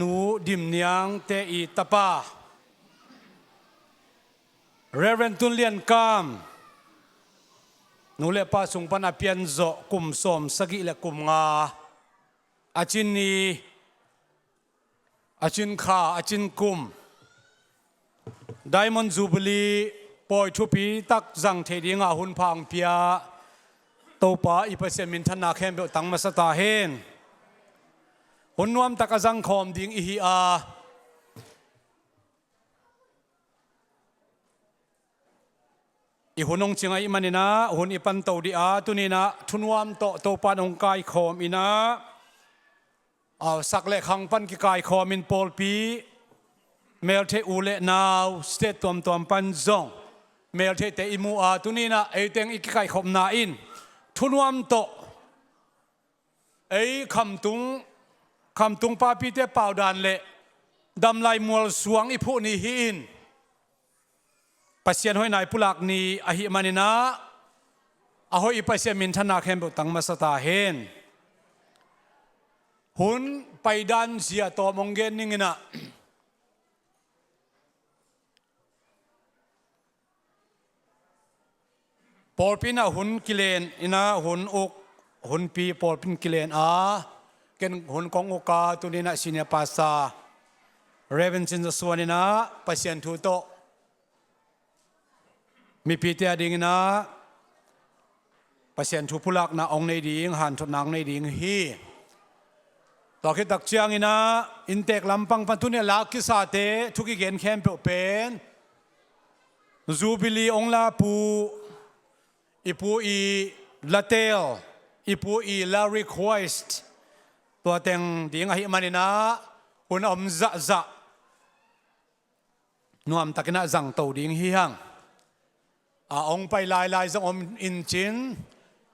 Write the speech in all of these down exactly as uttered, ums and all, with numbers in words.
Nu Dim Niang te i tapa Reverend Tun Lian Kam, nu le pa sung pan a pian zawh kum sawm sagih le kum nga, a cin ni, a cin kha, a cin kum, Diamond Jubilee pawi thupi tak zang thei dingah hun pha hong pia Topa i Pasian minthanna khempeuh tang masa ta hen. Hun nuam tak a zang khawm ding i hi a, i hun hong cing ahih maninah hun i pan to dih a, tuninah thunuam tawh Topa in hong kaikhawm inah, a, sak le khang pan kikaikhawm in pawlpi, meltheih u le nau, state tuamtuam pan zong meltheihte i mu a, tuninah eiteng i kikaikhopna in thunuam tawh ei khamtung, khamtung papite paudan le damlai mualsuang i phuh ni hi-in, Pasian hoihna i pulak ni ahih maninah, a hoih i Pasian minthanna khempeuh tang masa ta hen. Hun paidan zia tawm hong gen ninginah, pawlpi inah hun kilen inah, hun uk, hunpi pawlpi in kilen a, ken hun kong uk a, tuninah senior pastor Reverend Cin Za Suan inah Pasian thu tawh mipite a dinginah Pasian thu pulakna hong nei ding, hanthotna hong nei ding hi. Tua khit tak cianginah inntek lampang pan tuni a lak kisate thu kigen khempeuh pen Jubilee hong lapu, i pu i la teel, i pu i la request, tua teng ding ahih maninah hun a om zahzah nuamtakinah zangto ding hi hang. A hong pai lailai zong om in cin,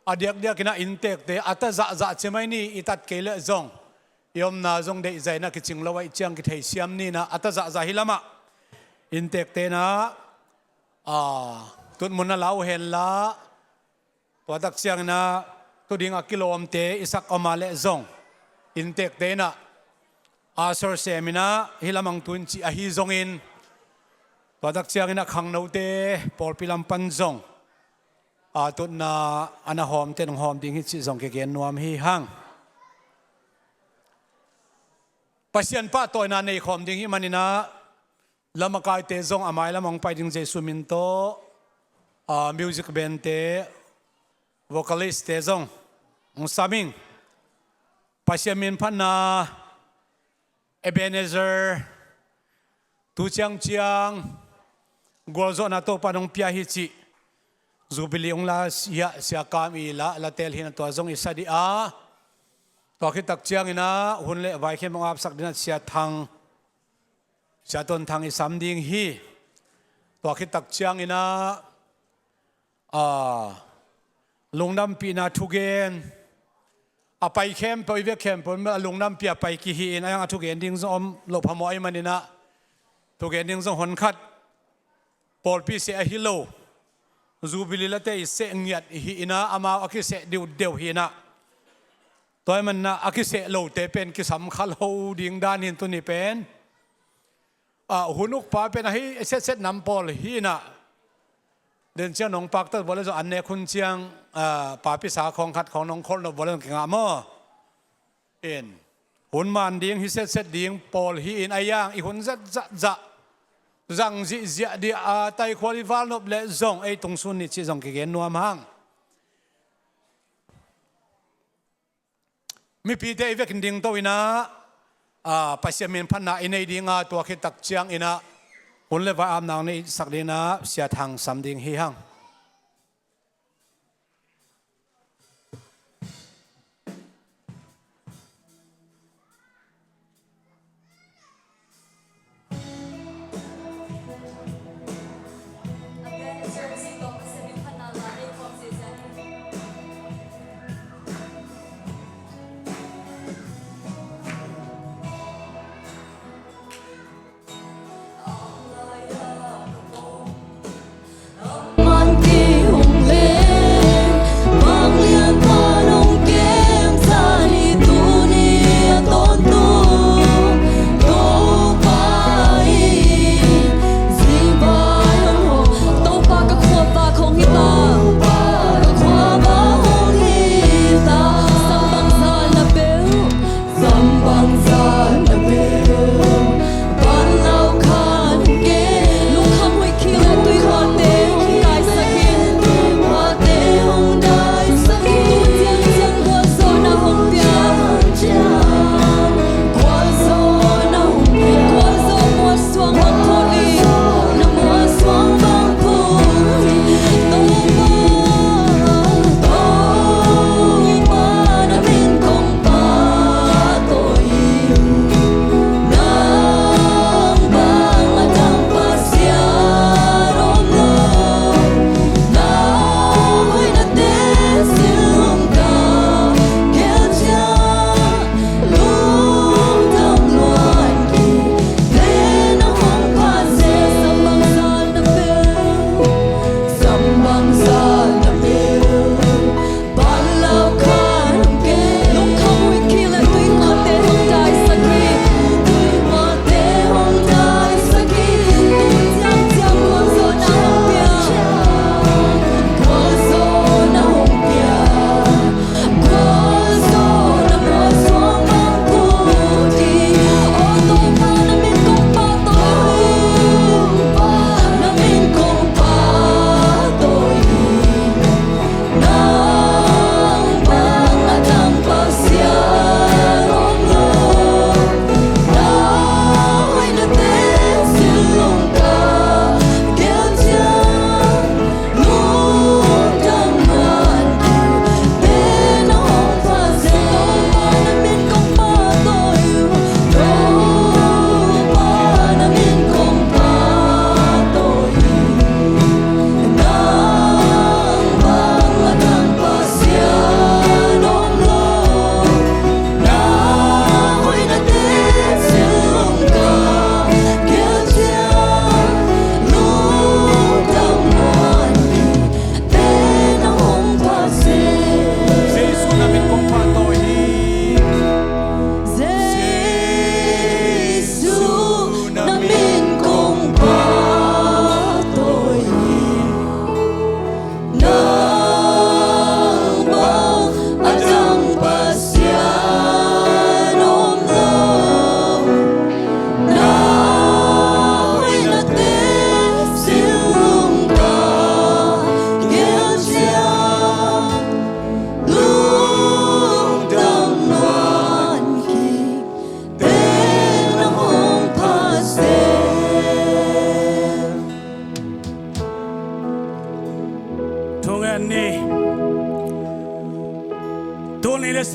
a diakdiakinah inntekte a ta zahzah ci mai ni, i tat kei leh zong i omna zong deihzai inah kicing lo ahih ciang kitheisiam ninah a ta zahzah hi lamah inntekte inah, a, tutmun a lau henla, tua tak cianginah tu ding a kilawmte i sak om a leh zong inntekte inah a sawrsem inah hi lamang tu in cih ahi zongin, tua tak cianginah khangnote pawlpi lam pan zong a tutna a na hawmte nong hawm ding hi cih zong kigen nuam hi hang. Pasian pahtawina nei khawm ding hih maninah lamakaite zong a mailam hong pai ding Jesu min tawh, a, music band te, vocalist te zong hong sam ing. Pasian min phatna Ebenezer tu ciangciang gualzawhna Topa in hong pia hi cih, Jubilee hong la sia, Sia Kam i la, la teel hinah tua zong i sa dih a, tua khit tak cianginah hun le vai khempeuh hong apsak dinah Sia Thang, Sia Ton Thang i sam ding hi. Tua khit tak cianginah, a, lungdampihna thugen a pai khempeuh, i vek khempeuh a lungdampi a pai kihi in, a yang a thugen ding zong om loh phamawh ahih maninah thugen ding zong honkhat, pawlpi seh ahi lo, Jubilee late i seh ngiat i hi inah, amau a kiseh diudeu hi inah, tua ahih maninah a kiseh lote pen kisam kha lo ding dan hin tuni pen, a, hun ukpa pen ahi setset nam pawl hi inah, den ciang nong paktat vua le zong an nek hun ciang, a, papisa khawng khat khawng nong kholh nop vua le zong kingah maw? In hun man ding hi setset ding pawl hi in, a yang i hun zat zahzah zang zihziah dih a, taikhua i val nop le zong ei tungsun ni cih zong kigen nuam hang. Mipite i vekin dingto inah, a, Pasian min phatna i nei dinga, tua khit tak cianginah hun le vai apna hong neihsak dinginah Sia Thang sam ding hi hang.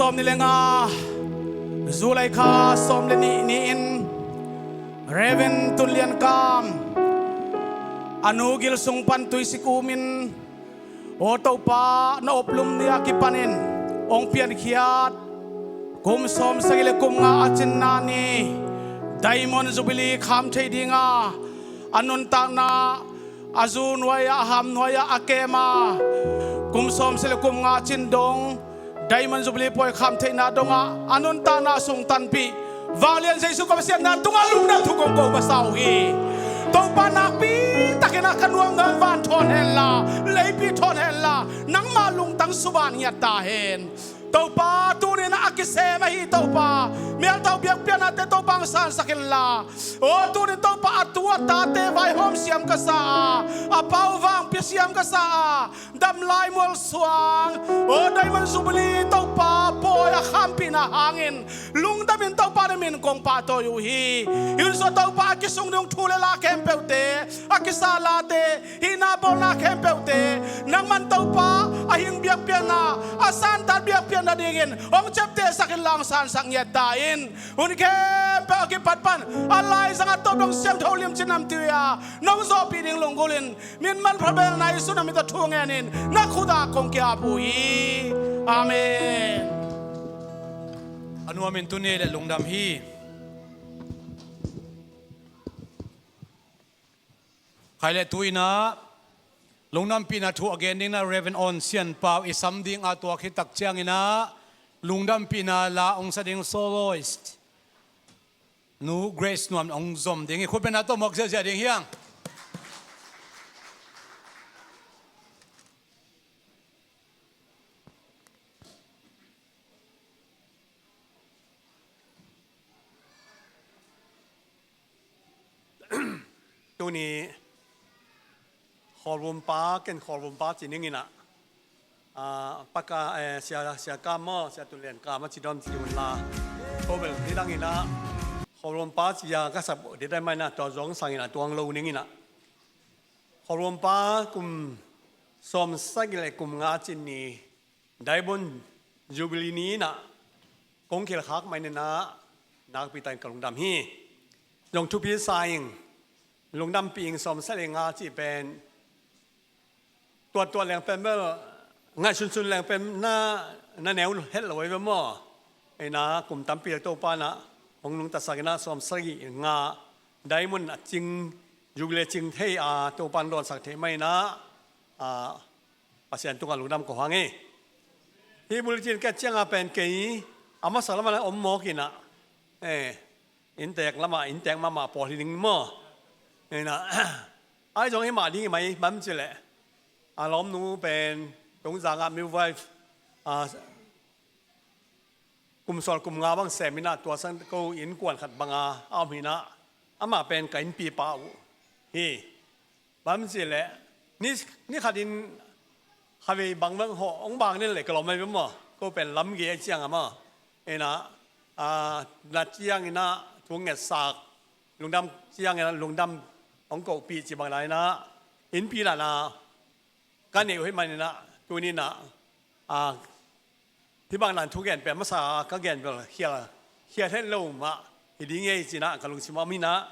Sawm nih le nga, July kha sawm le nih ni-in Reverend Tun Lian Kam, a nu gil sung pan tuisik umin, aw Topa, na oplum ni a kipanin hong piankhiat kum sawm sagih le kum nga a cinna ni Diamond Jubilee kham thei dinga a nuntakna, a zu nuai-ah, a ham nuai-ah a kem a, kum sawm sagih le kum nga cin dong Diamond Jubilee pawi kham theihna dongah a nuntakna sung tanpih vanglian Jesu ka Pasian na tungah lungdam thu kong ko masa uh hi. Topa, nakpi takin a ka nuam nuam vanthawn henla, leipi thawn henla, nangmah lungtang suban ngiat ta hen. Topa, tuninah a kisem ahi Topa, mialtau biakpiaknate Topa hong sansak inla, aw tunin Topa, a tu a tate vaihawm siam ka sa a, a pau vang pia siam ka sa a, damlai mualsuang, aw Diamond Jubilee Topa, pawi a khampihna hangin lungdamin Topa na min kong pahtawi uh hi. Hi hun sungah Topa, a kisung ding thu le la khempeuhte, a kisa late, hihna bawlna khempeuhte, nangman Topa, a hing biakpiakna, a santat biakpiakna dingin hong ciaptehsak inla hong sansak ngiat ta in. Hun khempeuh a kipat pan a laizang a tawp dong siangtho limci namtui a nong zawhpih ding lunggulhin, min manpha belna Jesu na min tawh thu ngenin na khut ah kong ki-ap uh hi. Amen. A nuamin tuni le lungdam hi. Khai le tuinah lungdampihna thu a gen dinginah Reverend On Sian Pau i sam ding a tuak hi tak cianginah lungdampihna la hong sa ding soloist Nu Grace Nuam hong zom ding hi. Khutbetna tawh muak ziahziah ding hiang. Tuni Khualvumpa, ken Khualvumpa ci ninginah, ah, paka, eh, sia, sia kam maw, sia Tun Lian Kam a ci dawn ci unla, ko bel ni danginah Khualvumpa ci a ka sap didai mainah tua zong sanginah tuang lo ninginah Khualvumpa kum sawm sagih le kum nga cin ni Diamond Jubilee ni inah kong khilkhak maininah nakpi takin ka lungdam hi. Zong thupi sa ing, lungdampih ing. Sawm sagih le nga cih pen tuattuat leng pen bel, ngaihsunsun leng pen na, na neu het lo ei ve maw? Eina kum tampi le Topa inah hong nungtasak inah sawm sagih nga Diamond a cing, Jubilee cing thei a Topa in dawnsak thei mainah, a, Pasian tungah lungdam ko hang hi. Hih bulletin ka et cianga pen kei a masa lamah na om mawk inah, eh, inntek lamah, inntek mahmah pawl hi ding maw? Inah, ai zong hih mah ding hi mai, bang ci leh a lawmnu pen Tungzang ah midwife, a, kum sawm kum nga bang sem inah tua sang ko innkuan khat banga a om hi inah amah pen ka innpipa uh hi. Bang ci leh ni, ni khatin khavei bang bang hawh hong bang nen leh ka lawm mai bang maw? Ko pen lamgei ai cianga maw? Inah, a, na cianginah thu ngetsak, lungdam cianginah lungdam hong kohpih ci bang inah innpi lana ka neih uh hi maninah tuninah, a, hih bang dan thugen pen masa ka gen bel khial, khial het lo mah hi ding ei cinah ka lungsim a om inah,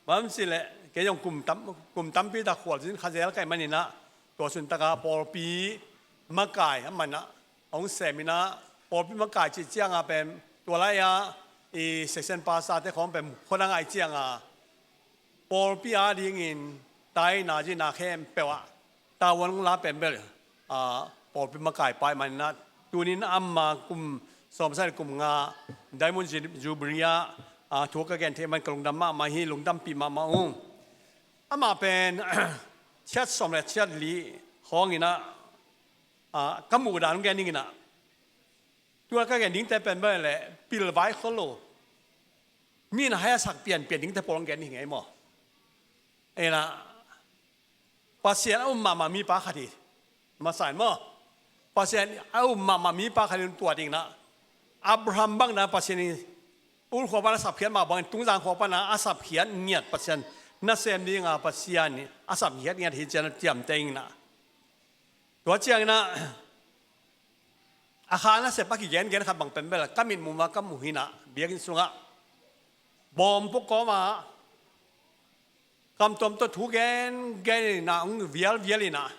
bang ci leh kei zong kum tam, kum tampi tak khualzin khazel ka hih maninah tua suntaka pawlpi makai a manah hong sem inah, pawlpi makai cih cianga pen tua lai-a i section pastor te khawng pen khuadang ai cianga pawlpi a dingin taina zina khempeuh ah tavuan la pen bel, a, pawlpi makai pa ih maninah tunin ama kum sawm sagih kum nga Diamond Ju-, Jubilee ah, a, thu ka gen thei man ka lungdam mahmah hi, lungdampih mahmah ung. Amah pen chiat sawm le chiat li khawng inah, a, ka muh dan gen ding inah tua ka gen dingte pen bel leh pilvai kholo mi in a hai a sak pianpian dingte pawl hong gen hi ngei maw? Inah Pasian a um mahmah mipa khat hi. Masa in maw? Pasian a um mahmah mipa khat hi tua ding inah Abraham bang inah Pasian in Ur khua pan a sapkhiat mah bangin Tungzang khua pan a sapkhiat ngiat Pasian nasem dinga Pasian in a sapkhiat ngiat hi cian a ciamteh inah. Tua cianginah a kha nasep a kigengen khat bang pen bel ka mitmuh ma ka muh hi-in ah, biakinn sungah bawm puk kawm a, kamtuam tawh thu gengen in ah, hong vialvial in ah,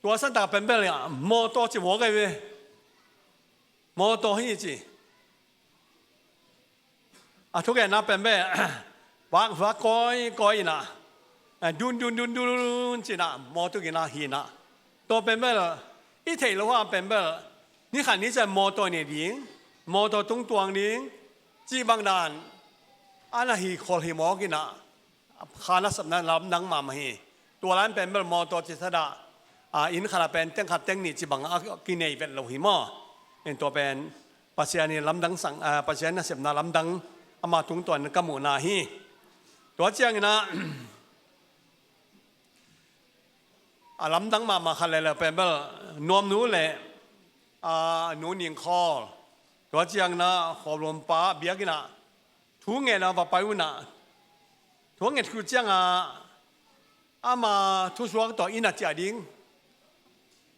tua santak pen bel ah mawtaw ci mawk ahi ve. Mawtaw hi ci. A thugenna pen bel vak vak kawikawi in ah, dundun dundun ci-in ah mawtaw gina hi-in ah, tua pen bel i theih loh a pen bel ni khat ni ciang mawtaw nei ding, mawtaw tungtuang ding cih bang dan a na hi khol hi mawk in ah, kha nasepna lamdang mahmah hi. Tua lai pen bel mawtaw ci thadah, a, inn khat ah pen teng khat teng nih ci bang a kinei vet lo hi maw. In tua pen Pasian in lamdang sang, a, Pasian nasepna lamdang ama tungtawn ka muhna hi. Tua ciangin ah a lamdang mahmah khat leh leh pen bel Nuamnu leh, a, Nu Ning Khawl, tua ciangin ah Khawlum pa biakinn ah thu ngen a va pai un ah, thu nget khit ciangah ama thusuak tawh inn a ciah ding,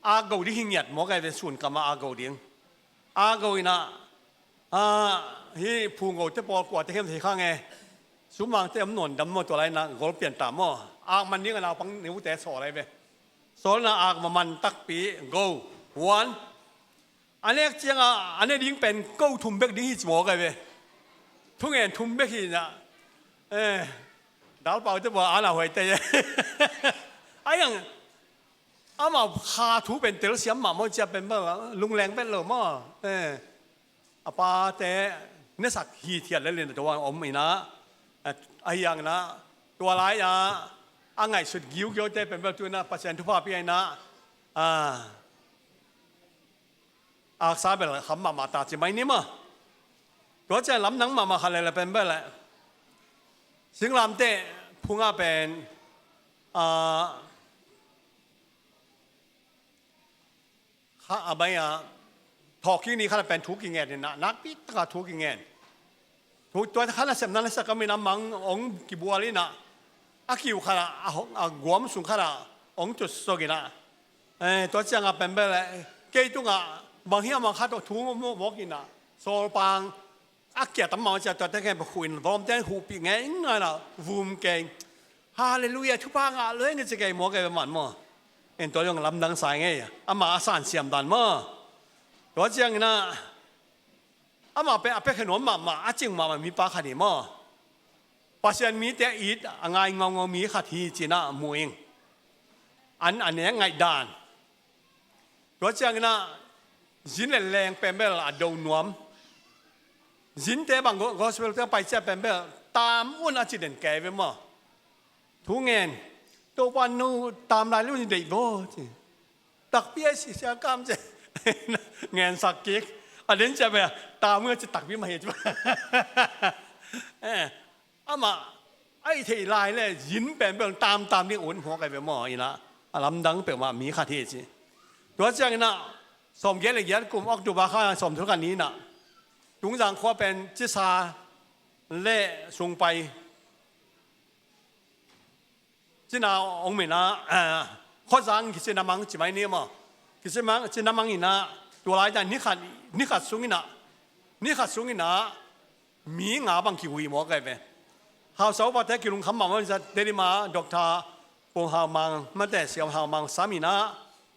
a go ding hi ngiat mawk ahi ve. Sun kamah a go ding, a go in ah, a, hih phunggo te pawl kua te hiam thei kha nge, sumang te om nawn dam maw, tua lai in ah gol pian ta maw, ak man ding a naupang nute sawl ahi ve. Sawl in ah ak va man takpi, go, one. A nek ciangah a ne ding pen ko thum bek ding hi ci mawk ahi ve. Thungen thum bek hi in ah, eh, dalpau te pawl a na huai te. A hiang amah kha thu pen telsiam mahmah cia pen bel lungleng vet lo maw. Eh, a pate nesak hithiat lel in tua om in ah, a hiang in ah tua lai-ah a ngaihsut giugiau te pen bel tu in ah Pasian thupha pia in ah, a, aksa bel kham mahmah ta ci mai ni maw. Tua ciang lamdang mahmah khat leh leh pen bel leh singlamteh phungah pen, a, kha a bai a, thawhkik ni khat a pen thu kingen in ah, nakpi taka thu kingen. Thu, tua kha nasepna na sak a min a mang hong kibual in ah, a kiu khat ah, a hong, a guam sung khat ah hong tutsuak in ah, eh, tua ciangah pen bel leh kei tungah bang hiam a khat tawh thu mawk in ah, sawlpang a kia tam mah cia, tua te khen pa khuh in, vawm te khuhpih ngei ngai na vum keng. Halleluiah, thupha ngah lo ing ci kei mawk ahi ve man maw. En tua zong lamdang sa ing ei, amah a sansiam dan maw. Tua ciangin ah amah pen a piakhia nuam mahmah, a cing mahmah mipa khat hi maw. Pasian mite a it a ngai ngaungau mi khat hi ci-in ah mu ing. An a nek ngaih dan. Tua ciangin ah zin le leng pen bel a do nuam. Zinte bang go-, gospel te pai ciang pen bel tam un a ci den kei ve maw. Thu ngen, Topa no tam lai lo ni deih bo ci. Takpi a si sia kam ci. Ngensak kik. A den ciang pen tam un a ci takpi mah hi ci. Eh, amah a i theih lai leh zin pen bel tamtam ding un hmuak ahi ve maw. In ah a lamdang peuhmah mi khat hi ci. Tua ciangin ah sawmgiat le giat kum October kha sawmthum khat ni in ah Tungzang khua pen Cisa le Sungpai cina ong min ah, eh, khuazang kicina mang ci mai ni maw. Kicina mang, cina mang in ah tua lai dan ni khat, ni khat sung in ah, ni khat sung in ah mi nga bang kihui mawk ahi ve. Hausa upate kilungkham mahmah in ah Tedim ah Doctor Pung Hau Mang mate Siam Hau Mang sam in ah,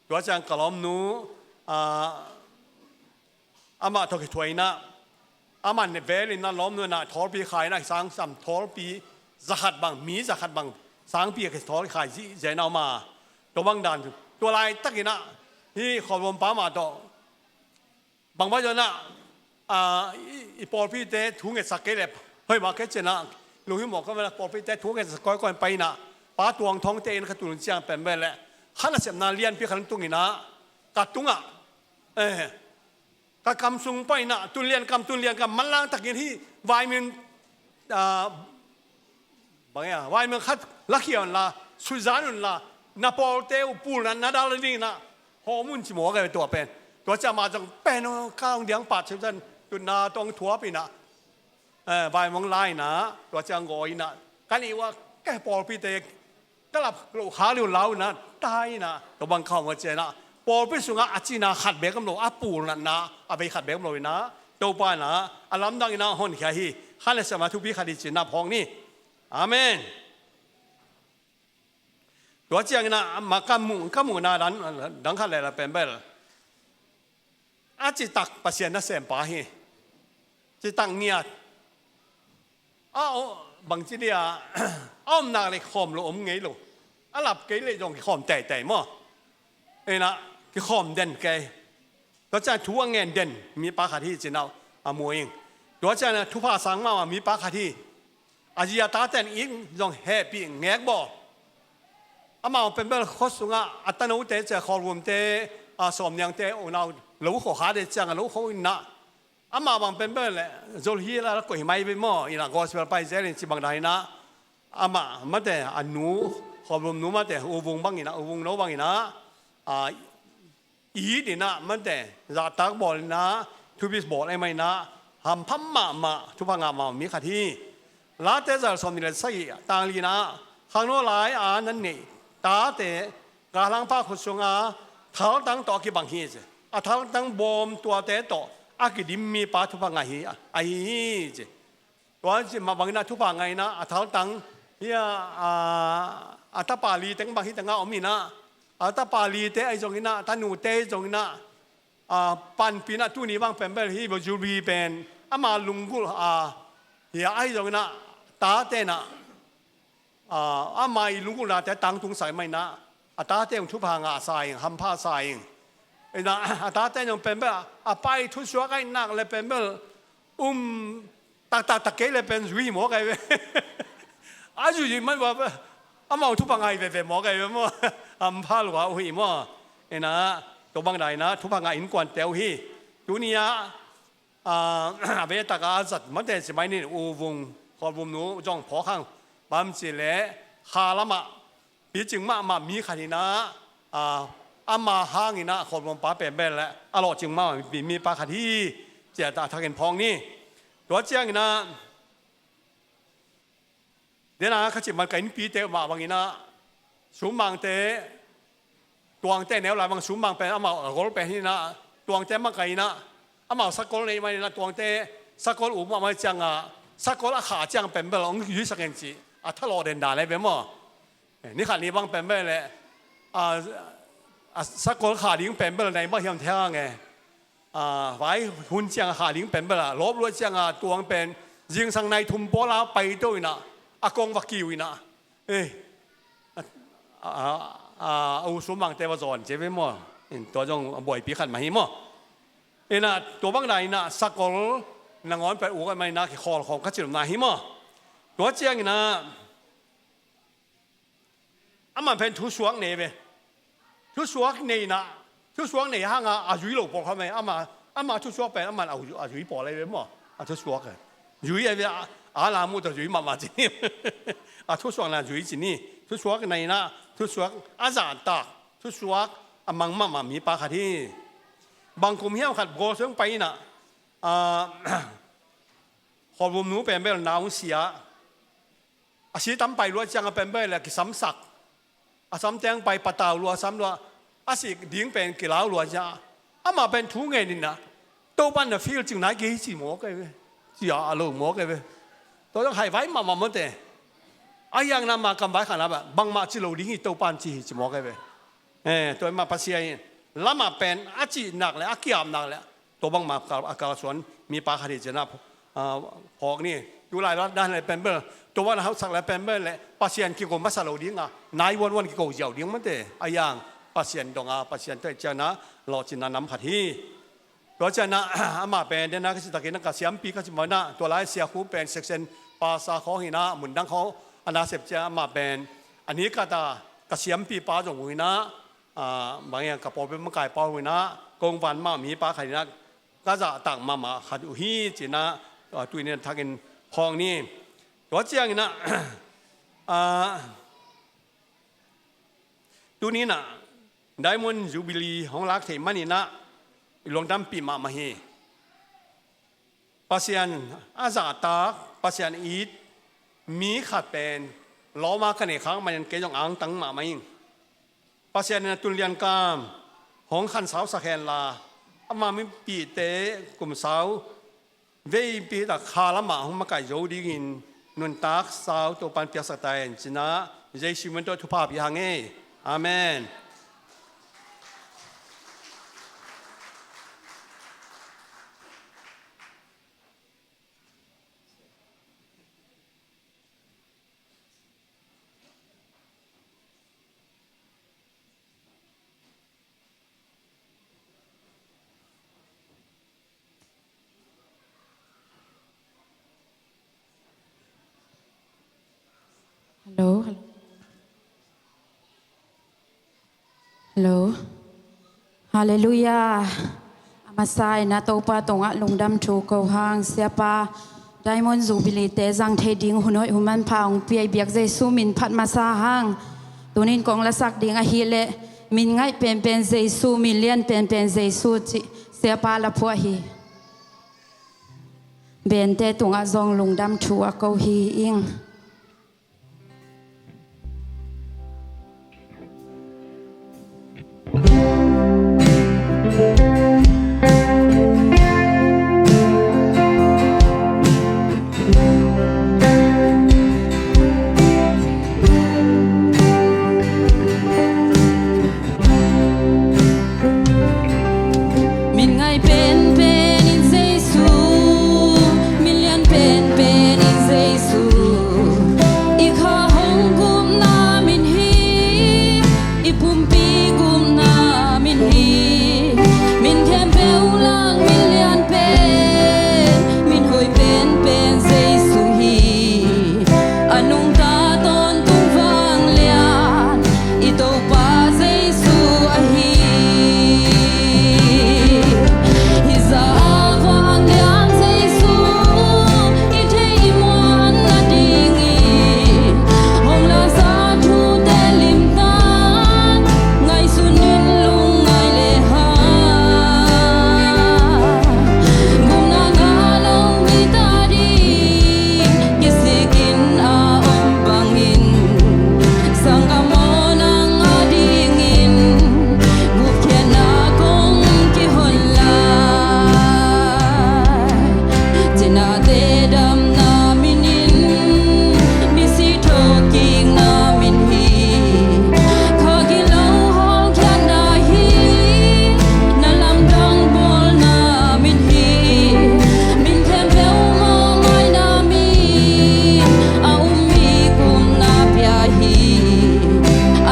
tua ciang ka lawmnu, ah, amah tawh kithuah in ah, amah ne vel in ah lawmnu in ah thawlpi khai in ah sang sam thawlpi zakhat bang, mi zakhat bang sangpi a kithawl khai zihziah in ah om a. Tua bang dan tua laitak in ah hih Khawlum pa mah tawh bang bai zong ah, ah, i, i pawlpite thu ngetsak kei leh hoih mah kei ci-in ah lunghimawh ka vel a, pawlpite thu ngetsak kawikawi pai in ah Pa Tuang Thawngte inn ka tun ciang pen bel leh kha nasepna lianpi khat tung in ah ka tungah, eh, ka kam sung pai in ah tun lian kam, tun lian kam manlang takin hih vaimim, ah, bang e a, vaimim khat lakhia unla, suizan unla, na pawlte uh pulna na dal ding in ah hawm un ci mawk ahi ve tua pen. Tua ciang amah zong pen aw ka hong diang pat ciang zan tutna tawh thuap in ah, eh, vaimim la in ah, tua ciang gawi in ah ka nih uh a, ka pawlpite ka lap loh khak ding uh lau in ah tai in ah, tua bang ka hawm uh a ci in ah Pawlpi sungah a cina khat beek om lo, a pulnatna a vei khat beek om lo inah, Topa inah a lamdang inah honkhia hi. Khan le siamah thupi khat hi cinah phawk ni. Amen. Tua cianginah mah ka muh, ka muhna dan, dang khat lehla pen bel a citak Pasian nasempa hi. Citak ngiat. A, bangci dia a om nak le kikhawm lo om ngei lo. A lap kei le zong kikhawm teitei maw? Inah kikhawm den kei. Tua ciang thu a ngen den mipa khat hi cinah a mu ing. Tua ciang thupha sang mahmah mipa khat hi. A zi a taten ing zong hehpih ngekbawl. Amau pen bel khua sungah a tanote cia Khawlvumte, a Sawmniangte unau lo kho kha de ciangah lo kho inah. Amah bang pen bel le zol hi la koih mai ve maw? Inah gospel pai zel in ci bang dan inah. Amah mate a nu, Khawlvum nu mate U Vung bang inah, U Vung no bang inah. A, it inah mate zahtak bawl inah, thupha bawl ei mai inah, hampha mahmah, thupha ngah mahmah mi khat hi. Late zah sawm nih le sagih, tang li inah, khangno lai a nan neih tate, galhangpa khut sunga thaltang tawh a kibang hi ci. A thaltang bawm tuate tawh a kidim mipa thupha ngah hi, ahi hi ci. Tua ci mah bang inah thupha ngah inah a thaltang hi a, a, a tapa li teng bang hi tengah om inah, a tapa lite ahi zong inah, tanute ahi zong inah, a, panpih inah tuni bang pen bel hi, Jubilee pen ama lunggulh a, hi a ahi zong inah, tate inah, a, ama i lunggulhnate tangtung sa i mah inah, a tate zong thupha ngah sa ing, hampha sa ing. Inah a tate zong pen bel a pai thusuak ahi nak le pen bel um taktak tak kei le pen zui hi maw kei ve. A zui zui man va amau thupha ngah hi veve maw kei ve maw? Hampha lua uh hi maw? Inah tua bang dan inah thupha ngah innkuante uh hi. Tuni ah, a, a vei taka a zat mate ci mai nin, U Vung, Khawlvum nu zong phawk hang. Bang ci le kha lamah picing mahmah mi khat inah, a, ama hang inah Khawlvum pa pen bel le a lawhcing mahmah mi, mipa khat hi. Cia ta thakin phawk ni. Tua ciang inah, dena kha ci man ka innpite mah bang inah, summangte, tuangte neu lai bang summang pen amau a gol pen hi inah, tuangte mah ka inah, amau sakol nei man inah, tuangte sakol u mah mai ciangah, sakol a kha ciang pen bel hong yuisak eng ci, a thalawh den dan le ve maw? Eh, ni khat ni bang pen bel le, a, a sakol kha ding pen bel nei mah hiam thei hang e. A, vai hun ciang a kha ding pen bel a, lawp luat ciang a tuang pen, zingsang nai thum pawl a pai to inah, a kong va kiu inah. Eh, a, a, a, a u summangte va zawn ci ve maw? In tua zong a buaipi khat mah hi maw? Inah tua bang dan inah sakol nangawn pen u khat mah inah kikhawl khawng ka cilna hi maw? Tua ciang inah, amah pen thusuak nei ve. Thusuak nei inah, thusuak nei hanga a zui lo pawl kha mai. Amah, amah thusuak pen amah a, a zui pawl ei ve maw? A thusuak e. Zui ei ve a, a la mu ta zui mahmah ci ni. A thusuak na zui ci ni. Thusuak nei inah, thusuak a zahtak, thusuak a mang mahmah mipa khat hi. Bang kum hiam khat bawl suang pai inah, a, Khawlvum nu pen bel nau sia. A si tam pai luat ciang a pen bel le kisamsak. A sam teng pai patau lua, sam lua. A si ding pen kilau lua ciang. Amah pen thu ngen inah, Topan na feel cing nai kei ci maw kei ve. Cia a lo maw kei ve. Tua zong hai vai mahmah mawte. A hiang na mah kam vai khan a bangmah ci lo ding hi Topan ci hi ci maw kei ve. Eh, tua mah Pasian in lamah pen a cih nak le a kiam nak le tua bangmah a kal, a kalsuan mipa khat hi cinah, a, phawk ni. Tu lai dan le pen bel, tua bang hausak le pen bel le Pasian kiko masa lo ding a, nai wan wan kiko ziau ding mate. A hiang Pasian dong a, Pasian tawh cianah lawhcinna nam khat hi. Tua cianah amah pen dena ka sitakin a ka siampi ka ci mawh inah, tua lai siakhu pen section pasa khawng hi inah, mundang khawng a nasep ciah amah pen a ni kata ka siampipa zong uh hi inah, a, bang hiang ka pawlpi makaipa uh hi inah, kong van mah mipa khat hi inah, ka zahtak mahmah khat uh hi cinah, a, tuni a thakin phawk ni. Tua ciang inah, a, tuni inah Diamond Jubilee hong lak theih man inah i lungdampih mahmah hi. Pasian a zahtak, Pasian it mi khat pen lawm a ka nei khak manin kei zong angtang mahmah ing. Pasian in a tun liankam hong khansau sak hen la, ama mipihte kum sau veipi tak kha lamah hong makaih zo dingin nuntak sau Topa'n piaksak ta hen ci-in ah, Jesu min tawh thupha pia hang e. Amen. Hello, hello. Hello. Halleluiah. A masa in ah Topa tungah lungdam thu ko hang, Siapa Diamond Jubilee te zang thei ding hun hoih hun manpha hong pia i biak Jesu min phat masa hang. Tunin kong lasak ding ahih leh, min ngaih penpen Jesu, min lian penpen Jesu cih Siapa la phuah hi. Band te tungah zong lungdam thu a ko hi ing. Min ngai penpen in Jesu, min lian penpen in Jesu, i kha hong gupna min hi, i pumpi gupna min hi, min khempeuh lang min lian pen, min hoih penpen Jesu hi, a nungta tawntung vanglian i Topa Jesu ahi. Hih zah a vanglian Jesu i theih muan nadingin hong lasa thute limtak ngaihsun in lungngai le hang. Gupna ngah lo mite ading kisik in a om bangin, sanggam aw nang adingin gupkhiatna kong kihon lai. Cinate damna min in, misi thokikna min hi, kha gilo hawlkhiatna hi, na lamdang bawlna min hi, min khempeuh mawhmaina min a um mi kumna pia hi,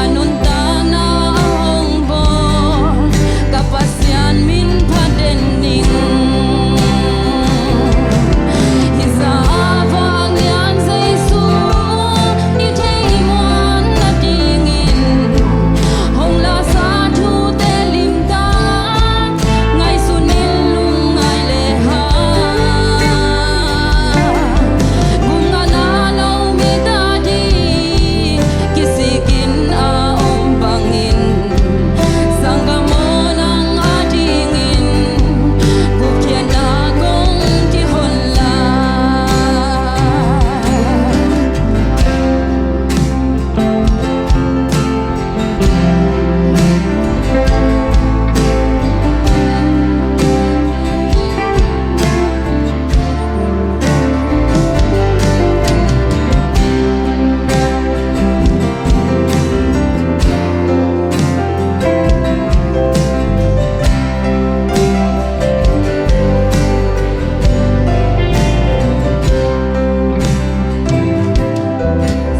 a nuntakna a hong bawl ka Pasian min phat den ning. Hih zah a vanglian Jesu i theih muan nadingin hong lasa thute limtak ngaihsun in lungngai le hang. Gupna ngah lo mite ading kisik in a om bangin, sanggam aw nang adingin gupkhiatna kong kihon lai.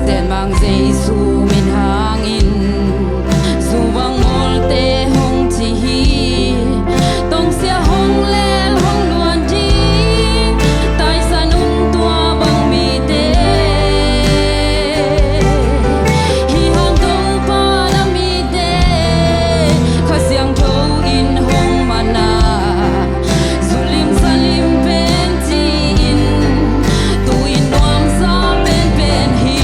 Senmang Jesu min hangin zuvang ngawlte hong ci hi. Tongsia hong lel hong luan ding taisan un tua bang mite. Hih hang Topa na mite Kha Siangtho in hong man a, zu lim sa lim pen ci-in tu-in nuamsa penpen hi.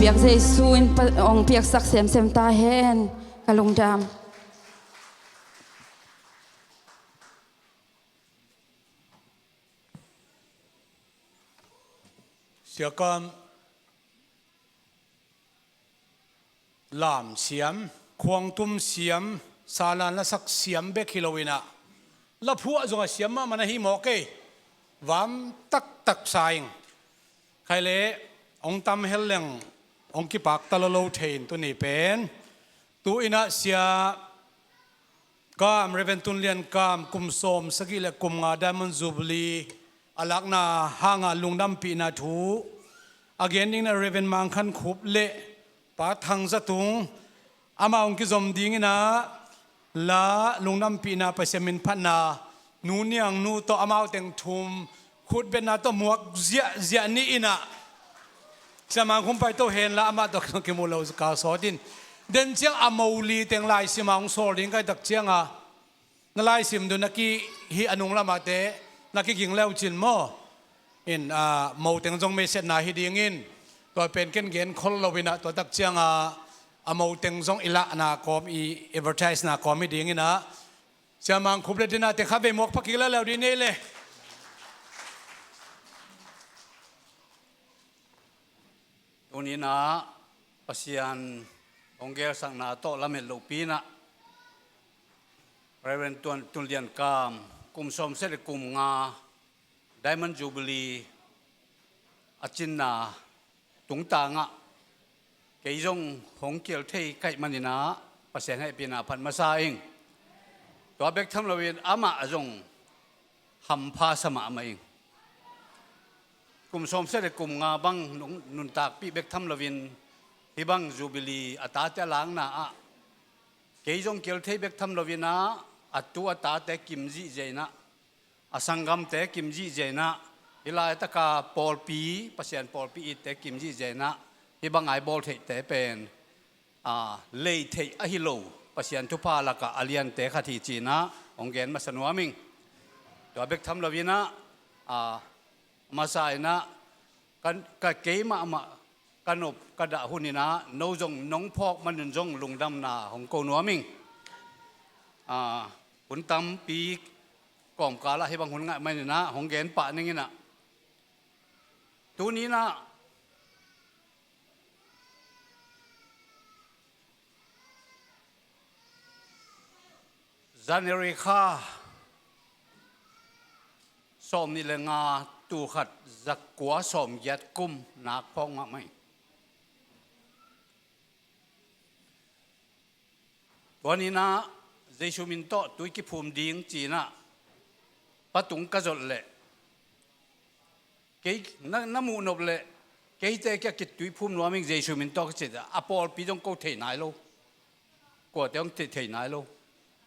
Piak Jesu in pa-, hong piaksak semsem ta hen. Ka lungdam. Siakam lam siam, khuangtum siam, salan lasak siam bek hi lo inah, laphuah zong a siam mahmah na hi mawk ei. Vam taktak sa ing. Khai leh hong tam hel leng hong kipakta lo lo thei in tuni pen. Tu inah Sia Kam, Reverend Tun Lian Kam, kum sawm sagih le kum nga Diamond Jubilee a lakna hanga lungdampihna thu a gen dingin a Reverend Mang Khan Khup le Pa Thang Za Tung, amah hong kizom dingin ah la lungdampihna Pasian min phatna nu Niang Nu tawh amau teng thum khutbetna tawh muak ziahziah ni inah Sia Mang Khup pai to henla amah tawh kimu lo ka sawt in. Den ciang a mo li teng laisim a hong sawl ding ka hih tak cianga na laisim dun na ki hih a nung lamahte na kiging leu cin maw? In, a, mo teng zong maisetna hi dingin tua pen ken gen khol lo inah tua tak cianga a mo teng zong i lahna kawm, i advertise na kawm hi dingin ah Sia Mang Khup le dinah te kha vei muak phakik leuleu dih nei le. Tuninah Pasian hong gelsakna tawh lamet lopi inah Reverend Tuan Tun Lian Kam, kum sawm sagih le kum nga Diamond Jubilee a cinna tungtangah kei zong hong kil thei ka hih maninah Pasian hehpihna phat masa ing. Tua bek tham loin amah zong hampha sa mahmah ing. Kum sawm sagih le kum nga bang nung-, nuntakpih bek tham loin hih bang Jubilee a tate a lakna ah kei zong kil thei bek tham loinah a tu a tate kim zihziah inah a sanggamte kim zihziah inah hih laitaka pawlpi, Pasian pawlpi itte kim zihziah inah hih bang a i bawl theihte pen, a, lei theih ahi lo Pasian thupha lakah a liante khat hi cinah hong gen masa nuam ing. Tua bek tham loinah, a, masa inah ka, ka kei mahmah ka nop ka dah hun inah no zong nong phawk manin zong lungdamna hong ko nuam ing. A, hun tampi kawmkalah hih bang hun ngaih maninah hong gen pah ning inah tuninah January kha sawmnih le nga, tul khat zakua sawmgiat kum nak phawk mahmah ing. Tua ninah Jesu min tawh tui kiphum ding cinah patung ka zot leh kei na, na muh nop leh keite kia kituiphum nuam ing Jesu min tawh ka cih a pawlpi zong ko thei nai lo. Kuate hong thei, thei nai lo.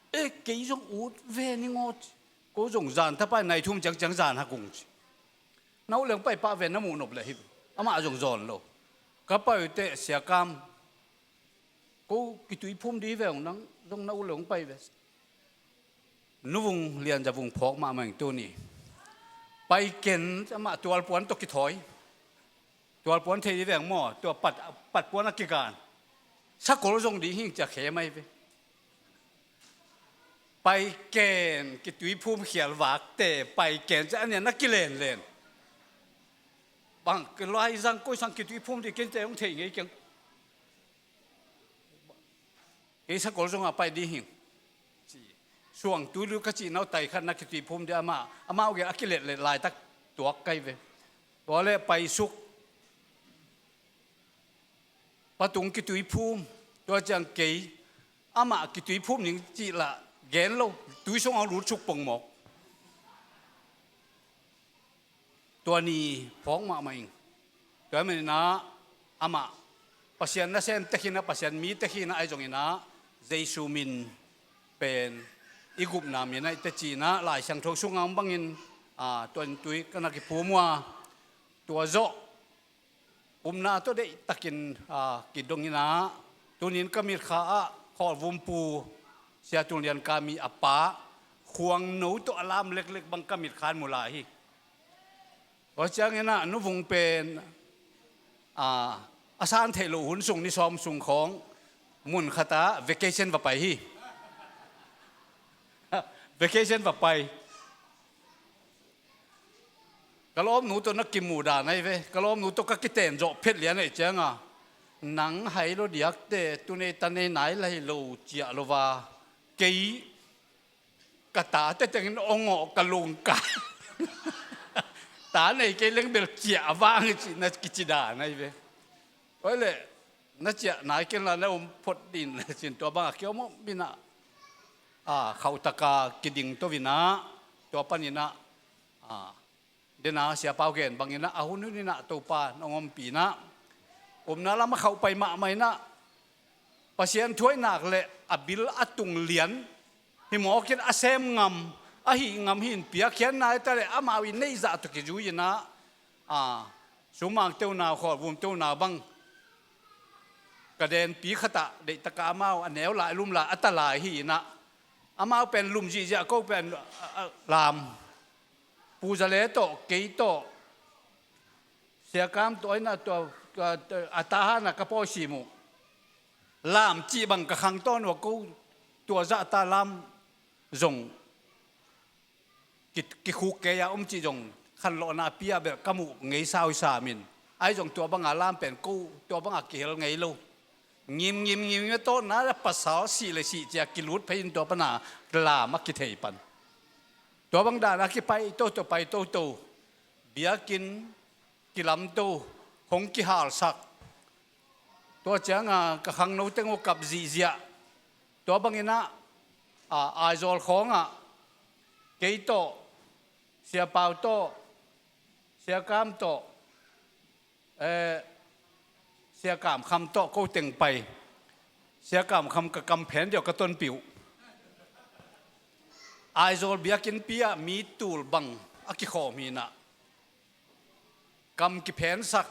E, kei zong ut ve ning aw ci. Ko zong zan thapai nai thum ciangciang zan hak ung ci. Na ut leng pai pah ve na muh nop leh hi. Amah zong zawn lo. Ka pai uh teh Sia Kam, ko kituiphum dih ve ung, nang zong na ut leh hong pai ve. Nuvung Lian Za Vung phawk mahmah ing tuni. Pai ken amah tualpuan tawh kithawi. Tualpuan thei dih veng maw, tua pat, patpuan a kigan. Sakol zong dih hing cia khe mai ve. Pai ken kituiphum khial vakte, pai ken cia a nian na kilenlen. Bang, kilai zang koi sang kituiphum dih ken cia hong thei ngei keng. Kei sakol zong a pai dih hing. Ci. Suang tui lu ka cih nau tai khat na kituiphum dih amah, amah ugel a kiletlet laitak tuak kai ve. Tua le pai suk. Patung kituiphum. Tua ciang kei. Amah kituiphum ning cih lah gen lo. Tui sung ang lut suk pong mawk. Tua ni phawk mahmah ing. Tua maninah amah Pasian nasem tekhinah, Pasian mi tekhinah ahi zonginah Jesu min pen i gupna min ahi teci inah Lai Siangtho sungah om bangin, a, tua in tui ka na kiphum uh a, tua zawh upna tawh deihtakin, a, kidonginah tunin ka mitkha ah Khawlvumpu Sia Tun Lian Kam ii a pa Khuangno tawh a lam leklek bang ka mitkhan mu lai hi. Tua cianginah Nuvung pen, a, a san theih loh hun sung ni sawm sung khawng mun khatah vacation va pai hi. Vacation va pai. Ka lawmnu tawh na kimuh dan ahi ve. Ka lawmnu tawh ka kiten zawh phet lian ahih cianga, nang hai lo diakte tunei tanei nai lai lo ciah lo va, kei ka tate tengin ong awh ka lungka. Ta nei kei leng bel ciah a vang hi cih na kici dan ahi ve. Oi leh na ciah nai kenla na um phot din cin tua bangah kiom om inah, a, khauhtaka kiding to inah, tua paninah, a, dena Sia Pau gen banginah a hun huninah Topa nong ompih inah, umna lam a khauh pai mahmah inah, Pasian thuaihnak le a bil a tung lian hi mawkin a sem ngam, a hih ngam hin piakkhiatna hi ta le amau i neih zah tawh kizui inah, a, sumang teunau khawlvum teunau bang ka denpi khatah deihtaka amau a neu lai lum lai a ta lai hi inah, amau pen lum zihziah ko pen, a, a, lam Pu Zale tawh, kei tawh, Sia Kam tawh inah tua, tua, tua, a tahanah ka pawi sim uh. Lam cih bang ka khang tawn uh a ko tua zahta lam zong ki, kikhuk kei a om cih zong khanlawhna pi ah bel ka muh ngei sau hi sam in. Ahi zong tua banga lam pen ko tua banga kihel ngei lo. Ngim, ngim, ngim, ngim a tawtna pasal sih le sih cia kilut phei in tua pana lam a kithei pan. Tua bang dana kipai toto, pai toto. Biakinn kilamto, hong kihalsak. Tua cianga ka khangno teng uh kap zihziah. Tua banginah, a, Aizawl khawngah kei tawh, Sia Pau tawh, Sia Kam tawh, eh, Sia Kam Kham tawh ko teng pai. Sia Kam Kham ka kam phen diau ka tonpih uh. Aizawl biakinnpi ah mi tul bang a kikhawm hinah, kam kiphensak.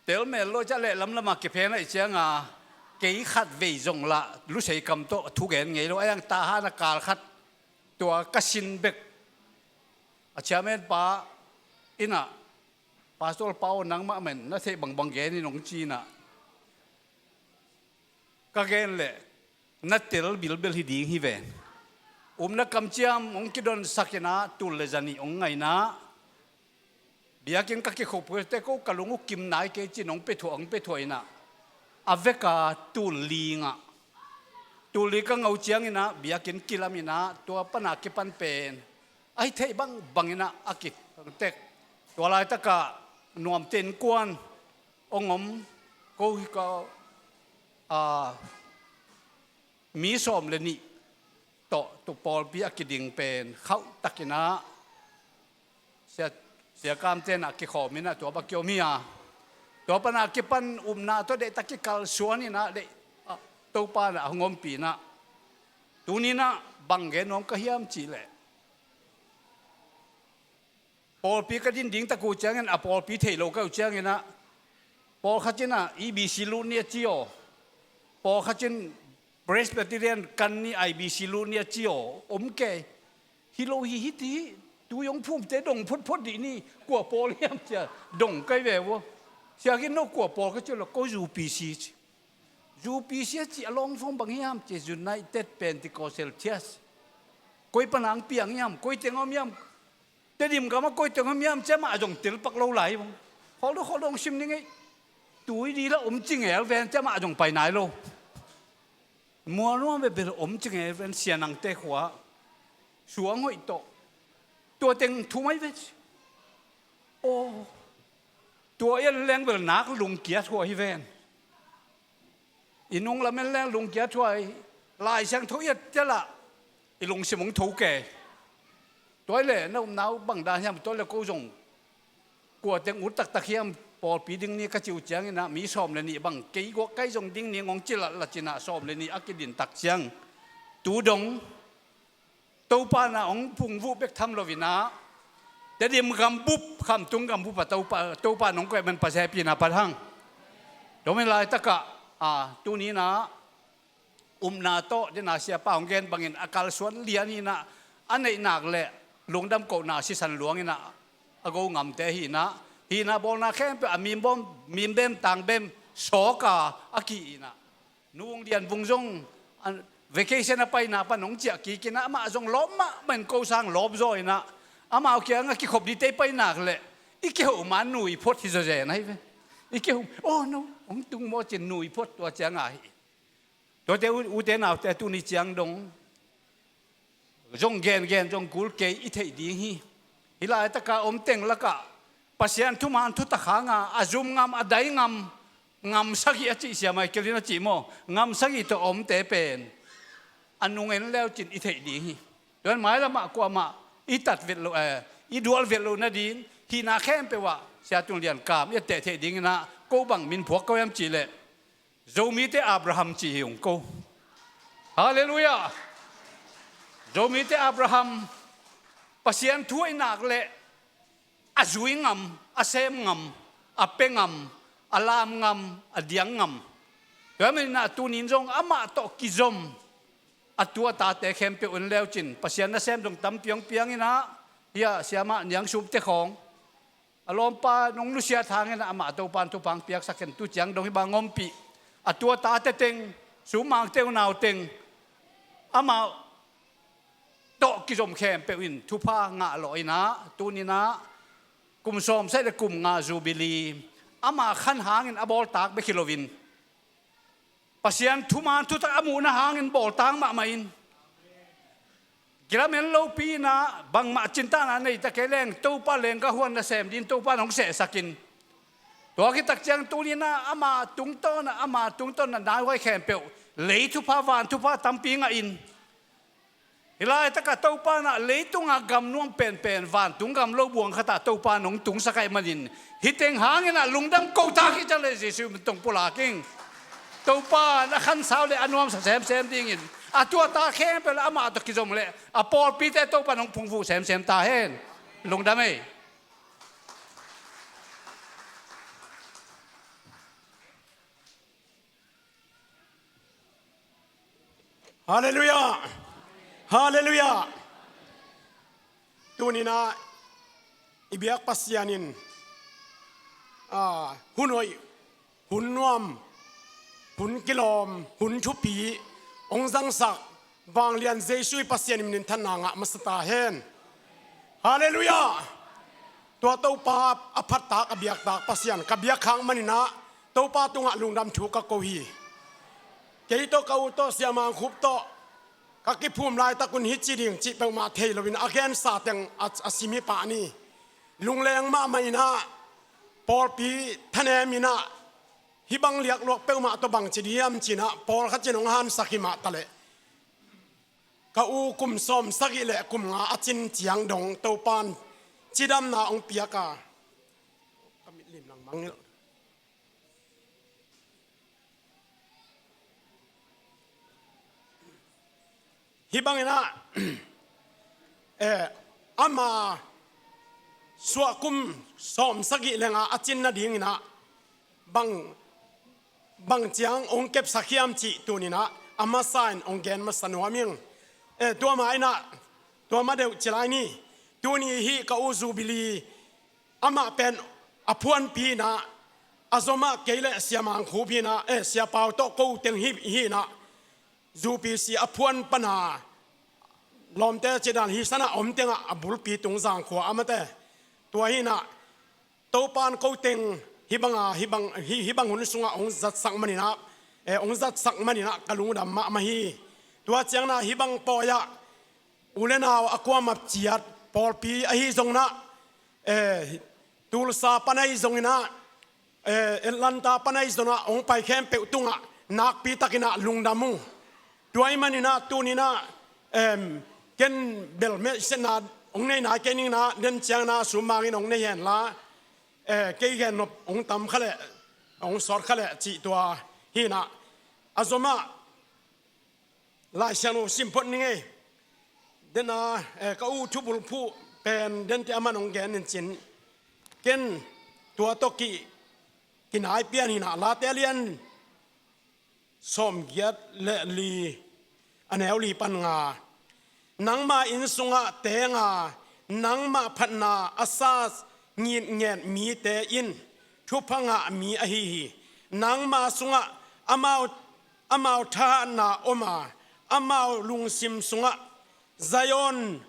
Telmel lo ciah leh lamlamah kiphen ahih cianga kei khat vei zong lah lusei kam tawh thugen ngei lo. Ahi hang tahan a kal khat tua ka sin bek a chairman pa inah, Pastor Pa aw, nangmah men na theih bangbang gen in hong ci inah, ka gen leh na tel bilbel hi ding hi ven. Umna kamciam hong kidonsak inah tul le zanih hong ngainah, biakinn ka kikhop uh te ko ka lung uh kim nai kei cin hong pethuah, hong pethuah inah, a veka tul li ngah. Tul li ka ngau cianginah biakinn kilam inah tua pana kipan pen ahi theih bangbang inah a kitek. Tua laitakah nuamte innkuan hong om, ko hi ka, a, mi sawm le nih tawh tu pawlpi a kiding pen khauhtak inah Sia, Sia Kam tenah kikhawm inah tua bang kiom hi a. Tua pana kipan upna tawh deihtak kikalsuan inah deih, a, Topa nah hong ompih inah. Tuninah bang gen nuam ka hiam cihleh, pawlpi ka din ding tak uh ciangin a pawlpi thei lo ka uh cianginah, pawlkhat inah E B C lut ni a ci aw, pawlkhat in Presbyterian kan ni, I B C lut ni a ci aw, om kei. Hi lo hi, hiti hi, tui hong phumte dong photphot dih ni, kua pawl hiam cia dong kai ve ua. Siakin no kua pawl ka ci lo, ko U P C ci. U P C a ci a long form bang hiam ci, United Pentecostal Church. Koi pana ang piang hiam, koi teng om hiam. Tedim gama koi teng om hiam cia mah a zong telpak lo lai bang. Kholdo kholdo hong sim ni ngei. Tui di la om ci ngel ven cia mah a zong pai nai lo. Mualnuam bebel om ci ngel ven Sia Nangte khua. Suang hoih tawh. Tua teng thu mai ve ci. Aw. Tua i en leng bel nak lungkiat hua hi ven. I nung lamen leng lungkiat hua hi. Lai Siangtho i et cia lah i lungsim hong tho kei. Tua i le na upna uh bang dan hiam, tua i le ko zong kua teng ut taktak hiam, pawlpi ding ni ka ci uh cianginah mi sawm le nih bang kei guak kai zong ding ni ngong ci latlat inah sawm le nih a kidin tak ciang, tu dong Topa nah hong phungvuh bek tham lo inah, Tedim gambup, Khamtung gambup a Topa, Topa nong koih man Pasian hehpihna phat hang. Tua mi laitakah, a, tuninah upna tawh dena Siapa hong gen bangin a kalsuan lian hinah, a neihnak le lungdam kohna sisan luang inah a go ngamte hinah, Hihna bawlna khempeuh a mimbem, mimbem tangbem sawka a ki-inah, nu Ung Lian Vung zong vacation a paina pan hong ciah kikinah amah zong lawp mahmah in ko sang lawp zaw inah, amau kiangah kikhop dite painak leh i kihoh man nui phot hi zawzen ahi ve. I kihoh, oh no, hong tung maw cin nui phot tua ciangah hi. Tuate u, ute naute tuni ciang dong zong gengen zong kul kei i theih ding hi. Hih laitaka om teng lakah Pasian thuman thutak hanga a zum ngam, a dai ngam, ngam sagih a cih Sia Michael in a cih maw, ngam sagih tawh a omte pen a nung en leucin i theih ding hi. Tuan mailamah kuamah i tat vet loh, eh, i dual vet loh nading hihna khempeuh ah Sia Tung Lian Kam i etteh theih dinginah ko bang min phuak ko hiam cihleh Zomite Abraham ci hi ung ko. Halleluiah. Zomite Abraham, Pasian thu ahih nak leh a zui ngam, a sem ngam, a pe ngam, a lam ngam, a diang ngam. Tua maninah tunin zong amah tawh kizom a tu a tate khempeuh en leucin Pasian nasem zong tampi hong pianginah, hia siamah niangsumte khawng a lawmpa nong nusiat hangin amah Topan thupha hong piaksak in tu ciang dong hih bang ompih a tu a tate teng, summangte unau teng amah tawh kizom khempeuh in thupha ngah lawh inah tuninah kum sawmsagih le kum nga Jubilee ama khan hangin a bawltak bek hi loin Pasian thuman thutak a muhna hangin bawltak mahmah in kilamen lopi inah bangmah cintahna nei ta kei leng Topa lengga huan nasem din Topa in hong sehsak in tua khit tak ciang tuninah ama tungtawnah, ama tungtawnah naihuai khempeuh lei thupha van thupha tampi ngah in hih laitakah Topa inah leitunga gam nuam penpen vantung gam lo buang khatah Topa in hong tungsak ahih manin hih teng hanginah lungdam ko ta hi ciang le Jesuh min tawh pulak ing. Topa in a khansau le a nuamsa semsem dingin a tu a ta khempeuh le amah tawh kizom le a pawlpite Topa in hong phungvuh semsem ta hen. Lungdam ei. Halleluiah. Halleluiah. Tuninah i biak Pasian in ah, hun hoih, hun nuam, hun kilawm, hun thupi hong zangsak vanglian Jesuh i Pasian in minthanna ngah masa ta hen. Halleluiah. Tua Topa a phattak a biaktak Pasian ka biak khak maninah Topa tungah lungdam thu ka ko hi. Kei tawh ka u tawh Sia Mang Khup tawh ka kiphum laitakun hih ci ding cih peuhmah thei loin a gensa teng a, a sim hi pah ni. Lungleng mahmah inah pawlpi thanem inah hih bang liakluak peuhmah tawh bangci ding hiam cinah pawlkhat cin hong hansak hi mah taleh ka u kum sawmsagih le kum nga a cin ciang dong Topan cidamna hong piak a ka mitlim nang mangngilh. Hih banginah eh, ama suahkum sawmsagih le nga a cin nadinginah bang, bang ciang hong kepsak hiam cih tuninah a masa in hong gen masa nuam ing. Eh, tua ma inah tua ma deuh ci lai ni. Tuni hih ka u Jubilee amah pen a phuanpi inah a zomah kei le Sia Mang Khup hinah, eh, Sia Pau tawh ko teng hi, hinah U P C a phuan pana lawmte cidan hi sanah om tengah a bulpi tung Zangkhua amate. Tua hinah Topan ko teng hih banga, hih bang, hih, hih bang hun sungah hong zatsak maninah, eh, hong zatsak maninah ka lungdam mahmah hi. Tua cianginah hih bang pawi-ah u le nau a kuamah ciat pawlpi ahi zonginah, eh, Tulsa pan ahi zonginah, eh, Atlanta pan ahi zonginah hong pai khempeuh tungah nakpi takinah lungdam uh. Tua ahih maninah tuninah, em, ken bel message-na hong nei nai kei ninginah den cianginah summangin hong nei henla, eh, kei gennop hong tam kha leh hong sawt kha leh cih tua hinah a zomah Lai Siangtho sim phot ning ei. Dena, eh, ka u thubulphuh pen dente a man hong gen in cin. Ken tua tawh ki, kinai pian hinah Late lian sawmgiat le li a neu li pan nga. Nangma inn sungah teng a, nangmah phatna a sa ngitnget mite in thupha ngah mi ahi hi. Nangma sungah amau, amau thahatna om a, amau lungsim sungah Zion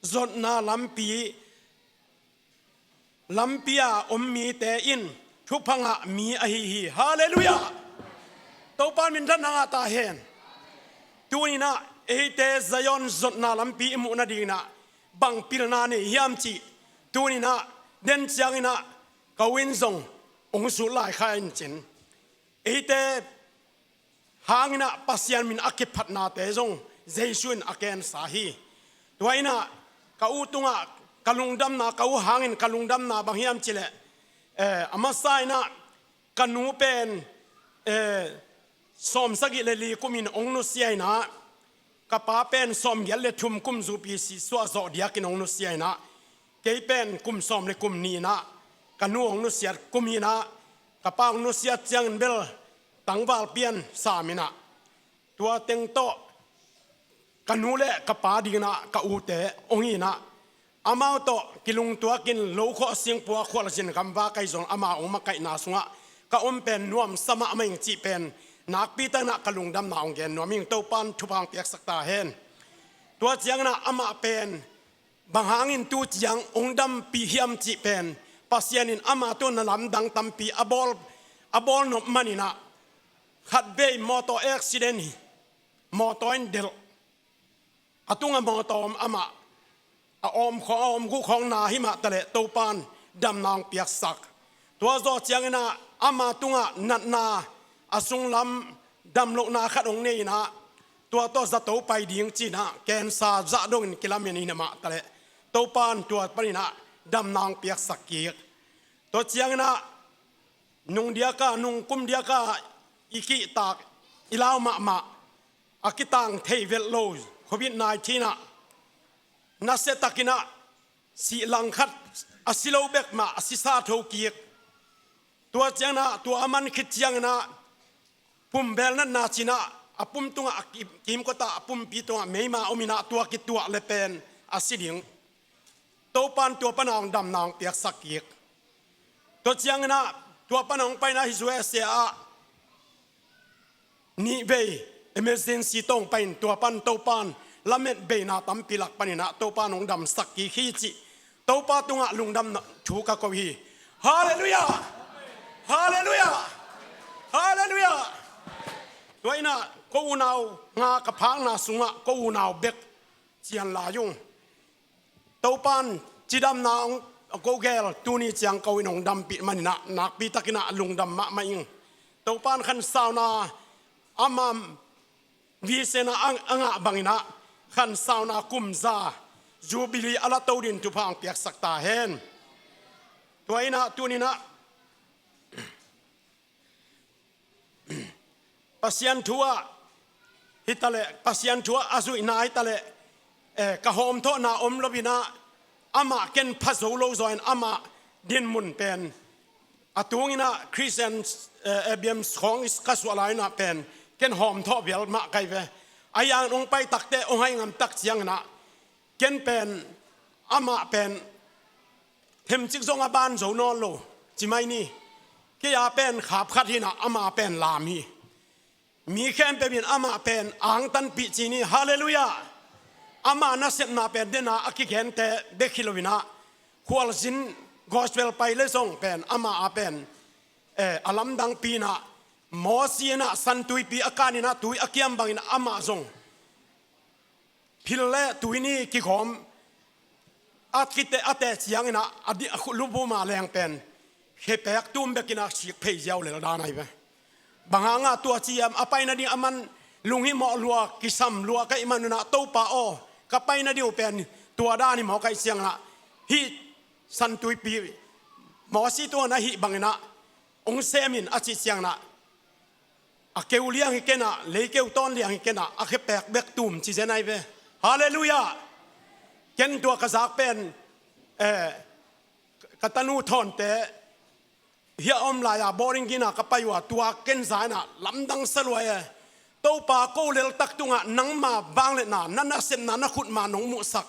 zotna lampi, lampi a om mite in thupha ngah mi ahi hi. Halleluiah. Topa minthanna ngah ta hen. Tuninah eite Zion zotna lampi i muh nadinginah bang pilna nei hiam cih tuninah den cianginah ka u in zong hong sut lai kha in cin. Eite hanginah Pasian min a kiphatnate zong Jesu in a kensa hi. Tua inah ka u tungah ka lungdamna, ka u hangin ka lungdamna bang hiam cileh, eh, a masa inah ka nu pen, eh, sawmsagih le li kumin hong nusia inah, ka pa pen sawmgiat le thum kum zupi sisuah zawh diakin hong nusia inah, kei pen kum sawm le kum ni inah ka nu hong nusiat kum inah, ka pa hong nusiat ciangin bel tangval pian sam inah, tua teng tawh ka nu le ka pa dinginah ka ute hong inah, amau tawh kilungtuakin lokhawh singpua khualzin gamva kai zong amau hong makaihna sungah ka om pen nuamsa mahmah ing cih pen nakpi takinah ka lungdamna hong gen nuam ing. Topan thupha hong piaksak ta hen. Tua cianginah amah pen bang hangin tu ciang hong dampih hiam cih pen Pasian in ama tungah lamdang tampi a bawl, a bawl nop maninah khatvei mawtaw accident hi. Mawtaw in delh, a tungah mawtaw om amah a awm khawng, a awm guh khawng na himah taleh Topan damna hong piaksak. Tua zawh cianginah ama tungah natna a sunglam damlohna khat hong nei inah, tua tawh zato pai ding cinah kensa zah dongin kilamen in amah taleh Topan tua paninah damna hong piaksak kik. Tua cianginah nung diaka, nung kum diaka i kihtak, i lau mahmah, a kitang thei velh lo covid nineteen ah nasia takinah sih langkhat a si lo bek mah a sisa tho kik. Tua cianginah tua a man khit cianginah pum belnatna cinah a pum tungah a kim, kimkotah a pumpi tungah meima om inah tua kituah le pen a si ding. Topan tua pana hong damna hong piaksak kik. Tua cianginah tua pana hong paina hi, U S A ah nihvei emergency tawh hong pai in tua pan Topan lamet beina tampi lak paninah Topan hong damsak kik hi cih Topa tungah lungdamna thu ka ko hi. Halleluiah. Halleluiah. Halleluiah. Tua inah ko unau nga ka phakna sungah ko unau bek cian lai ung. Topan cidamna hong ko gel, tuni ciang ko in hong dampih maninah nakpi takinah lungdam mahmah ing. Topan khansauna ama vision a a ngah banginah khansauna kum za Jubilee a la to din thupha hong piaksak ta hen. Tua inah tuninah Pasian thu ah hitaleh, Pasian thu ah a zuihna hitaleh, eh, ka hawmthawhna om loinah amah ken pha zo lo zawin amah dinmun pen a tunginah Christian, eh, A B M khawng ka suah lai inah pen ken hawmthawh vial mah kai ve. A yang hong pai takte hong hai ngam tak cianginah ken pen amah pen themcik zong a ban zo nawn lo ci mai ni. Kei a pen khap khat hinah ama pen lam hi. Mi khempeuh in amah pen angtanpih ci ni. Halleluiah. Ama nasepna pen dena a kigente bek hi loinah khualzin gospel pai le zong pen ama a pen, eh, a lamdangpi inah Mosi inah santuipi a kaninah tui a kiam bangin amah zong phil le tui ni kigawm a kite a teh cianginah a di a khu lubuma leng pen khepek tum bekinah sik phei ziau lel dan ahi ve. Bang hangah tua ciam a pai nading a man lunghimawh lua, kisam lua ka hih manunah Topa aw, ka pai nading uh pen tua dan hi maw ka hih cianginah hih santuipi Mosi tungah na hih banginah hong sem in a cih cianginah a keu liang hi kenah, leikeu tawn liang hi kenah, a khepek bek tum ci zen ahi ve. Halleluiah. Ken tua ka zak pen, eh, ka tanu thawnte hia om lai-a boarding gate-ah ka pai uh a, tua ken za inah lamdang sa lua e. Topa, ko leltak tungah nangma vangliatna, na nasepna, na khutma nong muhsak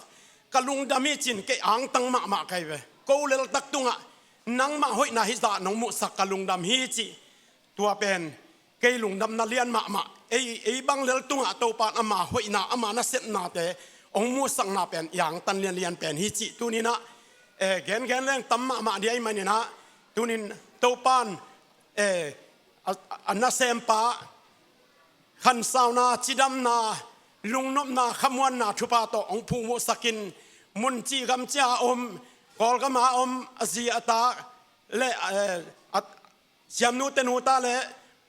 ka lungdam hi cin kei angtang mahmah ka hi ve. ko leltak tungah nangmah hoihna hizah nong muhsak ka lungdam hi cih. Tua pen kei lungdamna lian mahmah. Ei, ei bang lel tungah Topan ama hoihna, ama nasepnate hong muhsakna pen i angtan lianlian pen hi cih tuninah, eh, gengen leng tam mahmah dih ahih maninah, tunin Topan, eh, a, a nasempa khansauna, cidamna, lungnopna, khamuanna thupha tawh hong phungmuhsakin, mun cih gam cia om, Kawlgama om, a zi a ta le, eh, a, siamnu tenu ta le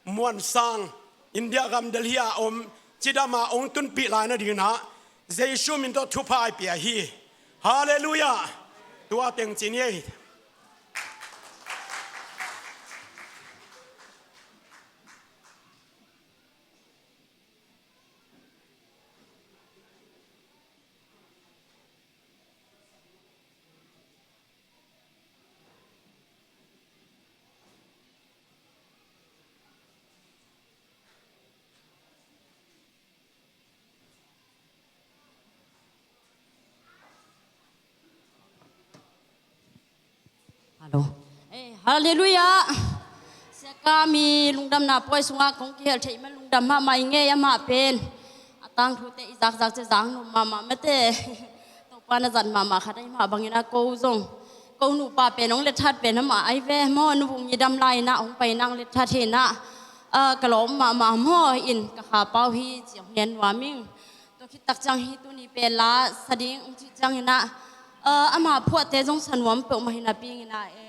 Muansang, India gam Delhi a om, cidama hong tunpih lai nadinginah Jesu min tawh thupha i pia hi. Halleluiah. Tua teng ci ni ei. Hallo. Eh, halleluiah. Siaka mi lungdamna puai sungah kong kihel theih man lungdam mahmah i ngei, amah pen a tangthute i zakzak cia zak nuam mahmah mate. Topa na zat mahmah khat ahih mah bangin a ko zong, ko nupa pen hong letthat pen amah ahi ve maw, nu vung i dam lai inah hong pai inah hong letthat hi inah, ah, ka lawm mahmah maw in ka kha pau hi ci hong ngen nuam ing. Tua khit tak ciang hi tuni pen la sa ding hong cih cianginah, ah, ama phuahte zong sa nuam peuhmah hi napi inah, eh,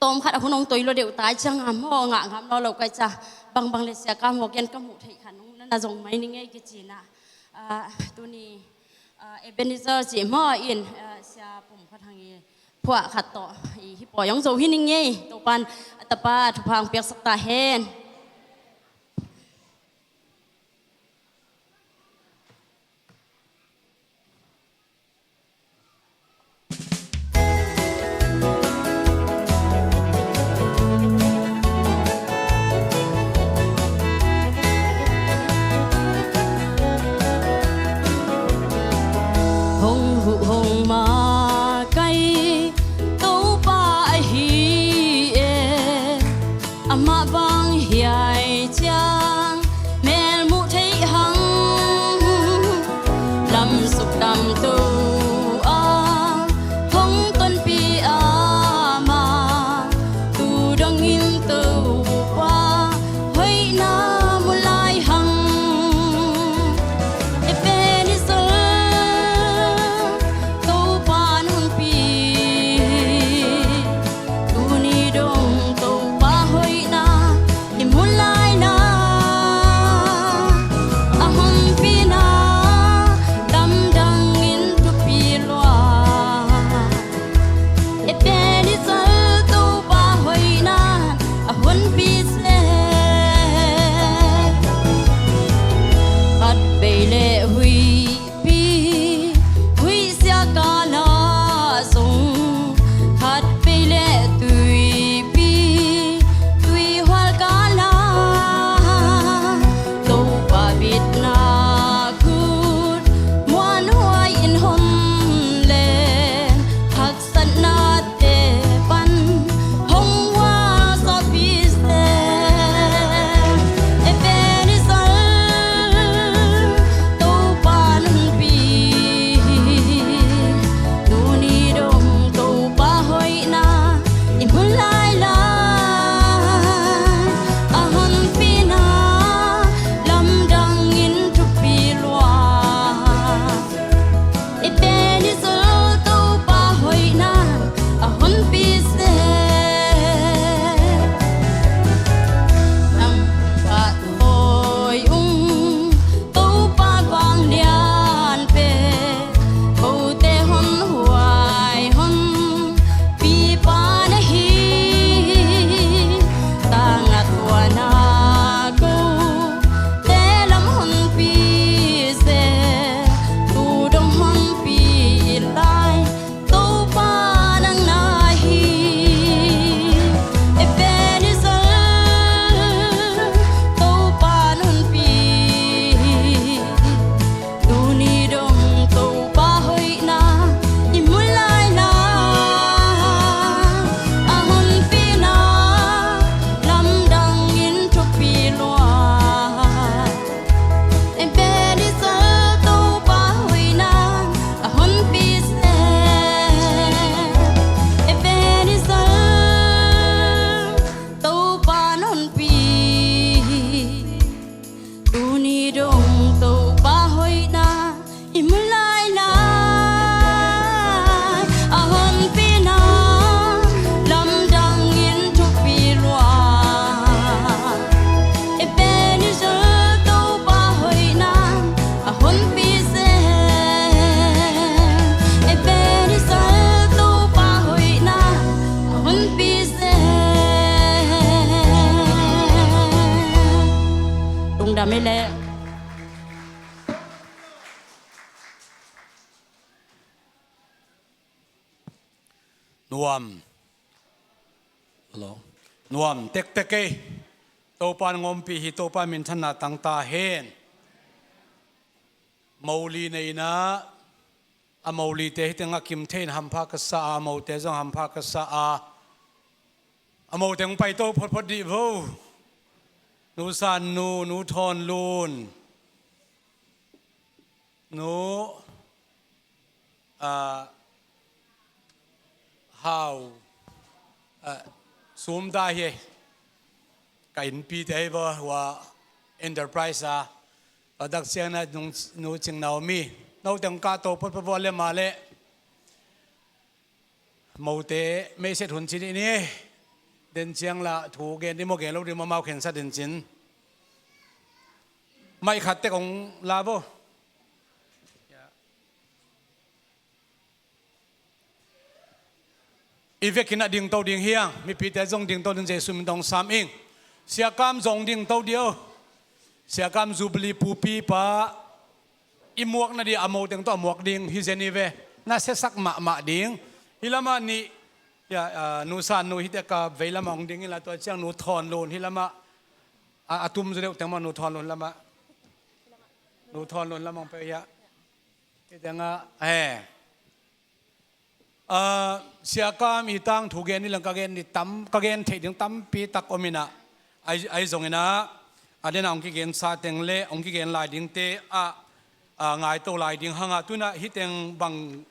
tawm khat a hun hong toi lo deuh tai ciang a maw, ngah ngam lo lo kai cia. Bangbang le siaka maw, ken ka muh theih khat nong na na zong mai ni ngei kici inah, ah, tuni, ah, Ebenezer cih maw in, ah, sia pum khat hang i phuah khat tawh i hi pawi hong zo hi ni ngei. Topan a tapa thupha hong piaksak ta hen. Hong huh hong makai Topa ahi e, amah bang hi Lungdam ei le. Nuam. Hello. Nuam tektek ei. Topa in hong ompih hi, Topa minthanna tang ta hen. Mo li nei-in ah, a mo lite hih teng a kim thei in hampha ka sa a, a mote zong hampha ka sa a. A mote hong paito photphot dih vo. Nu San Nu, Nu Thawn Lun, Nu, ah, Hau, ah, Sum ta hi. Ka innpite hi vo, hua enterprise a. Tua tak ciangin ah Nu, Nu Cing Naomi, note hong kahto photphot vo le mah le. Mote meiset hun ci dih ni. Den ciang lah thu gen dih maw, gen lo dih maw, amau khensat in cin. Maih khat tek hong la vo. I vekin ah dingto ding hi hang, mipite zong dingto ding, Jesu min tawh hong sam ing. Sia Kam zong dingto dih o. Sia Kam Jubilee pupipa i muakna dih a, a mo teng tawh a muak ding hi zen hi ve. Na siasak mahmah ding. Hih lamah nih, ya, ah, Nu San Nu hih teh ka vei lamah hong ding inla, tua ciang Nu Thawn Lun hih lamah, a, a tum zaw deuh teng mah Nu Thawn Lun lamah. Nu Thawn Lun lamah hong peuh hia. Hih tengah, eh. Ah, Sia Kam i tangthu gen ni lang, ka gen ni tam, ka gen theih ding tampi tak om inah, ai, ai zong inah, a den a hong kigensa teng le hong kigen lai dingte ah, ah, ngaito lai ding hang a, tu inah hih teng bang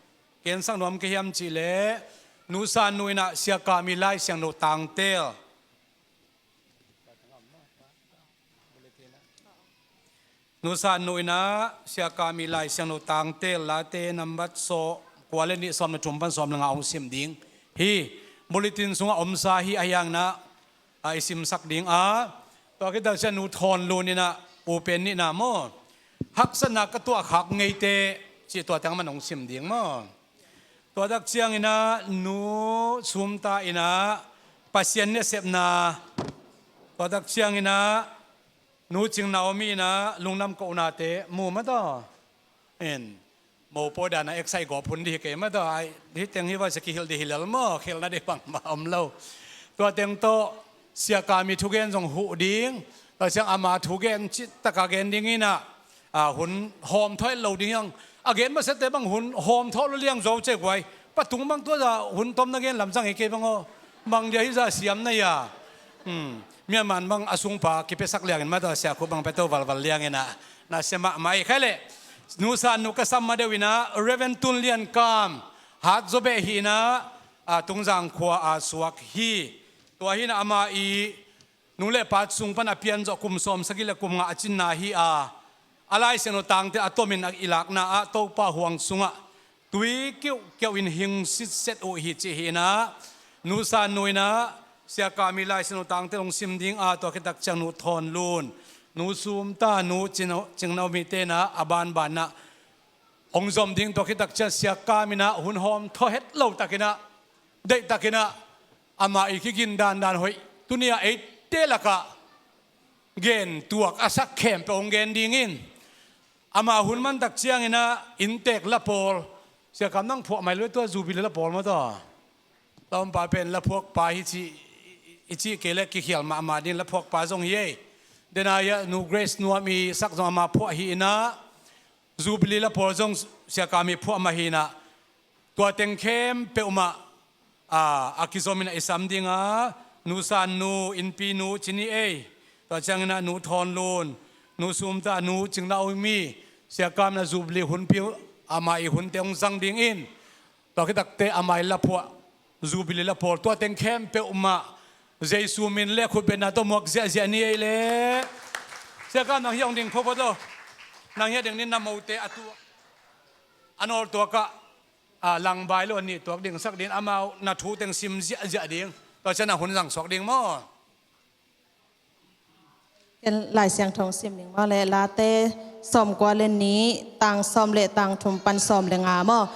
gensak nuam ka hiam cih leh, Nu San Nu inah Sia Kam i Lai Siangtho tangtel. Nu San Nu inah Sia Kam i Lai Siangtho tangtel, Late nambat sawm kua le nih, sawm le thum pan sawm le nga hong sim ding hi. Bulletin sungah omsa hi, ahi hang inah, a, i simsak ding a. Tua khit tak ciang Nu Thawn Lun inah, U Pen nihna maw, Haksatna ka tuahkhak ngeite, cih tua teng mah hong sim ding maw. Tua tak ciang inah Nu Sum ta inah, Pasian nasepna. Tua tak ciang inah Nu Cing Naomi inah, Lungdam Kohnate, mu mah tawh. En, mopawi dan a excite gawp hun dih hi kei mah tawh. Ai, hih teng hi vai sa kihilh dih hi lel maw, khelhna dih bangmah om lo. Tua teng tawh Sia Kam i thugen zong huh ding. Tua ciang ama thugen cih tak a gen ding inah, a, hun hawm thawh het lo ding hi hang. A gen masiate bang hun hawm thawh lo liang zo cei guai. Patung bang tua zah hun tom na gen lam zang hi kei bang aw. Bang dia hih zah siam na hia. Hmm. Myanmar bang a sungpa kipiasak liangin mah tawh, Sia Khup bang piato valval liang inah, na sia mahmah hi kei leh. Nu San Nu ka sam ma deuh inah, Reverend Tun Lian Kam, hat zaw beh hi inah, a, Tungzang khua a suak hi. Tua hi inah ama i nu le pa sung pan a pian zawh kum sawm sagih le kum nga a cinna hi a, a Lai Siangtho tangte a tomin a i lakna ah Topa huang sungah tui kiuhkiuh in hing sitset uh hi, cih hi inah, Nu San Nu inah Sia Kam i Lai Siangtho tangte hong sim ding a, tua khit tak ciang Nu Thawn Lun, Nu Sum ta, Nu Cing Nau-, Cing Naomi te inah a banban inah hong zom ding. Tua khit tak ciang Sia Kam inah hun hawm thawh het lo tak inah, deih tak inah, ama i kigin dandan hoih, tuni a eite lakah gen tuak a sak khempeuh hong gen ding in, ama hun man tak ciang inah inntek la pawl, Sia Kam nang phuah mai lo tua Jubilee la pawl maw tawh. Tawmpa pen la phuakpa hi cih, i cih kei leh kikhial mahmah ding, la phuakpa zong hi ei. Den a hia Nu Grace Nuam i sak zong ama phuah hi inah, Jubilee la pawl zong Sia Kam i phuah mah hi inah, tua teng khempeuh mah, a, a kizom inah i sam ding a, Nu San Nu, innpi nu ci ni ei. Tua ciang inah Nu Thawn Lun, Nu Sum ta, Nu Cing Naomi, Sia Kam inah Jubilee hunpi, ama i hunte hong zang ding in, tua khit tak teh ama i la phuah Jubilee la pawl, tua teng khempeuh mah Jesu min le khutbetna tawh muak ziahziah ni ei leh. Sia Kam, nang hiah hong ding photphot lo. Nang hiah ding ni, na mote a tu a nawltuak ah, a, langbai lo a nih tuak ding sak ding, amau na thu teng sim ziahziah ding. Tua ciang a hun zang suak ding maw. Ken Lai Siangtho sim ning maw le, Late sawm kua le nih, tang sawm le tang thum pan sawm le nga maw.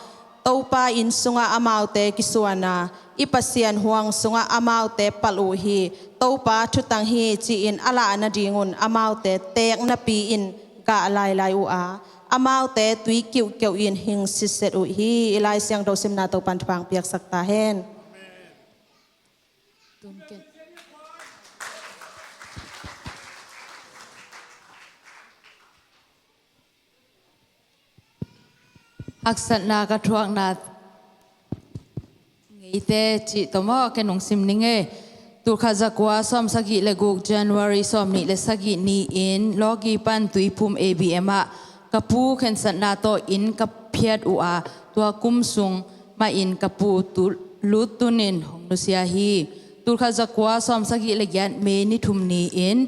Topa inn sungah amaute kisuan a, i Pasian huang sungah amaute palh uh hi. Topa thutang hi, ci-in a lah nadingun amaute teek napi-in gah lailai uh a, amaute tui kiuhkeuh in hing sitset uh hi. I Lai Siangtho simna Topan thupha piaksak ta hen. Haksatna ka thuakna ngeite cih tawh maw, ken hong sim ning e. Tulkhat zakua sawmsagih le guk, January sawmnih le sagih ni-in Lawki pan Tuiphum A B M ah ka pu khensatna tawh inn ka phiat uh a, tua kum sung mahin ka pu tu-, lut tunin hong nusia hi. Tulkhat zakua sawmsagih le giat, May ni thum ni-in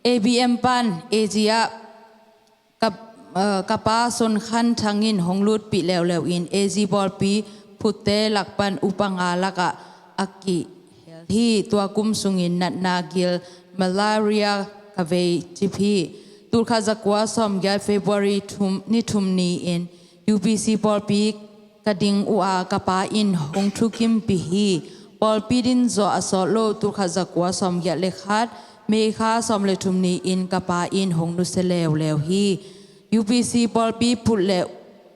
A B M pan A G ah ka, eh, ka pa Son Khan Thang in hong lutpih leuleu in A G pawlpi phutte lak pan upa nga lakah a kihel hi. Tua kum sungin natna gil malaria ka vei cip hi. Tulkhat zakua sawmgiat, February thum, ni thum ni-in U P C pawlpi ka ding uh a, ka pa in hong thukimpih hi. Pawlpi din zawh a sawt lo, tulkhat zakua sawmgiat le khat, May kha sawm le thum ni-in ka pa in hong nusia leuleu hi. U P C pawlpi phut le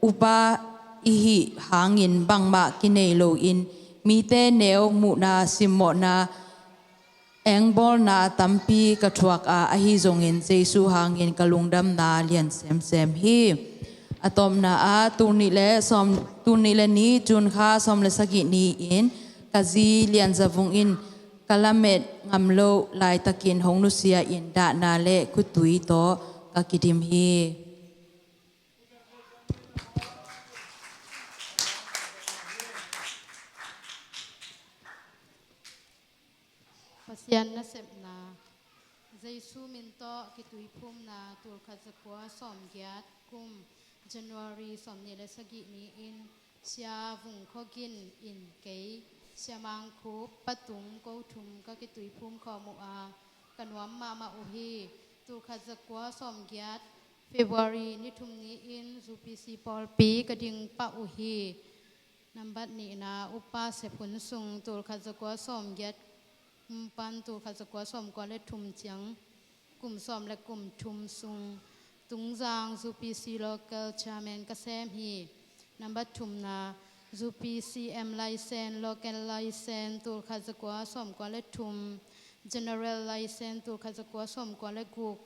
upa i hih hangin bangmah kinei loin mite neu muhna, simmawhna, engbawlna tampi ka thuak a, ahi zongin Jesu hangin ka lungdamna lian semsem hi. A tawpna ah, tul nih le sawm, tul nih le nih, June kha sawm le sagih ni-in ka zi Lian Za Vung in ka lamet ngam loh laitakin hong nusia in dahna le khutui tawh ka kidim hi. Pasian nasepna. Jesu min tawh kituiphumna, tulkhat zakua sawmgiat kum, January sawmnih le sagih ni-in Sia Vung Khaw Gin in kei, Sia Mang Khup, Pa Tung, ko thum ka kituiphum khawm uh a, ka nuam mahmah uh hi. Tulkhat zakua sawmgiat, February ni thum ni-in U P C pawlpi ka ding pah uh hi. Nambat nihna, Upa Sep Hun Sung, tulkhat zakua sawmgiat kum pan tulkhat zakua sawmkua le thum ciang kum sawm le kum thum sung Tungzang U P C Local Chairman ka sem hi. Nambat thumna, U P C M license, local license, tulkhat zakua sawmkua le thum, general license, tulkhat zakua sawmkua le guk,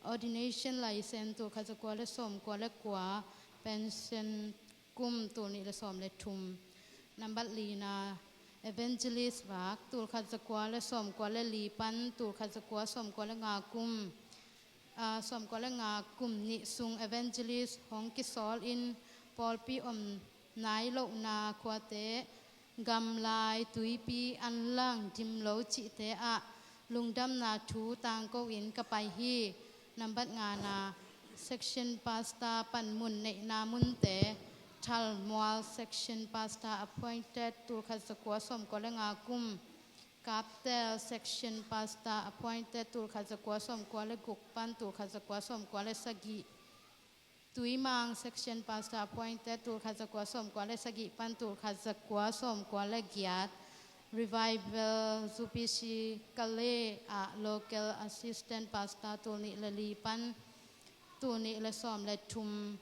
ordination license, tulkhat zakua le sawmkua le kua, pension kum, tul nih le sawm le thum. Nambat lina, evangelist vak, tulkhat zakua le sawmkua le li pan tulkhat zakua sawmkua le nga kum, ah, sawmkua le nga kum nih sung evangelist hong kisawl in pawlpi om nai lohna khuate, gamlai, tuipi, anlang, dimlo cihte ah lungdamna thu tangko in ka pai hi. Nambat ngana, section pastor panmun neihna munte, Thalmual section pastor appointed, tulkhat zakua sawmkua le nga kum, Kaptel section pastor appointed, tulkhat zakua sawmkua le guk pan tulkhat zakua sawmkua le sagih. Tuimang section pastor appointed, tulkhat zakua sawmkua le sagih pan tulkhat zakua sawmkua le giat. Revival U P C Kale ah local assistant pastor, tul nih le li pan tul nih le sawm le thum.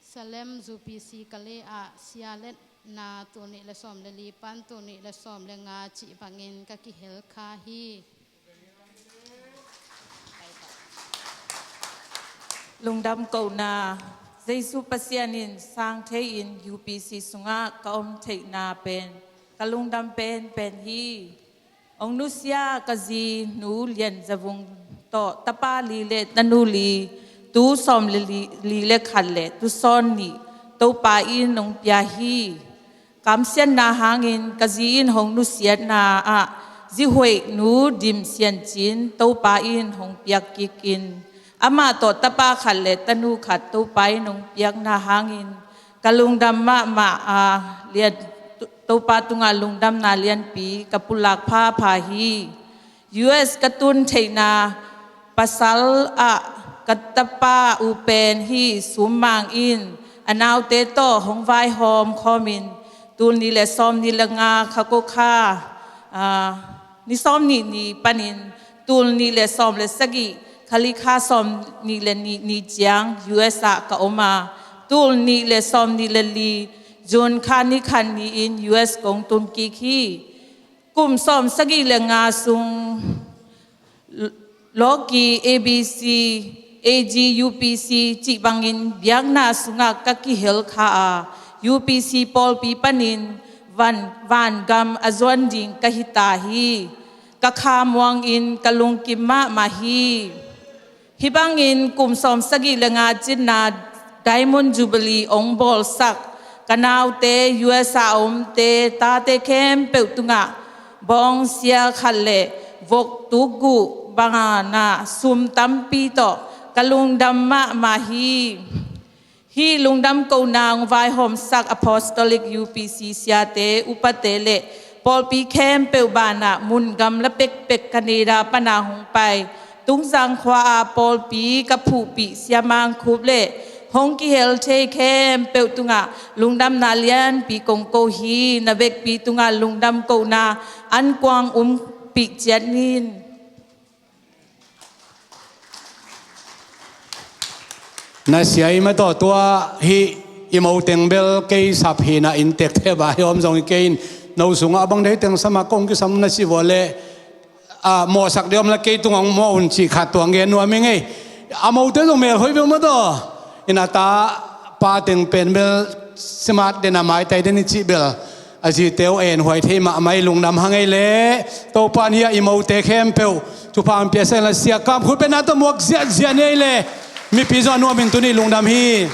Salem U P C Kale ah sia letna, tul nih le sawm le li pan tul nih le sawm le nga cih bangin ka kihel kha hi. Lungdam kohna. Jesu Pasian in sang thei-in U P C sungah ka om theihna pen ka lungdam penpen hi. Hong nusia ka zi Nu Lian Za Vung tawh tapa li le tanu li, tu sawm le li, li le khat le tu sawn nih Topa in hong pia hi. Kamsiatna hangin ka zi in hong nusiatna ah zi hoih Nu Dim Sian Cin Topa in hong piak kik in, amah tawh tapa khat le tanu khat Topa in hong piakna hangin ka lungdam mahmah a, lian, Topa tungah lungdamna lianpi ka pulak phapha hi. U S ka tun theihna pasal ah ka tapa uh pen hi Sum Mang in a naute tawh hong vaihawm khawmin tul nih le sawm nih le nga kha ko kha, aa, ni sawm nih ni panin tul nih le sawm le sagih, khali kha sawm nih le nih ni ciang U S ah ka om a, tul nih le sawm nih le li June kha ni khat ni-in U S kong tung kik hi. Kum sawm sagih le nga sung lawki A B C, A G, U P C cih bangin biakna sungah ka kihel kha a, U P C pawlpi panin van, vangam a zuan ding ka hi ta hi. Ka kha muangin ka lungkim mahmah hi. Hih bangin kum sawm sagih le nga cinna Diamond Jubilee ong bawlsak ka naute, U S a omte, tate khempeuh tungah bawngsia khat le vok tuk guh bangana sum tampi tawh ka lungdam mahmah hi. Hih lungdam kohna hong vaihawmsak Apostolic U P C siate, upate le pawlpi khempeuh banah mun gamla pekpek Canada pana hong pai Tungzang khua-a pawlpi ka phuhpih Sia Mang Khup le hong kihel thei khempeuh tungah lungdamna lianpi kong ko hi. Na vekpi tungah lungdam kohna ankuang umpih ciat nin. Na sia i ma tawh tua hih i mo teng bel kei sap hina in tek theba hi om zong i kei in no sungah bang dei teng sama kong kisam na si vua le, a, mawhsak deuh om la kei tungah hong mawh un cih khat tuang gen nuam i ngei. A mote zong mel hoih beuh ma tawh. Ina ta pa teng pen bel simat den a maitai den i cih bel a zite uh en huai thei mahmah i lungdam hang ei le. Topan hi a i mote khempeuh thupha ang piasen la siakam khut pen a tawh muak ziahziah ni ei le. Mipi zong a nuam in tuni lungdam hi.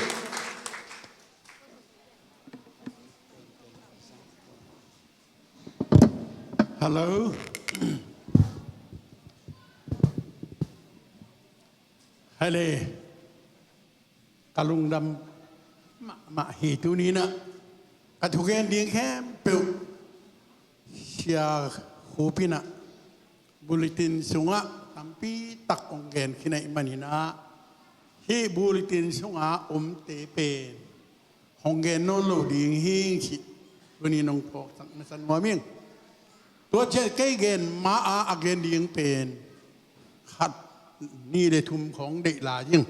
Hello. Hale. Ka lungdam mahmah hi tuninah ka thugen ding khempeuh sia khupinah bulletin sungah tampi tak hong gen khin ahih maninah hih bulletin sungah omte pen hong gen nawn lo ding hi cih tuni nong phawksak masa nuam ing. Tua ciah kei gen ma-a a gen ding pen khat nih le thum khawng deih lai ing.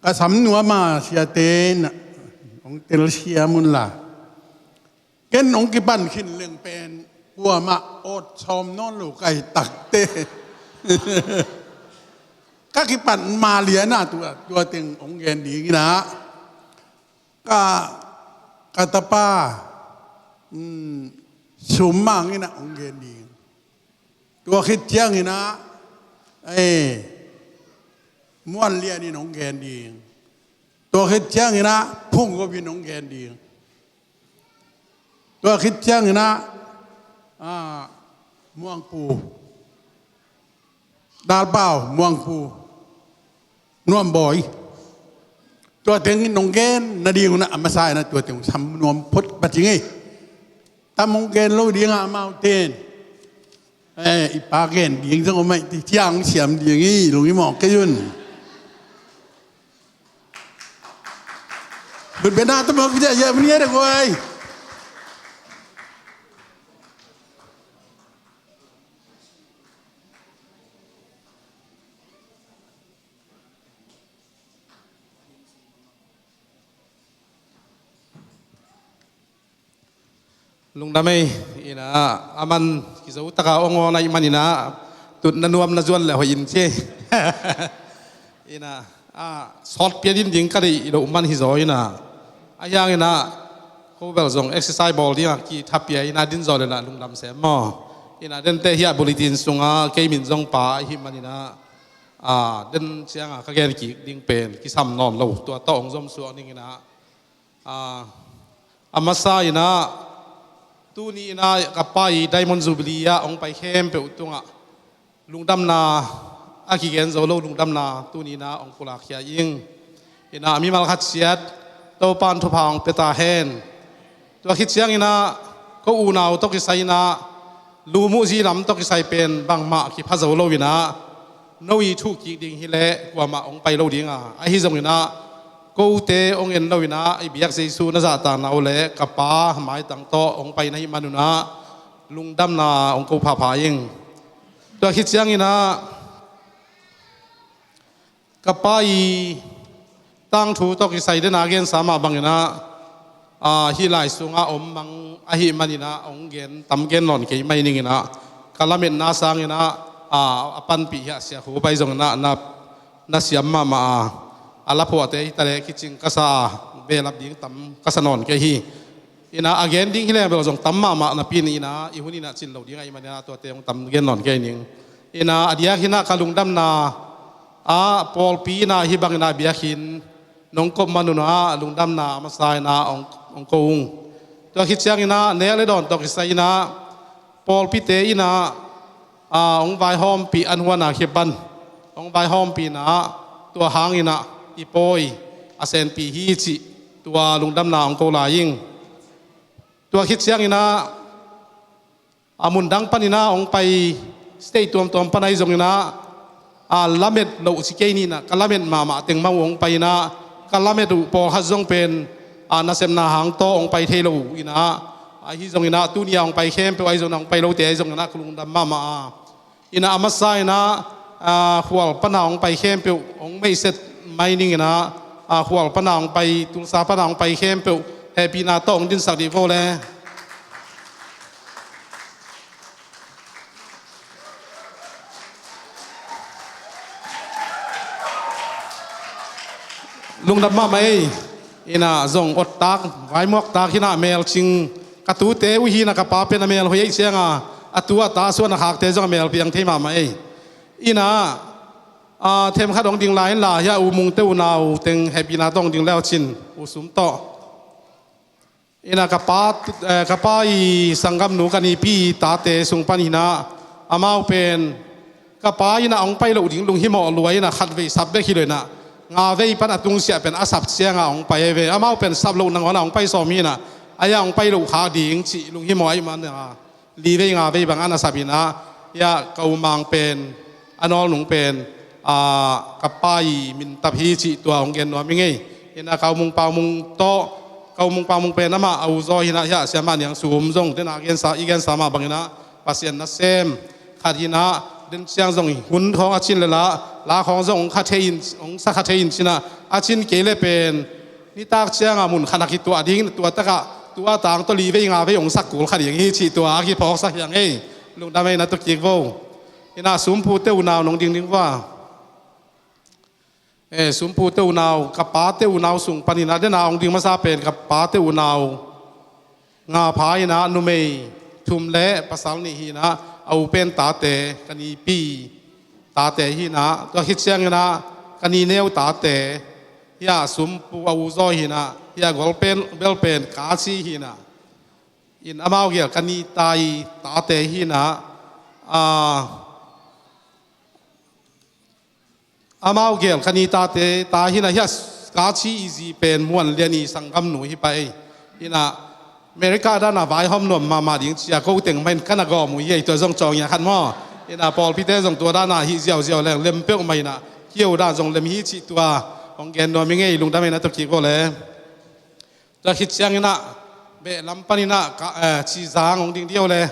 Ka sam nuam a siate in hong telsiam unla ken hong kipan khin leng pen kuamah awt sawm nawn lo ka hi takte. Ka kipan ma liana tua, tua teng hong gen ding inah ka, ka tapa, um, sum mang inah hong gen ding. Tua khit cianginah, eh, muan lianin hong gen ding. Tua khit cianginah phung gopin hong gen ding. Tua khit cianginah, ah, muangpu. Dalpau, muangpu, nuambawi. Tua teng in nong gen nading unah a masa inah tua teng sam nuam phot pacing ei. Tam hong gen lo dingah amau ten. Eh, i pa gen ding zong om aih ti ciang siam ding i lung i mawk kei un. Butbena tu mawk kei a ya mania da guai. Lungdam ei, inah a man kizo taka ong aw naih maninah tutna nuam na zuan le hoih in ci. Inah a sawt pia din ding ka deih i loh man hizaw inah a hianginah ko bel zong exercise bawl dingah kithapia inah din zaw lenah lungdam sem maw. Inah dente hiah bulletin sungah kei min zong pa ahi maninah a den ciangah ka gen kik ding pen kisam nawn lo tua tawh hong zom suak ninginah a, a masa inah tuni inah ka pai Diamond Jubilee ah hong pai khempeuh tungah lungdamna a kigen zo lo lungdamna tuni inah hong pulakkhia ing. Inah mimal khat siat Topan thupha hong pia ta hen. Tua khit cianginah ko unau tawh kisai inah lumuh zi lam tawh kisai pen bangmah kipha zo lo inah no i thuh kik ding hileh kuamah hong pai lo dinga ahi zonginah kote hong en lo inah i biak Jesu na zahtakna uh le ka pa maitang tawh hong pai na hih manunah lungdamna hong ko phapha ing. Tua khit cianginah ka pa i tangthu tawh kisai dena gensa mah banginah, a, hih lai sungah om mang ahih maninah hong gen tam gen nawn kei mai ninginah ka lametna sanginah, a, a panpih hiah siakhu pai zonginah na, na siam mahmah a, a laphuahte hi taleh kicing ka sa a, behlap ding tam ka sa nawn kei hi. Inah a gen ding hi leng bel zong tam mahmah napi inah i hun inah cin lo ding ahih maninah tuate hong tam gen nawn kei ning. Inah a diak hinah ka lungdamna ah pawlpi inah hih banginah biakinn nong kop manunah lungdamna a masa inah hong, hong ko ung. Tua khit cianginah nek le dawn tawh kisai inah pawlpite inah, a, hong vaihawmpih an huana khipan hong vaihawmpih inah tua hanginah i pawi a senpih hi cih tua lungdamna hong ko lai ing. Tua khit cianginah a mundang paninah hong pai state tuamtuam pan ahi zonginah, a, lamet loh ci kei ninah ka lamet mahmah teng mah uh hong pai inah ka lamet uh pawlkhat zong pen, a, nasepna hang tawh hong pai thei lo uh inah, ahi zonginah tuni a hong pai khempeuh ahi zonginah hong pai lote ahi zonginah ka lungdam mahmah a. Inah a masa inah, a, khual pana hong pai khempeuh hong meihset mai ninginah, a, khual pana hong pai, Tulsa pana hong pai khempeuh hehpihna tawh hong dinsak dih vo le. Lungdam mahmah ei. Inah zong ottak vaimuaktak hinah melcing ka tute uh hinah ka pa pen a mel hoih ei cianga a tu a ta suan a khakte zong a mel piang thei mahmah ei. Inah, a, themkhat hong ding lai inla hiah U Mungte unau teng hehpihna tawh hong ding leucin U Sum tawh. Inah ka pa, eh, ka pa i sanggamnu ka nipi tate sung pan hinah amau pen ka pa inah hong pai loh ding lunghimawh lua inah khatvei sap bek hi lo inah ngavei pan a tungsiah pen a sap cianga hong pai ahi ve. Amau pen sap loh nangawnah hong pai sawm hinah aia hong pai loh khak ding cih lunghimawh ahih mana livei ngavei bang a na sap inah hiah ka umang pen a nawlnung pen, a, ka pa i mintap hi cih tua hong gen nuam ing ei. Inah ka umung paumung tawh ka umung paumung pen amah a uzaw hinah hiah siamah niang sum zong dena gensa i gensa mah banginah Pasian nasem khat hinah den ciang zong hun khawng a cin le la la khawng zong hong kha thei in, hong sa kha thei in cinah a cin kei le pen nitak cianga mun khat a kituah ding tua takah tua tang tawh livei ngavei hong sak kul kha ding hi cih tua a kiphawksak hiang ei. Lungdam ei na tua kik vo. Inah Sumpute unau nong dingding vua. Eh, Sumpute unau ka pate unau sung paninah dena hong ding masa pen ka pate unau nga pha inah numei thum le pasal nih hinah a u pen tate ka nipi tate hinah tua khit cianginah ka nineu tate hiah Sumpu a uzaw hinah hiah gol pen bel pen ka ci hinah in amau gel ka nitai tate hinah, a, amau gel ka nitate ta hinah hiah ka ci i zi pen Muan Lian i sanggamnu hi pai. Inah America dana vaihawm nuam mahmah ding cia ko teng mahin ka na gawm uh hi ei tua zong cawng ia khat maw. Inah pawlpite zong tua dana hih ziauziau leng lem peuh mah inah kio dan zong lem hi cih tua hong gen nuam ing ei. Lungdam ei na tua kik vo le. Tua khit cianginah behlam paninah ka, eh, cizang hong ding diau le.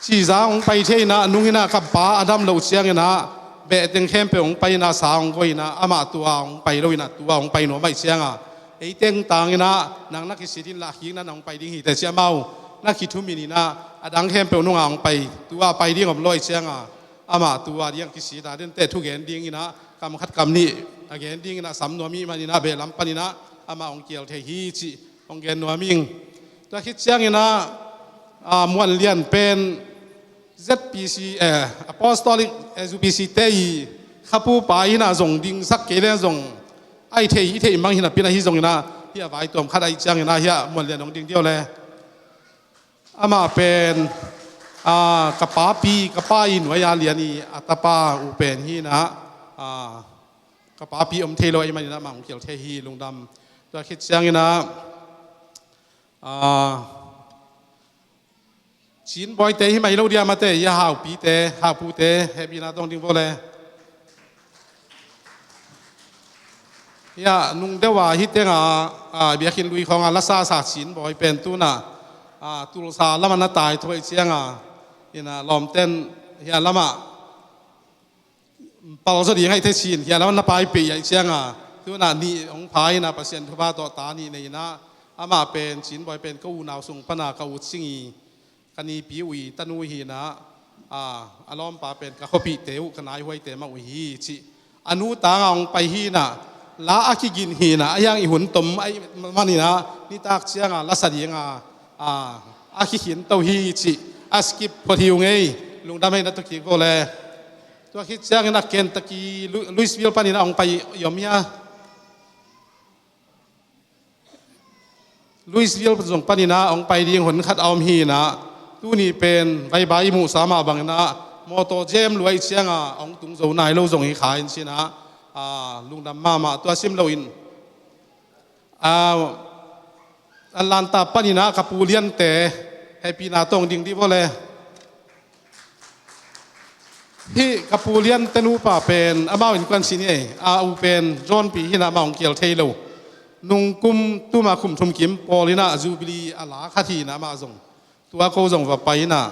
Cizang hong pai thei inah nung hinah ka pa a dam loh cianginah behteng khempeuh hong pai inah sa hong goi inah amah tua hong pai lo inah tua hong pai nuam aih cianga ei teng tanginah nang na kisit inla khikna na hong pai ding hi teci amau na kithumin inah a dang khempeuh nunga hong pai tua pai ding om lo aih cianga amah tua diang kisita denteh thugen dinginah kam khat kam nih a gen dinginah sam nuam ih maninah behlam paninah amah hong kial thei hi cih hong gen nuam ing. Tua khit cianginah, a, Muan Lian pen Z P C, eh, Apostolic, eh, Z P C te i khapupa inah zong dingsak kei leng zong ahi thei i theih mang hinah pinah hi zonginah hiah vaituam khat aih cianginah hiah Muan Lian hong ding diau le. Amah pen, a, ka papi ka pa i nuai a lian i a tapa uh pen hinah, a, ka papi om thei lo ahi maninah amah hong kial thei hi. Lungdam. Tua khit cianginah, a, Cin Bawite hi mai lo dia mate ia Haupite Haupute hehpihna tawh hong ding vo le. Hia nung deuh a hih tengah, a, biakinn lui khawngah lasa sa Cin Bawi pen tunah, a, Tulsa lamah na tai thuai ciangah, ina lawmten hia lamah pal zaw ding ahi thei Cin, hia lamah na pai pei ahi ciangah, tunah nih hong pha ina Pasian thupha tawh ta nih nei ina, amah pen Cin Bawi pen ko unau sung pana ka ut sing i, ka nipi uh i tanu hi ina, a, a lawmpa pen ka khuapihte uh, ka naihuaite mah uh hi cih. A nu tangah hong pai hi ina, la a kigin hi ina, a hiang i hun tom ahi man ina, nitak ciangah lasa dinga, a, a kikhin to hi cih. A skip phot hi uh ngei, lungdam hei na tukik vo le. Tua khit ciangin a Kentucky, Lu-, Louisville pan ina hong pai i om hia. Louisville zong pan ina hong pai ding hun khat a om hi ina, tuni pen vaibai i muhsa mah bang ina, mawtaw jam luai cianga hong tung zo nai lo zong hi kha in ci ina, a, lungdam mahmah tua sim loin, a, Atlanta pan ina ka pu Liante, hehpihna tawng ding dih vo le. Hih ka pu Liante nupa pen amau innkuan sin hi ei, a u pen John pi hi ina amau hong kial thei lo. Nung kum tuma kum thum kim pawl ina Jubilee a la khat hi ina amah zong. Tua ko zong va pai ina.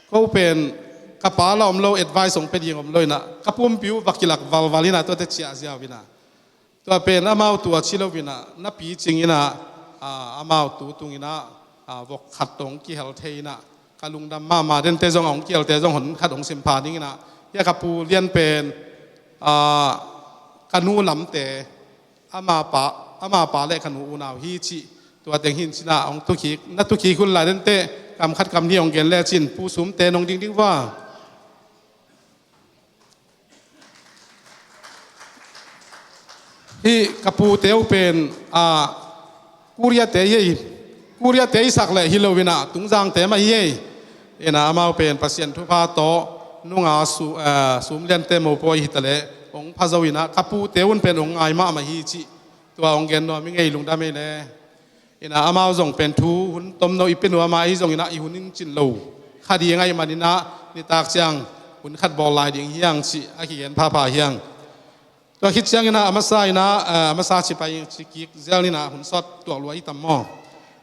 Ko pen ka pa la om lo, advice hong pia ding om lo ina. Ka pumpi uh va kilak valval ina tuate ciah ziau ina. Tua pen amau tua ci lo ina, na picing ina, a, amau tu tung ina, a, vok khat hong kihel thei ina, ka lungdam mahmah. Dente zong a hong kialte zong hun khat hong sim pha ding ina, hia ka pu Lian pen, a, ka nu lamte, ama pa, ama pa le ka nu unau hi cih, tua teng hin ci ina, hong tukik, na tukik hun lai dente, kam khat kam ni hong gen le cin, pu Sumte nong ding ding vua. Hih ka pute uh pen, a, Korea te hi ei. Korea te i sak leh hi lo ina, Tungzang te mah hi ei. Ina amau pen Pasian thupha tawh nunga su-, a, Sum Liante mopawi hi ta leh hong pha zo ina, ka pute un pen hong ngai mahmah hi cih. Tua hong gen nuam i ngei, lungdam ei le. Ina amau zong pen thu hun tom no i pia nuam a, ahi zong ina i hun in cin lo kha ding ahih man ina, nitak ciang hun khat bawl lai ding hi hang cih a kigen phapha hi hang. Tua khit ciang ina a masa ina, a, a masa ci pai ci kik zel ina hun sawt tuak lua i tam maw.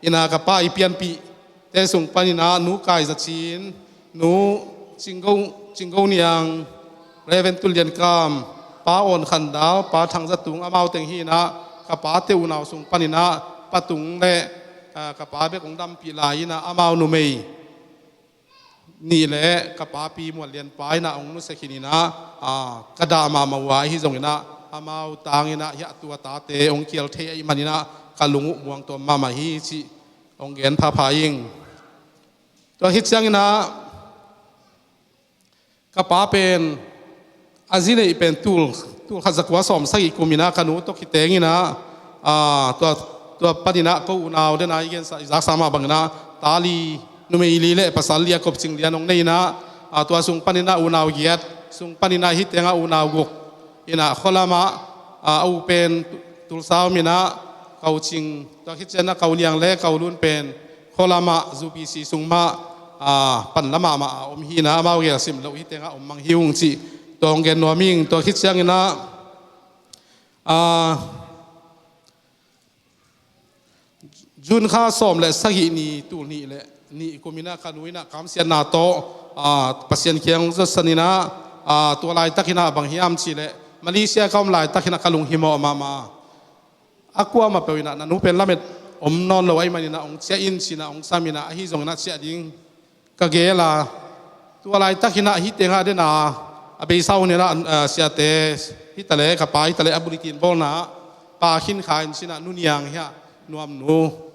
Ina ka pa i pianpih te sung pan ina Nu Kai Za Cin, Nu Cinggo, Cinggo Niang, Reverend Tul Lian Kam, Pa Awn Khan Dal, Pa Thang Za Tung, amau teng hi ina, ka pate unau sung pan ina, Pa Tung le, a, ka pa bek hong dampih lai ina, amau numei nih le ka papi Muan Lian pa ina hong nusia khin ina, a, ka dah mahmah uh a, ahi zong ina, amau tang ina, hia tua tate hong kial thei ahih man ina, ka lung uh muang tuam mahmah hi cih hong gen phapha ing. Tua khit ciang ina, ka pa pen a zi neih pen tul, tul khat za kua sawm sagih kum ina ka nu tawh kiteng ina, a, tua, tua pan ina ko unau dena i gensa, i zaksa mah bang ina, ta li, numei li le pasal li a Kop Cing Lian hong nei ina, a, tua sung pan ina unau giat, sung pan ina hih tengah unau guk ina, khualamah, a, a u pen Tulsa om ina, Kau Cing, tua khit ciang ina Kau Niang le Kau Lun pen khualamah, U P C sung mah, a, pan lamah mah a om hi ina, amau gel sim loh hih tengah om mang hi ung cih tua hong gen nuam ing. Tua khit ciang ina, a, June kha sawm le sagih ni, tul nih le nih kum ina ka nu ina kamsiatna tawh, a, Pasian kiang hong zotsan ina, a, tua laitak ina bang hiam cih leh Malaysia ka om laitak ina ka lunghimawh mahmah. A kuamah peuh ina na nu pen lamet om nawn lo ahih man ina hong ciah in ci ina hong sam ina, ahi zong ina ciah ding ka gel a. Tua laitak ina hih tengah dena a beisa hun ina, a, siate hi ta le, ka pa hi ta le, a bulletin bawlna pa khin kha in ci ina Nu Niang hia, Nuam Nu.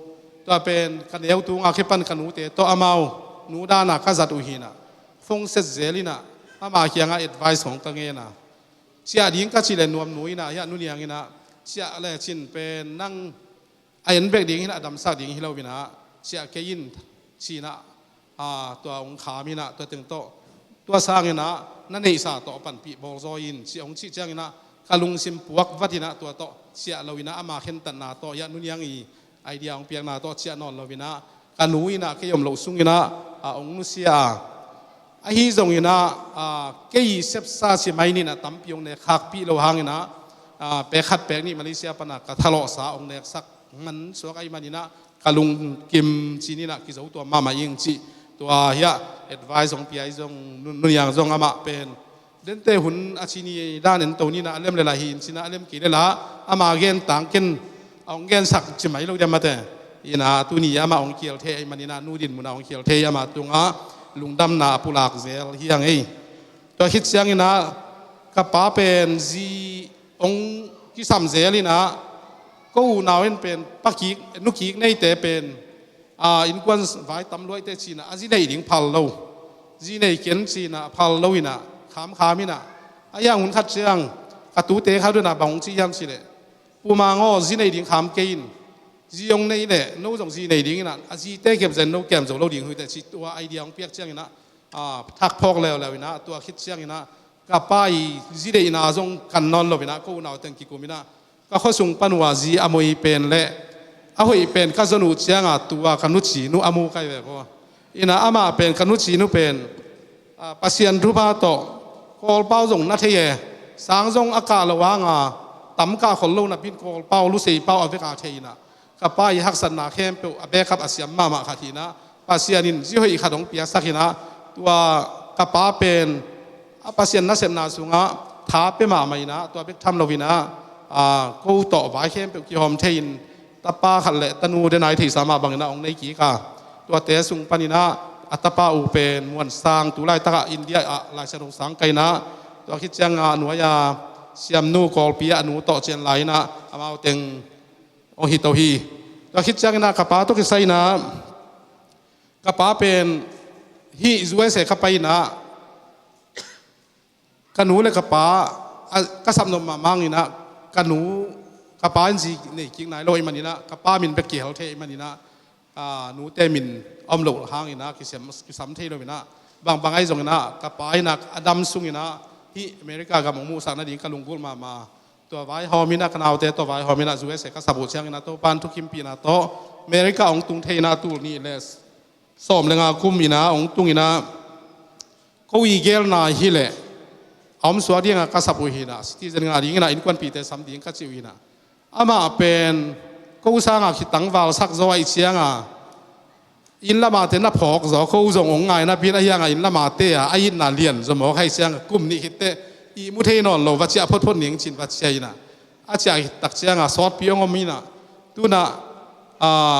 Tua pen ka neu tunga kipan ka nute tawh amau nu dana ka zat uh hi ina, phone set zel ina, ama kianga advice hong ka ngen a. Ciah ding ka cih leh Nuam Nu ina hia, Nu Niang ina ciah le cin pen nang a en bek ding hi ina, a damsak ding hi lo ina, ciah kei in ci ina, a, tua hong kham ina, tua teng tawh, tua sang ina, na neihsa tawh panpih bawl zaw in ci hong cih ciang ina, ka lungsim puak vat ina, tua tawh ciah lo ina, ama khentatna tawh hia, Nu Niang i idea hong piakna tawh ciah nawn lo ina, ka nu ina kei om loh sung ina, a, hong nusia a. Ahi zong ina, a, kei sepsa ci mai ni ina, tampi hong nek khakpih lo hang ina, pek khat pek nih Malaysia pana ka thalawhsa hong neksak man suak ahih maninah ka lungkim cininah kizo tuam mahmah ing cih tua hiah advice hong pia ahi zong, nuniang zong amah pen dente hun a cini dan en to ninah a lem lela hi in cinah a lem kei lela ama gen tang ken a hong gensak ci mai lo diam mate. Inah tuni amah hong khial thei ahih maninah nu din munah hong khial thei ama tungah lungdamna a pulak zel hi ang ei. Tua khit cianginah ka pa pen zi hong kisam zel inah ko unau in pen pakik nukik neite pen innkuan vai tam luaite cinah a zi neih ding phal lo, zi nei ken cinah phal lo inah khamkham inah a hiang hun khat ciang ka tute khat unah bang hong ci hiam cileh, Pu Mang aw, zi neih ding kham kei in, zi hong nei leh no zong zi nei ding inah a zite kep zen no kem zo lo ding huite ci tua idea hong piak cianginah thak phawk leuleu inah tua khit cianginah ka pa i zi deihna zong kan nawn lo inah ko unau teng kikum inah ka khuasung pan uh a zi a moi pen le a hoih pen ka zon uh cianga tua ka nuci nu a mu kai ve ko. Inah amah pen ka nuci nu pen Pasian thupha tawh Kawlpau zong na thei e, sang zong a kah lo anga tam kah khol lo napin Kawlpau Lusei pau a veka thei inah ka pa i haksatna khempeuh a bekap a siam mahmah khat hinah Pasian in zi hoih khat hong piasak hinah tua ka pa pen a Pasian nasepna sungah tha pia mahmah inah tua bek tham lo inah ko tawh vai khempeuh kihawm thei in tapa khat le tanu denai theisa mah banginah hong nei kik a tuate sung paninah a tapa uh pen Muan Sang tu laitakah India ah Laisian hong sang kainah tua khit cianga nuai-a siamnu Kawlpi ah nu tawh cian lai inah amau teng hong hi to hi. Tua khit cianginah ka pa tawh kisai inah ka pa pen hih U S A ka pai inah ka nu le ka pa ka sapnop mahmah inah ka nu ka pa in zi nei kik nai lo ahih maninah ka pa min bek kihel thei ahih maninah nute min om loh hangin ah kisam thei lo inah bangbang ahi zongin ah ka pa in ah a dam sungin ah hih America gam hong muhsak nading ka lunggulh mahmah. Tua vaihawm in ah ka naute tawh vaihawm in ah U S A ka sap uh ciangin ah Topan thukimpihna tawh America hong tung thei in ah tul nih le sawm le nga kum in ah hong tung in ah ko i gelna hileh a omsuak dingah ka sap uh hi in ah citizen ngah dingin ah innkuanpihte sam ding ka cih uh hi in ah amah pen ko sangah khitang valsak zaw ahih cianga inn lamahte na phawk zaw ko zong hong ngai napin a hiangah inn lamahte ah a itna lian zaw mawk ahih cianga kum nih khitteh ihmu thei nawn lo va ciah photphot ning cin va ciah in ah a ciah tak cianga sawtpi hong om in ah tunah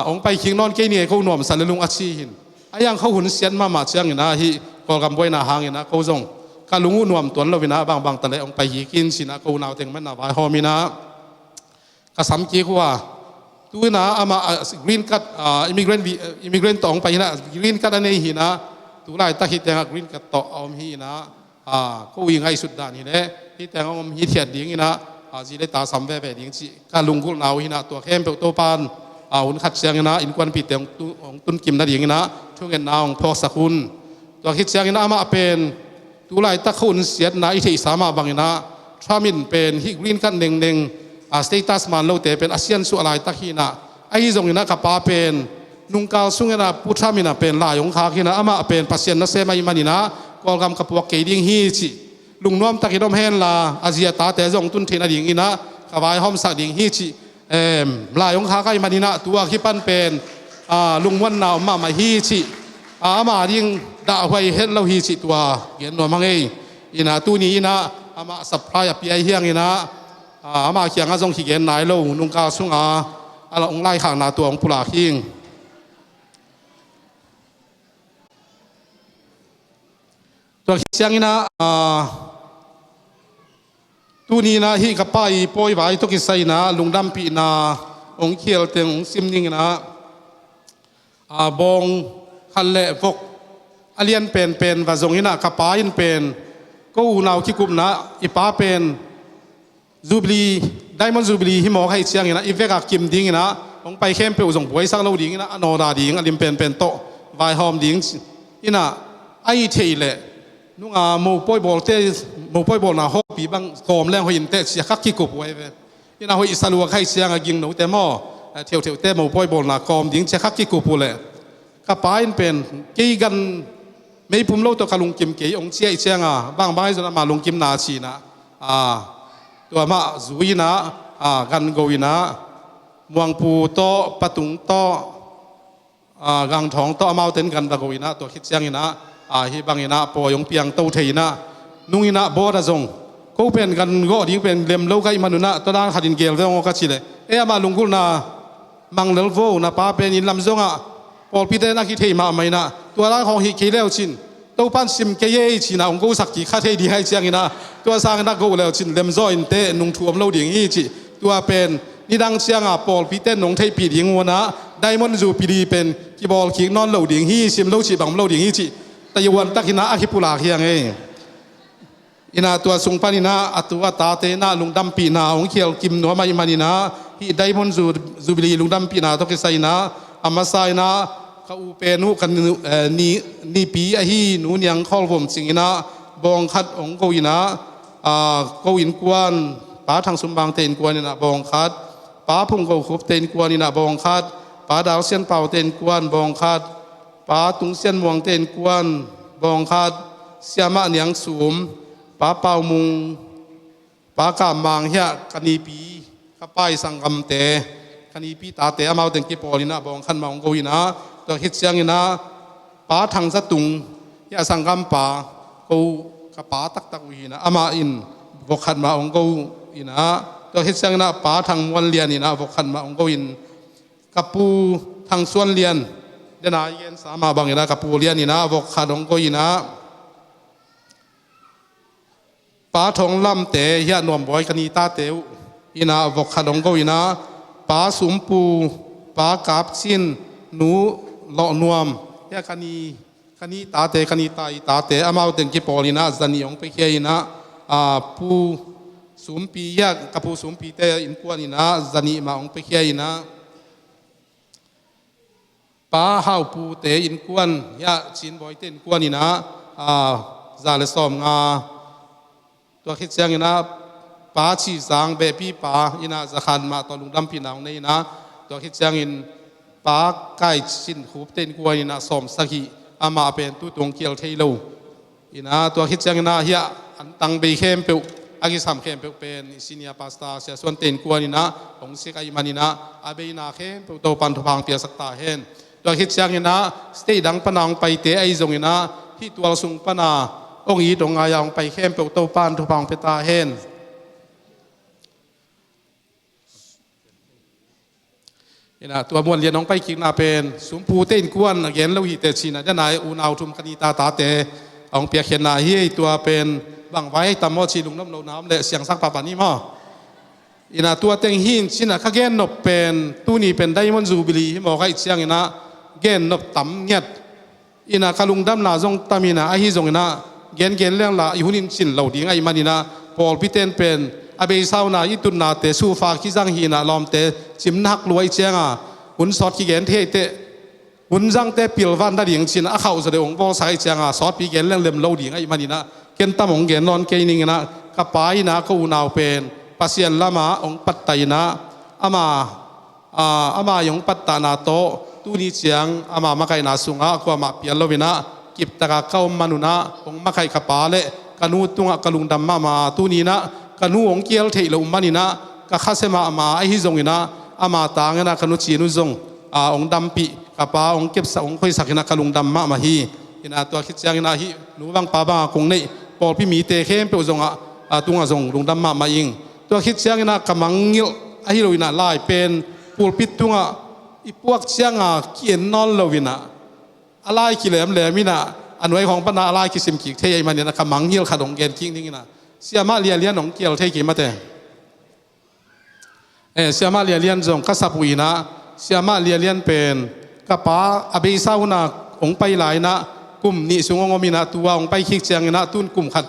hong pai khik nawn kei ni e ko nuamsa le lung a ci hin a hiang kho hun siat mahmah ciangin ah hih Kawlgam buaina hangin ah ko zong ka lung uh nuam tuan lo in ah bangbang taleh hong pai hi kin cin ah ko unauteng man ah vaihawm in ah ka sam kik uh a tu in ah amah green card immigrant tawh hong pai in ah green card a nei hi in ah tu laitak hih tengah green card tawh a om hi in ah ko i ngaihsut dan hileh hih tengah hong om hithiat dingin ah zi le ta sam veve ding cih ka lunggulhna uh hi in ah tua khempeuh Topan hun khat ciangin ah innkuanpihte hong tunkim nadingin ah thungetna hong phawksak un. Tua khit ciangin ah amah pen tu laitak kho hun siatna i theihsa mah bangin ah Trump in pen hih green card nengneng status man lote pen a siansuah laitak hi in ah ahi zongin ah ka pa pen nungkal sungin ah Pu Trump in ah pen lai hong khak hi in ah amah pen Pasian nasem ahih manin ah Kawlgam ka puak kei ding hi cih lungnuam takin om henla a zi a tate zong tun theih nadingin ah ka vaihawmsak ding hi cih lai hong khak ahih manin ah tua kipan pen lungmuanna om mahmah hi cih ama ding dahhuai het lo hi cih tua gen nuam hang ei. In ah tuni in ah amah supply a pia hi hangin ah ama kiangah zong kigen nai lo nungkal sunga a hong laikhakna tua hong pulak hing. Tua khit ciangin ah tuni in ah hih ka pa i pawivai tawh kisai in ah lungdampihna hong khial teng hong sim ning in ah bawng khat le vok a lian penpen va zong in ah ka pa in pen ko unau kikupna i pa pen Jubilee, Diamond Jubilee hi mawk ahih ciangin ah i vekah kim dingin ah hong pai khempeuh zong buaisak lo dingin ah a nawda ding a lim penpen tawh vaihawm ding in ah a i theih leh nunga mopawi bawlte, mopawi bawlna hawpi bang kawm leng hoih inteh cia kha kikup uh ahi ve. In ah hoih salua kha ahih cianga gingnote maw theuhtheuhte mopawi bawlna kawm ding cia kha kikup uh leh ka pa in pen kei gan meipum lo tawh ka lungkim kei hong ci ahih cianga bangbang ahi zong ama lungkimna ci in ah Tua mah zui inah, a, gan go inah, Muangpu tawh, Patung tawh, a, Gangthawng tawh amaute in gan va go inah, tua khit ciang inah, a, hih bang inah pawi hong piang to thei inah, nung inah bawt a zong, ko pen gan gawh ding pen lem lo ka hih man unah, tua dan khat in gel ve hong aw ka cih leh, e, amah lunggulhna mang lel vo, na pa pen inn lam zongah pawlpite na kithei mahmah inah, tua dan khawng hih kei leu cin, Topan sim kei ei cinah hong gosak kik kha thei ding ahih ciang inah, tua sang inah go leu cin lem zaw inteh, nungthu om lo ding hi cih. Tua pen nidang cianga pawlpite in hong theihpih ding uh inah, Diamond Jubilee pen kibawl kik nawn lo ding hi, sim lo cih bang om lo ding hi cih tayuan tak inah a kipulak hi hang ei. Inah tua sung pan inah a tu a tate inah lungdampihna hong khial kim nuam ahih man inah, hih Diamond Ju-, Jubilee lungdampihna tawh kisai inah, a masa inah ka u pen uh, ka nu, eh, ni, nipi ahi Nu Niang Khawl Vom Cing inah bawng khat hong go inah, a, ko innkuan, Pa Thang Sum Bangte innkuan inah bawng khat, Pa Phung Go Khupte innkuan inah bawng khat, Pa Dal Sian Paute innkuan bawng khat, Pa Tung Sian Muangte innkuan bawng khat, Siamah Niang Sum, Pa Pau Mung, Pa Kam Mang hiah ka nipi, ka pai sanggamte, ka nipi tate, amaute in kipawl inah bawng khat mah hong go inah, tua khit ciang inah Pa Thang Za Tung hiah sanggampa, ko ka pa taktak uh hi inah, amah in vok khat mah hong go inah, tua khit ciang inah Pa Thang Muan Lian inah vok khat mah hong go in, ka pu Thang Suan Lian, dena i gensa mah bang inah ka pu Lian inah vok khat hong go inah, Pa Thawng Lamte hiah Nuam Bawi ka ni tate uh inah vok khat hong go inah, Pa Sum Pu, Pa Kap Cin, Nu Lawh Nuam hiah ka ni, ka ni tate, ka ni tai tate, amaute in kipawl inah zanih hong piakhia inah, a, Pu Sumpi hiah ka Pu Sumpite innkuan inah zanih mah hong piakhia inah, Pa Hau Pute innkuan hiah Cin Bawite innkuan inah, a, za le sawmnga. Tua khit ciang inah Pa Ci Zang Behpi pa inah za khat mah tawh lungdampihna hong nei inah, tua khit ciangin Pa Kai Cin Khupte innkuan inah sawmsagih, amah pen tutung kial thei lo. Inah tua khit ciang inah hiah an tang bei khempeuh, a kisam khempeuh pen i senior pastor Sia Suante innkuan inah hong sik ahih man inah, a beina khempeuh Topan thupha hong piasak ta hen. Tua khit ciang inah state dang pana hong paite ahi zong inah, hih tual sung pana hong it hong ngai-a hong pai khempeuh Topan thupha hong pia ta hen. Inah tua Muan Lian hong pai kikna pen Sumpute innkuan a gen lo hi teh cinah, dena unau thum ka ni tatate a hong piakkhiatna hi ei. Tua pen bang vai tam maw cih lungnop lohna om leh siangsak pahpah ni maw. Inah tua teng hi in cinah, ka gennop pen tuni pen Diamond Jubilee hi mawk ahih ciang inah gennop tam ngiat. Inah ka lungdamna zong tam inah, ahi zong inah gengen lengla i hun in cin lo ding ahih man inah, pawlpite in pen a beisa hun a i tutnate sufa kizang hi inah, lawmte cimna hak lua ahih cianga hun sawt kigen thei teh, hun zangte pilvan nading cinah a khauh zaw deuh hong bawlsak ahih cianga sawtpi gen leng lem lo ding ahih man inah, ken tam hong gen nawn kei ning inah, ka pa inah ka unau pen Pasian lama hong pattah inah, ama a, ama i hong pattahna tawh tuni ciang ama makaihna sungah kuamah pial lo inah kiptaka ka om man unah, hong makaih ka pa le ka nu tungah ka lungdam mahmah. Tuni inah ka nu hong kial theih loh man inah ka khasia mahmah. Ahi zong inah ama tang inah ka nu Cin uh zong, a, hong dampih, ka pa hong kepsak, hong khoisak inah ka lungdam mahmah hi. Inah tua khit ciang inah hih nu bang pa banga kong neih pawlpi mite khempeuh zongah, a, tungah zong lungdam mahmah ing. Tua khit ciang inah ka mangngilh ahi lo inah, lai pen pulpit tungah i puak cianga ki-en nawn lo inah, a lai kilemlem inah, a nuai khawng pana a lai kisim kik thei ahih man inah ka mangngilh khat hong gen kik ning inah, Siamah Lia Lian hong kial thei kei mate. Eh, Siamah Lia Lian zong ka sap uh inah, Siamah Lia Lian pen ka pa a beisa huna hong pai lai inah kum nih sung hong om inah, tua hong pai khik ciang inah tun kum khat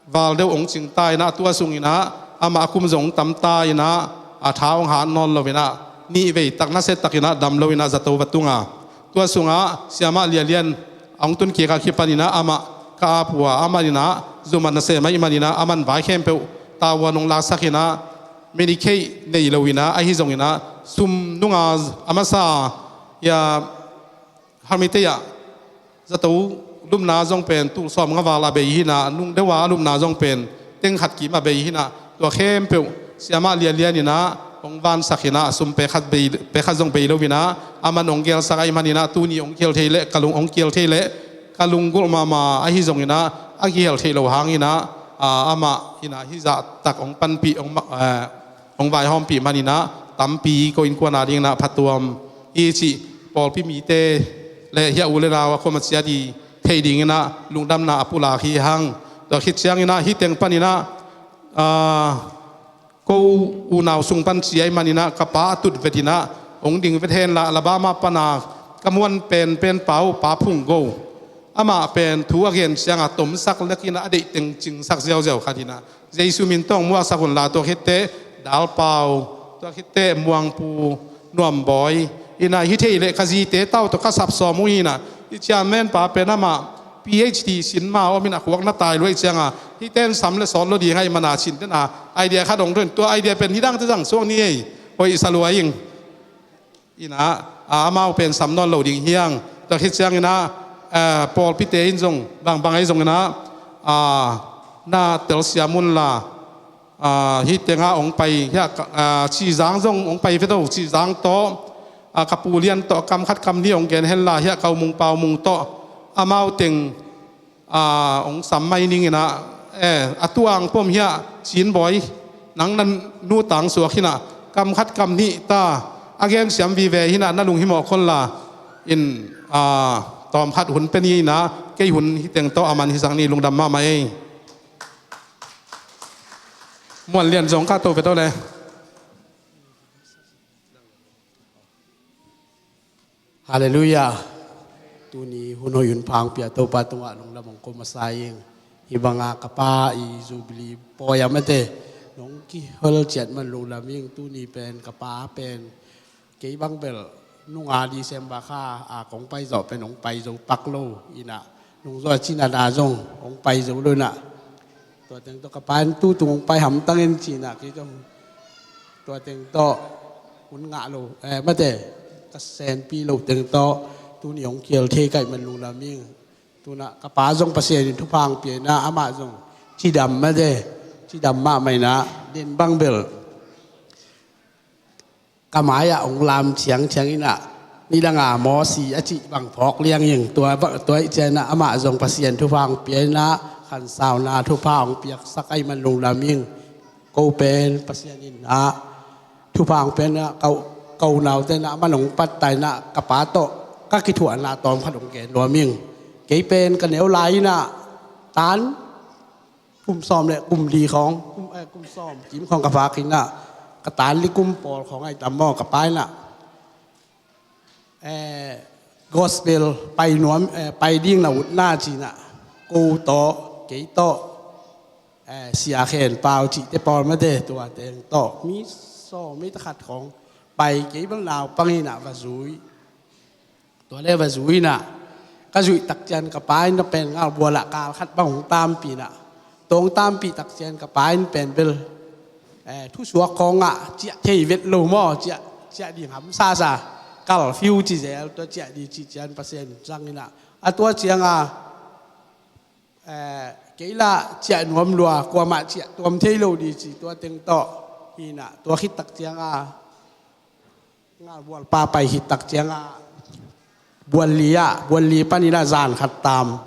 val deuh hong cing ta inah, tua sung inah amah a kum zong hong tam ta inah, a tha hong hat nawn lo inah, nih vei tak nasia tak inah dam lo inah zato va tunga. Tua sungah Siamah Lia Lian a hong tun kik a kipan inah amah ka ap uh a, amah inah zuman nasem ahih man inah aman vai khempeuh tavuan hong laksak inah, Medicaid nei lo inah, ahi zong inah sum nunga a masa ia Harmite ah zato lupna zong pen tul sawmnga val a bei hi inah, nung deuh a a lupna zong pen teng khat kim a bei hi inah, Tua khempeuh siamah lianlian inah hong vansak inah, sum pekhat, bei, pekhat zong bei lo inah, aman hong gelsak ahih man inah, tuni hong kial thei leh ka lung, hong kial thei leh ka lunggulh mahmah. Ahi zong inah a kial theih loh hang inah, a, amah inah hih zahtak hong panpih, hong ma-, a, hong vaihawmpih man inah, tampi ko innkuan a ding inah phatuam hi cih pawlpi mite le hiah u le nau a khuam a ciat i theih ding inah lungdamna a pulak hi hang. Tua khit ciang inah hih teng pan inah, a, ko unau sung pan ci ahih man inah ka pa a tut vet inah hong ding vet hen la, Alabama pan a ka muan penpen pa uh, Pa Phung Go. Amah pen thu a gen ciang a tomsak lek inah a deih teng cingsak ziauziau khat inah, Jesu min tawh hong muaksak un la, tua khit teh Dal Pau, tua khit teh Muang Pu Nuam Bawi inah, hi thei leh ka zite tau tawh ka sap sawm uh hi inah, hih chairman pa pen amah P H D sin ma om inah khuak na tai luai ciang a, hih ten sam le sawt lo ding ahih man a, cin ten a idea khat hong dawng, tua idea pen hih dangte zang suak ni ei, hoih sa lua ing. Inah, a, amau pen sam nawn lo ding hi hang. Tua khit ciang inah, a, pawlpite in zong bangbang ahi zong inah, a, na telsiam un la, a, hih teng ah hong pai, hiah, a, Cizang zong hong pai vet o, Cizang tawh, a, ka pu lian tawh kam khat kam nih hong gen hen la, hiah Kau Mung, Pau Mung tawh amau teng, a, hong sam mai ning inah, eh, a tuang pom hiah Cin Bawi, nang na nu tang suak hi inah, kam khat kam nih ta a gen siam vive hi inah, na lunghimawh khol la in, a, tawm khat hun pe ni inah, kei hun hih teng tawh a man hisak ni, lungdam mahmah ei. Muan lian zong ka to vet o le. Halleluiah. Tuni hun hoih hun pha hong pia Topa tungah lungdam hong ko masa ing. Hih banga ka pa i Jubilee pawi a mate nong kihol ciat man lungdam ing. Tuni pen ka pa pen kei bang bel nunga December kha a kong pai zawh pen hong pai zo pak lo inah, nung zawh a cin a da zong hong pai zo lo inah. Tua teng tawh ka pa in tu tung hong pai hamtang in ci inah, kei zong tua teng tawh hun ngah lo, eh, mate, ka senpi loh teng tawh tuni hong kial thei ka hih man lungdam ing. Tu inah ka pa zong Pasian in thupha hong pia inah, amah zong cidam mate, cidam mahmah inah, den bang bel ka mai-ah hong lam ciangciang inah, nidanga mawsi a cih bang phawk liang ing. Tua, tua ih ciang inah amah zong Pasian thupha hong pia inah, khansauna thupha hong piaksak ahih man lungdam ing. Ko pen Pasian in ah thupha hong pia inah, ka, ka unaute inah amah hong patta inah, ka pa tawh ka kithuahna tawm khat hong gen nuam ing. Kei pen ka neu lai inah tan kum sawm le kum li khawng, kum, eh, kum sawm kim khawng ka phak inah, ka tan li kum pawl khawng ahi tam maw, ka pa inah, eh, gospel pai nuam, eh, pai ding na utna ci inah, ko tawh, kei tawh, eh, Sia Khen Pau cihte pawl mate, tua teng tawh mi sawm mi takhat khawng pai, kei bel naupang inah va zui. Tua le va zui inah, ka zuih tak ciang ka pa in na pen ngalbual ah kal khat bang hong tampih inah, tua hong tampih tak ciang ka pa in pen bel, eh, thusuak khawng ah ciah thei vet lo maw, ciah, ciah ding hamsa sa, kalfiu ci zel, tua ciah ding cih ciang Pasian zang inah, a tua ciang a, eh, kei lah ciah nuam lua, kuamah ciah tuam thei lo ding ci, tua teng tawh hi inah, tua khit tak ciang a ngalbual pa pai khit tak ciang a, bual li ah, bual li pan inah zan khat tam.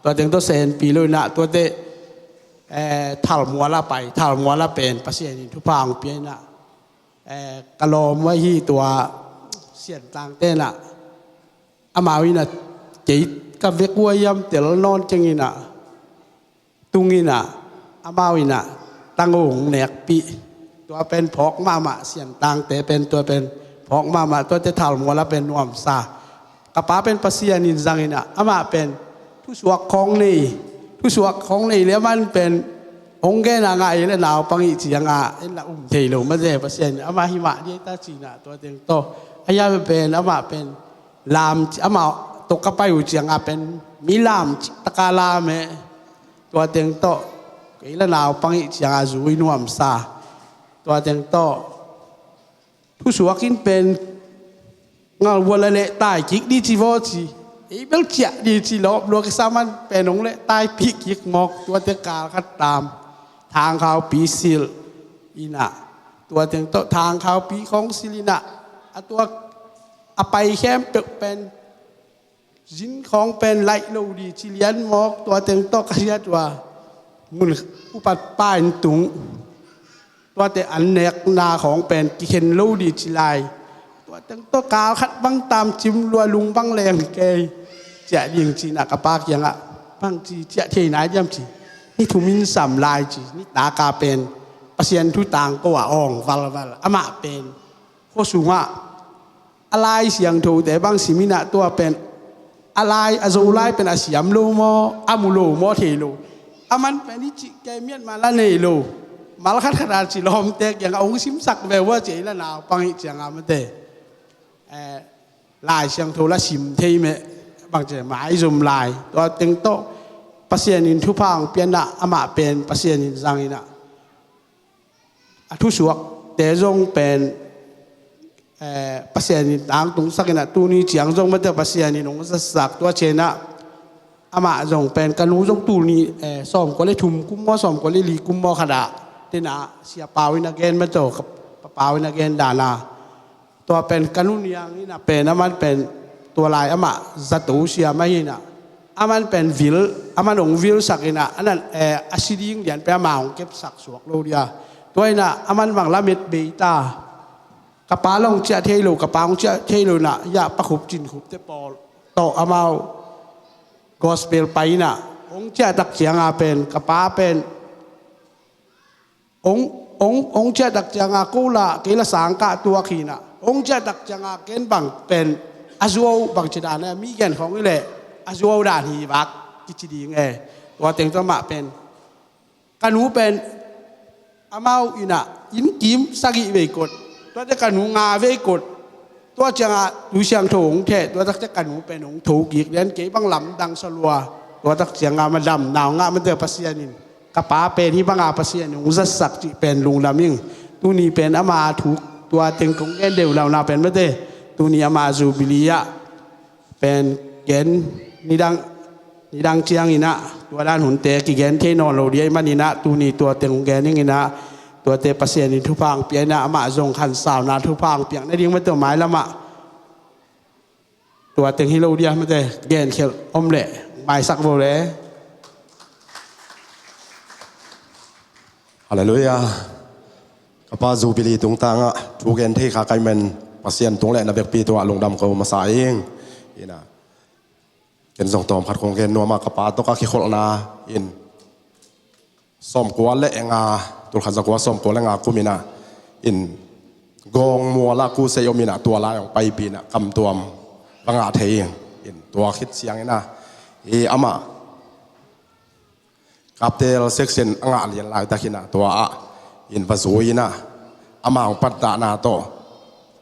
Tua teng tawh senpi lo inah, tua teh, eh, Thalmual ah pai, Thalmual ah pen Pasian in thupha hong pia inah, eh, ka lawm uh ahi tua Sian Tangte inah, amau inah kei ka vek uh a hiam tel nawn keng inah, tung inah, amau inah tango hong nekpih. Tua pen phawk mahmah, Sian Tangte pen tua pen phawk mahmah, tuate Thalmual ah pen nuamsa. Ka pa pen Pasian in zang inah, amah pen thusuak khawng nei, thusuak khawng nei le amah pen hong gen a ngah ei le naupang ih ciang a, en lah um thei lo mate, Pasian in amah himah ding ta ci inah, tua teng tawh. A hiam pen amah pen lam, amah tawh ka pai uh ciang a pen mi lam cih tak a lam eh. Tua teng tawh, kei lah naupang ih ciang a zui nuamsa. Tua teng tawh, thusuak in pen ngalbual ah lehtai kik ding ci vaw ci. Ei bel ciah ding ci lawp lua kisa man pen hong lehtaipih kik mawk, tua teh kal khat tam. Thangkhau pi silh, Inah, tua teng tawh Thangkhaupi khawng silh inah, a tua a pai khempeuh pen zin khawng pen laih lo dih ci lian mawk, tua teng tawh ka sia tua mun upat pa in tung, tuate an nekna khawng pen kikhen lo dih ci lai. Tua teng tawh kal khat bang tam cim lua, lung bang leng kei, ciah ding ci inah ka pa kiangah, bang ci ciah thei nai diam ci, ni thum in sam lai ci, ni taka pen Pasian thu tangko a awng valval, amah pen khua sungah a Lai Siangthote bang sim inah tua pen a lai, a Zolai pen a siam lo maw, a mu lo maw, thei lo. Aman pen i cih kei miat ma la nei lo. Mal khat khat a ci lawmte kiangah hong simsak ve ua ci ei la naupang i cianga mate. Eh, Lai Siangtho la sim thei meh, bang ci maizum lai. Tua teng tawh Pasian in thupha hong pianah amah pen Pasian in zang inah a thusuakte zong pen, eh, Pasian in tangtungsak inah tuni ciang zong mate Pasian in hong zatsak. Tua cianah amah zong pen ka nu zong tuni, eh, sawmkua le thum kum maw, sawmkua le li kum maw khat ah tena Sia Pau in a gen mate, ka Pa Pau in a gen dana. Tua pen ka nu niang inah pen aman pen tua lai amah zato siam ahi inah, aman pen vil, aman hong vilsak inah, anan, eh, a si ding lian pen amah hong kepsak suak lo dia. Tua inah aman bang lamet bei ta. Ka pa la hong ciah thei lo, ka pa hong ciah thei lo inah, ya Pa Khup Cin Khupte pawl tawh amau gospel pai inah, hong ciah tak cianga pen ka pa pen hong, hong, hong ciah tak cianga ko la, kei la sangkah tuak hi inah, hong ciah tak cianga ken bang pen a zuau bang ci dan e, mi gen khawng i leh a zuau dan hi vak kici ding e. Tua teng tawh amah pen, ka nu pen amau inah inn kim sagih vei kot, tuate ka nu nga vei kot. Tua cianga Tui Siangtho hong theh, tua tak ciang ka nu pen hong tho kik lian, kei bang lamdang sa lua. Tua tak cianga madamna hong ngah mate Pasian in. Ka pa pen hih banga Pasian in hong zatsak cih pen lungdam ing. Tuni pen ama thu, tua teng kong gen deuh launa pen mate, tuni ama Jubilee ah pen gen nidang, nidang ciang inah, tua dan hunte kigen thei nawn lo dih ahih man inah, tuni tua teng gen ing inah, tuate Pasian in thupha hong pia inah, amah zong khansauna thupha hong piak nading mate mailamah. Tua teng hi lo dih ah mate, gen khelh om leh maisak vo le. Halleluiah. Ka pa Jubilee tungtangah thu gen thei kha ka hih man Pasian tung leh na vekpi tungah lungdam ko masa ing. Inah, ken zong tawm khat kong gen nuam a, ka pa tawh ka kikholhna in sawmkua le nga, tulkhat zakua sawmkua le nga kum inah, in Gawng mualah kusei om inah, tua lai hong paipih inah kamtuam va ngah thei ing. In tua khit ciang inah, i amah Kaptel section a ngah lian laitak inah tua ah in va zui inah, amah hong patdahna tawh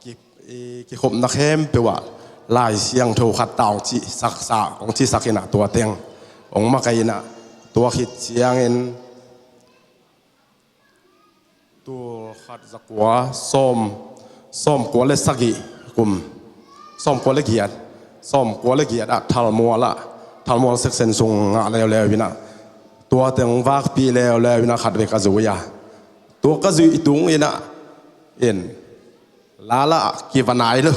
ki, i, kikhopna khempeuh ah Lai Siangtho khat ta hong cihsaksa, hong cihsak inah tua teng hong makaih inah, tua khit ciangin tulkhat zakua sawm, sawmkua le sagih kum, sawmkua le giat, sawmkua le giat ah Thalmual ah, Thalmual section sung ngah leuleu inah, tua teng vakpih leuleu inah khatvei ka zui a, tua ka zuih tung inah, in lala kiva nai lo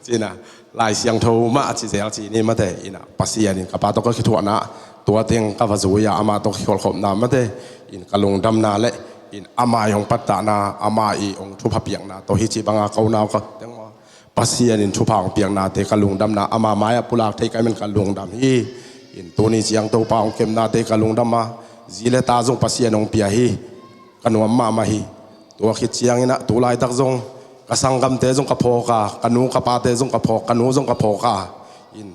ci inah, Lai Siangtho mah ci zel ci ni mate inah, Pasian in ka pa tawh ka kithuahna tua teng ka va zui a, amah tawh kikholhkhopna mate in ka lungdamna le in ama i hong patdahna, ama i hong thupha piakna tawh hi ci banga ka unau ka teng maw, Pasian in thupha hong piaknate ka lungdamna, ama mai-ah pulak thei ka hih man ka lungdam hi. In tuni ciang Topa hong kepnate ka lungdam a, zi le ta zong Pasian hong pia hi. Ka nuam mahmah hi. Tua khit ciang inah tu laitak zong ka sanggamte zong ka phawk a, ka nu ka pate zong ka phawk, ka nu zong ka phawk a, in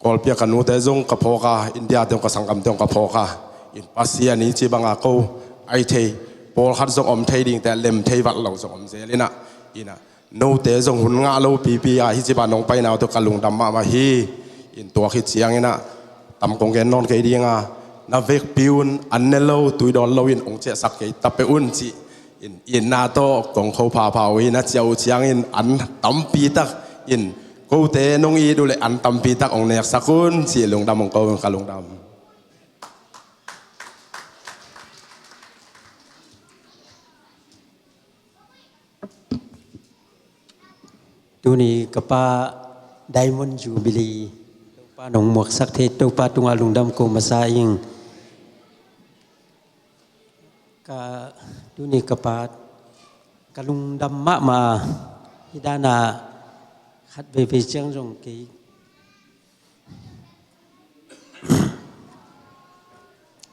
Kawlpi ah ka nute zong ka phawk a, India-te zong ka sanggamte zong ka phawk a, in Pasian i ci banga ko ahi thei, pawlkhat zong om thei dingte lem thei vat lo zong om zel inah, inah note zong hun ngah lo pipi a, hi ci bang nong paina uh tawh ka lungdam mahmah hi. In tua khit ciang inah tam kong gen nawn kei ding a, na vekpi un, an ne lo, tui dawn lo in hong ciahsak kei ta peuh un ci in, itna tawh kong kho phapha uh hi. Na ciah uh ciangin an tampi tak in, kote nong it uh leh an tampi tak hong neksak un ci, lungdam hong ko in, ka lungdam. Tuni ka pa Diamond Jubilee Topa nong muaksak thei, Topa tungah lungdam ko masa ing. Ka tuni ka pa ka lungdam mahmah. Hih dana khat veivei ciang zong kei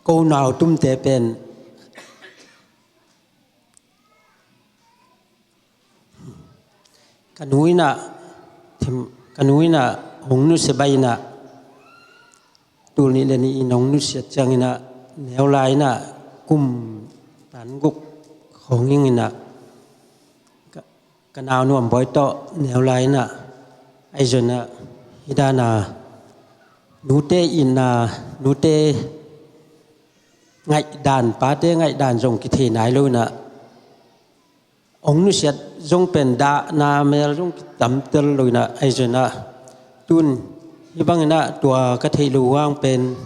ko nau tumte pen ka nu inah, ka nu inah hong nusia bai inah, tul nih le nih in hong nusiat ciang inah, neu lai inah kum tan guk khawng ing inah, ka, ka nau Nuam Bawi tawh neu lai inah, ahi zong inah hih dana nute itna, nute ngaihdan, pate ngaihdan zong kithei nai lo inah, hong nusiat zong pen dahna mel zong kitamtel lo inah, ahi zong inah tun hih bang inah tua ka theih loh hang pen,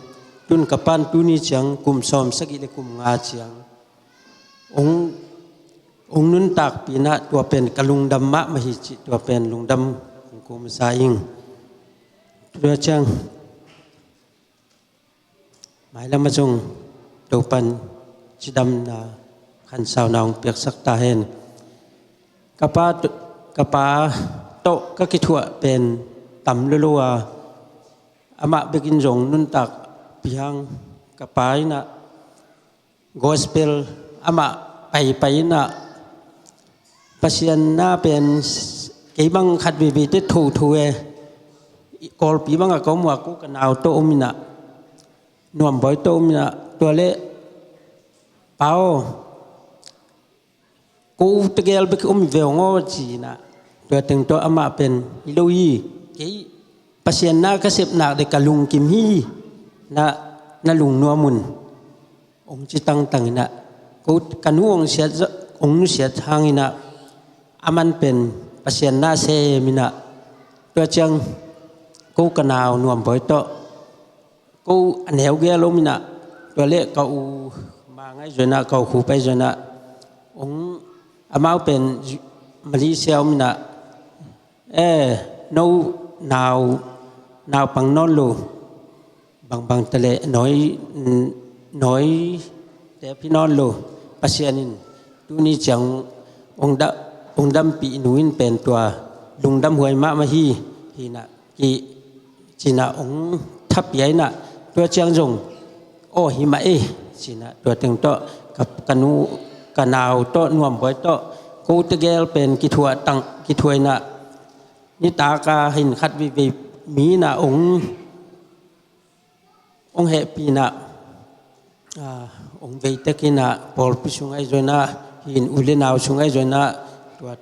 tun ka pan tuni ciang kum sawm sagih le kum nga ciang hong, hong nuntakpih inah, tua pen ka lungdam mahmah hi cih tua pen lungdam kong ko masa ing. Tua ciang mailam ah zong Topan cidamna khansauna hong piaksak ta hen. Ka pa, ka pa tawh ka kithuah pen tam lolo a, amah bekin zong nuntakpih hang, ka pa inah gospel amah paipai inah, Pasian na pen kei bang khat veivei te thotho e, Kawlpi bangah ka om uh a, ko ka nau tawh om inah, Nuam Bawi tawh om inah, tua leh, "Pa aw, ko tegel bek om hi ve hong aw," ci inah, tua teng tawh amah pen, "Hi lo hi, kei Pasian na ka sep nak le ka lungkim hi, na, na lungnuam un," hong ci tangtang inah, ko ka nu hong siat, hong nusiat hang inah, aman pen Pasian na sem inah, tua ciang ko ka nau Nuam Bawi tawh ko a neu gel om inah, tua leh ka u Mang ahi zong inah, ka u Khup ahi zong inah, hong, amau pen Malaysia om inah, "Eh, no nau, naupang nawn lo, bangbang ta leh nawi, nawi te phi nawn lo, Pasian in tuni ciang hong da, hong dampih nu in pen tua lungdam huai mahmah hi," hi inah, ki, ci inah hong thapia inah, tua ciang zong, "Aw, hi mah e," ci inah, tua teng tawh ka, ka nu, ka nau tawh, Nuam Bawi tawh, ko tegel pen kithuah tang, kithuah inah, nitak a hin khat veivei mi inah hong, hong hehpih inah, ah, hong vei tek inah, pawlpi sung ahi zong inah, hin u le nau sung ahi zong inah, tua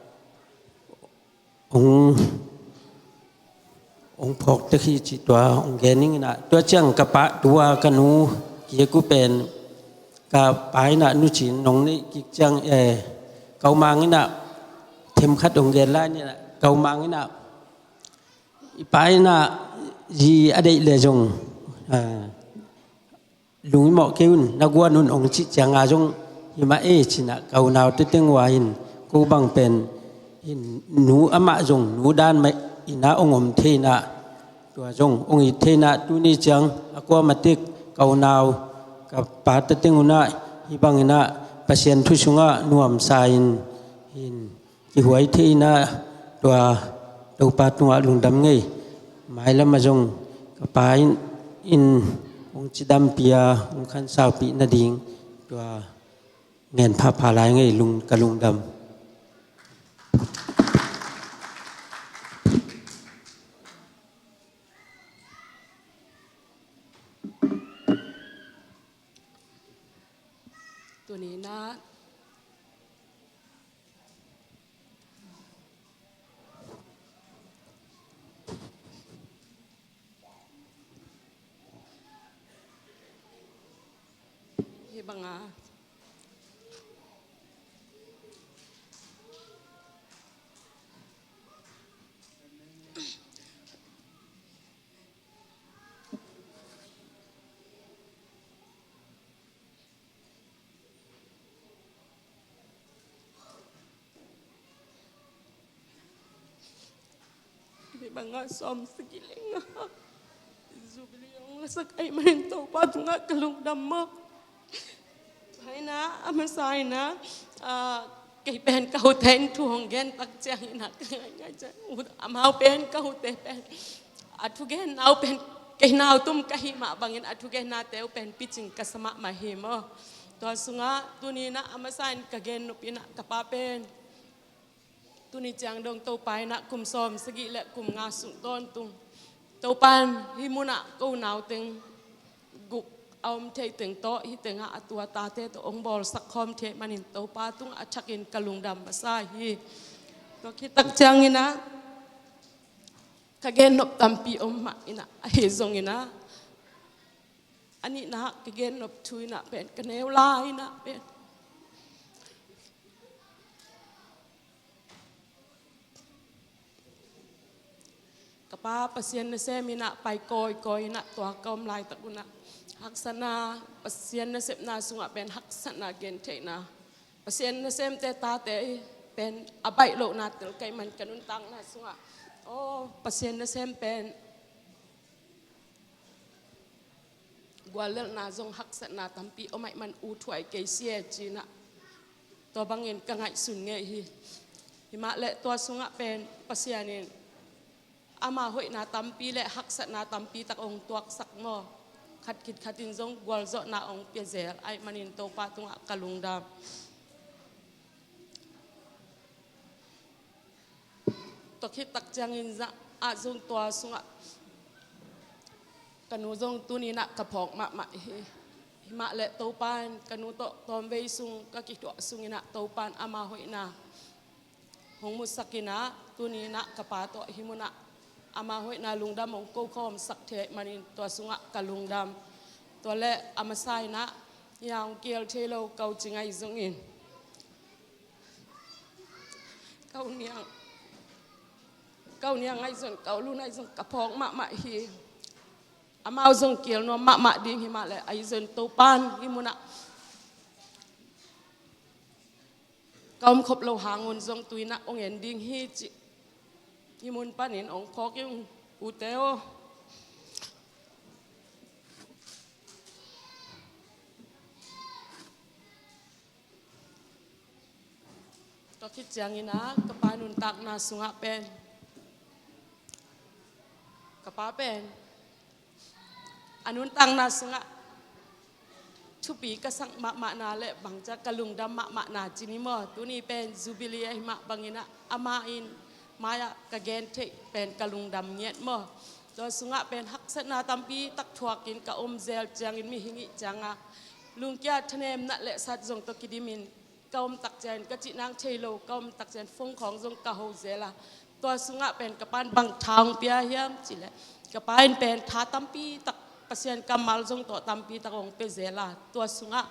hong, hong phawk tek hi cih tua hong gen ning inah, tua ciang ka pa, tua ka nu kik uh pen, ka pa inah nu cin nong neih kik ciang, eh, ka u Mang inah themkhat hong gen lai inah, ka u Mang inah, "I pa inah zi a deih le zong, ah, lung i mawh kei un, na guan un," hong cih ciang a zong, "Hi mah e," ci inah, ka unaute teng uh a hin, ko bang pen hin nu, amah zong nu dan mah inah hong om thei inah, tua zong hong it thei inah, tuni ciang a kuamah tek ka unau, ka pate teng uh inah, hih bang inah Pasian thu sungah nuamsa in, hin kihuai thei inah, tua Topa tungah lungdam ngei. Mailam ah zong ka pa in, in hong cidampih a, hong khansaupih nading, tua ngen phapha lai ngei, lung, ka lungdam. Tuni inah hih bangah bangah sawm sagih le nga Jubilee hong lasak ahih manin Topa tungah ka lungdam maw. Pai na, a masa in ah, ah, kei pen ka ute in thu hong gen tak ciangin ah ka ngaingai ciang, amau pen ka ute pen a thugennau pen kei nau tum ka hih mah bangin a thugennate uh pen picing ka sa mahmah hi maw. Tua sungah tuni in ah a masa in ka gen nop in ah ka pa pen tuni ciang dong Topa in ah kum sawm sagih le kum nga sung tawntung Topa in hih munah ko nau teng guk a om thei teng tawh hih tengah a tu a tate tawh hong bawlsak khawm thei manin Topa tungah a thakin ka lungdam masa hi. Tua khit tak ciangin ah ka gen nop tampi om mah in ah, ahi zongin ah a nihna ka gen nop thu in ah pen ka neu lai in ah pen ka pa Pasian nasem in ah pai kawikawi in ah tua ka om laitak un ah haksatna, Pasian nasepna sungah pen haksatna gentheihna, Pasian nasemte tate pen a baih lohna tel ka hih man ka nuntakna sungah, aw, Pasian nasem pen guallelhna zong haksatna tampi om ahih man uthuai kei si e ci in ah tua bangin ka ngaihsun ngei hi. Himah leh tua sungah pen Pasian in ama hoihna tampi le haksatna tampi tak hong tuaksak maw. Khat khit khat in zong gualzawhna hong pia zel ahih manin Topa tungah ka lungdam. Tua khit tak ciangin zah ah zong tua sungah ka nu zong tuni in ah ka phawk mahmah hi. Himah leh Topa in ka nu tawh tawmvei sung ka kituah sung in ah Topa in ama hoihna hong musak in ah tuni in ah ka pa tawh hih munah ama hoihna lungdam hong ko khawmsak thei manin tua sungah ka lungdam. Tua leh a masa in ah hih hong kihel thei lo ka u Cing ahi zongin ka u Niang, ka u Niang ahi zong ka u Lun ahi zong ka phawk mahmah hi. Amau zong kihel nuam mahmah ding himah leh ahi zong Topa in hih munah ka om khop lo hang un zong tu in ah hong en ding hi cih hih mun panin hong phawk ing ute aw. Tua khit ciangin ah ka pa nuntakna sungah pen ka pa pen a nuntakna sungah thupi ka sak mahmahna le bangcia ka lungdam mahmahna ci ni maw. Tuni pen Jubilee ahi mah bangin ah amah in mai-ah ka gen theih pen ka lungdam ngiat maw. Tua sungah pen haksatna tampi tak thuakin ka om zel ciangin mihing ih cianga lungkia thanemna le sat zong tawh kidimin ka om tak ciangin ka cih nang thei lo, ka om tak ciangin phone khawng zong ka ho zel a. Tua sungah pen ka pa in bang tha hong pia hiam cih leh ka pa in pen tha tampi tak Pasian kammal zong tawh tampi tak hong pia zel a. Tua sungah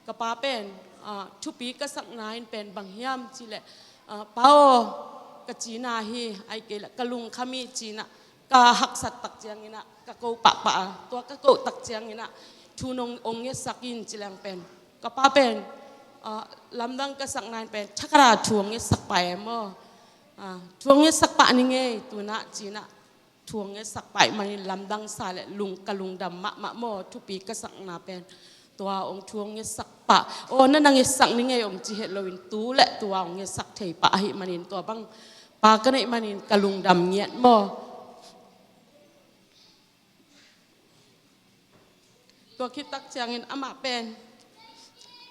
ka pa pen, ah, thupi ka sakna in pen bang hiam cih leh, ah, pa aw, ka cina hi, ahih kei leh ka lungkham hi ci in ah ka haksat tak ciangin ah ka ko pahpah a, tua ka koh tak ciangin ah thu nong hong ngetsak in ci leng pen ka pa pen, ah, lamdang ka sakna in pen thakhat a thu hong ngetsak pah e maw. Ah, thu hong ngetsak pah ni ngei tu in ah ci in ah thu hong ngetsak pah ahih manin lamdang sa le lung, ka lungdam mahmah maw. Thupi ka sakna pen tua hong thu hong ngetsak pah, aw, na na ngetsak ni ngei hong ci het loin tu le tua hong ngetsak thei pah ahih manin tua bang pa ka neih manin ka lungdam ngiat maw. Tua khit tak ciangin amah pen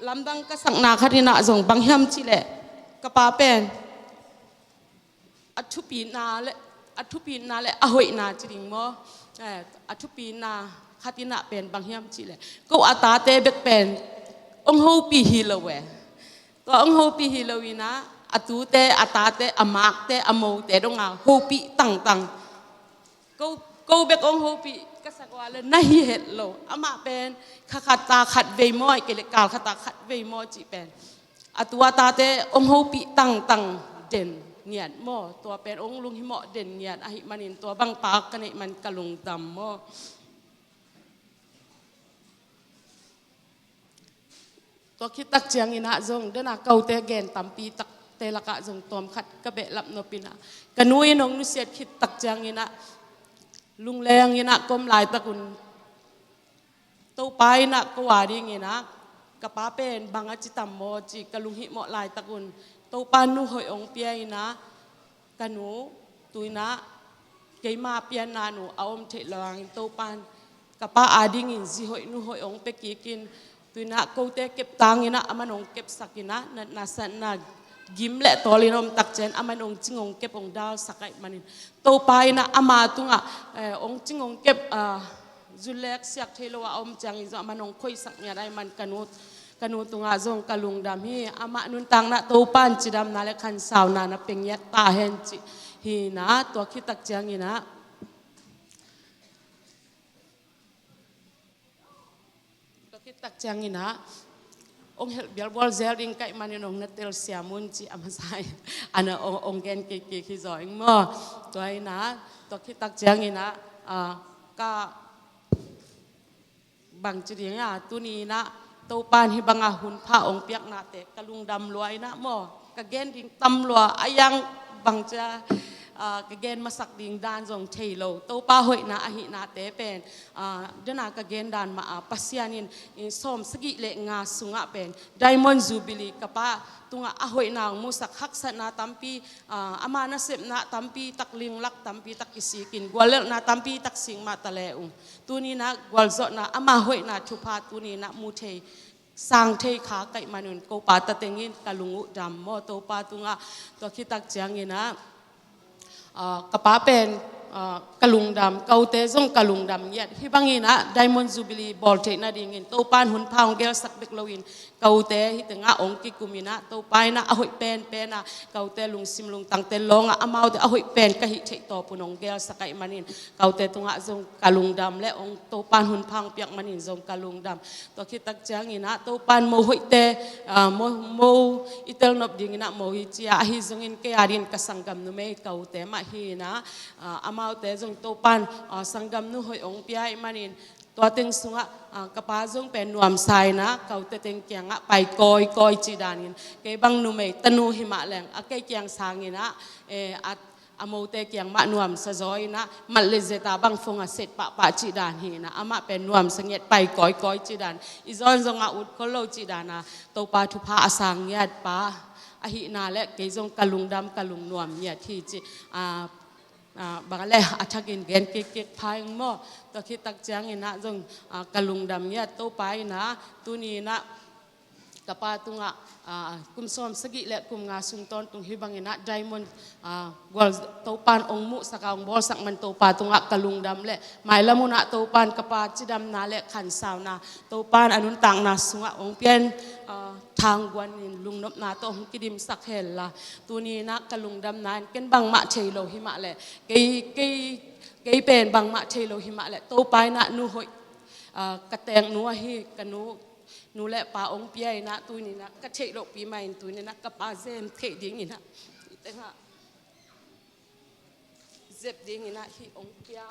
lamdang ka sakna khat in ah zong bang hiam cih leh ka pa pen a thupina le, a thupina le a hoihna ci ding maw. Eh, a thupina khat in ah pen bang hiam cih leh ko a tate bek pen hong hopih hi lo e. Tua hong hopih hi lo in ah a tute, a tate, a makte, a mote dong a hopih tangtang. Ko, ko bek hong hopih ka sak uh a le na hi het lo. Amah pen kha khat a khat vei maw, ahih kei leh kal khat a khat vei maw cih pen a tu a tate hong hopih tangtang den ngiat maw. Tua pen hong lunghimawh den ngiat ahih manin tua bang pa ka neih man ka lungdam maw. Tua khit tak ciangin ah zong den a ka ute gen tampi tak te lakah zong tawmkhat ka behlap nop in ah, ka nu in hong nusiat khit tak ciangin ah, lungleng in ah ka om laitak un, Topa in ah ko a dingin ah, ka pa pen bang a ci tam maw ci ka lunghimawh laitak un, Topa nu hoih hong pia in ah, ka nu tu in ah, keima pianna nu a om theih lo hangin Topa in ka pa a dingin zi hoih nu hoih hong pia kik in, tu in ah kote kep tangin ah, aman hong kepsak in ah, natna satna gim le tawl in om tak ciang aman hong cing hong kep hong dalsak ahih manin, Topa in ah ama tungah, eh, hong cing hong kep, ah, zulek siak thei lo a om ciangin zong aman hong khoihsak ngiat ahih man ka nu, ka nu tungah zong ka lungdam hi. Amah nuntakna Topa in cidamna le khansauna na pia ngiat ta hen cih hi in ah, tua khit tak ciangin ah, tua khit tak ciangin ah, hong helh bialbual zel ding ka hih manin hong na telsiam un cih a masa in ah, hong, hong gen kik kik hi zaw ing maw. Tua in ah, tua khit tak ciangin ah, ah, ka bangci ding a, tuni in ah Topa in hih banga hun pha hong piaknate ka lungdam lua in ah maw, ka gen ding tam lua a, yang bangci a, ah, ka gen masak ding dan zong thei lo. Topa hoihna ahihnate pen, ah, dena ka gen dan mah a, Pasian in, in sawm sagih le nga sungah pen Diamond Jubilee ka pa tungah a hoihna hong musak, haksatna tampi, ah, ama nasepna tampi tak, linglak tampi tak kisik in, guallelhna tampi tak sik mah ta le ung, tuni in ah gualzawhna, ama hoihna thupha tuni in ah mu thei, sang thei kha ka hih manun, ko pa ta tengin ka lung uh dam maw, Topa tungah. Tua khit tak ciangin ah, ah, ka pa pen, ah, ka lungdam, ka ute zong ka lungdam ngiat. Hih bangin ah Diamond Jubilee bawl theih nadingin Topa in hun pha hong gelsak bek loin, ka ute hih tengah hong kikum in ah, Topa in ah a hoih penpen a, ka ute lungsim lungtangte lawngah amaute a hoih pen ka hih theih tawpun hong gelsak ahih manin, ka ute tungah zong ka lungdam le hong, Topa in hun pha hong piak manin zong ka lungdam. Tua khit tak ciangin ah Topa in mo hoihte, ah, mo, mo i telnop dingin ah mo hi ci a, ahi zongin kei a dingin ka sanggam numei ka ute mah hi in ah, ah, amaute zong Topa in, ah, sanggam nu hoih hong pia ahih manin, tua teng sungah, ah, ka pa zong pen nuamsa in ah ka ute teng kiangah pai kawikawi cih danin, kei bang numei tanu himah leng a kei kiang sangin ah, eh, a, a mote kiang mah nuamsa zaw in ah, mat le zeta bang phone a set pahpah cih dan hi in ah, amah pen nuamsa ngiat, pai kawikawi cih dan, i zawn zongah ut khol lo cih dan a, Topa thupha a sang ngiat pa ahihna le kei zong ka lungdam, ka lungnuam ngiat hi cih, ah, ah, bang a le a thakin gen kik kik pha ing maw. Tua khit tak ciangin ah zong, ah, ka lungdam ngiat, Topa in ah tuni in ah ka pa tungah, ah, kum sawm sagih le kum nga sung tawntung hih bangin ah Diamond, ah, gual, Topa in hong muhsak a, hong bawlsak man Topa tungah ka lungdam le, mailam hun ah Topa in ka pa cidamna le khansauna, Topa in a nuntakna sungah hong pian, ah, thangguan in lungnopna tawh hong kidimsak hen la, tuni in ah ka lungdamna in ken bangmah thei lo himah le, kei, kei, kei pen bangmah thei lo himah le, Topa in ah nu hoih, ah, ka teek nu ahi ka nu, nu le pa hong pia in ah, tuni in ah ka theih lohpi mah in, tuni in ah ka pa zem theih dingin ah, i tengah zep dingin ah hih hong pia,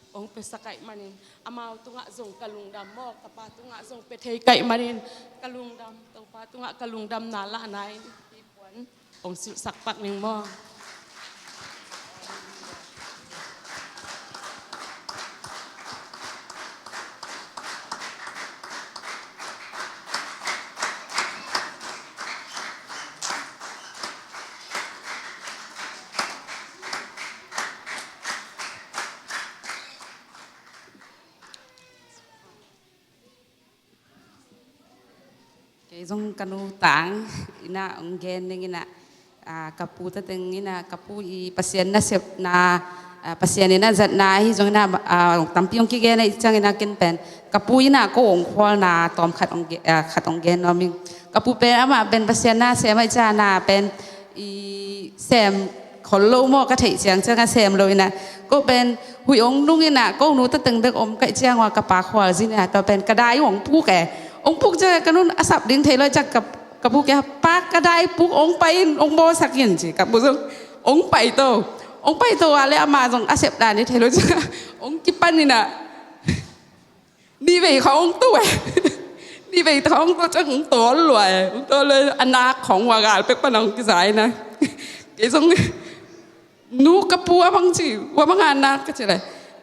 hong piasak ahih manin, amau tungah zong ka lungdam maw, ka pa tungah zong pia thei ka hih manin ka lungdam, Topa tungah ka lungdamna lahna in hih puan hong silhsak pak ning maw. Kei zong ka nu tang in ah hong gen ning in ah, ah, ka pu ta teng in ah, ka pu i Pasian nasepna, ah, Pasian in ah zatna ahi zongin ah, ah, tampi hong kigen ahih ciangin ah ken pen ka pu in ah ko hong khualna tawm khat hong ge-, ah, khat hong gen nuam ing. Ka pu pen amah pen Pasian na sem ahih ciangin ah pen i sem khol lo maw, ka theih ciangciang a sem lo in ah, ko pen huih hong nung in ah, ko nu ta teng bek om ka hih ciang ua ka pa khualzin in ah, tua pen ka dai uh hong puk e. Hong puk ciang ka nun a sap ding thei lo ciang ka, ka pu kiang, "Pa, ka dai puk, hong pai in, hong bawlsak in," ci. Ka pu zong, "Hong pai to, hong pai to," a le amah zong a sep dan i thei lo ciang hong kipan in ah, nih vei khawng hong to e. Hih vei tawh hong tua ciang hong tawl lua e, hong tawl lua e, a nak khawng ua gal pek pan hong kiza ina. Kei zong nu ka pu a bang ci, ua bang a nak ka ci le.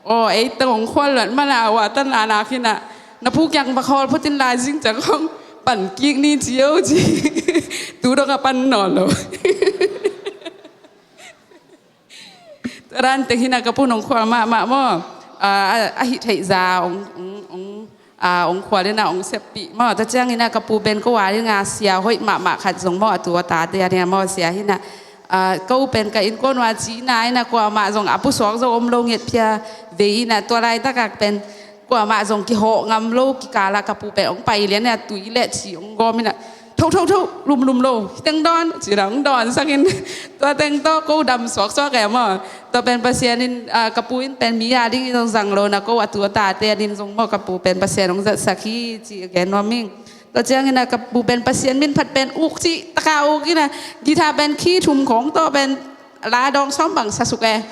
Aw, ei tawh hong khual luat mana ua tan a nak hina. Na pu kiang va khawl phutin lai zing ciang hong pan kik ni ci o ci. Tu dong a pan nawn lo. Tua dan teng hina ka pu nong khual mahmah maw. A, a, a hih theih za ong, ong, ong, a, ong khual ina ong seppih maw. Tua ciang ina ka pu pen ko a dinga sia hoih mahmah khat zong maw, a tu a tate a dinga maw sia hina. A, ko pen ka innkuan ua cina ina kuamah zong a pusuak zong om lo nget phia vei ina tua laitakak pen kuamah zong kihawh ngam lo kikala ka pu pen ong pai lian ina tui le ci ong gawm ina. Tho, tho, tho, lum, lum lo. Hiteng dawn, ci-in ah hong dawnsak in. Tua teng tawh ko dam suaksuak e maw. Tua pen Pasian in, ah, ka pu in pen mi a dingin zong zang lo na ko a tu a tate a dingin zong maw ka pu pen Pasian hong zatsak hi ci a gen nuam ing. Tua ciangin ah ka pu pen Pasian min phat pen uk cih taka uk in ah guitar pen key thum khawng tawh pen la dawng sawm bang sa suk e.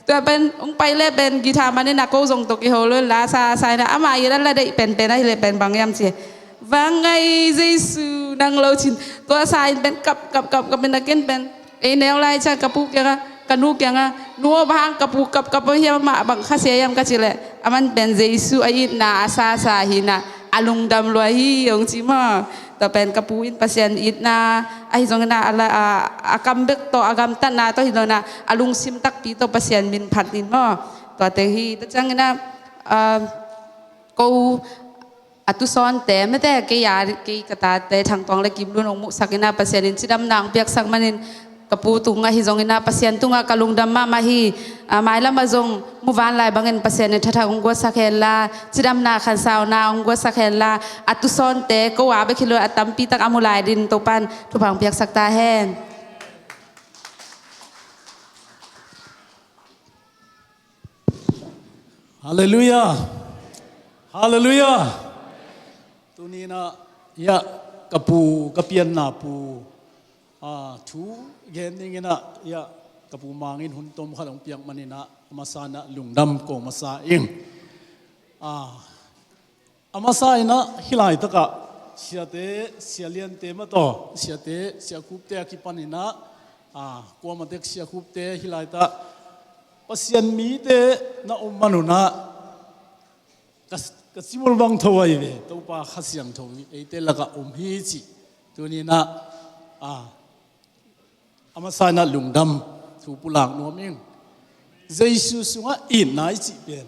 Tua pen hong pai le pen guitar manin a ko zong tawh kiho lo la sa sa in ah ama i la la deih penpen ahi le pen bang hiam ci. Vang ngai Jesu nang lo cin. Tua sa in pen kap kap kap kap in a ken pen ei neu lai ciang ka pu kiangah ka nu kiangah nu aw bang hang ka pu kap kap aw hiam amah bang khasia hiam ka ci leh aman pen Jesu a itna a sa sa hi in ah a lungdam lua hi hong ci maw. Tua pen ka pu in Pasian itna ahi zongin ah a la, a, a kam bek tawh a gamtatna tawh hi lo in ah a lungsim takpi tawh Pasian min phat in maw. Tua teng hi tua ciangin ah, ah, ko a tusawnte mete kei a kei ka tate Thangtuang le Kimlun hong muhsak in ah Pasian in cidamna hong piaksak manin ka pu tung ahi zongin ah Pasian tungah ka lungdam mahmah hi. A, mailam ah zong muvanlai bangin Pasian in thathak hong guatsak hen la, cidamna khansauna hong guatsak hen la, a tusawnte ko a bek hi lo a tampi tak a mu lai dingin Topan thupha hong piaksak ta hen. Halleluiah. Halleluiah. Tuni in ah, ya, ka pu, ka pianna pu, a, thu gen dingin ah, ya, ka pu Mang in hun tom khat hong piak manin ah, a masa in ah lungdam ko masa ing. A, a masa in ah hih laitakah siate, sia liante mah tawh, siate, sia Khupte a kipan in ah, a, kuamah tek sia Khupte hih laitak Pasian mite na om man un ah ka, ka cimul bang tho ahi ve, Topa Kha Siangtho eite lakah om hi cih. Tuni in ah, a, a masa in ah lungdam thu pulak nuam ing. Jesu sungah itna i cih pen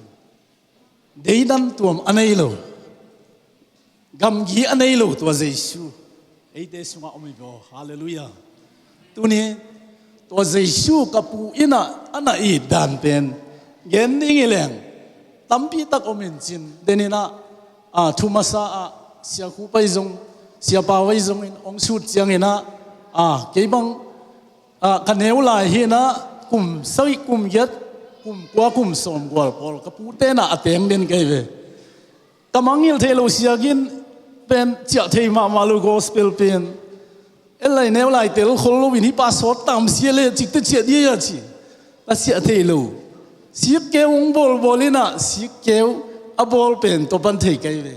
deidan tuam a nei lo, gamgi a nei lo tua Jesu eite sungah om hi baw. Halleluiah. Tuni tua Jesu ka pu in ah a na it dan pen gen ding hi leng tampi tak om in cin. Den in ah, a, thu masa ah sia Khup ahi zong, sia Pau ahi zongin hong sut ciangin ah, a, kei bang, a, ka neu lai hi in ah kum sagih, kum giat, kum kua, kum sawm gual pawl ka pute in ah a teng den kei ve. Ka mangngilh theih loh siakin pen ciah thei mahmah lo gospel pen. En lai neu lai tel khol loin hih pa sawt tam sia le cikte ciah dia a ci. Ka ciah thei lo. Sikkeu hong bawlbawl in ah sikkeu a bawl pen Topan thei kei ve.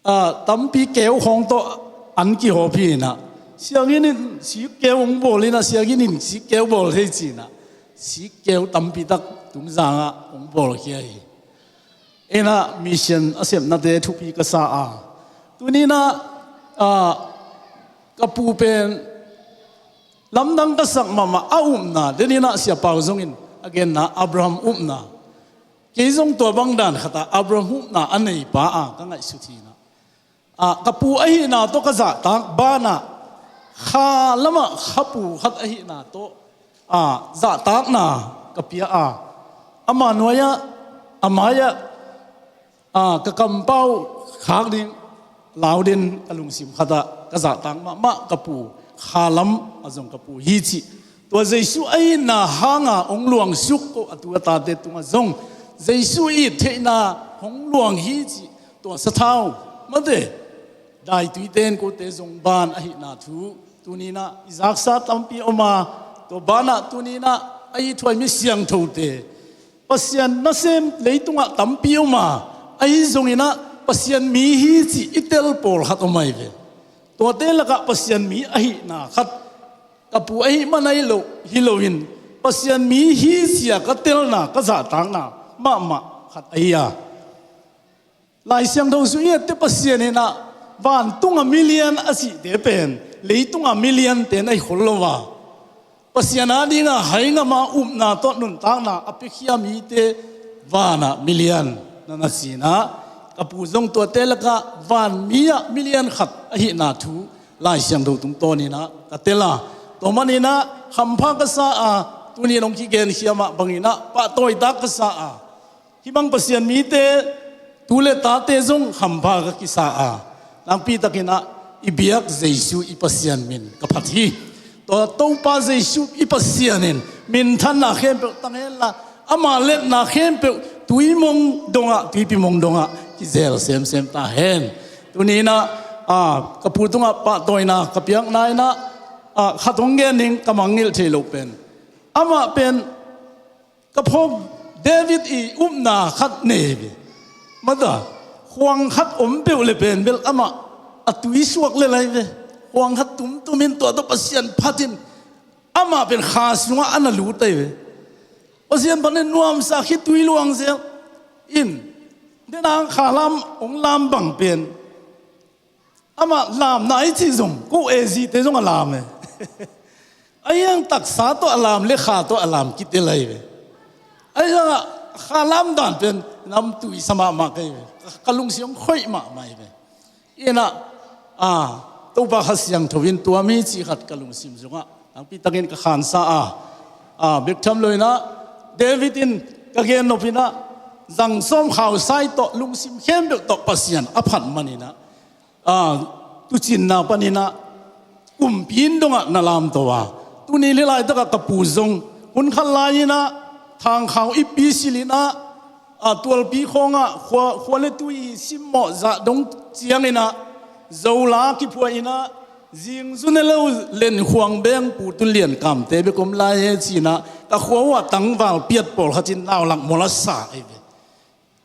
A, tampi keu khawng tawh an kihawp hi in ah. Sianginn in sikkeu hong bawl in ah, sianginn in sikkeu bawl thei ci in ah. Sikkeu tampi tak tungzangah hong bawlkhia hi. In ah mission a sepnate thupi ka sa a. Tuni in ah, a, ka pu pen lamdang ka sak mahmah a upna, den in ah sia Pau zongin a genna Abraham upna. Kei zong tua bang dan khatah Abraham upna a neipa a ka ngaihsut hi in ah. A, ka pu ahihna tawh ka zahtak banah kha lamah kha pu khat ahihna tawh, a, zahtakna ka pia a, ama nuai-ah, a mai-ah, a, ka kampau khak ding lau den ka lungsim khatah ka zahtak mahmah ka pu kha lam a zong ka pu hi cih. Tua Jesu a itna hanga hong luangsuk ko a tu a tate tungah zong Jesu it theihna hong luang hi cih. Tua sathau mate daituite in kote zong ban ahihna thu tuni in ah i zaksa tampi om a, tua banah tuni in ah a ithuai mi siangthote Pasian nasem leitungah tampi om a, ahi zongin ah Pasian mi hi cih i tel pawlkhat om ahi ve. Tuate lakah Pasian mi ahihna khat ka pu ahih man ahi lo, hi loin Pasian mi hi cia ka telna, ka zahtakna mahmah khat ahi a. Lai Siangtho sung i ette Pasian in ah vantunga milian a cihte pen leitunga milian ten ahi khol lo a, Pasian a dinga haingama upna tawh nuntakna a piakhia mite vanah milian na na cinah, ka pu zong tuate lakah van mi ah milian khat ahihna thu Lai Siangtho tungtawninah ka tel a. Tua maninah hampha ka sa a, tuni nong kigenkhia mah banginah pahtawitak ka sa a. Hih bang Pasian mite, tu le tate zong hampha ka kisa a, nakpitakinah i biak Jesu i Pasian min ka phat hi. Tua Topa Jesu i Pasian in minthanna khempeuh tang henla, ama letna khempeuh tuimong dongah, tuipi mong dongah kizel semsem ta hen. Tuninah, a, ka pu tungah pahtawina ka piakna inah, a, khat hong gen ding ka mangngilh thei lo pen, amah pen ka phawk David i upna khat nei ve. Mata, khuang khat om peuh le pen bel amah a tui suak le lai ve. Khuang khat tumtumin tua tawh Pasian phatin amah pen kha sungah a na lut ai ve. Pasian phatin nuamsa khitui luangzel in, denang kha lam ong lam bang pen amah lamna i cih zong ko ezite zong a lam e. A hiang taksa tawh a lam le kha tawh a lam kitel ahi ve. A hiangah kha lam dan pen namtui sa mahmah ka hi ve. Ka, ka lungsim hong khoih mahmah hi ve. Inah, a, Topa Kha Siangtho in tua mi cih khat ka lungsim zongah nakpitakin ka khansa a, a, bek tham lo inah David in ka gen nop inah zang sawm khau sai tawh lungsim khempeuh tawh Pasian a phat maninah, a, tucinna paninah kumpi in dongah na lamto a. Tuni leh laitakah ka pu zong hun khat lai-inah thangkhau ippi silinah, a, tualpi khawngah khua, khua le tui simmawh zah dong cianginah zola kiphuahinah zingzu ne lo lenkhuang beng pu Tun Lian Kamte bek om lai e cinah ka khua uhah tangval piat pawlkhatin naulak mol a sa ahi ve.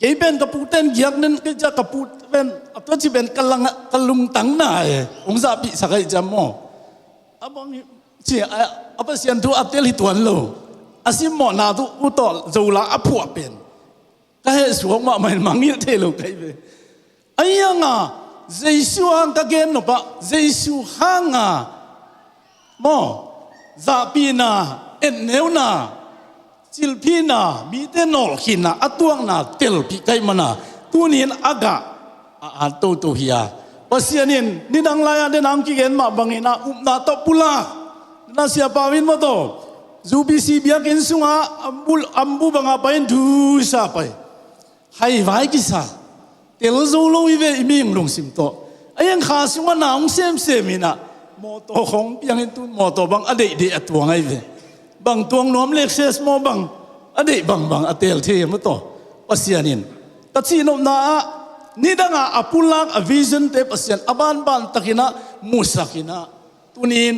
Kei pen ka pute in giak nen kei cia ka pu pen a tua ci pen ka lang, ka lungtang na e, hong zahpihsak ahi cia maw? A bang hi, ci a, a Pasian thu a tel hi tuan lo. A simmawhna tu uh tawh zola a phuah pen ka heh suak mahmah in mangngilh thei lo ka hi ve. A hianga Jesu hang ka gen nopah Jesu hanga maw, zahpihna, etneuna, cilphihna, mite nawlkhinna a tuakna telpih ka hih mana tunin a gah a at toto hi a. Pasian in nidang lai-ah denang kigen mah banginah upna tawh pulak na siapa in maw taw, U B C biakinn sungah ambu, ambu bangah pai in dusa pai. Haivai kisa, tel zo lo hi ve i mihing lungsim tawh. A hiang kha sungah na hong semsem inah mawtaw khawng piangin tun mawtaw bang a deihdeih a tuang ahi ve. Bang tuang nuam Lexus maw bang a deih bangbang a teel thei hi maw taw. Pasian in ka cihnopna ah nidangah a pulak a vision te Pasian a banban takinah musakinah tunin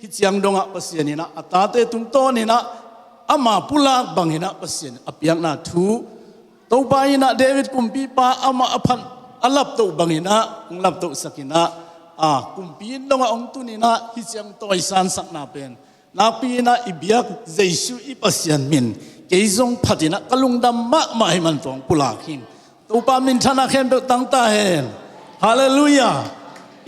hih ciang dongah Pasian inah a tate tungtawninah ama pulak banginah Pasian a piakna thu Topa inah David kumpipa amah a phat a laptoh banginah hong laptohsakinah a kumpi in dongah hong tuninah hih ciang tawisansakna pen nakpi inah i biak Jesu i Pasian min kei zong phatinah ka lungdam mahmah hi man tuang pulak hing. Topa minthanna khempeuh tangta hen. Halleluiah.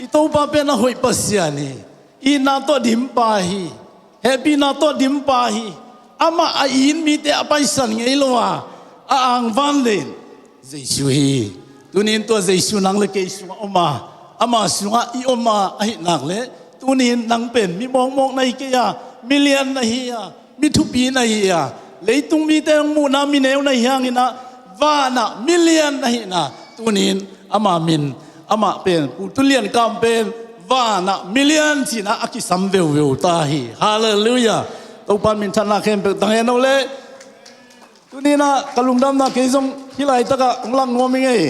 I Topa pen a hoih Pasian hi. Itna tawh dimpa hi. Hehpihna tawh dimpa hi. Amah a it mite a paisan ngei lo a a angvan len Jesu hi. Tunin tua Jesu nang le kei sungah om a ama sungah i om a ahih nak le tunin nang pen mi mawkmawk na hi kei a milian na hi a mi thupi na hi a leitung mite hong muhna mi neu na hi hanginah vanah milian na hihna tunin ama min amah pen Pu Tun Lian Kam pen vanah milian cinah a kisam veuveu ta hi. Halleluiah. Topa minthanna khempeuh tang hen o le. Tuninah ka lungdamna kei zong hih laitakah hong lak nuam hi ngei.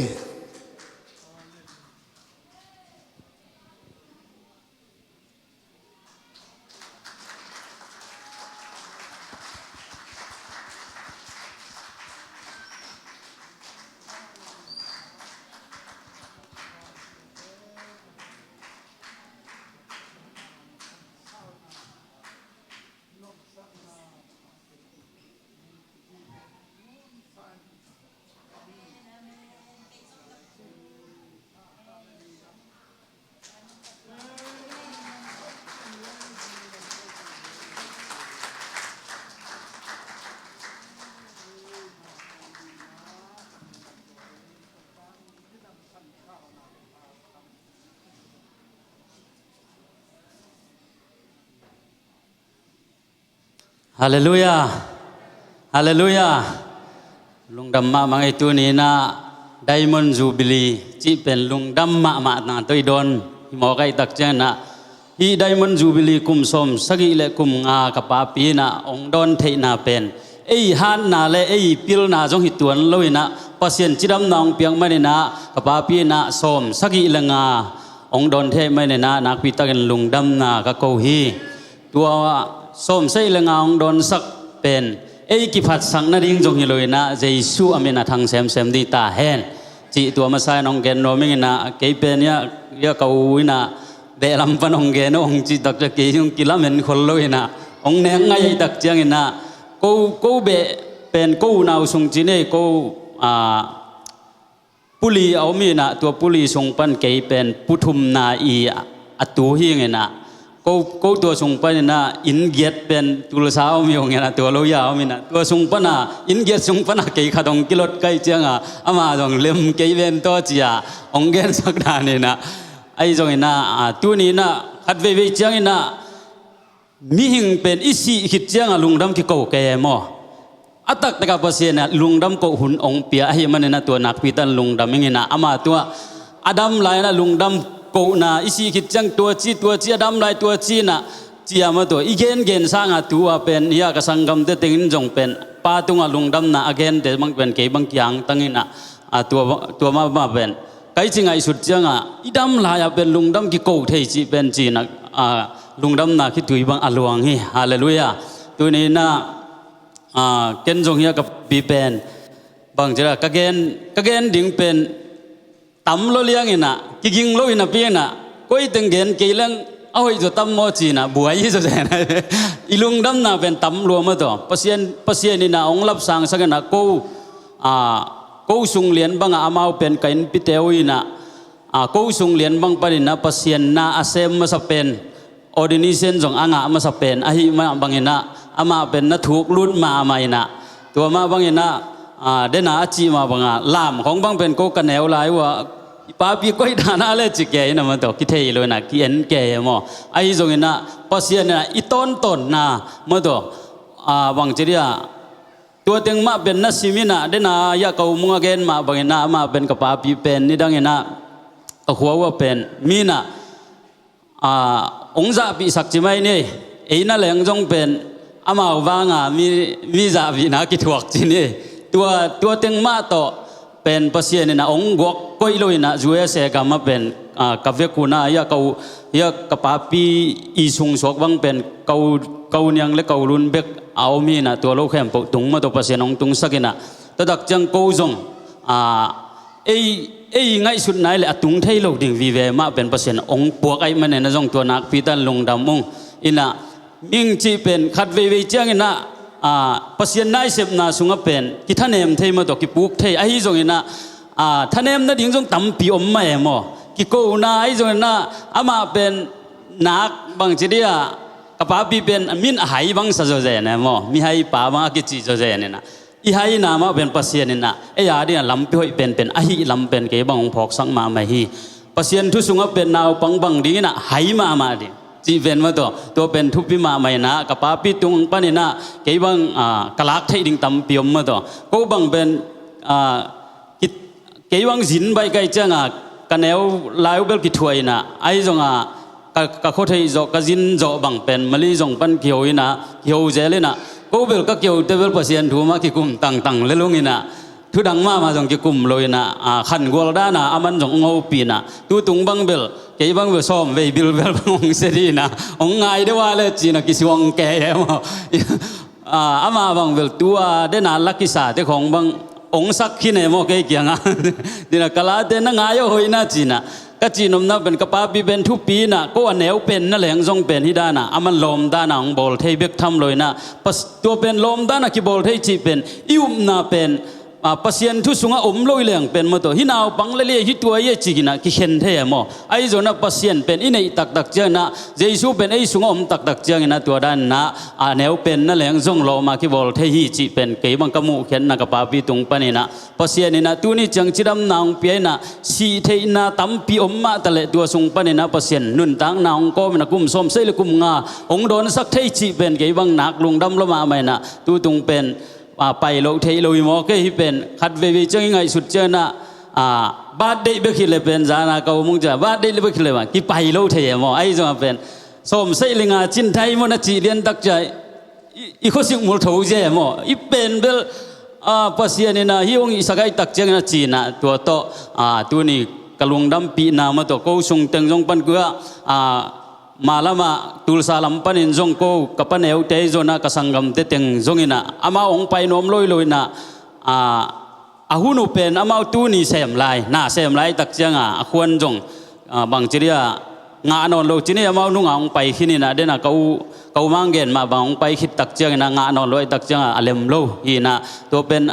Halleluiah. Halleluiah. Lungdam mahmah ngei. Tuni inah Diamond Jubilee cih pen lungdam mahmah na tawh i dawn hi mawk ahih tak cianginah, hih Diamond Jubilee kum sawm sagih le kum nga ka papi inah hong dawn theihna pen ei hatna le ei pilna zong hi tuan lo inah, Pasian cidamna hong piak maninah ka papi inah sawm sagih le nga hong dawn thei maninah nakpi takin lungdamna ka ko hi. Tua sawm sagih le nga hong dawnsak pen ei kiphatsak nading zong hi lo inah Jesu a min a thang semsem dih ta hen. Cih tua masa in hong gen nuam ing inah, kei pen ia, ia ka u inah beh lam pan hong gen hong cih tak ciang kei hong kilamen khol lo inah, hong nek ngai ahih tak cianginah ko, ko beh pen ko unau sung ci nei ko, ah, puli a om inah, tua puli sung pan kei pen pu thumna i a tu hi inah, ko, ko tua sung paninah inn giat pen Tulsa om hi ung inah, tua lo ia om inah, tua sung pana, inn giat sung pana kei khat hong kilot kaih cianga ama zong lem kei ven tawh cia hong gensak dan inah, ahi zonginah, ah, tuni inah khat veivei cianginah mihing pen i sih khit cianga lungdam kiko kei e maw? A taktakah Pasian ah lungdam koh hun hong pia ahih maninah tua nakpi tan lungdam ing inah, ama tua a dam lai inah lungdam kohna, i sih khit ciang tua ci, tua ci, a dam lai tua ci inah, cia mah tua i gengen sanga tua pen hia ka sanggamte tengin zong pen pa tungah lungdamna a gente bang pen kei bang kiangtang inah, a tua, tua mahmah pen kai ci ngaihsut cianga i dam lai-ah pen lungdam kiko thei cih pen cinah, a, lungdamna khitui bang a luang hi. Halleluiah. Tuni inah, ah, ken zong hia ka pi pen bang cila ka gen, ka gen ding pen tam lo liang inah, kiging lo inah pi inah, koi teng gen kei leng a hoih zaw tam maw cinah buai hi zaw zen. I lungdamna pen tam lua mah tawh, Pasian, Pasian inah hong lapsangsak inah ko, ah, ko sung lian bangah amau pen ka innpite uh inah, ah, ko sung lian bang paninah Pasian na a sem masa pen, ordination zong a ngah masa pen ahih mah banginah, amah pen na thuk lut mahmah inah, tua mah banginah, ah, dena a cih mah banga lam khong bang pen ko ka neu lai uh ah, i papi koi dana le ci kei inah mah tawh, kithei lo inah ki-en kei e maw? Ahi zonginah Pasian inah i tawntawnna mah tawh, ah, bang ci dia, tua teng mah pen na sim inah, dena ia ka u mung a gen mah banginah, amah pen ka papi pen nidang inah ka khua uh ah pen mi inah, ah, hong zahpihsak ci mai ni. Ei na leng zong pen amau vanga mi, mi zahpihna kithuak ci ni. Tua, tua teng mah tawh pen Pasian inah hong guak koih lo inah U S A gam ah pen, ah, ka vekun ah ia ka u, ia ka papi i sungsuak bang pen ka u, ka u Niang le ka u Lun bek a om hi inah, tua lo khempeuh tung mah tawh Pasian hong tungsak inah, tua tak ciang ko zong, ah, ei, ei ngaihsutna i le a tung thei lo ding vive mah pen Pasian hong puak ahih maninah zong tua nakpi tan lungdam ung. Inah mihing cih pen khat veivei cianginah, ah, Pasian na i sepna sungah pen kithanem thei mah tawh kipuk thei. Ahi zonginah, ah, thanem nading zong tampi om mah e maw? Kikona ahi zonginah amah pen nak bang ci dia, ka papi pen min a hai bang sa zaw zen e maw? Mi hai pa bang a kici zaw zen inah, i haina mah pen Pasian inah ei a dingah lampi hoih penpen ahih lam pen kei bang hong phawksak mahmah hi. Pasian thu sungah pen naupang bang dinginah hai mahmah ding cih pen mah tawh, tua pen thupi mahmah inah, ka papi tung paninah kei bang, ah, ka lak theih ding tampi om mah tawh. Ko bang pen, ah, ki, kei bang zin baih kaih cianga ka neu lai uh bel kithuah inah, ahi zonga ka, ka khuatheih zawh, ka zin zawh bang pen Mali zong pan kiho inah, kiho zel inah, ko bel ka kihote bel Pasian thu mah kikum tangtang lelung inah, thudang mahmah zong kikum lo inah, ah, khangual dana aman zong hong hopih inah, tutung bang bel kei bang bel sawm vei bil bel bang hong sia dih inah, hong ngai deuh a le cinah kisuang kei e maw? Ah, amah bang bel tua dena la kisate khong bang hong sak khin e maw kei kiangah? Cinah ka late na ngai aw hoih inah cinah, ka cihnopna pen ka papi pen thupi inah, ko a neu pen na leng zong pen hih dana aman lawm dana hong bawl thei bek tham lo inah, pas, tua pen lawm dana kibawl thei cih pen i upna pen a, Pasian thu sungah om lo i leng pen maw tawh, hih naupang le le hih tua hi e ci-in ah kikhen thei e maw? Ahi zongin ah Pasian pen i neih taktak ciangin ah, Jesu pen ei sungah om taktak ciangin ah, tua danin ah a neu pen na leng zong lawm a kibawl thei hi cih pen kei bang ka muhkhiatna ka papi tung panin ah, Pasian in ah tuni ciang cidamna hong pia in ah, sih theihna tampi om mah taleh tua sung panin ah Pasian nuntakna hong kawm in ah kum sawmsagih le kum nga hong dawnsak thei cih pen kei bang nak lungdam lua mahmah in ah, tu tung pen, a, pai lo thei lo hi maw? Kei hih pen khat veivei ciang i ngaihsut ciangin ah, a, birthday bek hi leh pen zan a ka um ung ciang, birthday le bek hi leh bang kipai lo thei e maw? Ahi zongin ah pen sawmsagih le nga cin thai maw, na cih lian tak ciang i, i khuasik mul tho zia e maw? I pen bel, a, Pasian in ah hih hong hihsak ahih tak ciangin ah ci-in ah, tua tawh, a, tuni ka lungdampihna maw tawh, ko sung teng zong pan kua, a, ma lamah Tulsa lam panin zong ko ka paneute zong ah, ka sanggamte teng zongin ah amau hong pai nuam lo hi lo in ah, a, a hun uh pen amau tuni sem lai, na sem lai tak ciang a, a khuan zong, a, bangci dia ngah nawn lo ci ni, amau nung a hong pai khin in ah, den a ka u, ka u Mang gen mah bang hong pai khit tak ciangin ah ngah nawn lo ahih tak ciang a, a lem lo hi in ah, tua pen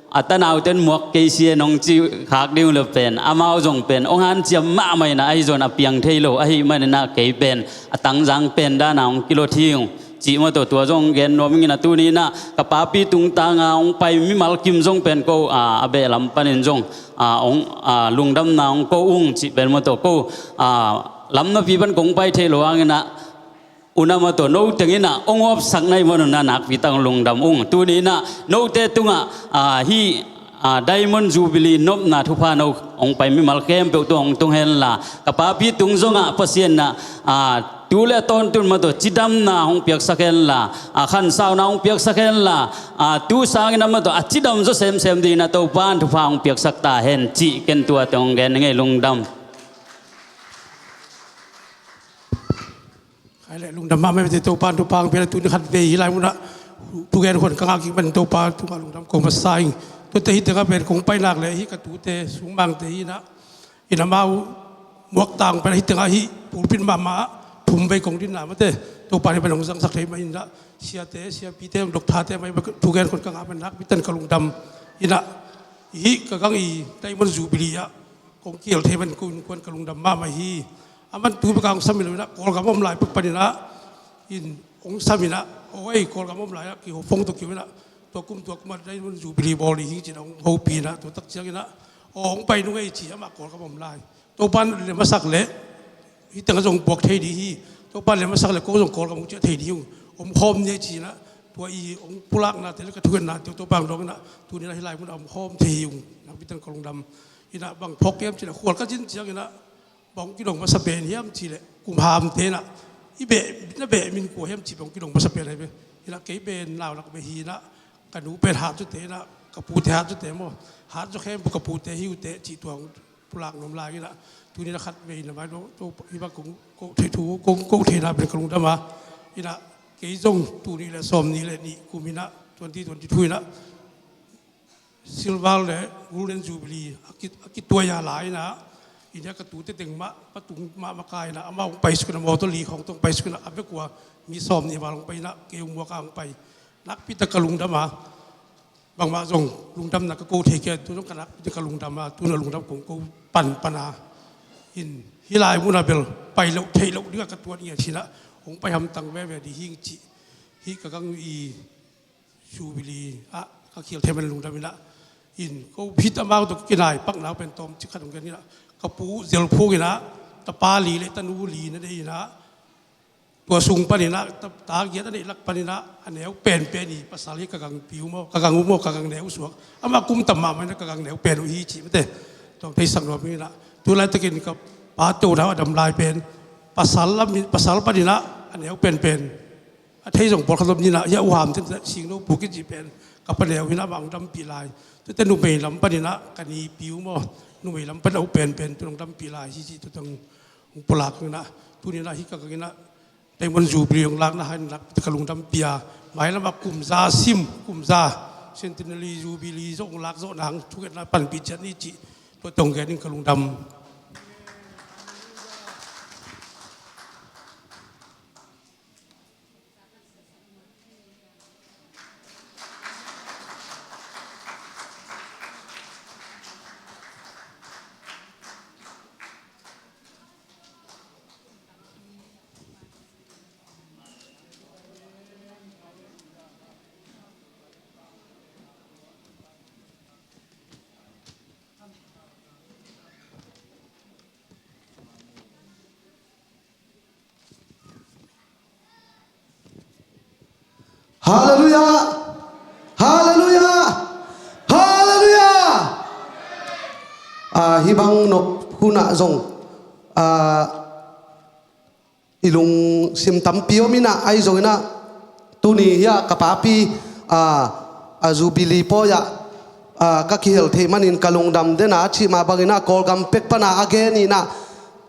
a tanauten muak kei si e nong ci khak ding uh le pen, amau zong pen hong hanciam mahmah in ah, ahi zongin a piang thei lo ahih manin ah kei pen a tangzang pen dan a hong kilot hi ung cih maw tawh, tua zong gen nuam ing in ah, tuni in ah ka papi tungtang a hong pai mimal kim zong pen ko, a, a beh lam panin zong, a, hong, a, lungdamna hong ko ung cih pen maw tawh, ko, a, lam napi pan kong pai thei lo hangin ah, u na maw tawh, no teng in ah hong opsak na hih man un ah nakpi tak hong lungdam ung. Tuni in ah note tungah, a, hih, a, Diamond Jubilee nopna thupha no hong pai mimal khempeuh tungah hong tung hen la, ka papi tung zongah Pasian in ah, a, tu le a tawntung maw tawh cidamna hong piaksak hen la, a, khansauna hong piaksak hen la, a, tu sangin ah maw tawh a cidam zaw semsem dingin ah Topa'n thupha hong piaksak ta hen cih ken tua teng hong gen ing ei. Lungdam. Khai le lungdam mahmah ei, Topa'n thupha hong pia le, tuni khat vei hih lai munah thugen khuan ka ngah kik man Topa tungah lungdam ko masa ing. Tuate hih tengah pen kong pai nak le hih ka tute Sung Mangte hi in ah, in amau muak tang pen hih tengah hih pulpit mahmah ah thum vei kong dinna mate, Topa'n hih pen hong zangsak thei mah in ah, siate, siapite, doctorte mah thugen khuan ka ngah pen nakpi tak ka lungdam in ah, hih ka gang i Diamond Jubilee ah kong kihel thei man ko in kuan ka lungdam mahmah hi. Aman tu bek a hong sam hi lo in ah, Kawlgam a om lai pek panin ah, in hong sam in ah, aw ei, Kawlgam a om lai ah, kiho phone tawh kiho in ah, tua kum tua kum ah Diamond Jubilee bawl ding hi ci-in ah hong hopih in ah, tua tak ciangin ah, aw hong pai nung ei ci, amah Kawlgam a om lai. Topa'n lem a sak leh hih tengah zong buak thei ding hi. Topa'n lem a sak leh ko zong Kawlgam hong ciah thei ding hi ung. Om khawm ni ei ci-in ah, tua i hong pulaknate le ka thugenna te Topa'n dawng in ah, tuni in ah hih lai munah om khawm thei hi ung. Nakpi tak ka lungdam. In ah bang phawk hiam cih leh, khual ka zin ciangin ah bang hong kidong masa pen hiam cih leh, kum hamte in ah, i beh, na beh min kua hiam cih bang hong kidong masa pen ahi ve. In ah kei pen nau lak beh hi in ah, ka nu pen Hatzaw te in ah, ka pute Hatzaw te maw, Hatzaw khempeuh ka pute hi uh teh cih tua hong pulak nuam lai in ah, tuni in ah khat vei in ah mai lo, to, hih bang kong koh thei thu, kong koh theihna pen ka lungdam a. In ah kei zong tul nih le sawmnih le nih kum in ah, twenty twenty-two in ah, Silver le Golden Jubilee a ki, a kituai a lai in ah, in ah ka tute teng mah, patung mah makai in ah, amah hong paisuk in ah, mawtaw li khawng tawh hong paisuk in ah, a bek ua mi sawmnih val hong pai in ah, kei hong muak a hong pai. Nakpi tak ka lungdam a, bangmah zong lungdamna ka ko thei kei a, tu zong ka nakpi tak ka lungdam a, tu in ah lungdam kong ko panpan a. In hih lai munah bel pai loh theih loh dingah ka tuat ngiat hi in ah, hong pai hamtang veve ding hi ing cih, hih ka gang i Jubilee ah ka khial thei man lungdam in ah. In ko hih amau tawh ka kinai pakna pen tawmcik khat hong gen in ah, ka pu Zel Phung in ah, tapa li le tanu li na nei in ah, tua sung panin ah ta, ta giat a neih lak panin ah, a neu penpen hi. Pasal hi, ka gang piu maw, ka gang u maw, ka gang neu suak. Amah kum tam mahmah in ah ka gang neu pen uh hi cih mate, tawm theisak nuam ing in ah. Tu laitakin ka pa Tonau a dam lai pen pasal lam, pasal panin ah a neu penpen, a thei zong pawlkhat om ni in ah, hih a u Hamte in ah, Singno Pu kici pen ka pa neu hi in ah, amah hong dampih lai. Tuate numei lam panin ah ka ni piu maw, numei lam pan a u penpen tu in hong dampih lai hi cih, tu teng hong pulak in ah, tuni in ah hih ka gang in ah Diamond Jubilee hong lakna hangin ah ka lungdampih a, mailam ah kum za sim, kum za, Centenary Jubilee zong hong lak zawh nang thungetna panpih ciat ni cih, tua teng hong gen ing, ka lungdam. Halleluiah. Halleluiah. Halleluiah. Ah, hih bang nop hunah zong, ah, i lungsim tampi om inah, ahi zonginah tuni hiah ka papi, ah, a Jubilee pawi-ah, ah, ka kihel theih manin ka lungdam dena a cih mah banginah Kawlgam pek pana a gen inah,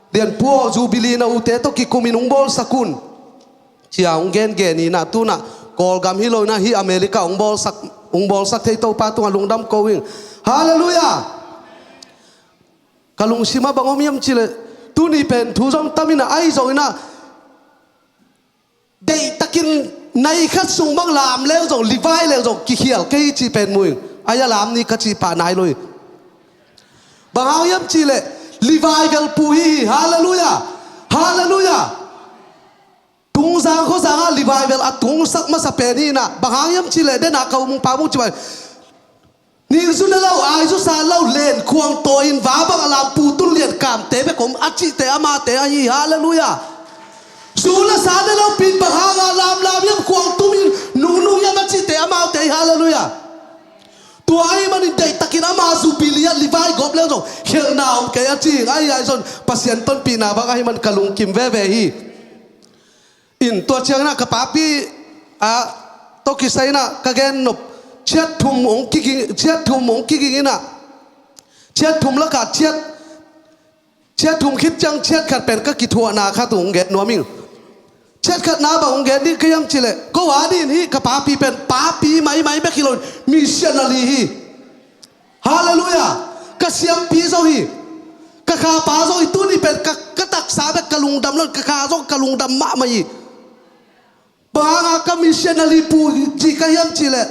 Lianpu aw, Jubilee na ute tawh kikumin hong bawlsak un, ci-a hong gengen inah, tunah Kawlgam hi lo inah hih America hong bawlsak, hong bawlsak thei Topa tungah lungdam ko ing. Halleluiah. Ka lungsimah bang om hiam cihleh, tuni pen thu zong tam inah, ahi zonginah deihtakin nai khat sung bang lam leng zong, livai leng zong kikhial kei hi cih pen mu ing. Ai a lam ni ka cih pah nai lo hi. Bang hang hiam cihleh, livai velpu hi hi. Halleluiah. Halleluiah. Tungzang khuazangah livai vel a tungsak masa pen hi inah, bang hang hiam cihleh, dena ka umpa mung ci bai. Ningzu ne lo, aizu sa lo, len khuang tawi in va bang a lampu tun lian kamte bek om a cihte amate ahi. Halleluiah. Zu le sa ne lo pin bang hanga lamlam hiam, khuang tumin nungnung hiam a cihte amaute hi. Halleluiah. Tua ahi manin deihtakin ama Jubilee ah livai gawp leng zong khelhna om kei a ci ing. Ahi ahi zon Pasian panpihna bang ahi man ka lungkim veve hi. In tua cianginah ka papi, ah, tawh kisai inah ka gen nop, chiat thum hong kiging, chiat thum hong kiging inah, chiat thum lakah chiat, chiat thum khit ciang chiat khat pen ka kithuahna khat hong gen nuam ing. Chiat khatna bang hong gen ding ka hiam cihleh, ko a dih in hih ka papi pen papi maimai bek hi lo in, missionary hi. Halleluiah. Ka siampi zong hi. Ka khapa zong hi. Tuni pen ka, ka taksa bek ka lungdam lo in, ka kha zong ka lungdam mahmah hi. Bang hanga ka missionary pu ci ka hiam cihleh,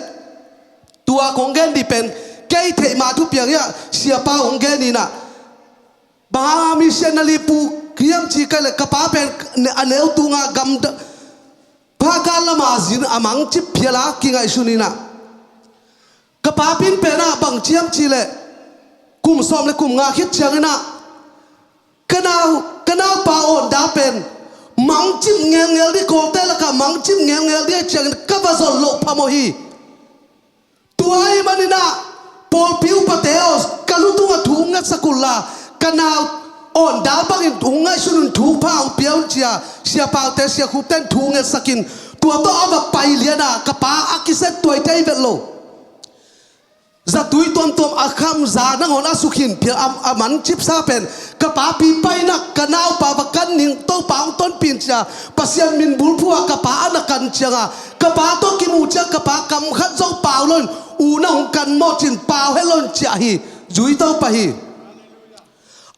tua kong gen dih pen kei theih mah thupiang hiah siapa hong gen inah, bang hanga missionary pu hiam ci ka leh, ka pa pen a neu tunga gam da, phakan lama zin a mangcip phial a kingaihsun inah, ka papi in penah bang ci hiam cihleh, kum sawm le kum nga khit cianginah ka nau, ka naupa awn dal pen mangcip ngelngel dih, Kawlte lakah mangcip ngelngel dih ahih ciangin ka va zon loh phamawh hi. Tua ahi maninah pawlpi upate aw, ka lu tungah thu hong ngetsak unla, ka nau awn dal bangin hong ngaihsun un, thupha hong pia un, ci-a Sia Paute, Sia Khupte in thu hong ngetsakin, tua tawh a va pai liana ka pa a kiset tuai thei vet lo. Zatui tuamtuam a kham za nangawn a sukhin phial a, a mancipsa pen ka papi paina, ka naupa va kan ning, Topa hong tonpih in, ci-a Pasian min bulphuh a ka pa a na kan cianga ka pa tawh kimuh ciang ka pa kam khat zong pau loin, u na hong kan maw, ci-in pau het loin ciah hi. Zui to pah hi.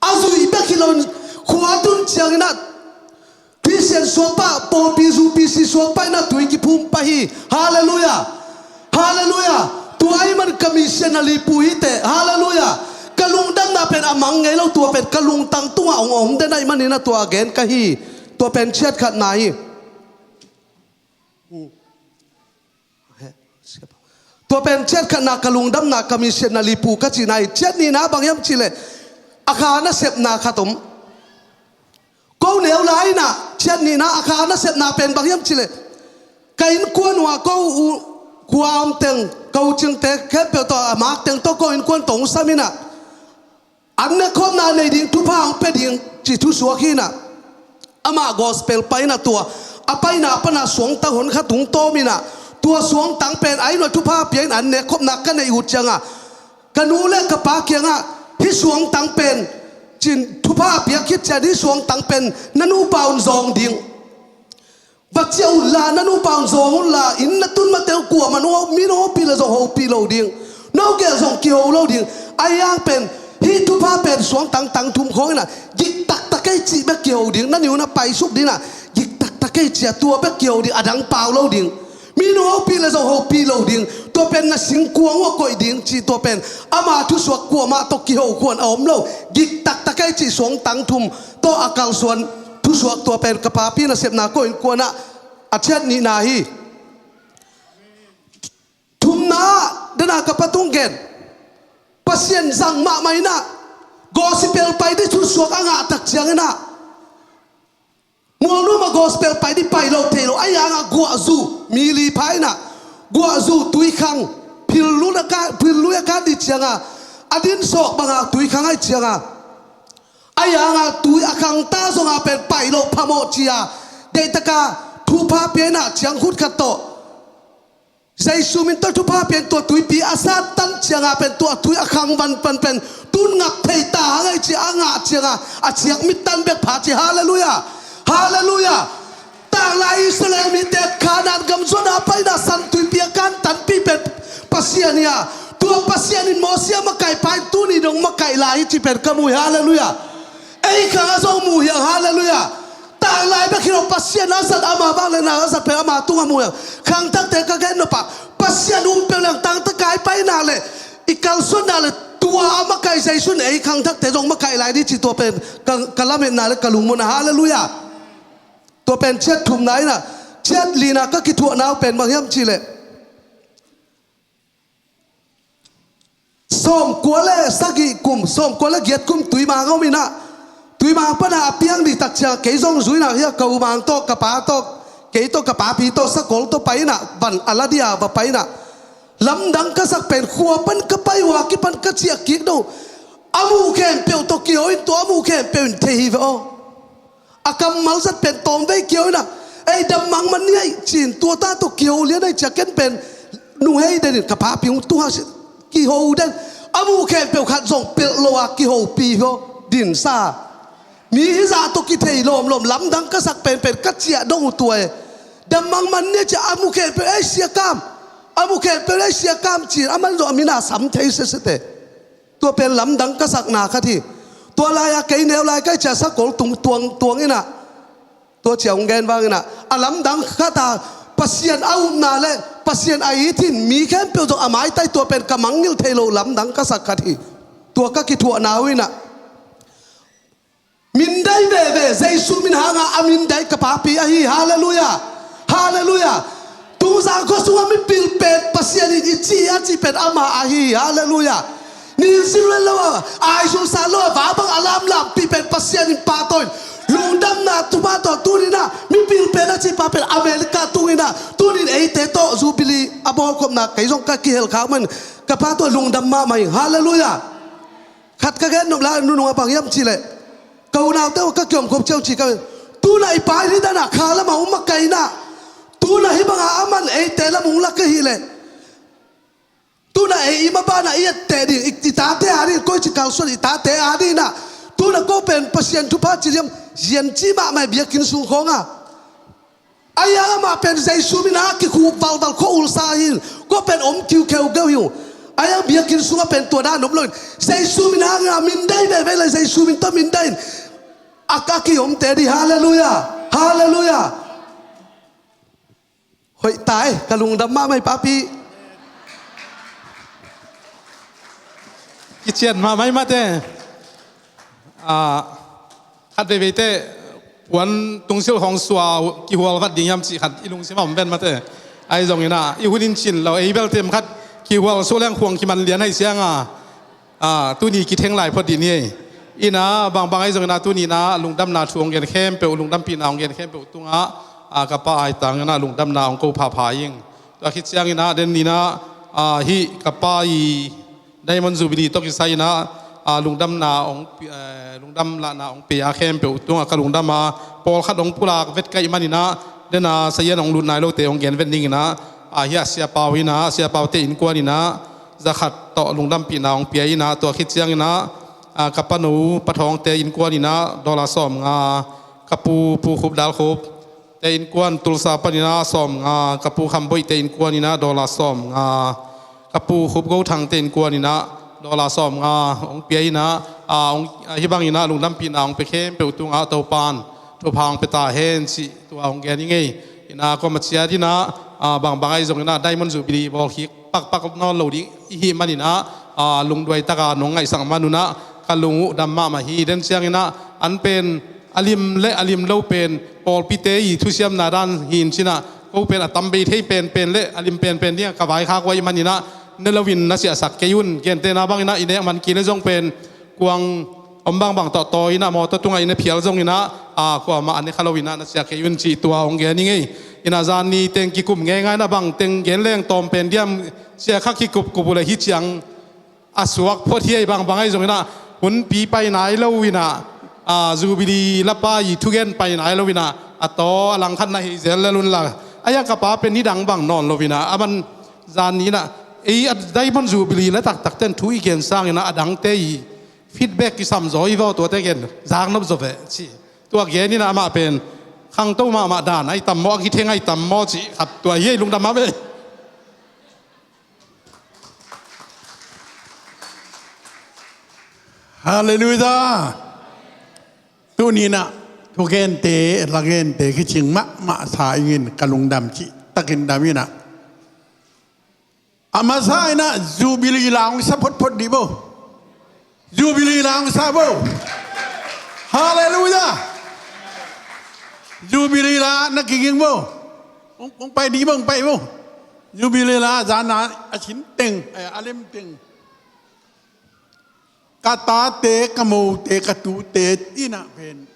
A zui bek hi loin khua tun cianginah Christian suakpa, pawlpi zu P C suakpa inah tui kiphum pah hi. Halleluiah. Halleluiah. Tua ahi man ka missionary pu hi teh. Halleluiah. Ka lungdamna pen a mang ngei lo, tua pen ka lungtang tungah hong om den ahi maninah tua gen ka hi. Tua pen ciat khatna hi. Tua pen ciat khatna ka lungdamna ka missionary pu ka cihna hi. Ciat nihna bang hiam cihleh, a kha nasepna khat om. Ko neu lai inah ciat nihna a kha nasepna pen bang hiam cihleh, ka innkuan uh ah ko u khua om teng, ka u cingte khempeuh tawh, a mak teng tawh ko innkuan tawh hong sam inah, an nekhopna nei ding, thupha hong pia ding, ci thusuak hi inah. Amah gospel pai inah tua a paina pana suangtang hon khat hong tawm inah, tua suangtang pen a inn uah thupha pia in an nekhopna ka neih uh cianga ka nu le ka pa kiangah, hih suangtang pen, ci-in thupha a piak khit ciang, hih suangtang pen na nupa un zawng ding. Va ciah unla, na nupa un zawng unla, inn na tun mate uh kuamah nu ho, mi nu hopih le zong hopih lo ding, no gel zong kiho lo ding. Ahi hang pen hih thupha pen suangtang tang thum khawng inah gik taktak ei cih bek kiho ding, na ni un a paisuk ding inah gik taktak ei, ci-a tua bek kiho ding, a dang pau lo ding. Mi nu hopih le zong hopih lo ding, tua pen na singkuang uh a koih ding, ci tua pen ama thusuak kuamah tawh kiho khuan a om lo, gik taktak ei cih suangtang thum tawh a kalsuan thusuak, tua pen ka papi nasepna ko innkuanah a ciat nihna hi. Thumna ah dena ka pa tung gen, Pasian zang mahmah inah gospel pai dih thusuak a ngah tak cianginah, mualnuam ah gospel pai dih pai lo thei lo, ahi hangah guahzu mi li pha inah, guahzu tuikhang, phillui a kan, phillui a kan dih cianga, a din sawk banga tuikhang ahi cianga, a yanga tui a khangta zonga pen paih loh phamawh cia, deihtaka thupha pianah ciangkhut khat tawh Jesu min tawh thupha pian tua tuipi a sat tan cianga pen tua tui a khang van pan pen tun ngap thei ta hang ahi cia a ngah cianga a ciak mit tan bek pha cia. Halleluiah. Halleluiah. Tanglai Israel mite Kanaan gam zuana paina san tuipi a kan tanpi pen Pasian hi a, tua Pasian in Mosi a makaih pa in tuni dong makaih lai hi ci pen ka mu hi. Halleluiah. Ei khang a zong mu hi ang. Halleluiah. Tanglai bek hi lo Pasian a zat ama vang le na a zat pen ama tung a mu hi ang. Khangthakte ka gen nop ah Pasian um peuh leng tangtakai paina le i kalsuanna le tua a makaih Jesu in ei khangthakte zong makaih lai dih ci tua pen ka, ka lametna le ka lungmutna. Halleluiah. Tua pen ciat thumna inah, ciat lina ka kithuahna uh pen bang hiam cihleh, sawmkua le sagih kum, sawmkua le giat kum Tuimang a om inah, Tuimang pana a piang dih tak ciang kei zong zui inah hia ka umang tawh, ka pa tawh, kei tawh, ka papi tawh, sakol tawh pai inah, van a la dia va pai inah, lamdang ka sak pen khua pan ka pai uh a kipan ka ciah kik do. A muh khempeuh tawh kiho in tua a muh khempeuh in thei hi ve aw. A kammal zat pen tawmvei kiho inah, ei, dammang man ni aih cin tua ta tawh kiho lian aih cia ken pen nunghei den in ka papi hong tung hang si kiho den. A muh khempeuh khat zong pelh lo a kihopi hi aw, dinsa. Mi hizah tawh kithei lawmlawm lamdang ka sak penpen ka ciah dong uh tua e. Dammang man ni aih cia a muh khempeuh ei siakam, a muh khempeuh ei siakam cin a man zong a mina sam thei sesete. Tua pen lamdang ka sakna khat hi. Tua lai-a kei neu lai kai cia sakol tung tuang tuang inah, tua cia hong gen vang inah, a lamdang khat a Pasian a upna le Pasian a it in mi khempeuh zong a maitai, tua pen ka mangngilh thei lo lamdang ka sak khat hi. Tua ka kithuahna uh inah, mindai veve, Jesu min hanga a mindai ka papi ahi. Halleluiah. Halleluiah. Tungzang khua sungah mipil pen Pasian in i ci a ci pen ama ahi. Halleluiah. Nin silvel lo a, aizulsa lo a, va bang a lamlampi pen Pasian in pahtawi in, lungdamna thupha tawh tuninah mipil pen a ci pa pen America tunginah tunin eite tawh Jubilee a bawlkhopna kei zong ka kihel khak man ka pa tawh lungdam mahmah hi. Halleluiah. Khat ka gen nop lai nunung a bang hiam cihleh, ka unaute uh ka kiomkhop ciau ci ka, tuna i pa in hi dana kha lama um a kaina, tuna hi banga a man eite lam hong lak ahihleh, tuna ei i mabana i etteh ding, i, i tate a ding, koi ci kalsuan i tate a ding inah, tuna ko pen Pasian thupha ci liam, zian ci mahmah biakinn sung khawnga. Ahi hang amah pen Jesu mina a kikhuk valval khua ulsa ahi in, kua pen om kiukheu geu hi uh. Ahi hang biakinn sungah pen tua dan om loin Jesu mina a mindai veve le Jesu min tawh mindai in a, a kiomte dih. Halleluiah. Halleluiah. Hoih tai, ka lungdam mahmah hi papi. Kician mahmah hi mate. Ah, khat veivei teh puan tungsil hong sua uh kihual vat ding hiam cih khat i lungsim a om ven mate. Ahi zongin ah i hun in cin lo, ei bel tem khat kihual suh leng khuang kiman lian hai siang a, ah, tuni kitheng lai phot dih ni ei. Ina bangbang ahi zongin ah tuni na lungdamna thu hong gen khempeuh, lungdampihna hong gen khempeuh tungah, ah, ka pa aitang ina lungdamna hong ko phapha ing. Tua khit ciangin ah den ni na, ah, hih ka pa i Diamond Jubilee tawh kisai inah, ah, lungdamna hong pi-, eh, lungdam lahna hong pia khempeuh tungah ka lungdam a, pawlkhat hong pulak vet ka hih man inah, dena sayan hong lut nai lote hong gen vet ning inah, ah, hiah Sia Pau inah, Sia Paute innkuan inah, zakhat tawh lungdampihna hong pia inah, tua khit ciang inah, ah, ka panu Pa Thawngte innkuan inah, dollar sawmnga, ka pu, Pu Khup Dal Khup, te innkuan Tulsa panin ah sawmnga, ka pu Kham Boih te innkuan inah dollar sawmnga, ka pu Khup Go Thang te innkuan inah dollar sawmnga hong pia inah, ah, hong, ah, hih bang inah lungdampihna hong pia khempeuh tungah Topan thupha hong pia ta hen cih tua hong gen i ngei. Inah kawm a ciat inah, ah, bangbang ahi zong inah Diamond Jubilee bawl khik pakpak nawn lo ding i hih man inah, ah, lungduai taka nong ngaihsak man unah ka lung uh dam mahmah hi. Den ciang inah an pen a lim le a lim lo pen pawlpite i thusiamna dan hi in cinah, ko pen a tam bei thei penpen le a lim penpen dingah ka vaikhak uh ahih man inah ne loin na siahsak kei un. Gentehna bang inah i nek man kei le zong pen kuang om bangbang tawh tawi inah mawtaw tungah i ne phial zong inah, a, kuamah a ne kha lo inah na siah kei un cih tua hong gen i ngei. Inah zan ni teng kikum ngeingai inah bang teng gen leng tawm pen diam, sia kha kikupkup uh le hi ciang a suak phot hi ei. Bangbang ahi zong inah hunpi pai nai lo inah, a, Jubilee lapa i thugen pai nai lo inah a taw a langkhat na hi zel lel un la. Ahi a ka pa pen nidang bang nawn lo inah a man zan ni inah ei a Diamond Jubilee la taktak ten thu i gen sang inah a dangte i feedback kisam zaw i vaw tuate gen zaknop zaw ve ci. Tua gen inah amah pen khangto mahmah dan ahi tam maw, a kitheng ahi tam maw ci khat tua hi ei. Lungdam mah ve. Halleluiah. Tuni inah thugente lagente kicing mahmah sa ingin ka lungdam cih takin dam inah. A masa inah Jubilee la hong sa photphot dih bo. Jubilee la hong sa bo. Halleluiah. Jubilee la na kiging bo. Hong, hong pai dih bo, hong pai bo. Jubilee la zana a sin teng, a lem teng. Ka tate, ka mote, ka tute inah pen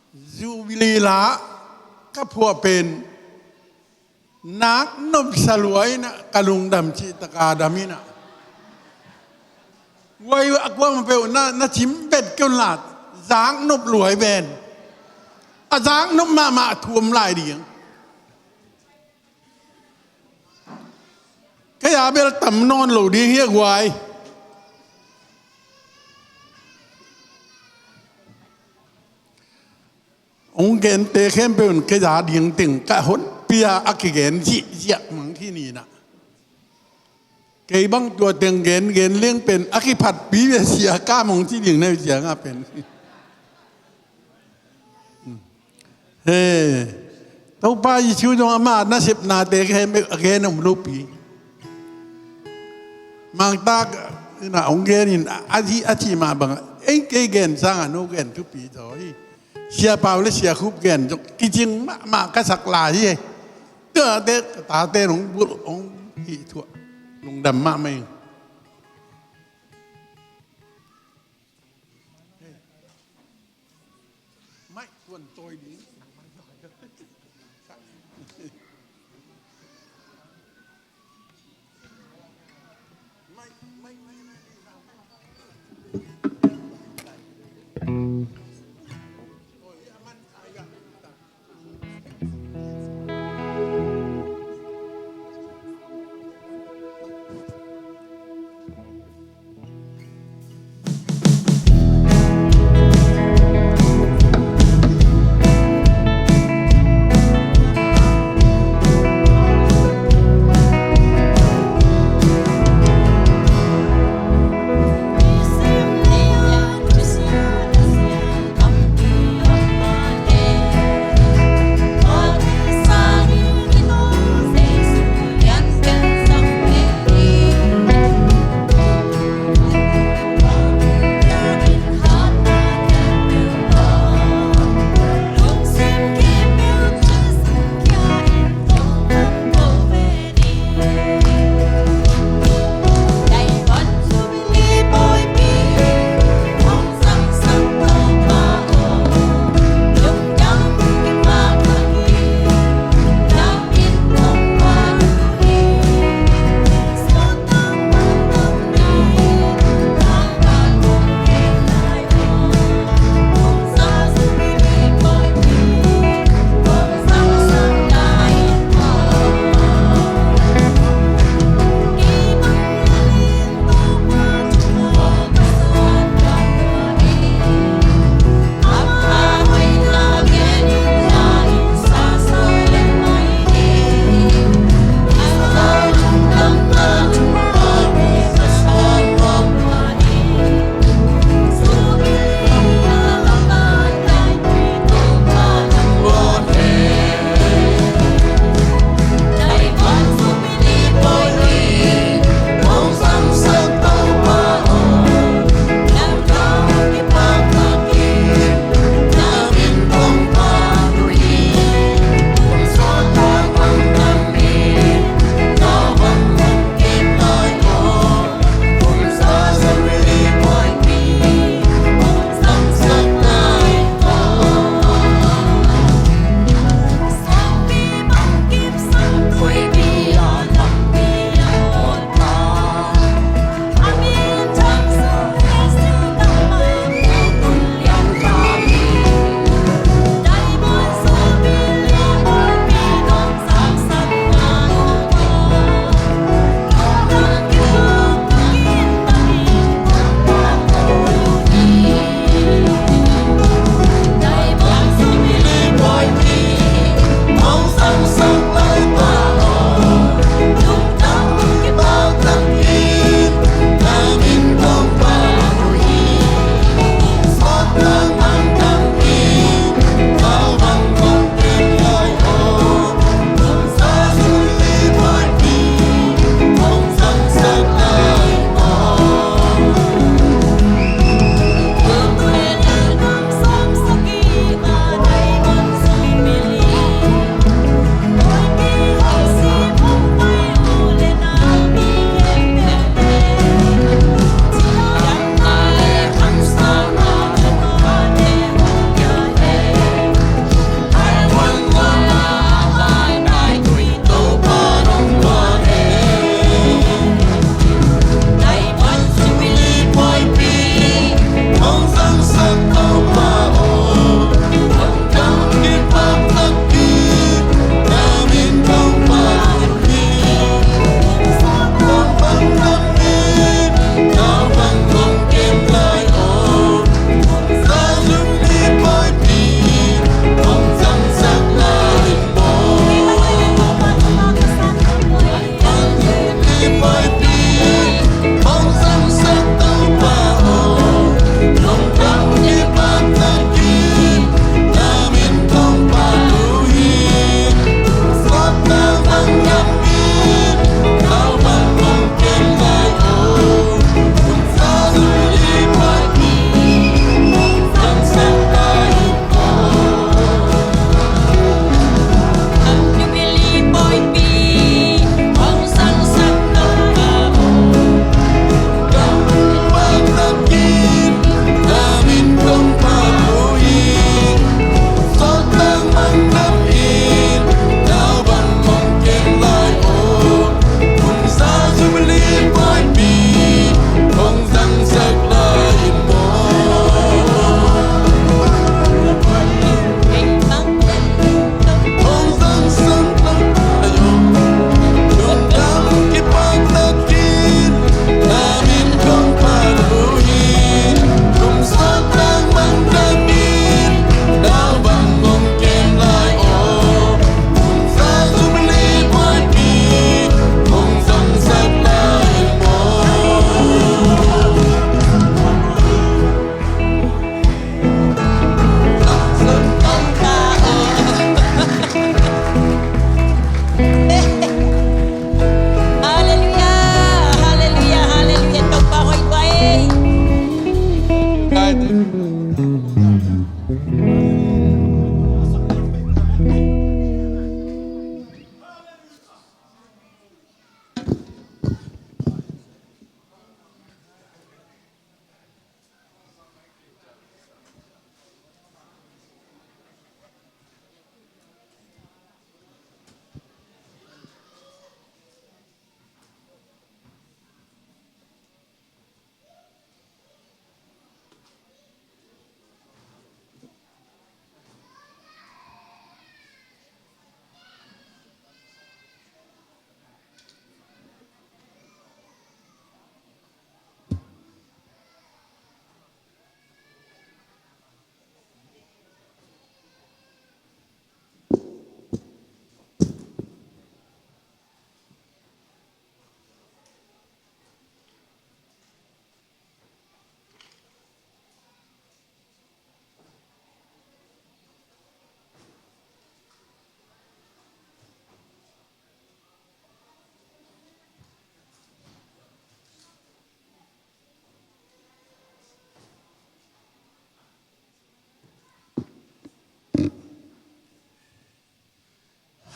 Jubilee la ka phuah pen nak nopsa lua inah ka lungdam cih taka dam inah. Guai a kuamah peuh na, na cim vet kei un la, zaknop lua i ven. A zaknop mahmah thu om lai ding. Kei a bel tam nawn lo ding hi a guai. Hong gente khempeuh in kei a ding teng ka honpi a a kigen zihziah mang hi ni inah. Kei bang tua teng gen gen leng pen a kiphatpi ve, sia ka mong ci ding na hi ciang a pen. He, Topa Jesu zong ama nasepnate a gen om lopi. Mangtak inah hong gen in a, a ci, a ci mah bang ei kei gen sang a no gen thupi zaw hi. Sia Pau le Sia Khup gen zong kicing mahmah ka sak lai hi. Tuate ka tate hong bulh hong hih thuah. Lungdam mahmah ing. Mai tuan tawi ding.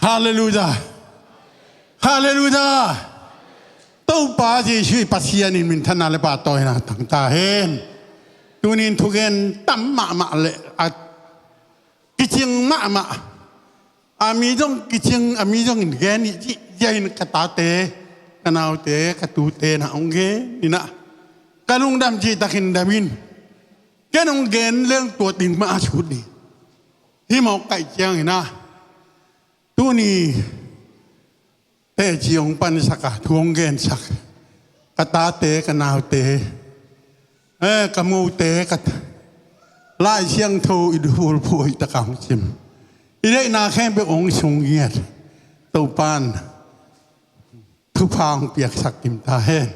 Halleluiah. Halleluiah. Topa Jesuh i Pasian in minthanna le pahtawina tang ta hen. Tunin thugen tam mahmah le a kicing mahmah. A mi zong kicing, a mi zong in gen i cih, zia in ka tate, ka naute, ka tute na hong gen inah, ka lungdam cihtakin dam in. Ken hong gen leng tua ding mah a sut ding. Hih mawk kaih ciangin ah tuni teci hong pansak a, thu hong gensak ka tate, ka naute, eh, ka mute, ka Lai Siangtho i duhul phuh hoih taka hong sim, i deihna khempeuh hong sung ngiat Topan thupha hong piaksak kim ta hen.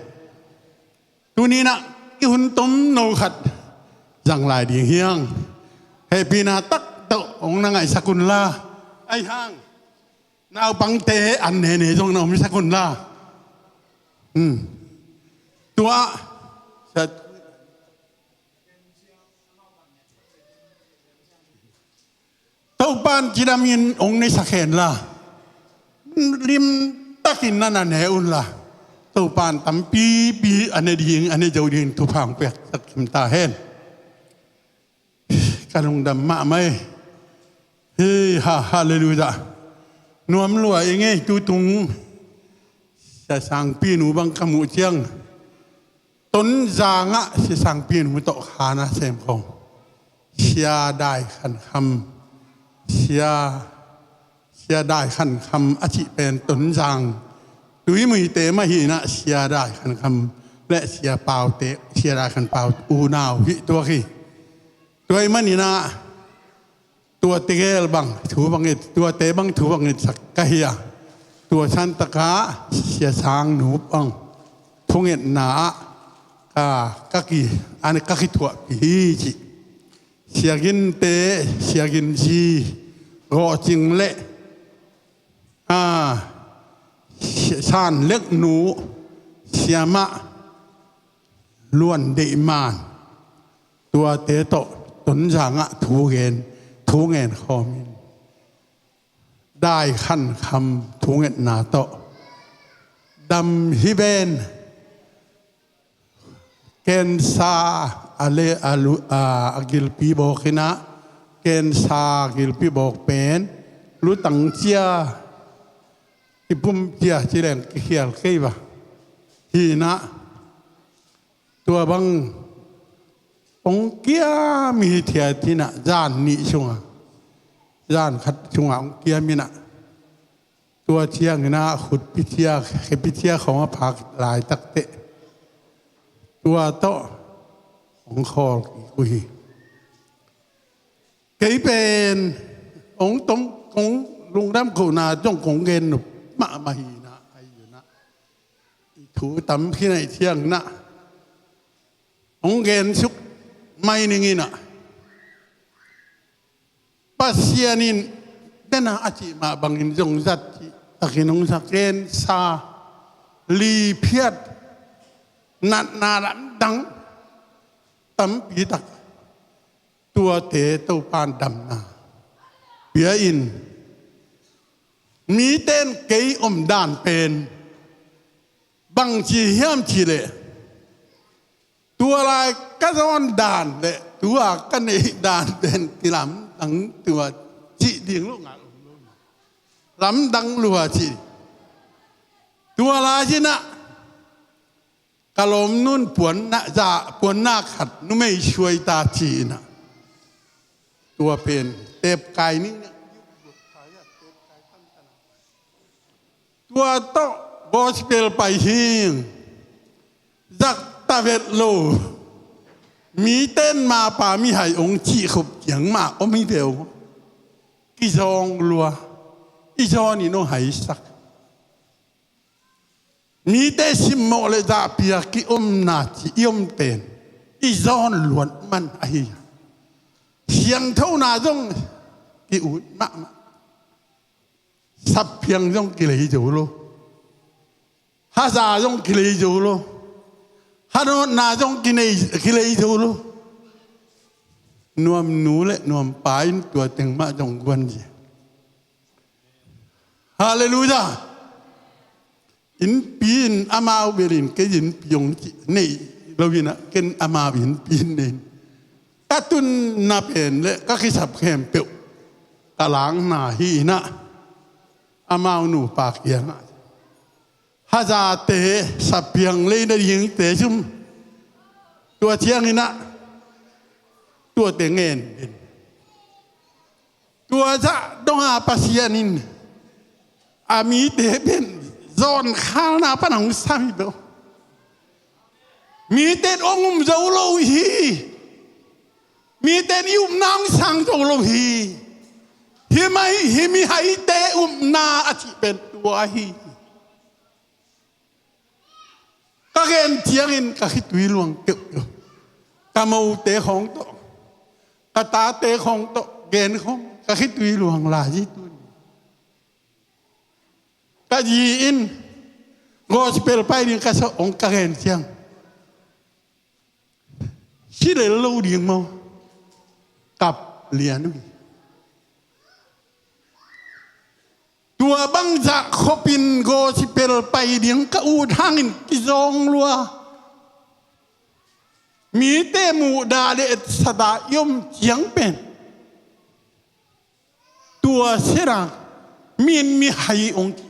Tuninah i hun tomno khat zang lai ding hiang. Hehpihna taktak hong na ngaihsak unla, ahi hang naupangte an nene zong na omsak unla. Hmm. Tua Topan cidamin hong nesak henla, limtakin na na ne unla, Topan tampipi a ne ding, a ne zo ding thupha hong piaksak kim ta hen. Ka lungdam mahmah e. Hei, ha, halleluiah. Nuam lua i ngei tutung Sia Sangpi nu bang ka muh ciang, Tonzang ah Sia Sangpi nu tawh khana sem khawng, Sia Dai Khan Kham, Sia, Sia Dai Khan Kham a cih pen Tonzang Tuimuite mah hinah, Sia Dai Khan Kham le Sia Paute, Sia Dai Khan Pau unau hih tuak hi. Tua ahih maninah tua tegel bang thu bang it, tuate bang thu bang itsak ka hi a, tua santakah Sia Sang nu bang thungetna ah ka, ka ki, an ka kithuahpih hi cih. Sia Ginte, Sia Ginzi, Gawhcing le, a, Sia, San Lek nu, Siamah Luan Deih Man, tuate tawh Tonzang ah thu gen, thu ngen khawmin, Dai Khan Kham thungetna tawh dam hi ven. Cancer a le, a lu, a, a gilpi bawk hinah, cancer gilpi bawk pen lutang cia, kipum cia ci leng kikhial kei va hinah, tua bang hong kiam hi thiat hinah, zan nih sungah, zan khat sungah hong kiam hinah. Tua cianginah khutpi cia, khepi cia khawng a phak laitak teh tua tawh hong khawl kik uh hi. Kei pen hong tom, hong lungdam kohna zong kong gen nop mahmah hinah, ahi unah i thu tam khin ahih cianginah hong gensuk mai ning inah, Pasian in dena a cih mah bangin zong zat cihtakin hong sa, cancer, liphiat, natna lamdang tampi tak, tuate Topan damna pia in, mite in kei omdan pen bangci hiam cih leh, tua lai ka zawn dan le tua ka neih dan pen kilamdang tua cih ding lo ngal om lo. Lamdang lua cih. Tua lai cinah ka lawmnu'n puanna za, puanna khat numei suai ta ci-inah, tua pen tepkai ni, tua tawh gospel pai hing, zak ta vet lo. Mite in mapa mihai hong cihkhop ciang mah om hi ve uh. Kizawng lua, i zawn in hong haisak. Mite simmawh le zahpih a kiomna ci i om pen i zawn luat man ahi. Siangthona zong ki-ut mahmah. Sapphiang zong kilei zo lo. Haza zong kilei zo lo. Hanawtna zong kinei, kilei zo lo. Nuamnu le nuampa in tua teng mah zong guan zia. Halleluiah. Innpi in amau belin kei innpi hong ci, nei lo in ah, ken amau innpi in nei. Ka tunna pen le ka kisap khempeuh ka lakna hi in ah, amau nupa kiangah hazate sapiang lei nadingte zum. Tua ciangin ah tuate ngen den. Tua zah donga Pasian in a mite pen zawnkhalna pan hong sam hi beuh. Mite in hong um zo lo hi. Mite in i upna hong sang zo lo hi. Hih mah hi, hih mihaite upna a cih pen tua hi. Ka gen ciangin ka khitui luang keuh. Ka mote khawng tawh, ka tate khawng tawh gen khawng ka khitui luang lai hi tuni. Ka zi in gospel pai ding ka sawh hong ka gen ciang, si lel lo ding maw? Kap lian uh hi. Tua bangzah khopin gospel pai ding ka ut hangin kizawng lua. Mite muhdah le etsata i om ciang pen tua sena min mihai hong ki,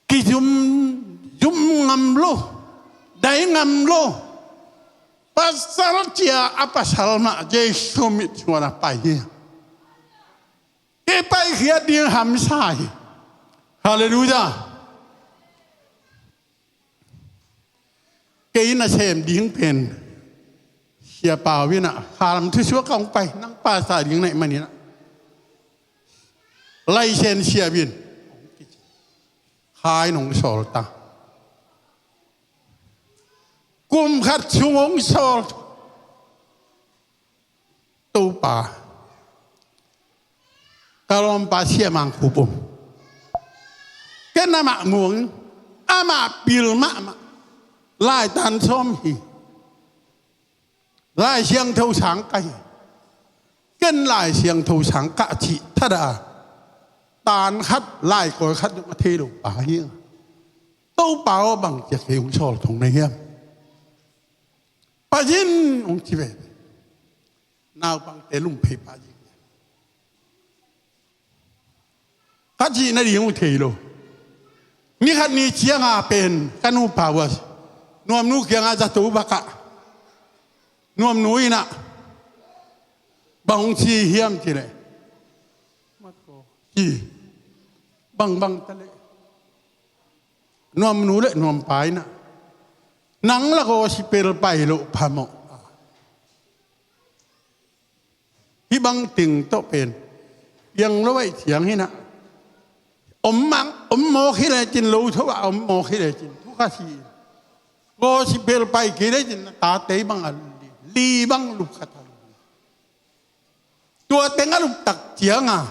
kizum, zum ngam lo, dai ngam lo. Pasal cia a pasal mah Jesu mitsuan a pai hi. Kei paikhiat ding hamsa hi. Halleluiah. Kei nasem ding pen Sia Pau in ah, Khalam thusuak a hong pai, nang pasa ding na hih manin ah, license siavin, khai nong sawl ta. Kum khat sung hong sawl. Topa, ka lawmpa Sia Mang Khup om. Ken amah muang, amah pil mahmah. Lai tan sawm hi. Lai Siangtho sang ka hi. Ken Lai Siangtho sang ka cih thadah a, tan khat, lai kawi khat zong a thei lo pa hi. Topa aw, bang cia kei hong sawl thong na hiam? Pai in hong ci ve. Naupangte lungphei pah zing. Ka cih nading uh thei lo. Ni khat ni cianga pen ka nupa uh a, Nuamnu kiangah zato bakah, Nuamnu in ah, bang hong ci hiam cih leh, ci, bangbang ta leh, Nuamnu le Nuampa in ah, nang la gospel pai loh phamawh. Hih bang ting tawh pen piang lo ahih ciang hi in ah, om mang, om mawk hi lecin, lo tho ah om mawk hi lecin, thu ka si in, gospel pai kei lecin, na tate bang a li, li bang lup khat a lup. Tua teng a lup tak cianga,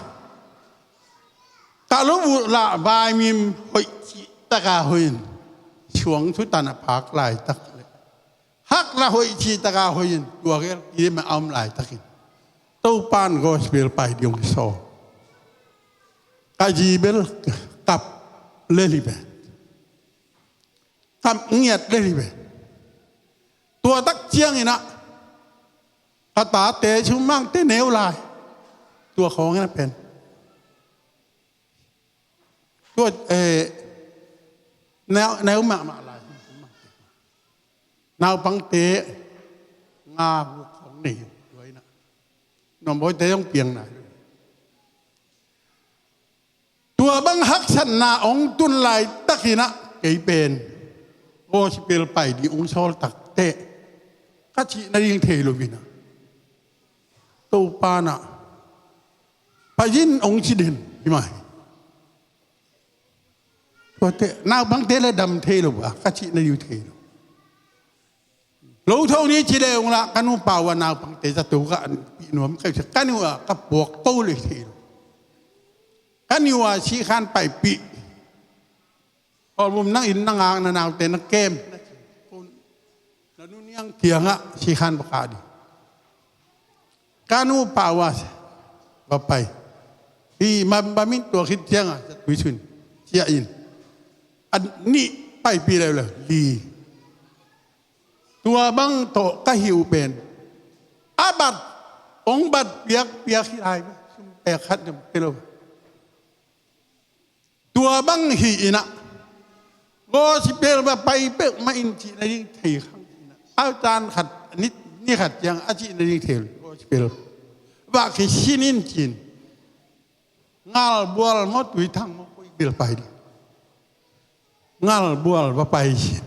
ka lup uh lah vaimim hoih cih taka hoih in, suang thutan a phak laitak le, hak lah hoih cih taka hoih in, tua gel kidem a om laitakin, Topa in gospel pai ding hong sawl. Ka zi bel kap lel hi ve. Kap ngiat lel hi ve. Tua tak ciangin ah, ka tate sumangte neu lai. Tua khawng in a pen, tua, eh, neu, neu mahmah lai. Naupangte nga guk khawng nei. Tua in ah, Nuambawite zong piang nai lo. Tua bang haksatna hong tun laitakin ah, kei pen gospel pai ding hong sawl takteh, ka cih nading thei lo in ah, Topa in ah, pai in hong ci den hi mah hi. Tuate naupangte le dam thei lo a, ka cih nading thei lo. Lo tho ni ci le ung lah, ka nupa uh a naupangte zato ka an pih nuam ka, ka ni uh a ka puak po le thei lo. Ka ni uh a sikhan paipih. Kawlbum nang inn na ngak, na naute na kem, na nu niang kiangah sikhan va kah ding. Ka nupa uh a va pai. Nih bambam in tua khit ciangah zatui sun ciah in. A nih paipih leuleu li. Tua bang tawh ka hih uh pen a bat, hong bat piakpiak hi lai, sum pek khat zong pia lo. Tua bang hi inah gospel va pai peuhmah in cih nading thei khang inah, a tan khat ni, ni khat ciang a cih nading thei lo gospel va kisin in cin. Ngalbual maw, Tuithang maw, koi bel pai ding? Ngalbual va pai sin,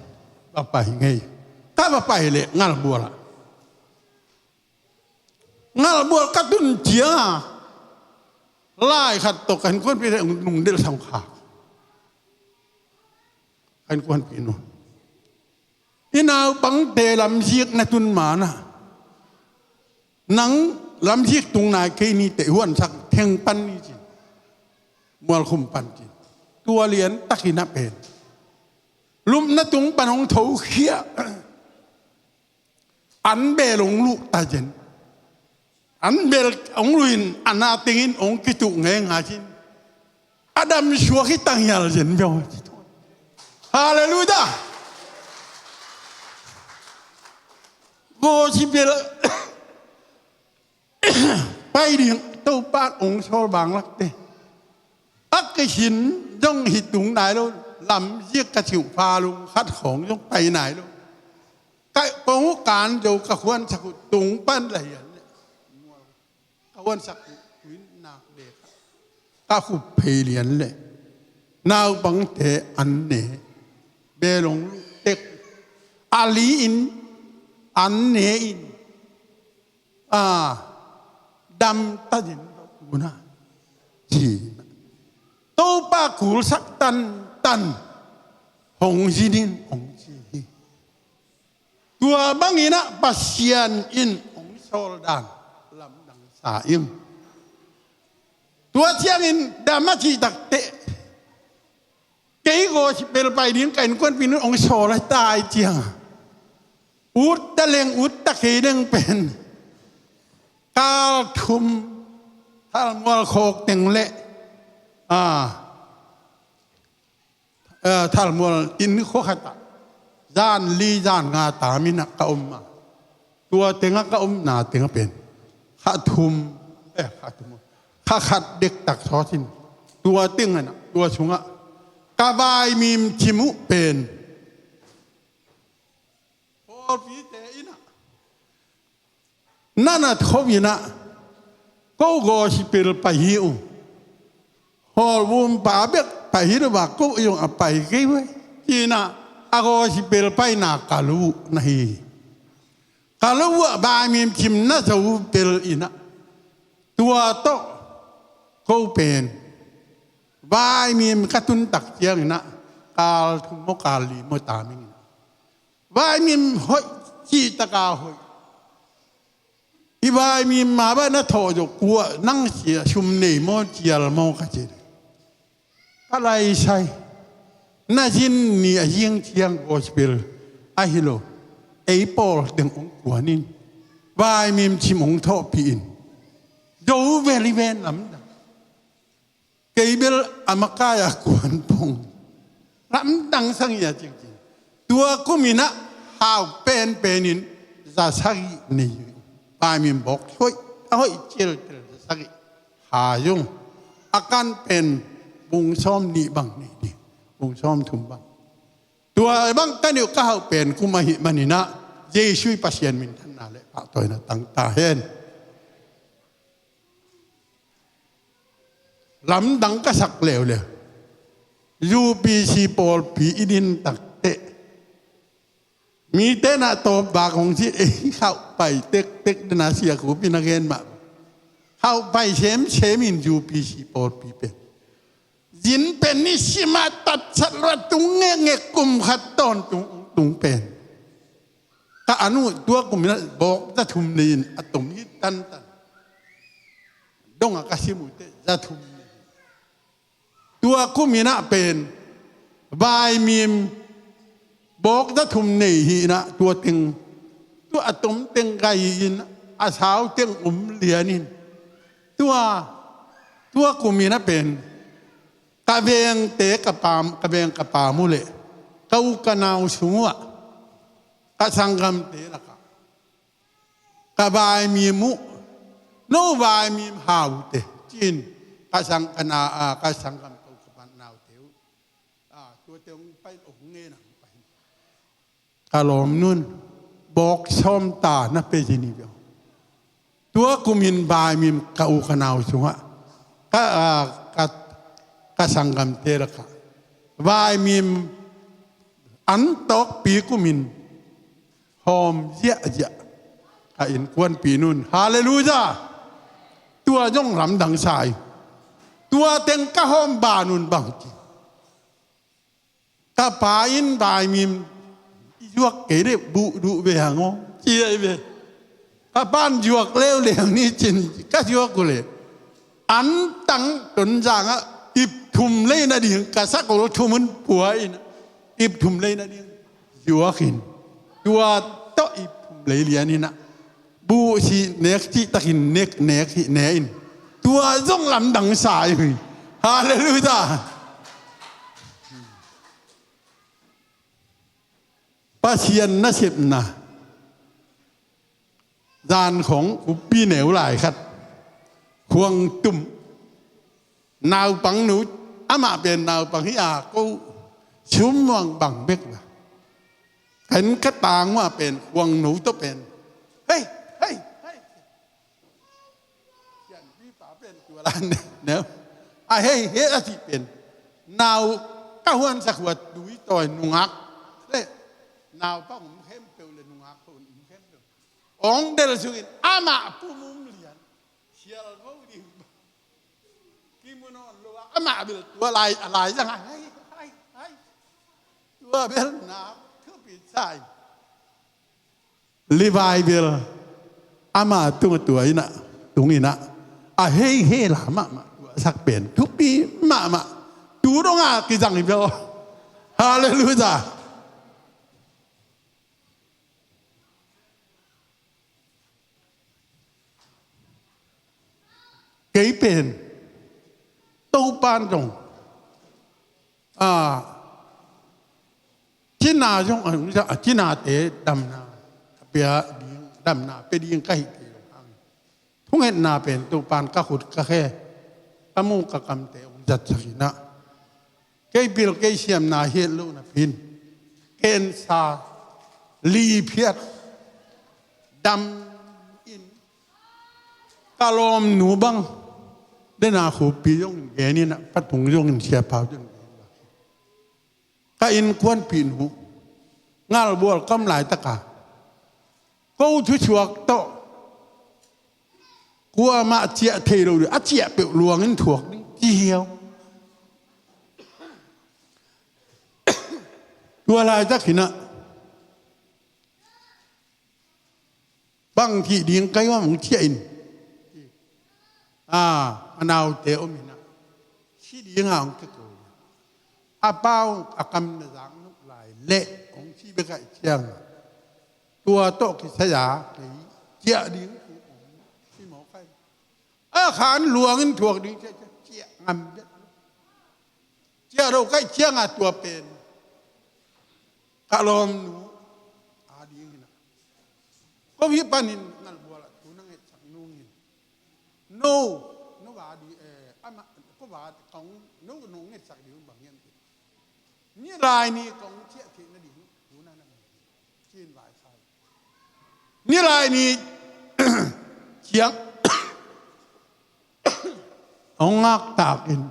va pai ngei. Ka va pai leh Ngalbual ah, Ngalbual ka tun ciang a, lai khat tawh ka innkuanpihte nungdelh sang kha. Ka innkuanpih nu, i naupangte lamzik na tun manah, nang lamzik tung nai kei ni teh, huansak theng pan ni cin, mualkhum pan cin. Tua lian takin a pen lupna tung pan hong thokhia. An bel hong luh ta zen. An bel hong luh in, an a tengin hong kituh ngeingai cin. A dam suak hi tanghial zen bel. Halleluiah. Gospel pai ding Topa hong sawl bang lakte a kisin zong hi tung nai lo. Lamzik ka cih uh, fa lung khat khawng zong pai nai lo. Ka kong uh kan zo, ka khuansak uh tung pan la hian leh, ka khuansak uh tuin nak le ka khup phei lian leh, naupangte an ne, bel hong luh tek, a li in an ne in, a dam ta zen lo una ci. Topa kulsak tantan hong zin in hong ci hi. Tua bangin ah Pasian in hong sawl dan lamdang sa ing. Tua ciangin dam a cih takteh, kei gospel pai ding ka innkuanpih nu in hong sawl a tai ciang, ut ta leng, ut ta kei leng pen, kal thum Thalmual khawk teng leh, a, a, Thalmual inn khua khatah zan li zan nga tamin ah ka om a. Tua tengah ka omna tengah pen kha thum, eh, kha thum, kha khat dektak sawt in, tua tengah, tua sungah ka vaimim cim uh pen pawlpite in ah, na na tho in ah, ko gospel pai hi uh, hall vum pa bek pai hi lo a, ko zong a pai kei ve, ci-in ah, a gospel paina ka lo uh na hi. Ka lo uh a, vaimim cim na zo bel in ah, tua tawh ko pen vaimim ka tun tak ciangin ah, kal thum maw, kal li maw tamin, vaimim hoih, cihtak a hoih. I vaimim mah bang na thawh zawh, kua nang sia, sum nei maw, cial maw ka ci. Ka laisai, na zin ni a zing ciang gospel ahi lo, ei pawl teng hong kuan in, vaimim cim hong thawhpih in, zo veli ven lamdang. Kei bel a makai a kuan pong, lamdang sang hi a cingcing. Tua kum in ah hau penpen in za sagih nei uh. Vaimim bawk hoih, a hoih cialtel za sagih. Hai ung, a kan pen bung sawm nih bang nei ding, bung sawm thum bang. Tua bang ka neih uh, ka hauh pen kum ahih manin ah, Jesu i Pasian minthanna le pahtawina tang ta hen. Lamdang ka sak leuleu. U P C pawlpi i din takteh, mite na tawp bak hong ci, ei, hauh pai tektek den a, Sia Khup in a gen mah. Hauh pai semsem in U P C pawlpi pen. Zin pen ni sim a tatsat lo a tung ngekngek, kum khat tawntung tung pen. Ka an uh, tua kum in ah bawk za thum nei in a tom hi tantan. Dong a ka sim uh teh za thum nei. Tua kum in ah pen vaimim bawk za thum nei hi in ah, tua teng, tua a tom teng gai in, a sau teng um lian in. Tua Tua kumin a pen ka vengte ka pam, ka veng ka pam uh leh ka u ka nau sung uh ah ka sanggamte lakah ka vaimim uh, no vaimim haute ci-in ka sang, ka na, a, ka sanggam ka u ka naute uh, a, tuate hong pai, hong ngen a hong pai. Ka lawm nun bawk sawm ta na pe zi ni bia. Tua kumin vaimim ka u ka nau sungah ka, a, ka, ka sanggamte lakah vaimim an tawkpi kumin hawm ziahziah ka innkuanpih nun. Halleluiah. Tua zong lamdang sa hi. Tua teng ka hawm ban un bang ci, ka pa in vaimim i zuak kei leh buh duh ve hang aw ci ahi ve. Ka pan zuak leuleu ni cin ka zuak uh leh antang Tonzang ah ip thum lei nading ka sakol thum un pua in ip thum lei nading zuak in, tua tawh ip thum lei lian in ah buh si nek cih takin nek nek hi ne in, tua zong lamdang sa hi. Halleluiah. Pasian nasepna zan khong uppi neu lai khat khuang tum naupang nu, amah pen naupang hi a ko sum muang bang bek na. Kan ka tang uh a pen khuang nu tawh pen hei, hei, hei. Sianpi pa pen tua la ne, ne. A hei, hei a cih pen nau ka huan sak huat dui tawi nungak le nau pa um khempeuh le nungak pa um khempeuh ong del sungin amah pum um lian sial ko ding. Kimu nawn lo a amah bel tua lai, a lai zang a hai, hai, hai. Tua bel na thupi sai. Revival amah tung a tua in ah, tung in ah, a hei hei la mahmah tua sak pen thupi mahmah. Tu dong a kizang hi bel. Halleluiah. Kei pen Topan zong, a, cina zong, a, cinate damna a pia ding, damna pia ding ka hih kei lo hang. Thungetna pen Topan ka khut ka khe, ka mu ka kamte hong zatsak in ah. Kei pil kei siamna hi lo napi in kensa li phiat dam in ka lawmnu bang dena khupi zongin gen in ah, patung zongin siapa zongin gen in ah. Ka innkuanpihnu Ngalbual kam laitaka ko thusuak tawh kuamah ciah thei lo ding, a ciah peuh luangin thuak ding ci hiau. Tua laitak in ah bang cih ding kai wam hong ciah in, a, a naute om in ah si ding a hong kiko in ah, a pau a kam na zak nuk lai leh hong si bek a i ciang tua tawh kisaya kei ciah ding thu om si mawk ai. A khan luangin thuak ding ciah, ciah, ciah ngam bek. Ciah lo kai ciang a tua pen ka lawmnu a ding in ah. Ko hi panin Ngalbual ah thu na ngetsak nungin. No, no va di, eh, ama, ko va kong, no, no ngetsak ding bang hiam ti. Ni lai ni kong ciah theih na ding thu na na nget. Cin vai khai. Ni lai ni ciang hong ngak takin.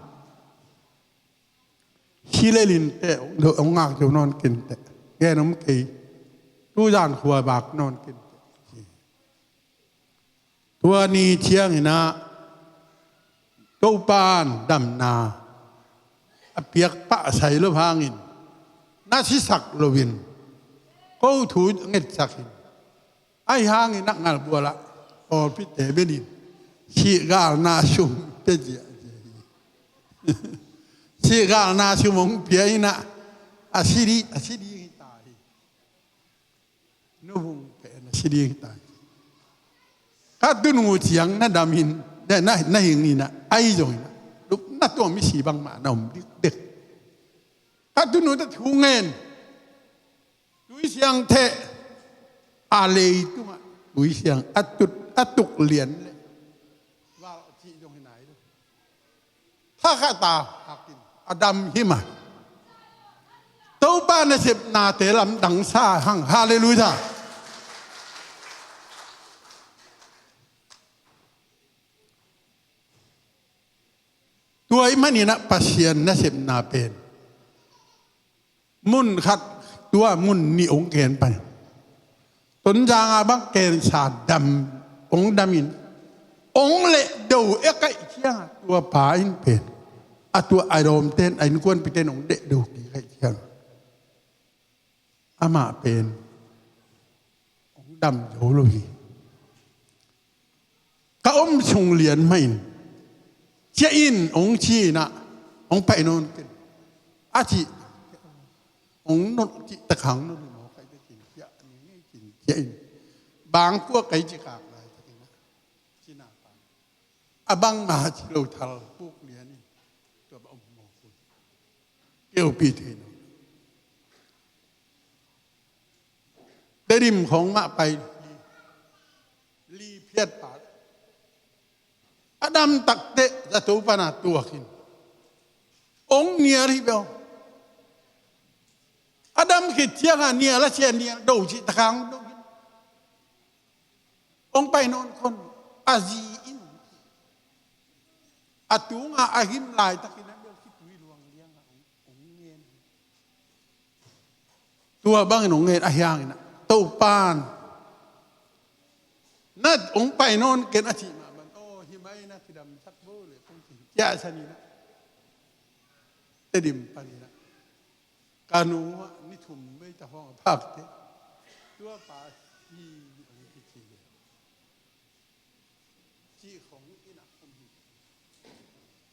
Silel in teh hong ngak zo nawn kei in teh. Gen om kei. Tuzan khua bak nawn kei in teh. Tua ni ciangin ah Topan damna a piak pah sai lo hangin na sisak loin ko thu ngetsak in. Ahi hangin ah Ngalbual ah pawlpite benin sihgalna sum pia ziahziah hi. Sihgalna sum hong pia in ah a si ding, a si ding hi ta hi. Nuvung pen a si ding hi ta hi. Ka tunu ciang na dam in, na, na, na hing in ah, ahi zongin ah Lupna tuang misi bangmah na om dikdek. Ka tunu ta thu ngen. Tui siang theh a leitungah tui siang a tut a tuk lian le val cih zong hi nai lo. Tha kha ta hakin a dam hi mah. Topa nasepnate lamdang sa hang. Halleluiah. Tua ahih maninah Pasian nasepna pen mun khat tua mun nih hong ken pai. Tonzanga bang kensa dam hong damin hong lehdo e kaih cianga tua pa in pen a tua a dawmten a innkuanpiten hong lehdo kik kaih cianga amah pen hong dam zo lo hi. Ka om sung lian mahin ciah in hong ci inah hong pai nawn ken a cih hong nolh cih takang nolh in hong kai te cin ciah ni ngei cin ciah in bangkua kai cikak lai takinah cina pa a bangmah ci lo thal puk lian in tua ba om mawk un keupi thei nawn. Tedim khawng mah pai li phiat pa a dam takteh zato pana tuakin hong nial hi beo. A dam khit cianga nial a sia nial do cih takang do hong pai nawn khon a zi in a tunga a him laitakin a beo khitui luang lianga hong ngen. Tua bangin hong ngen a hiangin ah Topan na hong pai nawn ken a cih mah ban aw hi mai na kidamsak bo le kong ci ciah saninah Tedim paninah ka nu ah ni thum mei ta hong a phakte tua pa hi hong kici le. Cih khong inah om hi.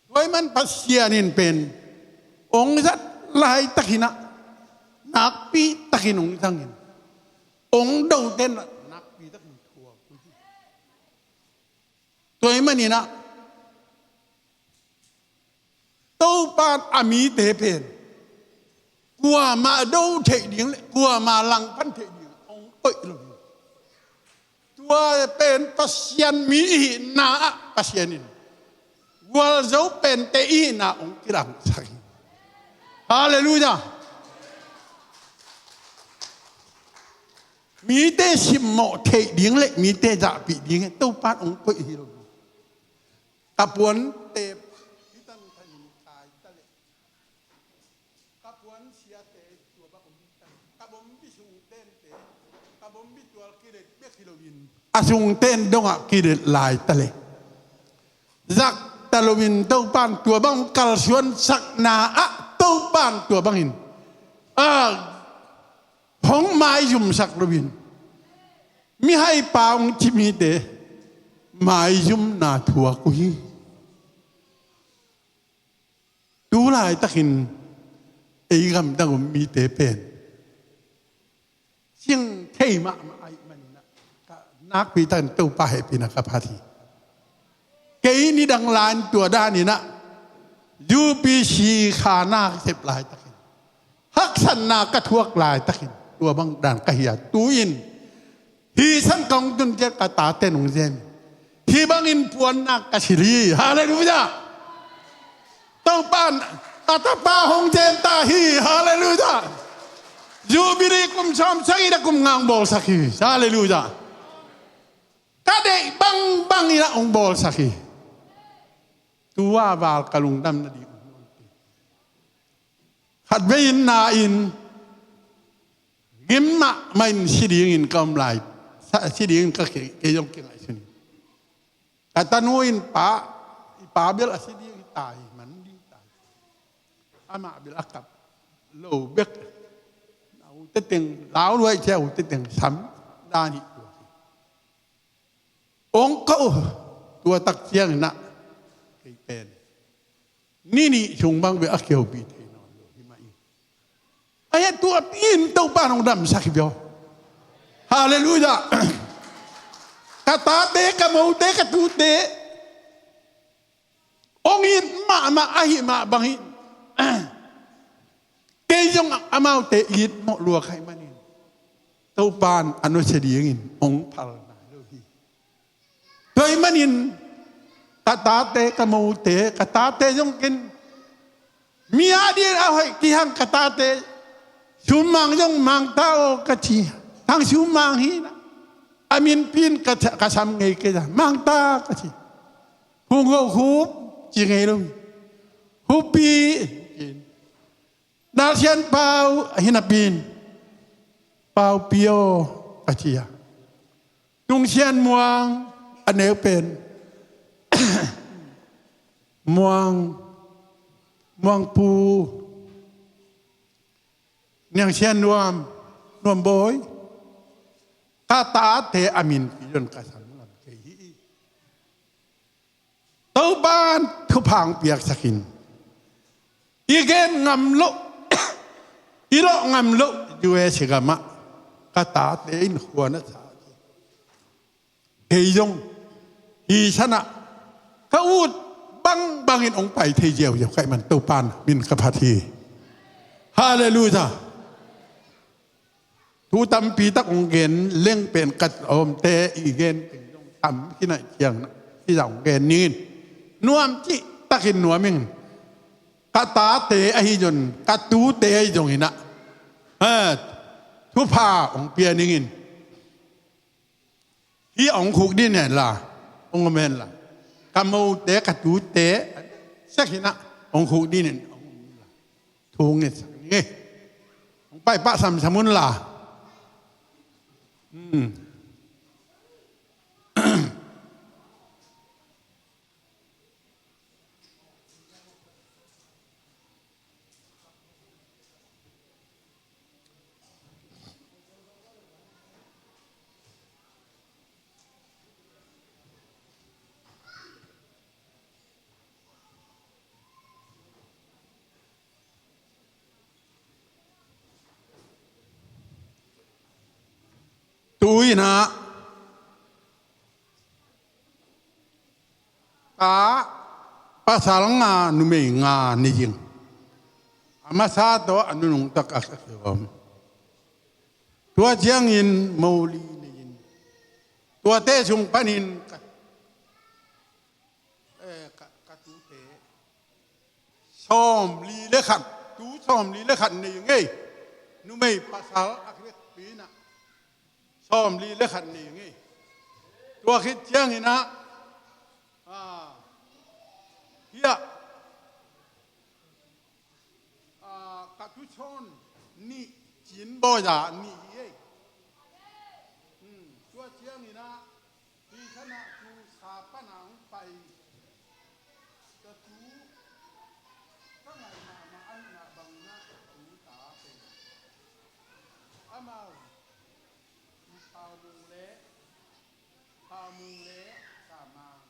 Tua ahih man Pasian in pen hong zat laitakinah nakpi takin hong zangin hong dote nakpi takin thuak uh hi. Tua ahih maninah Topan a mite pen kuamah do theih ding le kuamah langpan theih ding hong koih lo hi. Tua pen Pasian mi ihihna ah Pasian in gualzo pente ihihna hong kilangsak hi. Halleluiah. Mite simmawh theih ding le mite zahpih ding Topan hong koih hi lo hi. Ka puante pitan thanin kai ta leh ka puan siate tua bang om ta leh ka bombi sungtente ka bombi tual kilet bek hi loin a sungten dongah kilet lai ta leh zak ta loin Topan tua bang kalsuan sakna ah Topan tua bangin a hong maizumsak loin mihaipa hong ci mite maizumna thuak uh hi. Tu laitakin ei gamdang um mite pen cing thei mahmah ahih maninah ka nakpi takin Topa hehpihna ka phat hi. Kei nidang lai-in tua daninah U P C khana ka sep laitakin haksatna ka thuak laitakin tua bang dan ka hi a tu-in hih san ka hong tun ciat ka tate nung zem hi bangin puannak ka silh hi. Halleluiah. Topan a tapa hong zem ta hi. Halleluiah. Jubilee kum sawm sagih na kum nga hong bawlsak hi. Halleluiah. Ka deih bangbang inah hong bawlsak hi. Tua val ka lungdam nading khatvei in na-in gim mahmah in si dingin ka om lai. Si dingin ka kei zong kingaihsun hi. Ka tanu in pa i pa bel a si ding hi ta hi man ding ta hi. Amah bel a kap lo bek. A u teteng lau luai cia u teteng sam dan hi tua hi. Ong ka uh tua tak cianginah kei pen ni nih sung bang beh a kihopi thei nawn lo hi mah ing. Aia tuapi in Topa nong damsak hi bia. Halleluiah. Ka tate ka mote ka tute Hong it mahmah ahih mah bangin kei zong amaute it mawh lua ka hih manin Topa'n a nusia dingin hong phal nai lo hi. Tua hih manin ka tate, ka mote, ka tate zong ken mi a dingin a hoih kihang ka tate, Sum Mang zong Mang ta aw ka ci. Thang Sum Mang hi na. A minpi in ka, ka sam ngei kei a, Mang ta ka ci. Hung Ho Khup ci ngei lo. Hupi. Nalsian Pau hi napi in Pau Pi aw ka ci a. Nung Sian Muang, a neu pen Muang, Muang Pu, Niang Sian Nuam, Nuam Bawi. Ka tate a minpi zong ka sam ngam kei hi. Topa'n thupha hong piaksak in, i gen ngam loh, i lawh ngam loh U S gamah ka tate in khua na sa. Kei zong hi sanah ka ut bangbangin hong pai thei ziauziau ka hih man Topa'n min ka phat hi. Halleluiah. Thu tampi tak hong gen leng pen ka omte i gen pen zong tam khin ahih ciangin hih zah hong gen ning in. Nuam cih takin nuam ing. Ka tate ahi zong, ka tute ahi zongin ah, ha, thupha hong pia ning in. Hih hong khuk ding hen la, hong om hen la. Ka mote, ka tute, sak hi na, hong khuk ding hen. Thu ngetsak ni ngei. Hong pai pah samsam un la. Hmm. Tu-in ah, ta pasal nga, numei nga nei ing. A masa tawh a nunung tak a ka kiom. Tua ciangin mo li nei in. Tuate sung panin ka, eh, ka, ka tute sawmli le khat, tu sawmli le khat nei ngei. Numei pasal a kibekpi in ah sawmli le khat nei ngei. Tua khit ciangin ah, ah, hiah, ah, ka tu sawn nih, Cin Bawi-a nih hi ei. Hmm, tua ciangin ah, hih khanah tu sa pana hong pai. Ka tu, ka ngai mahmah ahih mah bangin ah ka tu ta pen amau, Pau Mung le, Pau Mung le Sa Mang.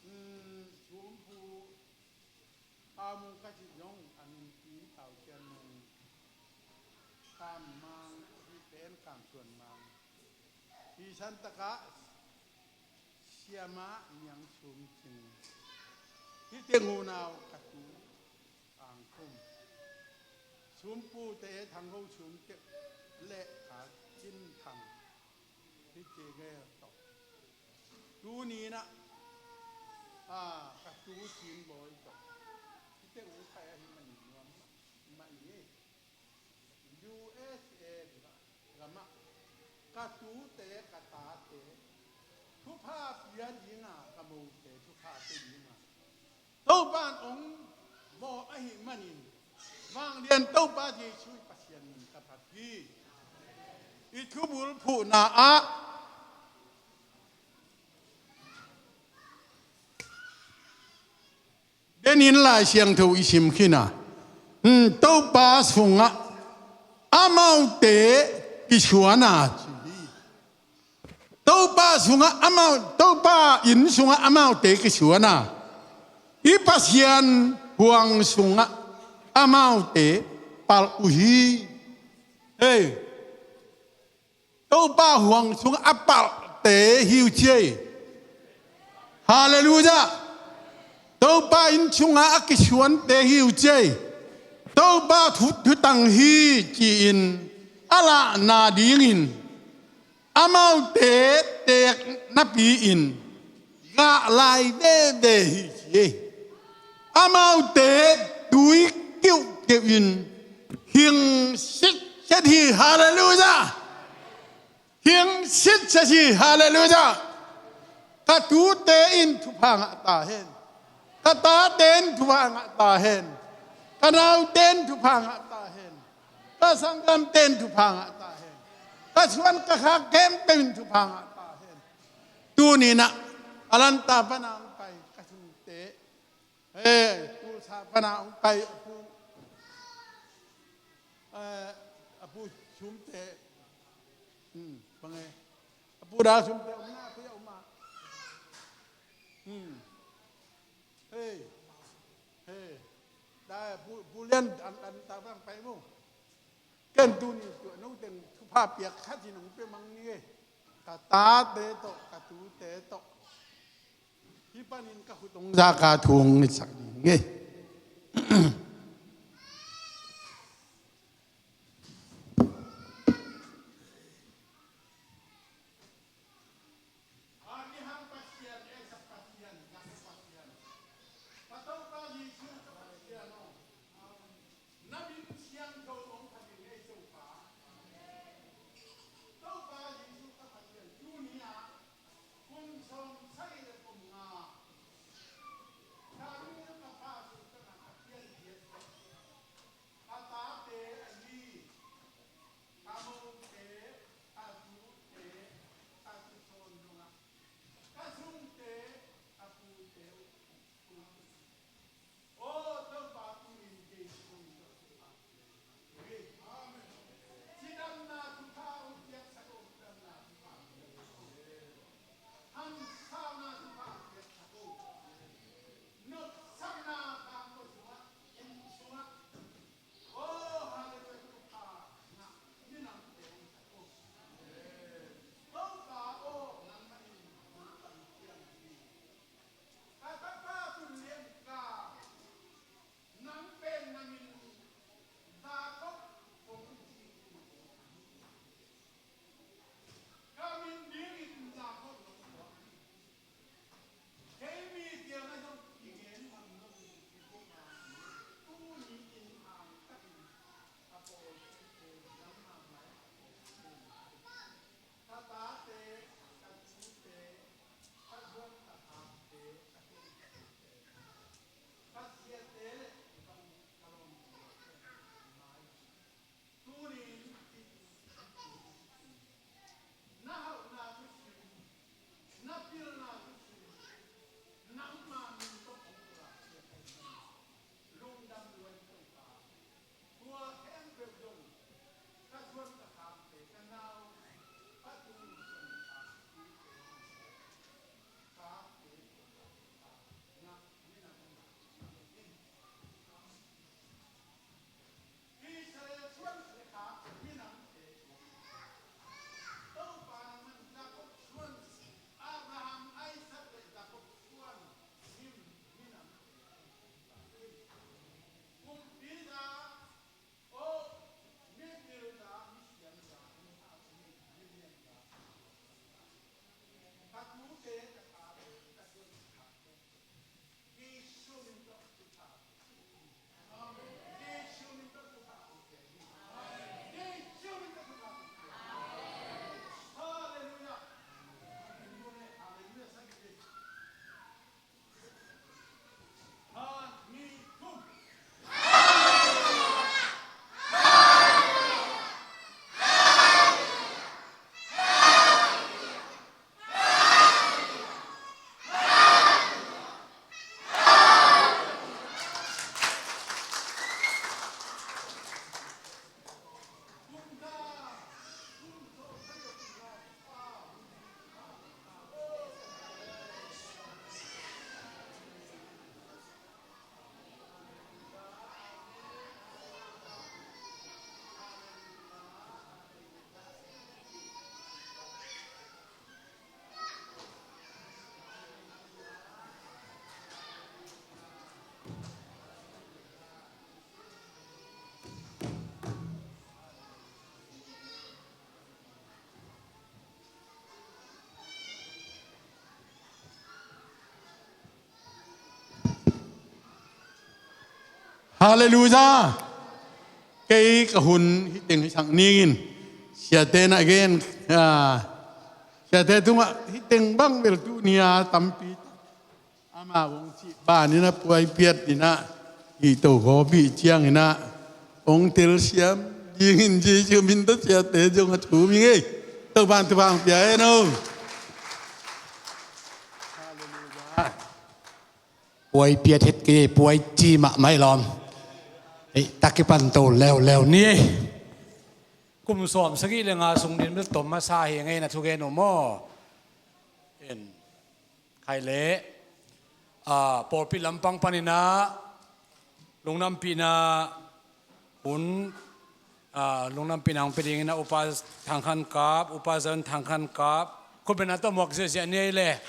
Hmm, Sum Pu, Pau Mung ka cih zong a minpi Pau Sian Mung, Kam Mang, hih pen Kam Suan Mang. Hih santakah Siamah Niang Sum Cing. Hih teng unau ka tu Ang Khum. Sum Pute Thang Ho Sum Tek le ka Cin Thang. Hih teng e tawh. Tuni in ah, ah, ka tu Cin Bawi tawh. Hih teng u khai ahih manin nuam mah hi. U S A gamah ka tute, ka tate thupha pia dinga, ka mote thupha pia dinga Topa'n hong mawh ahih manin Vanglian Topa Jesuh i Pasian min ka phat hi. I thubulphuhna ah denin Lai Siangtho i sim khin a, hmm, Topa sungah amaute kisuan a ci hi. Topa sungah amau, Topa inn sungah amaute kisuan a, i Pasian huang sungah amaute palh uh hi. Hei. Topa huang sungah a palhte hi uh ci ei. Halleluiah. Topa inn sungah a kisuante hi uh ci ei. Topa thu, thutang hi ci-in a lahna dingin amaute teek napi-in gah lai veve hi ci ei. Amaute tui kiuhkiuh in hing sitset hi. Halleluiah. Hing sitset hi. Halleluiah. Ka tute in thupha ngah ta hen. Ka tate in thupha ngah ta hen. Ka naute in thupha ngah ta hen. Ka sanggamte in thupha ngah ta hen. Ka suan ka khak khempeuh in thupha ngah ta hen. Tuni-in ah Atlanta pana hong pai ka sungte, eh, Tulsa pana hong pai a pu, eh, a pu Sumte, hmm, bang e, a pu Da Sumte om na, a pu ya om a. Hmm. Hei. Hei. Da, pu, pu Lian, an, an ta bang pai mu. Ken tuni tua no teng thupha piak khat hi nong pe mang ni e. Ka tate tawh, ka tute tawh. Hih panin ka khut hong zak a thu hong ngetsak ding e. Halleluiah. Kei ka hun hih teng hi sak ningin, siate na gen, ah, siate tungah hih teng bang bel tuni-a tampi ama hong cih banin a puai piat in ah, hih to khawpi ciangin ah hong telsiam dingin Jesu min tawh siate zong a thum hi ngei. Topa'n thupha hong pia hen aw. Halleluiah. Puai piat het kei, puai ci mahmah hi lawm. Ei, ta kipan to leuleu ni ei. Kum sawm sagih le nga sung din bel tom masa hi ngei na thugen uh maw. En. Khai leh, ah, pawlpi lampang panin ah lungdampihna hun, ah, lungdampihna hong pia dingin ah Upa Thang Khan Kap, Upa Zion Thang Khan Kap, khutbetna tawh muak ziahziah ni ei leh.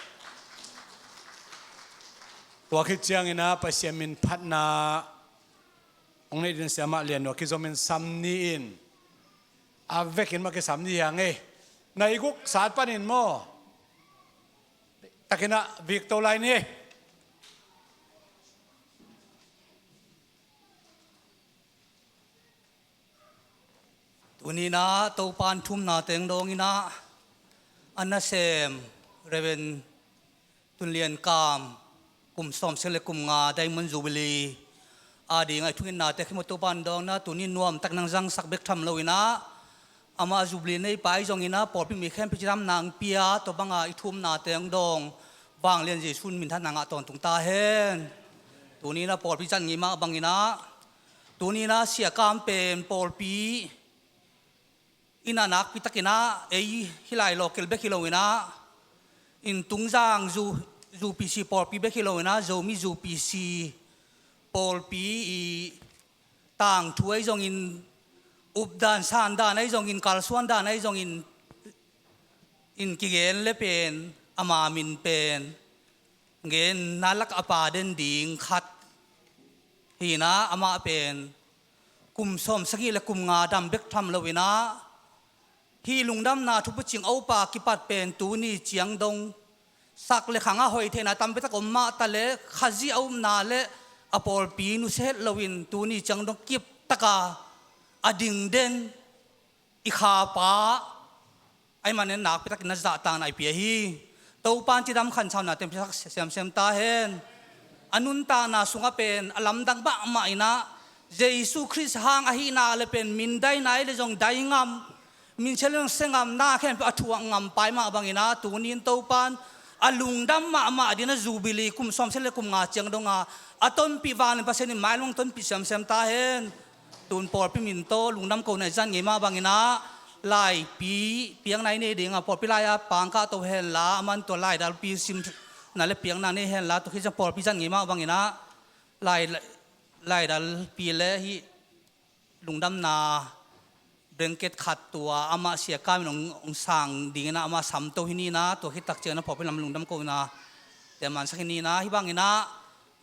Tua khit ciangin ah Pasian min phatna hong neih dingin siamah Lian Nuam kizomin sam ni in, a vekin mah kisam ni hi hang ei. Nai guk sat panin maw, takin ah vik to lai ni ei. Tuni-in ah Topa'n thumna teng dawngin ah, a nasem Reverend Tun Lian Kam, kum sawmsagih le kum nga Diamond Jubilee a dingin i thungetnate khempeuh Topa'n dawngin ah, tuni nuamtak nang zangsak bek tham loin ah, amah Jubilee neipa ahi zongin ah pawlpi mi khempeuh cidamna hong pia, tua banga i thumnate hong dawng, Vanglian Jesu minthanna ngah tawntung ta hen. Tuni-in ah pawlpi zat ngei mah bangin ah, tuni-in ah Sia Kam pen pawlpi in ah nakpi takin ah ei hih lai local bek hi loin ah, Intungzang zu, zu P C pawlpi bek hi loin ah, Zomi zu P C pawlpi i tangthu ahi zongin, updan sandan ahi zongin, kalsuandan ahi zongin, in kigen le pen ama min pen genna lak a pa den ding khat hi-in ah, amah pen kum sawmsagih le kum nga dam bek tham loin ah, hih lungdamna thupucing a upa kipat pen tuni ciang dong sak le khang a hoih theihna tampi tak om mah ta leh, Khazih a upna le a pawlpi nusia het loin tuni ciang dong kip taka a ding den i khapa ahih manin nakpi takin na zahtakna i pia hi. Topa'n cidam khansauna teng piasak siamsiam ta hen. A nuntakna sungah pen a lamdang mahmah in ah, Jesu Khrist hang ahihna le pen mindaina ei le zong dai ngam, minsia le zong sia ngam, na khempeuh a thuak ngam pa ahih mah bangin ah, tuni-in Topa'n a lungdam mahmah dingin ah Jubilee kum sawmsagih le kum nga ciang dong a, a tonpih vanglian Pasian in mailam hong tonpih siamsiam ta hen. Tun pawlpi min tawh lungdam kohna i zat ngei mah bangin ah, laipi piakna i nei ding a, pawlpi lai-a pangkah to hen la, aman tua laidalpi simna le piakna nei hen la, tua khit ciang pawlpi zat ngei mah bangin ah, lai, laidalpi le hih lungdamna blanket khat tua amah Sia Kam in hong, hong sang dingin ah amah samto hi ni in ah, tua khit tak ciangin ah pawlpi lam lungdam kohna te mansak hi ni in ah, hih bangin ah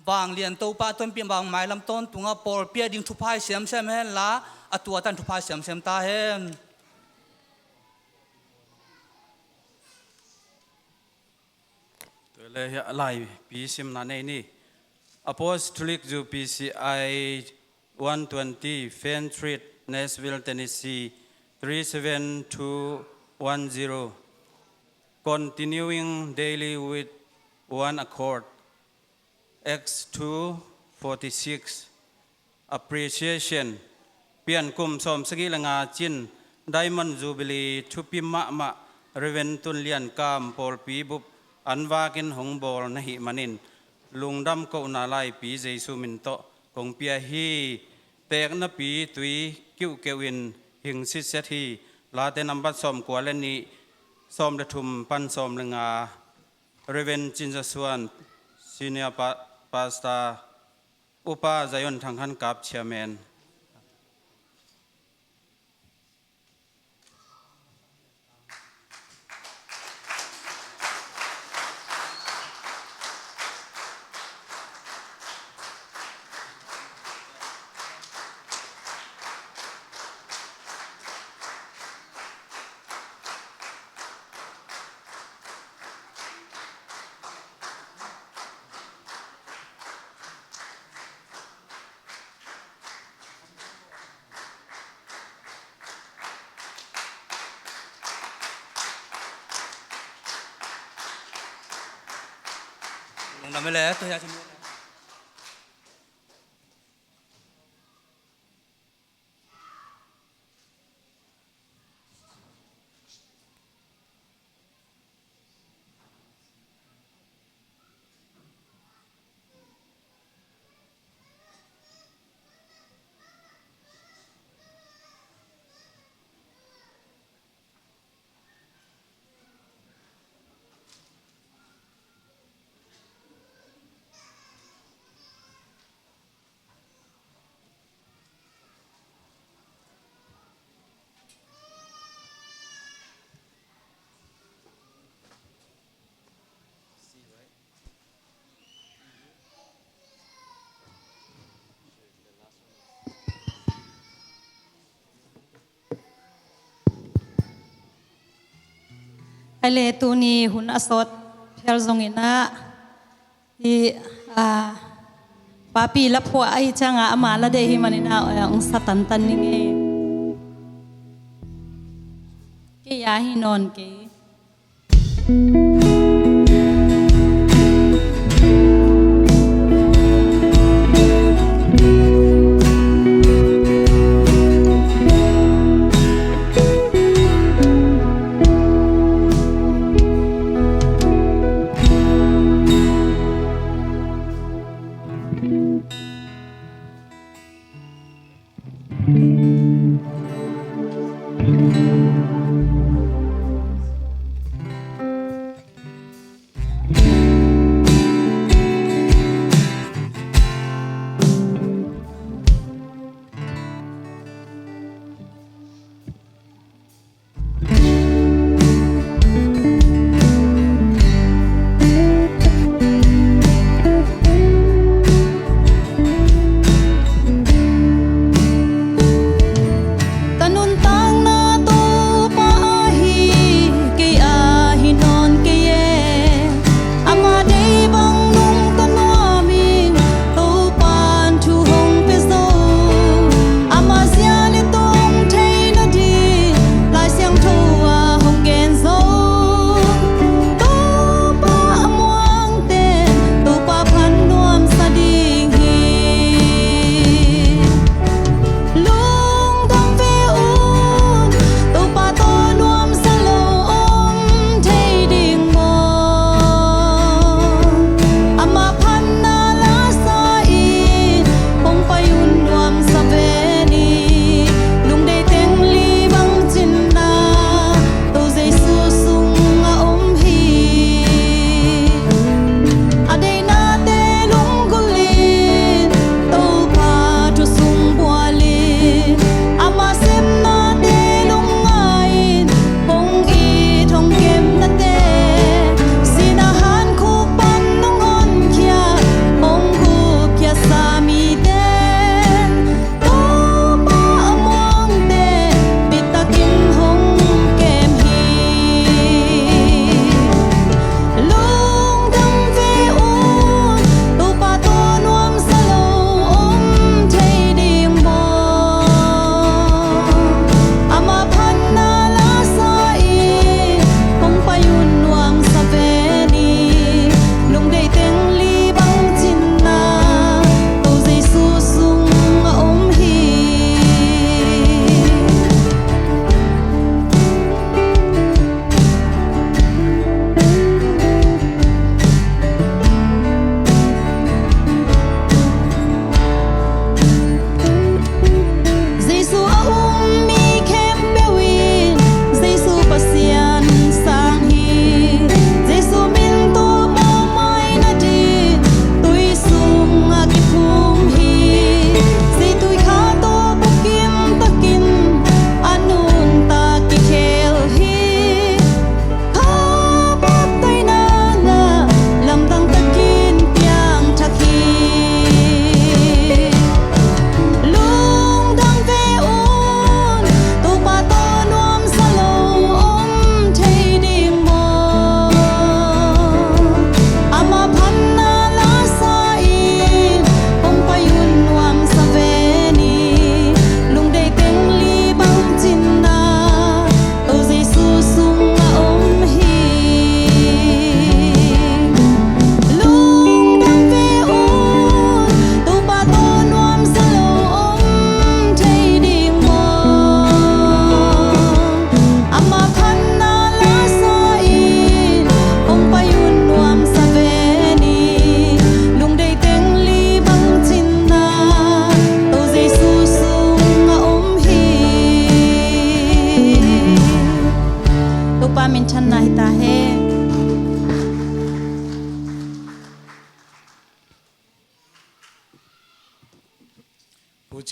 Vanglian Topa tonpih bang mailam tawntungah pawlpi a ding thupha hi siamsiam hen la, a tuatan thupha hi siamsiam ta hen. Tua leh hiah laipi simna nei ni. Apostolic zu P C I one twenty, Fenn Street, Nashville, Tennessee three seven two one zero. Continuing daily with one accord. Acts two forty-six. Appreciation. Pian kum sawmsagih le nga cin Diamond Jubilee thupi mahmah Reverend Tun Lian Kam pawlpi bup an vakin hong bawl na hih manin, lungdam kohna laipi Jesu min tawh kong pia hi. Teeknapi tui kiuhkeuh in hing sitset hi. Late nambat sawmkua le nih, sawm le thum pan sawm le nga. Reverend Cin Za Suan, Senior Pa-, Pastor, Upa Zion Thang Khan Kap, Chairman. Lamele, tu ya cun. Ai le, tuni hun a sawt phial zongin ah, i, a, papi la phuah ahi ciangah ama la deih hi manin ah, a, ong sa tantan ning ei. Kei a hi nawn kei.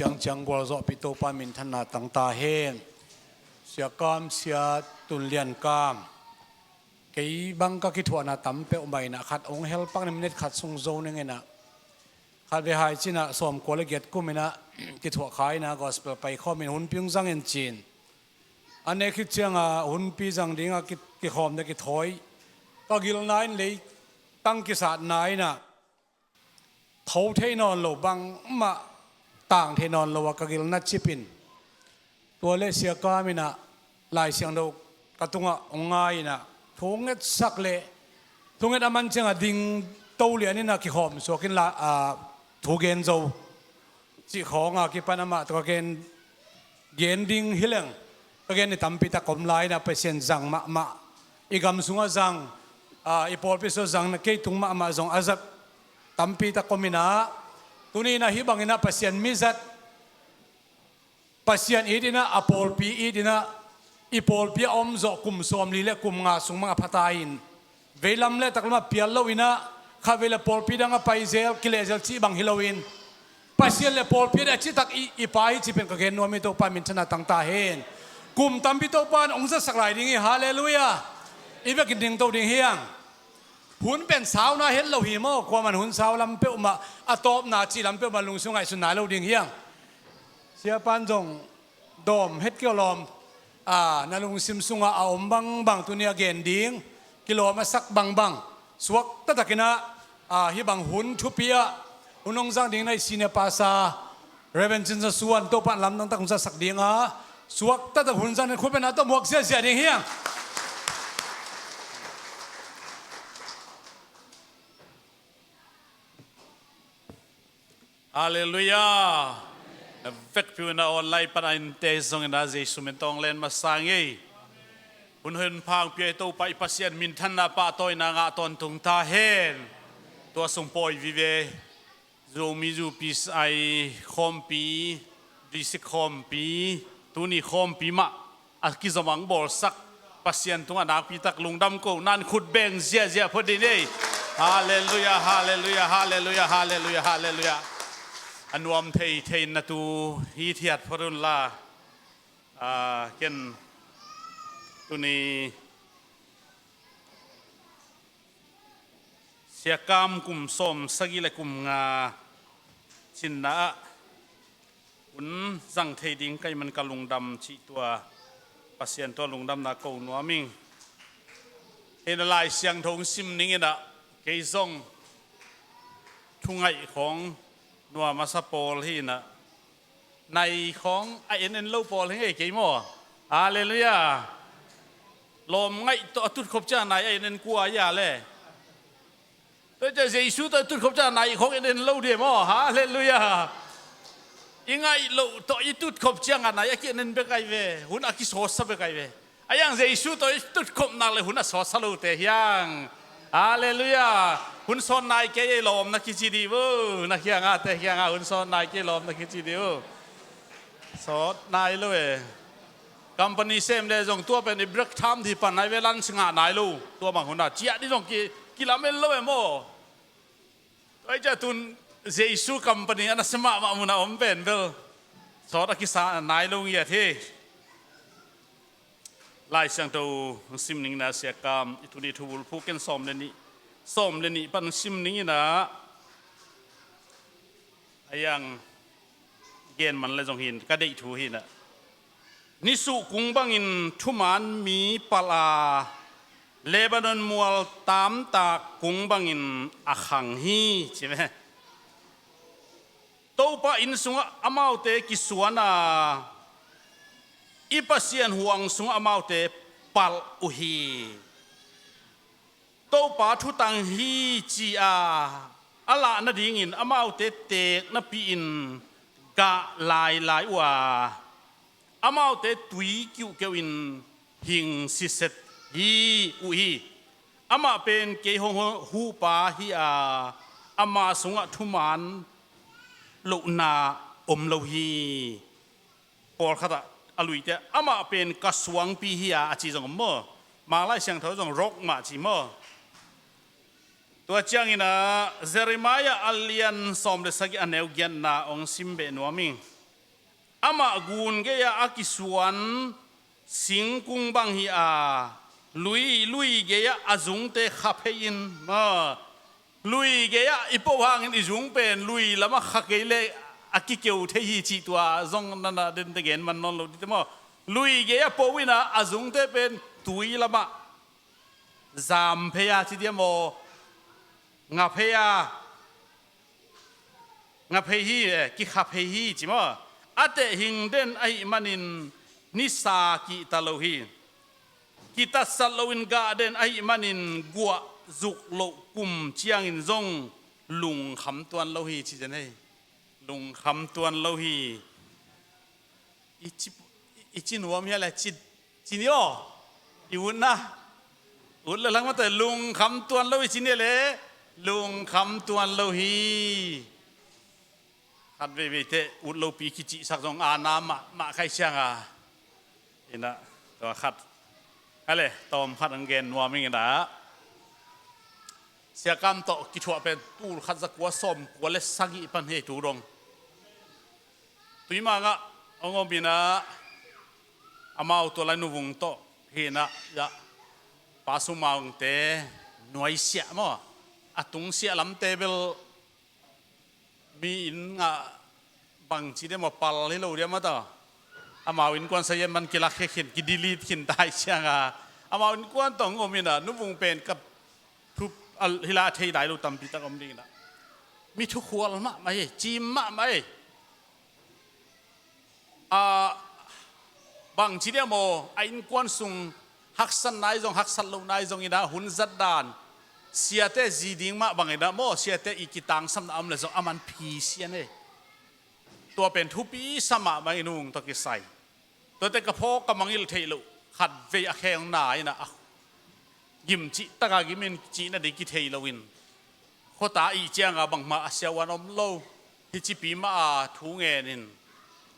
Ciangciang gualzawhpih Topa minthanna tang ta hen. Sia Kam, Sia Tun Lian Kam, kei bang ka kithuahna tam peuhmah inah khat hong helpak ning, minute khat sung zo ning inah, khat ve hai cinah sawmkua le giat kum inah kithuah kha inah gospel paikhawm in hunpi hong zang in cin. A nek khit cianga hunpi zang dinga ki, kikhawm ding kithawi ka gilna in leitang kisatna inah tho thei nawn lo, bangmah tang thei nawn lo a ka gilna cip in, tua le Sia Kam inah Lai Siangtho ka tungah hong ngai inah thu ngetsak le thu nget a man ciangah ding to lian inah kikhawm suak in la, a, thu gen zo cih khawng a kipan amah tawh ka gen, gen ding hi leng ka gen ni tampi tak om lai inah Pasian zang mahmah, i gam sungah zang, a, i pawlpi sungah zang na kei tung mahmah zong a zat tampi tak om inah, tuni inah hih bang inah Pasian mi zat, Pasian it inah, a pawlpi it inah, i pawlpi a om zawh kum sawmli le kum nga sung bang a pha ta in, veilam le taklam ah pial lo inah, khatvei le pawlpi dang a pai zel, kileh zel cih bang hi loin, Pasian le pawlpi a citak i, i pa hi cih pen ka gen nuam hi. Topa minthanna tang ta hen. Kum tampi Topa in hong zatsak lai ding hi. Halleluiah. I vekin ding to ding hi hang. Hun pen sauna het lo hi maw, kuaman hun sau lam peuhmah, a tawpna cih lam peuhmah lungsim ngaihsun nai lo ding hi hang. Siapan zong dawm het kei lawm. A, na lungsim sungah a om bangbang tuni a gen ding, kilawm a sak bangbang, suak taktakinah, a, hih bang hun thupi ah hun hong zang ding na i senior pastor Reverend Cin Za Suan, Topa in lamdang tak hun zasak dinga, suak taktak hun zang ding khut bengna tawh muak ziahziah ding hi hang. Halleluiah. Na vekpi un a online pan a innte zongin a Jesu min tawng len masa ngei. Hun hun phang pia i Topa i Pasian minthanna pahtawina ngah tawntung ta hen. Tua sung pawi vive. Zomi Zu Pi Sai khawmpi, district khawmpi, tuni khawmpi mah a kizom a hong bawlsak Pasian tungah nakpi tak lungdam ko, nan khut beng ziahziah phot dih ni. Halleluiah, halleluiah, halleluiah, halleluiah, halleluiah. A nuam thei thei na tu hithiat phot unla, a, ken tuni Sia Kam kum sawm sagih le kum nga cinna ah hun zang thei ding ka hih man ka lungdam cih tua Pasian tua lungdamna ko nuam ing. Hih na Lai Siangtho hong sim ning inah kei zong thungaih khawng nuam a sa pawl hi inah, nai khawng a en en lo pawl hi ngei kei maw? Halleluiah. Lawm ngaih tawh a tutkhop ciang nai a en en kua ia le? Tua ciah Jesu tawh i tutkhop ciang nai khawng en en lo dia maw? Halleluiah. I ngaih loh tawh i tutkhop ciangah nai a ki en en bek ai ve. Hun a kisawsa bek ai ve. A hiang Jesu tawh i tutkhop nak le hun a sawsa lote hiang. Halleluiah. Hun sawn nai kei ei lawm na kici dih uh. Na kiangah te kiangah hun sawn nai kei lawm na kici dih uh. Sawt nai lo e. Company sem le zong tua pen i break time dih pan nai ve, lunch ngah nai lo. Tua bang hun a ciah dih zong ki, kilamen lo e maw? Tua i ciah tun Jesu company a na sia mahmah mun a om pen bel sawt a kisa nai lo ngiat hi. Lai Siangtho hong sim ning inah Sia Kam i tuni thu bulphuh ken sawm le nih, sawm le nih pan hong sim ning inah a hiang gen man le zong hin ka deih thu hi inah. Nisuh kung bangin thuman mi palh a, Lebanon mual tamtak kung bangin a khang hi, ci ve. Topa inn sungah amaute kisuan a, i Pasian huang sungah amaute palh uh hi. Topa thutang hi ci-a a lah nadingin amaute teek napi-in gah lailai uh a, amaute tui kiuhkeuh in hing siset hi uh hi. Amah pen kei hong huhpa hi-a, ama sungah thuman lohna om lo hi. Pawlkhatah a luite ah, amah pen ka suangpi hi-a, a ci zong om maw? Manglai Siangtho zong rok mah ci maw? Tua ciangin ah Jeremiah a lian sawm le sagih a neu giatna hong sim beh nuam ing. Amah gun gei-ah a kisuan singkung bang hi a, lui, lui gei-ah a zungte kha phei in, ah, lui gei-ah i po hangin i zung pen lui lamah kha kei leh a kikeu thei hi cih tua zong nana dente gen man nawn lo dite maw. Lui gei-ah po in a, a zungte pen tui lamah zam phei a ci diam maw, nga phei a, nga phei hi, eh, kikha phei hi ci maw. A tehhing den ahih manin nisa kihta lo hi. Kitatsat loin gah den ahih manin guah zuk loh kum ciangin zong lungkham tuan lo hi ci zen hei. Lungkham tuan lo hi. I ci, i ci nuam hia le ci, ci ni aw. I utna. Ut le lang mate lungkham tuan lo hi ci ni le lungkham tuan lo hi. Khat veivei te ut lopi kicihsak zong ana mah, mah khai siang a. Ina, tua khat. Ale, tawm khat ang gen nuam ing ina. Siakam tawh kithuah pen tul khat za kua sawm kua le sagih pan hei tu dong. Tuimangah hong om ina, amau tua lai nuvung tawh hi ina, ya, Pa Sumangte nuaisiah maw, a tungsiah lamte bel mi inn ngah bangci dia maw, pal hi lo dia maw ta. Amau innkuan sayen man kilak khe khin, kidelete khin tai siang a. Amau innkuan tawh hong om ina, nuvung pen ka thup, a, hila a thei dai lo tampi tak om ding ina. Mi thukhual mahmah hi, cim mahmah hi. A, bangci dia maw, a innkuan sung haksat nai zong, haksat lo nai zong ina, hun zat dan. Siate zi ding mah bang ina maw, siate i kitangsamna om le zong aman phi sian hi. Tua pen thupi sa mahmah in ung tawh kisai. Tuate ka phawk ka mangil theih loh khat vei a kheng na ina a gim cih taka gim in cihna ding kithei loin khuata ih cianga bangmah a siavuan om lo. Hi cipi mah a thu ngenin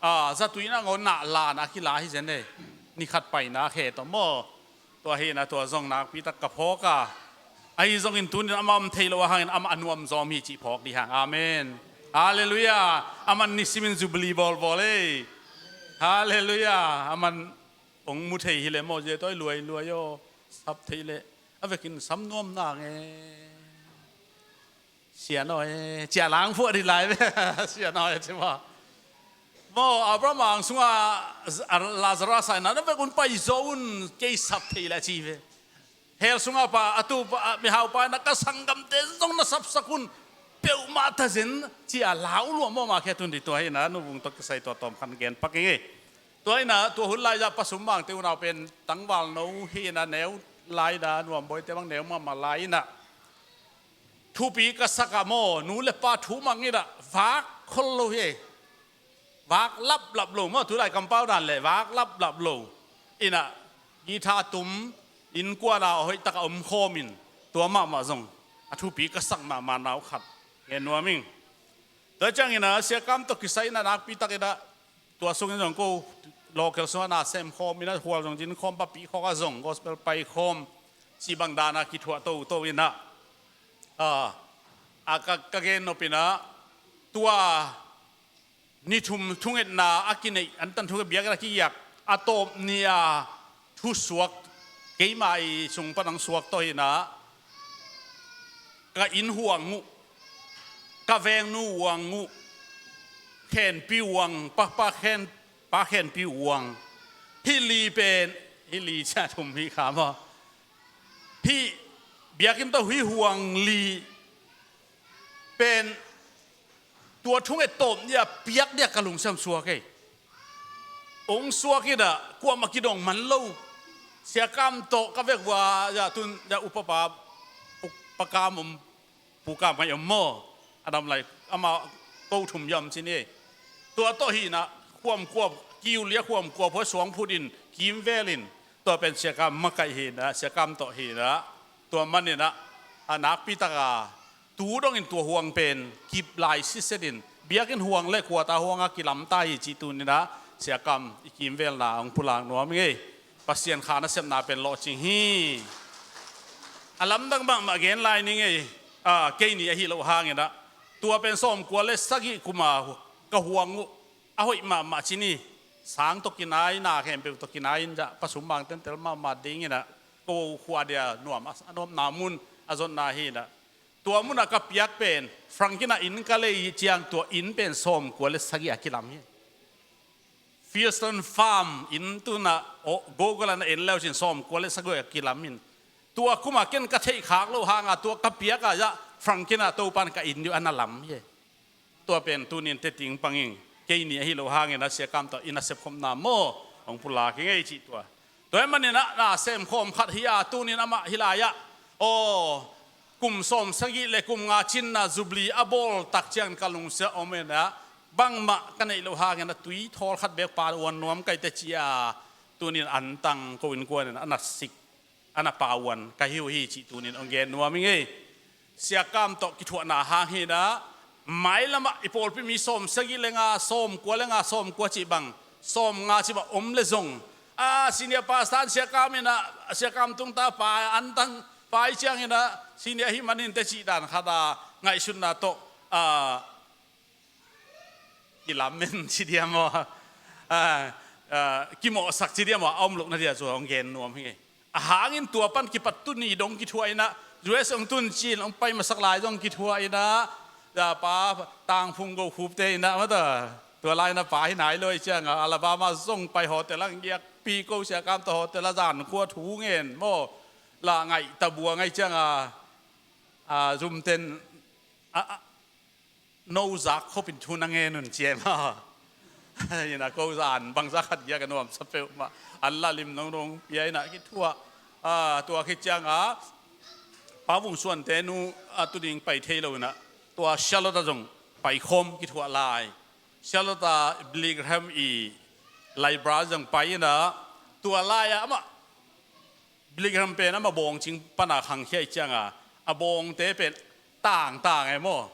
a zatui na ngaw nah lana a kila hi zen e. Ni khat paina khe tawh maw. Tua hi na tua zong nakpi tak ka phawk a. Ahi zongin tunin amah om thei lo a hangin amah a nuam zawm hi cih phawk dih hang. Amen. Halleluiah. Aman nisimin Jubilee bawlbawl ei. Halleluiah. Aman ong mu thei hi le maw, zia tawi luai luai aw. Sap thei le a vekin sam nuam na nge. Sianawi, cia lang phuah dih lai ve. Sianawi ci maw. Maw, Abraham ang sunga Lazarus a ina na vek un pai zaw un kei sap thei le ci ve. Hell sunga pa a tu pa, a mihau pa ina ka sanggamte zong na sapsak un peuhmah ta zen cia lau lua maw ma khia tun dih tua hi na nuvung tawh kisai tua tawm khan gen pak ing ei. Tua ina tua hun lai zah Pa Sumangte unau pen tangval no hi ina neu lai da nuam bawite bang neu mahmah lai ina. Thupi ka sak a maw, nu le pa thu mang ina vak khol lo hi. Vak laplap lo maw, tulai kampau dan le vak laplap lo. Ina guitar tum, innkuan a hoih taka om khawmin tua mahmah zong a thupi ka sak mahmah nau khat ngen nuam ing. Tua ciang ina Siakam tawh kisai ina nakpi tak ina tua sungin zong ko local sungah na sem khawm ina hual zong zin khawm papi khawk a zong gospel pai khawm cih bang dana kithuah toto ina. A, a ka, ka gen nop ina tua ni thum thungetna a kineih antan thunget biakinn a kigiak a tawp ni a thusuak keima i sung pan ang suak tawh hi na. Ka inn huang uh, ka vengnu huang uh, khenpi huang, pa, pa khen, pa khenpi huang. Hih li pen, hih li cia thum hi kha maw. Hih biakinn tawh hih huang li pen tua thunget tawp ni a piak dia ka lungsiam suak ei. Ong suak ina kuamah kidong man lo. Siakam tawh ka vek vua ya tun ya upapa, upakam om, pukam ngai om maw. A dam lai ama ko thum yam ci ni. Tua tawh hi na khuam kuap kiu lia khuam kuap hua suang phut in kimvel in tua pen Siakam makaih hi na, Siakam tawh hi na. Tua man ina a nakpi taka tu dongin tua huang pen kip lai sisetin biakinn huang le khuata huanga kilamta hi cih tun ina Siakam i kimvelna hong pulak nuam ing ei. Pasian kha nasepna pen lawhcing hi. A lamdang mahmah gen lai ning ei. A, kei ni ahi loh hang ina tua pen sawmkua le sagih kuma ka huang uh a hoih mahmah ci ni. Sang tawh kinai, na khempeuh tawh kinai in dah pasum bang tentel mahmah ding inah, ko khua dia nuam a, a nuamna mun a zonna hi inah. Tua munah ka piak pen Frank inah inn ka lei ciang tua inn pen sawmkua le sagih a kilam hi. Fieldston Farm inn tunah Google ah na en leu cin sawmkua le sagih a kilam in. Tua kumah ken ka theih khak loh hanga tua ka piak ah zah Frank inah Topan ka inn diu a na lam hi. Tua pen tunin te ting pangin kei ni ahi lo hangin a Sia Kam tawh i nasep khopna maw hong pulak hi ngei cih tua. Tua ahih manin ah na sem khawm khat hi a, tunin amah hi lai-ah aw kum sawmsagih le kum nga cinna Jubilee a bawl tak ciangin ka lungsim ah om inah bangmah ka neih loh hangin a tui thawl khat bek pa uan nuam kai teh ci a, tunin antang ko innkuan in a na sik, a na pauan ka hi uh hi cih tunin hong gen nuam hi ngei. Sia Kam tawh kithuahna hang hi inah mailamah i pawlpi mi sawmsagih le nga, sawmkua le nga, sawmkua cih bang, sawmnga cih bang om le zong, a senior pastor in Sia Kam inah, Sia Kam tungta pa antang pai ciang inah senior hi manin te cih dan khat a ngaihsutna tawh a kilamen ci dia maw, a, a, kimawhsak ci dia maw, a om lohna dia cu hong gen nuam hi ngei. A hangin tua pan kipat tuni dong kithuah inah, U S hong tun cin hong pai masak lai zong kithuah inah, a pa Tangphung Go Khup te inah mata, tua lai inah pa hi nai lo ahi cianga Alabama zong pai hotel ah giakpi ko, Sia Kam tawh hotel ah zan khua thu ngen maw, la ngaih tabua ngai cianga, a, zumten a, a, no zak khopin thu na ngen un ci e maw. Inah ko zan bangzah khat giak a nuamsa peuhmah an la lim nongnong pia inah kithuah. A, tua khit cianga Pa Vung Suante nu a tuding pai thei lo inah tua Charlotte ah zong pai khawm kithuah lai. Charlotte ah Billy Graham i library zong pai inah tua lai-ah amah Billy Graham pen amah bawngcing pana khangkhia ahi cianga a bawngte pen tangtang e maw.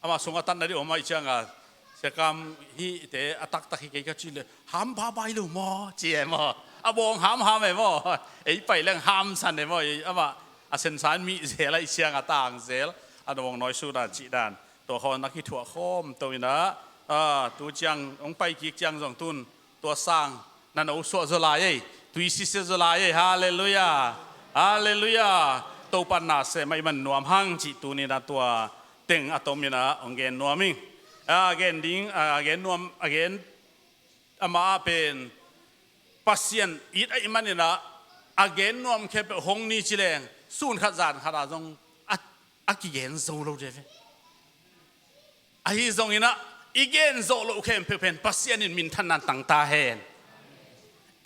Amah sung a tatna dih om ahi cianga Sia Kam hihte a taktak hi kei ka cih le ham babai lo maw ci e maw. A bawng hamham e maw. Ei pai leng hamsan e maw. Ei amah a sensan mih zel ahi cianga tang zel a nuang nawi sudan cih dan. Tua khawng na kithuah khawm to inah, a, tu ciang hong pai kik ciang zong tun tua sang na no suah zaw lai ei, tui sisia zaw lai ei. Halleluiah. Halleluiah. Topan na sem a i man nuam hang cih tuninah tua teng a tom inah hong gen nuam ing. A gen ding, a gen nuam, a gen amah ah pen Pasian it a i man inah a gen nuam khempeuh hong ni ci leng sun khat zan khat ah zong a, a kigen zo lo de ve. Ahi zong inah i gen zawh loh khempeuh pen Pasian in minthanna tang ta hen.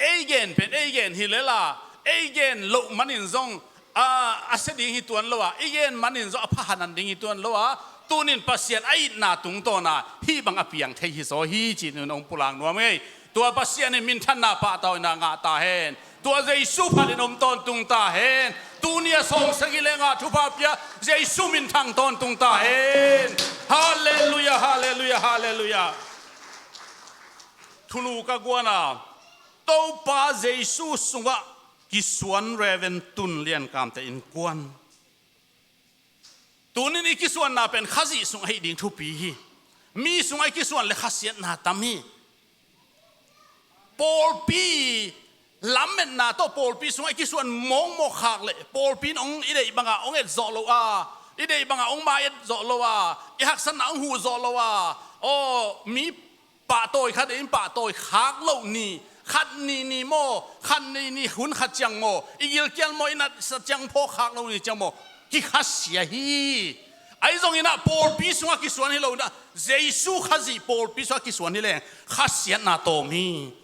Ei gen pen ei gen hi lela, ei gen loh manin zong a, a sia ding hi tuan lo a, i gen manin zong a phahanan ding hi tuan lo a, tunin Pasian a itna tungtawna hih bang a piang thei hi zaw hi ci-in hong pulak nuam ngei. Tua Pasian in minthanna pahtawina ngah ta hen. Tua Jesu phat in om tawntung ta hen. Tuni a sawmsagih le nga thupha pia Jesu minthang tawntung ta hen. Halleluiah, halleluiah, halleluiah. Thulu ka guana Topa Jesu sungah kisuan Reverend Tun Lian Kamte innkuan. Tunin i kisuanna pen Khazih sung ahi ding thupi hi. Mi sungah i kisuan le khasiatna tam hi. Pawlpi lametna tawh pawlpi sungah i kisuan mawkmawk khak le pawlpi in hong i deih bangah hong et zawh lo a, i deih bangah hong mai et zawh lo a, i haksatna hong huh zawh lo a, aw mi pahtawi khat in pahtawi khak loh ni, khat ni ni maw, khat ni ni hun khat ciang maw, i gilkial maw, i natsa ciang phawk khak loh ni ciang maw, kikhasia hi. Ahi zongin ah pawlpi sungah kisuan hi lo in ah, Jesu Khazih pawlpi sungah kisuan hi leng khasiatna tawm hi.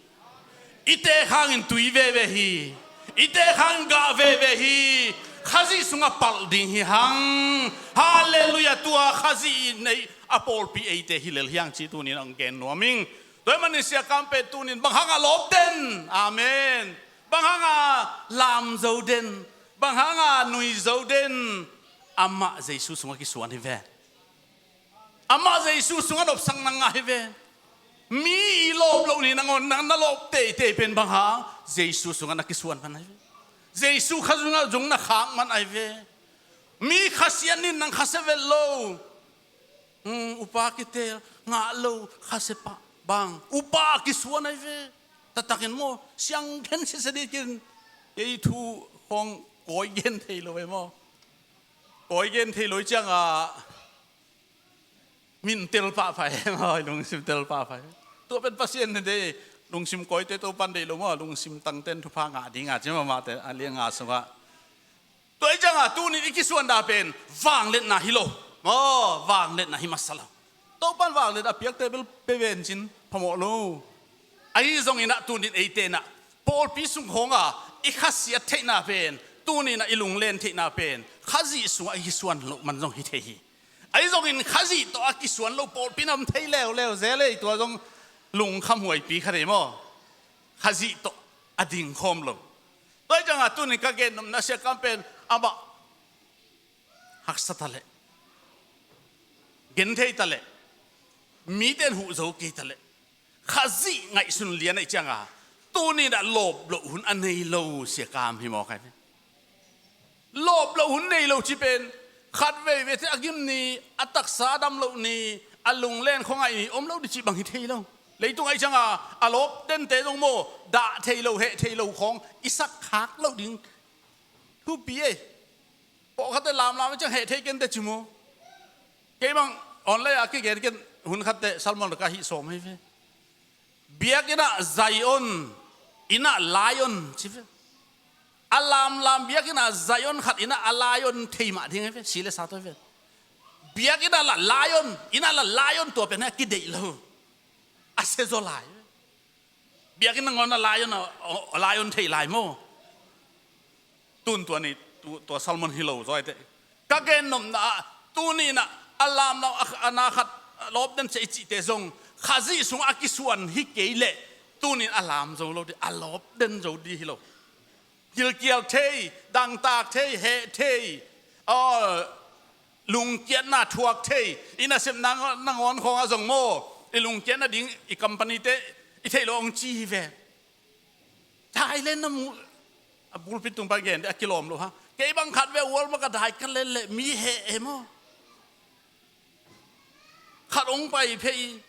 I teek hangin tui veve hi. I teek hangin gah veve hi. Khazih sungah palh ding hi hang. Halleluiah, tua Khazih i neih a pawlpi eite hi lel hi hang cih tunin hong gen nuam ing. Tua ahih manin Sia Kam pen tunin bang hangah lawp den? Amen. Bang hangah lam zo den? Bang hangah nui zo den? Amah Jesu sungah kisuan hi ve. Amah Jesu sungah nopsakna ngah hi ve. Mi i lawp loh ni nangawn na, na lawp teitei pen bang hang? Jesu sungah na kisuan man ahi ve. Jesu Khazih sungah zong na khak man ahi ve. Mi khasiat nin nang khasia vet lo. Hmm, upa kitel ngah lo, khasia pah. Bang upa kisuan ai ve. Taktakin maw, siang gen sese dikin. Ei thu khawng kawi gen thei lo e maw. Kawi gen thei lo i ciangah min tel pahpah e maw, lungsim tel pahpah e. Tua pen Pasian ne de, lungsim kawite Topan deih lo maw, lungsim tangten thupha ngah dinga ci maw, mahte a lianga sungah. Tua i ciangah tunin i kisuan dah pen vangliatna hi lo maw, vangliatna hi masa lo. Topan vangliat a piakte bel pe vencin phamawh lo. Ahi zonginah tunin eite inah pawlpi sung khawngah i khasiat theihna pen, tuninah i lunglen theihna pen Khazih sungah i kisuan loh man zong hi thei hi. Ahi zongin Khazih tawh a kisuan lo pawlpi nam thei leuleu zel ei, tua zong lungkham huaipi kha dei maw. Khazih tawh a dingkhawm lo. Tua i ciangah tunin ka gen nopna siakam pen amah haksa ta leh, genthei ta leh, mite in huh zo kei ta leh, Khazih ngaihsun lian ahi cianga tuninah lawp loh hun a nei lo siakam hi mawk ai. Lawp loh hun nei lo ci pen khat veivei te a gim ni, a taksa a dam loh ni, a lunglen khuangaih ni om lo dih cih bang hi thei lo. Leitung ahi cianga a lawp dente zong maw, dah thei lo, heh thei lo khawng i sak khak loh ding thupi ei. Pawlkhatte lamlam i ciang heh thei kente ci maw. Kei bang online a kigen ken hun khatte sermon ka hih sawm hi ve. Biakinn ah Zion, inn ah lion ci ve. A lamlam biakinn ah Zion khat, inn ah a lion thei mah ding hi ve, si le sa tawh hi ve. Biakinn ah la lion, inn ah la lion, tua pen a kideih lo. A sia zaw lai ve. Biakinn nangawn a lion, a, a lion thei lai maw. Tun tua ni, tu, tua sermon hi lo zaw ai teh. Ka gen nopna ah tuninah a lamlam a, a na khat, a lawp den sia i cihte zong Khazih sungah a kisuan hi kei leh tunin a lam zo lo dih, a lawp den zo dih hi lo. Gilkial thei, dangtak thei, heh thei, aw, lungkiatna thuak thei, i nasepna nangawn khawngah zong maw, i lungkiat nading i company te i theih lo hong ci hi ve. Thailand na mu, a pulpit tung pan gen dih a kilawm lo ha. Kei bang khat ve Walmart ka dai ka lel leh mi heh e maw. Khat hong pai phei.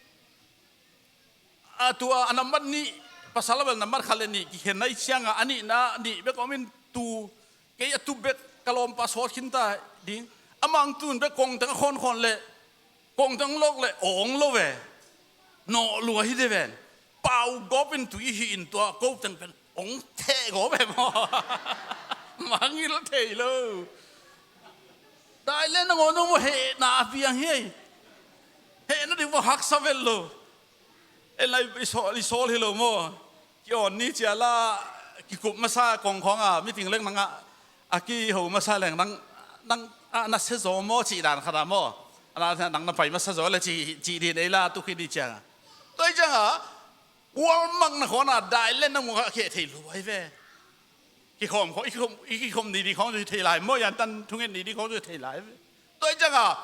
A tua a nambat nih, pasal a bel nambat khat le nih kikhen nai cianga a nihna nih bek om in tu, kei a tup bek ka lawmpa sawt khin ta ding. A mangtun bek kongteng a khawnkhawm leh, kongteng lawk leh awng lo ve. Nawh lua hi de ven. Pau gawp in tui hi in tua koteng pen ong theh gawp e maw. Mangil thei lo. Thailand nangawn zong maw hehna a piang hi ei. Hehna ding maw haksa vel lo. En lai i sawl, i sawl hi lo maw. Ki awn ni cia la kikup masa kongkhawng a meeting leng nang a, a kiho masa leng nang, nang a na sia zaw maw cih dan khat a maw. A na, nang na pai masa zaw le cih, cih din ei la tuk hi ni cianga. Tua hi cianga Walmart na khawn a Thailand na mu kha kheh thei lo ai ve. Kikhawm khawng, i kikhawm, i kikhawm ni dih khawng zui thei lai maw, yan tan thunget ni dih khawng zui thei lai ve. Tua hi cianga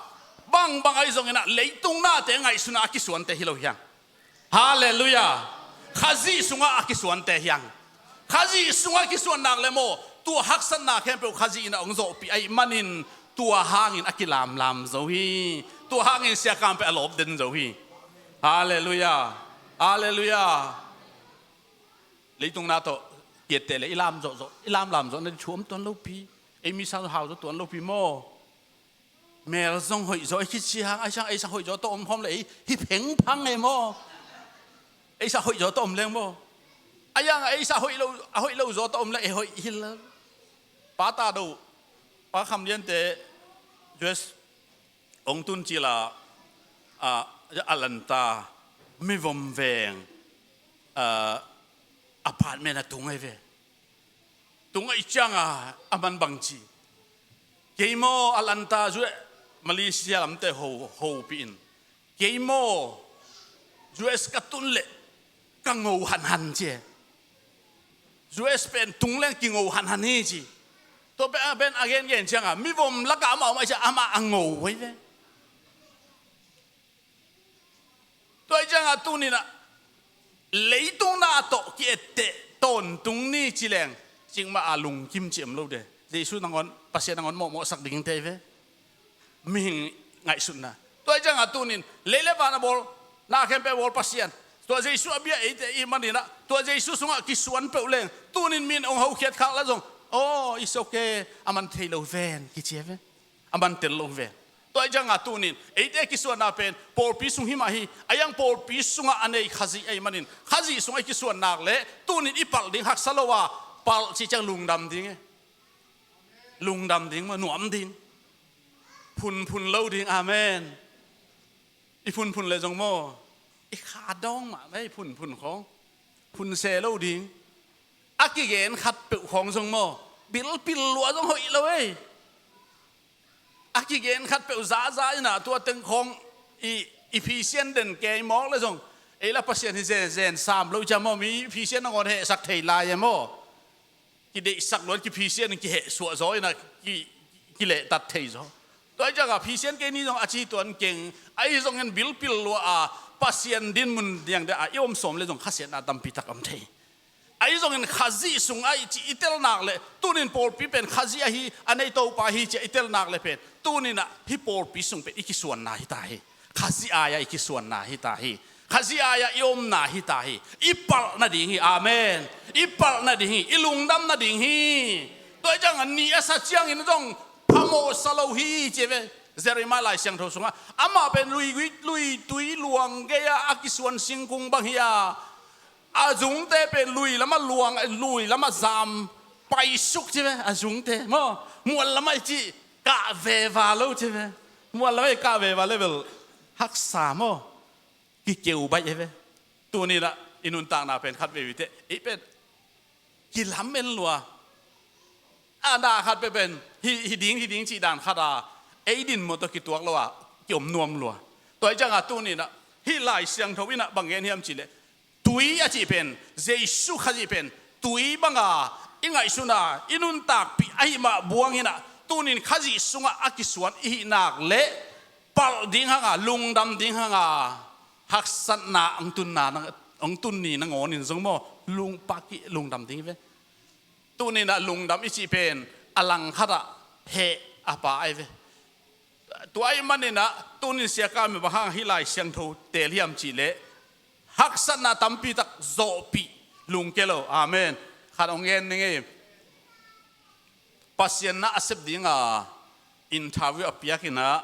bang bang ahi zonginah leitung nate ngaihsuna a kisuante hi lo hiang. Halleluiah. Khazih sungah a kisuante hiang. Khazih sungah kisuan nak le maw, tua haksatna khempeuh Khazih inah hong zawhpih ahih manin tua hangin a kilamlam zo hi. Tua hangin siakam peh a lawp den zo hi. Halleluiah. Halleluiah. Leitung na tawh kiatte le i lam zawhzawh, i lamlam zawh na thuam tuan lopi. Ei mi sang hau zawh tuan lopi maw. Mel zong hoih zaw i kici hang, ahi sang ei sang hoih zaw tawh om khawm le ei hi phengphang e maw. Ei sang hoih zaw tawh om leng maw. A yang ei sang hoih lo, a hoih lo zaw tawh om le ei hoih hi lo. Pa ta do, pa kham liante U S ong tun cila, a, a lanta mivom veng, a, apartment a tung ei ve. Tung ahih cianga a man bangci. Kei maw a lanta zu Malaysia lamte ho, hopih in. Kei maw U S ka tun leh ka ngo hanhan ci. U S pen tung leng kingo hanhan hi ci. Tua pen a gen gen cianga mivom lakah amah om ahih cianga amah a ngo ei ve. Tua hi cianga tuninah leitung na tawh ki-etteh tawntung ni ci leng cikmah a lungkim ci om lo de. Jesu nangawn, Pasian nangawn mawhmawhsak ding tei ve. Mihing ngaihsutna. Tua hi cianga tunin lei le van a bawl, na khempeuh a bawl Pasian, Tua Jesu a bia eite i hih manin ah, tua Jesu sungah kisuan peuh leng, tunin min hong hokhiat khak lah zong, "Oh, it's okay, a man thei lo ven," kici a ve. A man tel lo ven. Tua ahih ciangah tunin eite kisuanna pen pawlpi sung hi mah hi. A hiang pawlpi sungah a nei Khazih ahih manin, Khazih sungah i kisuan nak leh tunin i palh ding haksa lo a, palh cih ciang lungdam ding e. Lungdam ding maw, nuam ding. Phunphun lo ding. Amen. I phunphun leh zong maw, i kha dawng mahmah i phunphun khawng. Phun se lo ding. A kigen khatpeuh khawng zong maw, bilpil lua zong hoih lo ei. A kigen khatpeuh zaza in ah, tua teng khawng i, i Pasian den kei mawk leh zong, ei lah Pasian hi zenzen sam lo ciang maw, mi Pasian nangawn hehsak thei lai e maw. Kideihsak luat, ki Pasian in kihehsuah zaw in ah, ki, kilehtat thei zaw. Tua ahih ciangah Pasian kei ni zong a ci tuan keng. Ahi zongin bilpil lua a, Pasian dinmun diang deh a i om sawm leh zong khasiatna tampi tak om thei. Ahi zongin Khazih sungah i cih i tel nak leh, tunin pawlpi pen Khazih ahi, a nei Topa hi cih i tel nak leh pen, tunin ah hih pawlpi sung pen i kisuanna hi ta hi. Khazih ai-ah i kisuanna hi ta hi. Khazih ai-ah i omna hi ta hi. I palh nading hi. Amen. I palh nading hi. I lungdam nading hi. Tua ahih ciangah ni a sa ciangin zong phamawh sa lo hi ci ve. Jeremiah Lai Siangtho sungah, amah pen lui, lui, lui tui luang gei-ah a kisuan singkung bang hi a, a zungte pen lui lamah luang, lui lamah zam paisuk ci ve. A zungte maw, mual lamah i cih kah veva lo ci ve. Mual lamah i kah veva leh bel haksa maw, kikeu baih e ve. Tuni-in ah i nuntakna pen khat veve teh, ei pen kilamen lua. A na khat peuh pen hi, hi ding, hi ding cih dan khat a, ei din maw tawh kituak lo a, kiom nuam lua. Tua ahih ciangah tuni-in ah hih Lai Siangtho in ah bang gen hiam cih leh, tui a cih pen, Jesu Khazih pen tui bang a i ngaihsun a, i nuntakpih ahih mah buang in ah, tunin Khazih sungah a kisuan i hih nak leh, palh ding hang a, lungdam ding hang a, haksatna hong tunna, hong tun ni nangawn in zong maw, lungpaki lungdam ding hi ve. Tuni-in ah lungdam i cih pen a langkhat ah heh a pha ahi ve. Tua ahih manin ah tunin siakam in bang hang hih Lai Siangtho teel hiam cih leh, haksatna tampi tak zawhpih lungkia lo. Amen. Khat hong gen ning ei. Pasian na a sep ding a interview a piak in ah,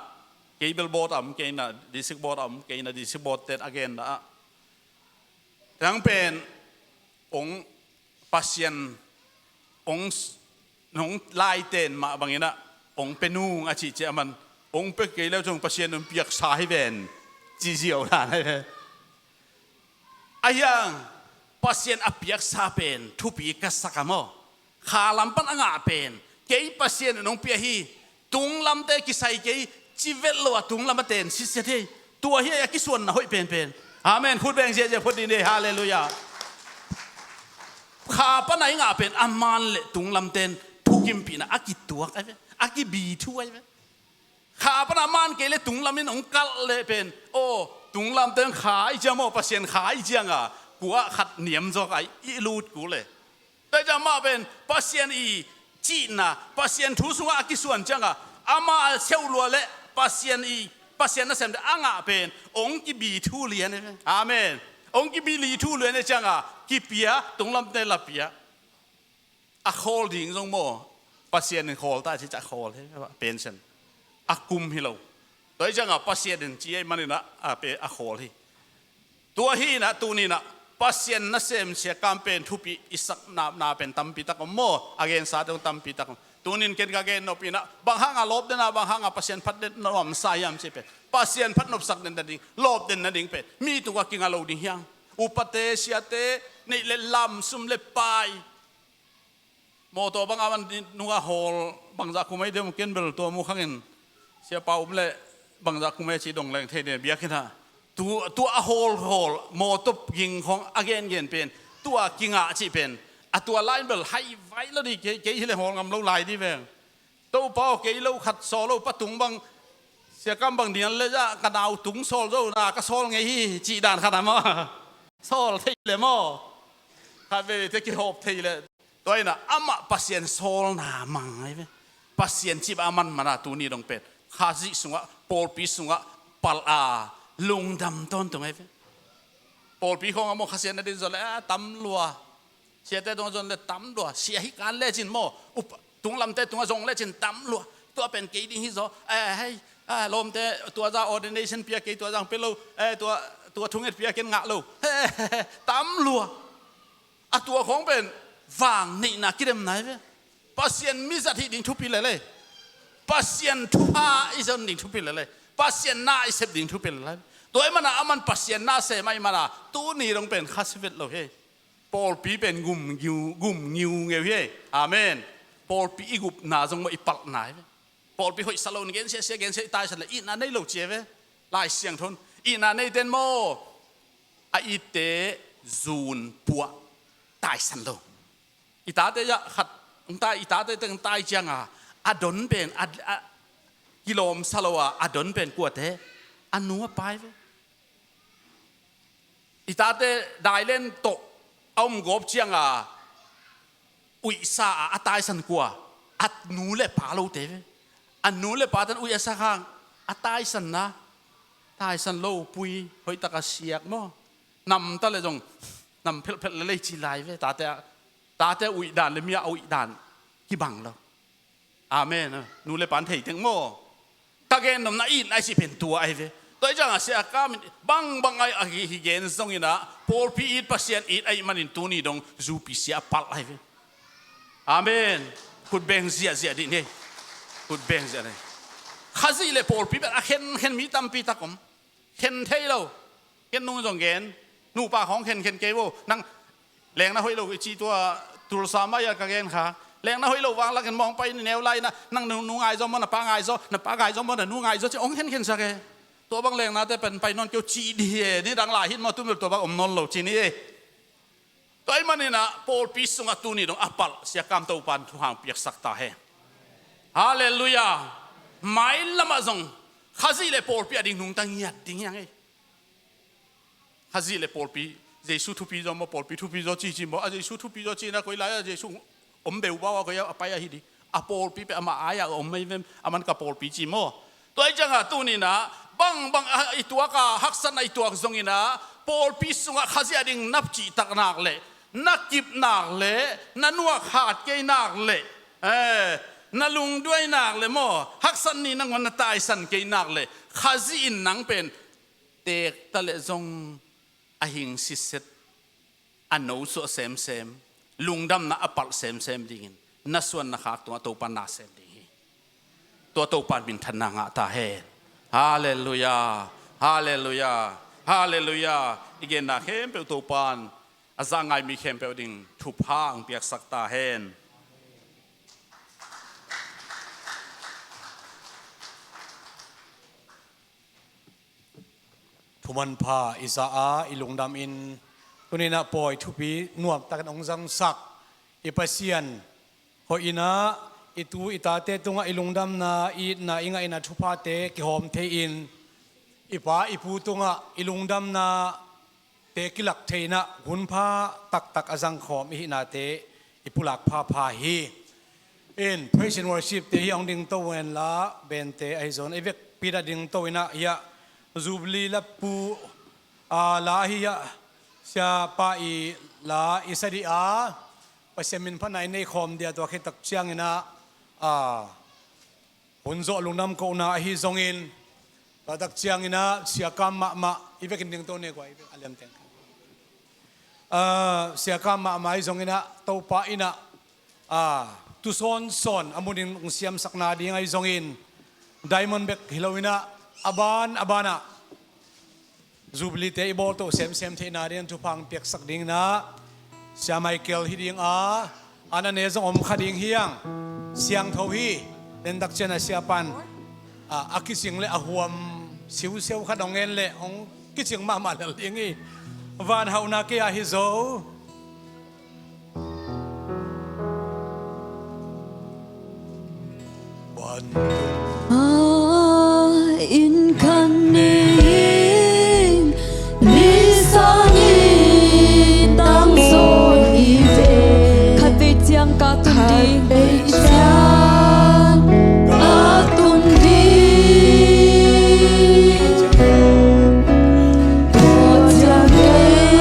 kei bel board a om kei in ah, district board a om kei in ah, district board-te'n a genna ah, nang pen hong Pasian hong, hong laiten mah bangin ah hong pia nung a cih ciang, aman hong pia kei leh zong Pasian in hong piaksa hi ven, ci ziau dan ahi ve. Ahi hang Pasian a piaksa pen thupi ka sa ka maw. Kha lam pan a ngah pen, kei Pasian in hong pia hi, tung lamte kisai kei, ci vet lo a tung lam a ten sitset hi. Tua hi a kisuanna hoih penpen. Amen. Khut beng ziahziah phot dih ni. Halleluiah. Kha pan a i ngah pen a man leh tung lamte'n thukimpihna a kituak ahi ve, a kibi thu ahi ve. Kha pan a man kei leh tung lam in hong kalh leh pen, aw, tung lamte'n kha i ciang maw, Pasian kha i ciang a, kua khat niam zawk a i lut kul leh. Tua ciang mah pen Pasian i cihna, Pasian thu sungah a kisuan ciang a, amah a seu lua leh Pasian i, Pasian nasem deuh a ngah pen hong kibi thu lian e. Amen. Hong kibi li thu lian e ciang a, kipia, tung lamte la pia. A khawl ding zong maw, Pasian in khawl ta ci ciang a khawl hi, pension a kum hi lo. Tua hi ciang a Pasian in ci ahih manin ah a pe a khawl hi. Tua hi in ah tuni-in ah Pasian nasem siakam pen thupi i sakna pen tampi tak om maw, a gensa dong tampi tak om. Tuni-in ken ka gen nop in ah, bang hang a lawp den a, bang hang a Pasian phat den nuamsa hiam cih pen, Pasian phat nopsak den nading, lawp den nading pen mi tungah kinga lo ding hi hang. Upate, siate, neih leh lam, sum leh pai. Mawtaw bang a man nung a hawl bangzah kum ahi diam, ken bel tua mukhang in, Sia Pa Um leh bangzah kum ahi ci dong leng thei ding biakinn ah. Tu, tua a hawl hawl mawtaw ging khawng a gengen pen, tua kingah cih pen, a tua lai in bel haivai lo dih, kei, kei hi leh hawl ngam lo lai dih veng. Topa aw, kei lo khat sawl lo, pa tung bang, siakam bang ding leh zah ka nau tung sawl zo na, ka sawl ngei hi cih dan khat a maw. Sawl thei leh maw. Khat veve teh kihawp thei leh. Tua in ah amah Pasian sawlna mang ahi ve. Pasian cih a man man a tuni dong pen Khazih sungah, pawlpi sungah palh a, lungdam tawntung ahi ve. Pawlpi khawng a maw, Kha Siangtho na din zaw le, ah, tam lua. Siate tungah zong le tam lua. Sia hi kan lecin maw, up, tunglamte tungah zong lecin tam lua. Tua pen kei ding hi zaw. Eh, hei, ah, lawmte tua za ordination pia, kei tua zang pe lo. Eh, tua, tua thunget pia ken ngah lo. Tam lua. A tua khawng pen vang neihna kidem nai ve. Pasian mizat hih ding thupi lele. Pasian thupha i zon ding thupi lele. Pasian na i sep ding thupi lele. Tua i mana aman Pasian na sem a i mana tuni dong pen kha si vet lo hi. Pawlpi pen gum ngiu, gum ngiu ngeu hi. Amen. Pawlpi i gupna zong maw i palh nai ve. Pawlpi hoih sa lo in gensia sia gensia i taisan le itna nei lo cia ve. Lai Siangtho in itna nei ten maw, a itte zun puah taisan lo. I tate ah khat hong tai, i tate teng tai cianga a don pen a, a kilawm sa lo a, a don pen kuate, a nu a pai ve. I tate dailen tawh a om gawp cianga uihsa a, a taisan kua, a nu le pa lote ve. A nu le pa tan uih a sa khang a taisanna, taisan lo pui hoih taka siak maw. Namta le zong nam phelhphelh le lei ci lai ve. Tate a, tate a uih dan le mi a uih dan kibang lo. Amen. Nu le pan thei teng maw. Ka gen nopna in ai si pen tua ai ve. Tua i cianga sia ka min bangbang ai a hi, hi gen zongina pawlpi it Pasian it ai manin tuni dong zupi sia a palh ai ve. Amen. Khut beng ziahziah dih ni. Khut beng ziah ni. Khazih le pawlpi pen a khenkhen mi tampi tak om. Khen thei lo. Ken nung zong gen. Nupa khawng khenkhen kei vo. Nang lengna hoih lo i ci tua Tulsa mai a ka gen kha. Lengna hoih lo vang lakin mawng pai ni neu lai na. Nang nu, nu ngai zaw maw, na pa ngai zaw, na pa ngai zaw maw, na nu ngai zaw ci ong khenkhen sak e. Tua bang lengnate pen pai nawn keu ci di e. Ni dang lai hit maw, tumil tua bang om nawn lo ci ni e. Tua i maninah pawlpi sungah tuni dong a palh siakam Topan thuhang piaksak ta hen. Halleluiah. Mailamah zong Khazih le pawlpi a ding nungta ngiat ding hiang ei. Khazih le pawlpi, Jesu thupi zaw maw, pawlpi thupi zaw cici maw, a Jesu thupi zaw cina koi lai a Jesu om beu bau a koi a pai ahi di. A pawlpi pe amah ai-ah om mei vem, aman ka pawlpi ci maw. Tua i ciangah tuninah bangbang a i tuak a haksatna i tuak zonginah pawlpi sungah Khazih a ding na cihtaknak le na kipnak le na nuak hat keinak le, eh, na lungduainak le maw, haksat ni nangawn na taisan keinak le Khazih in nang pen teekta le zong a hing siset, a nosuah semsem, lungdamna a palh semsem dingin na suan na khak tungah Topa na sem ding hi. Tua Topa minthanna ngah ta hen. Halleluiah. Halleluiah. Halleluiah. I genna khempeuh Topan a za ngai mi khempeuh ding thupha ang piaksak ta hen. Thumanpha i za a i lungdam in tuninah pawi thupi nuamtakin hong zangsak i Pasian hoihinah i tu i tate tungah i lungdamna, i itna, i ngaihna thuphate kihawm thei-in i pa i pu tungah i lungdamna te kilak theinah hunpha taktak a zangkhawm i hihnate i pulak phapha hi. In praise and worship te hi hong dingto henla, bente ahi zon i vekpi dah dingto inah hiah Jubilee lapu a la ahi hiah siapa i la i sa dih a Pasian min phatna i nei khawm dia tua khit tak cianginah a hun zawh lungdam kohna ahi zongin, tua tak cianginah siakam mahmah i vekin dingto ne kua i vek a liamteng. Ah, siakam mahmah ahi zonginah Topa inah, ah, tu sawnsawn a munin hong siamsakna ding ahi zongin diamond bek hi loinah a ban a banah Jubilee te i bawltoh semsem theihna dingin thupha ang piaksak dinginah Sia Michael hi ding a, an a ne zong om kha ding hiang. Siangtho hi. Tentak cian a siapan a, a kicing le a huam siusiau khat hong en le hong kicing mahmah lel ding hi. Van hauhna kei a hi zo. A inn khan ning, ni sang i tang zaw i ve. Khatvei ciang ka tun ding. Khatvei ciang ka tun ding. Tua ciang kei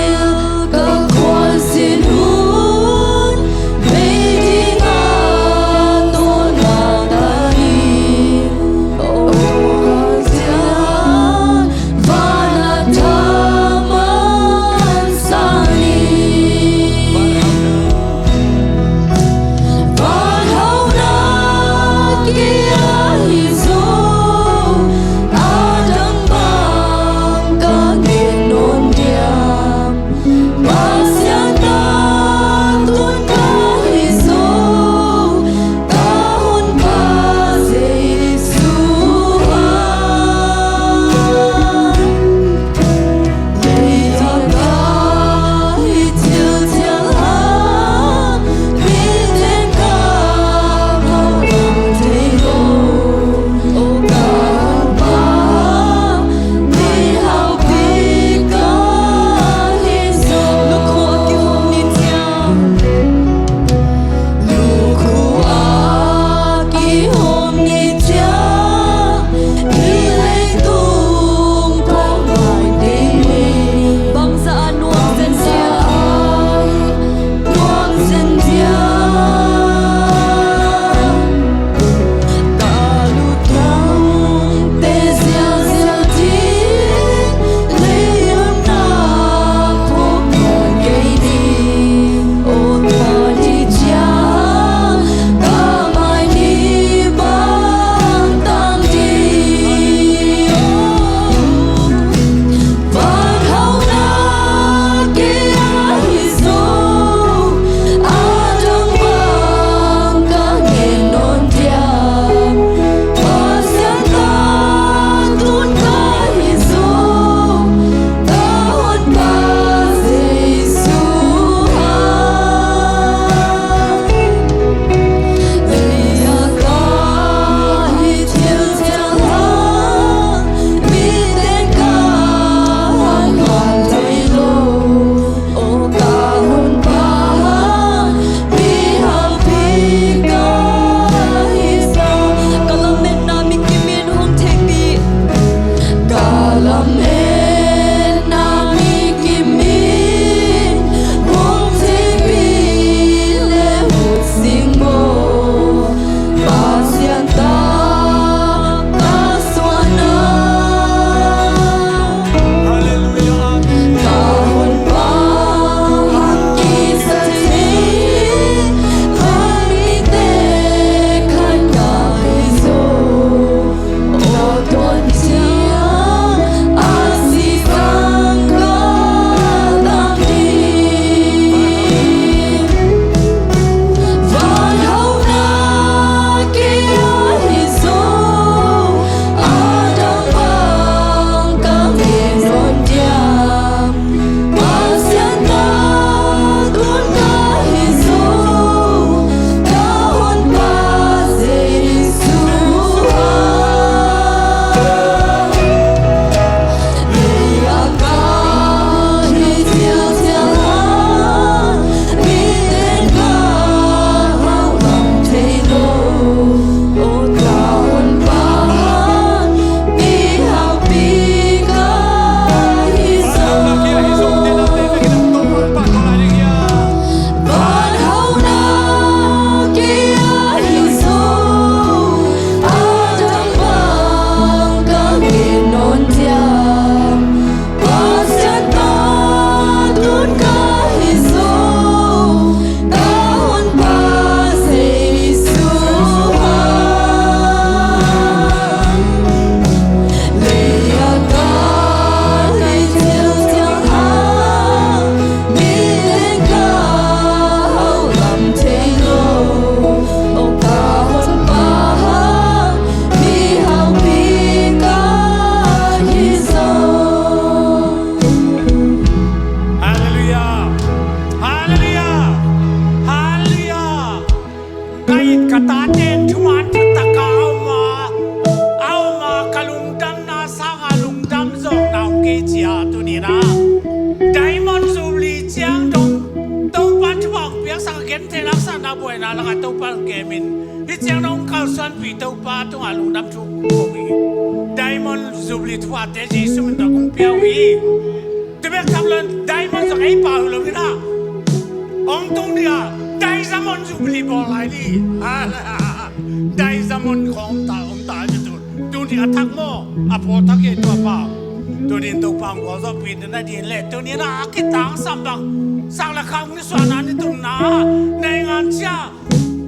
Tate in thuman thutak a om a, a om a, ka lungdamna sangin lungdam zawkna om kei ci a, tuni-in ah Diamond Jubilee ciang dong Topa'n thupha hong piaksak a, genthei laksakna buaina lakah Topa'n hong kem in, hih ciang dong kalsuanpih Topa tungah lungdam thu ko hi. Diamond Jubilee thuphate Jesu min tawh kong pia uh hi. Tua bek tham lo-in Diamond zong ei pau hi lo-in ah, hong tung ding a, Diamond Jubilee bawl lai ding. Diamond khawng om ta, om ta hi. Tuni a thak maw, a pawlthak hi tua pa. Tuni-in Topa hong gualzawhpih nading leh, tuni-in ah a kitangsam bang, sang le khau nisuahna ni thumna, naingan sia,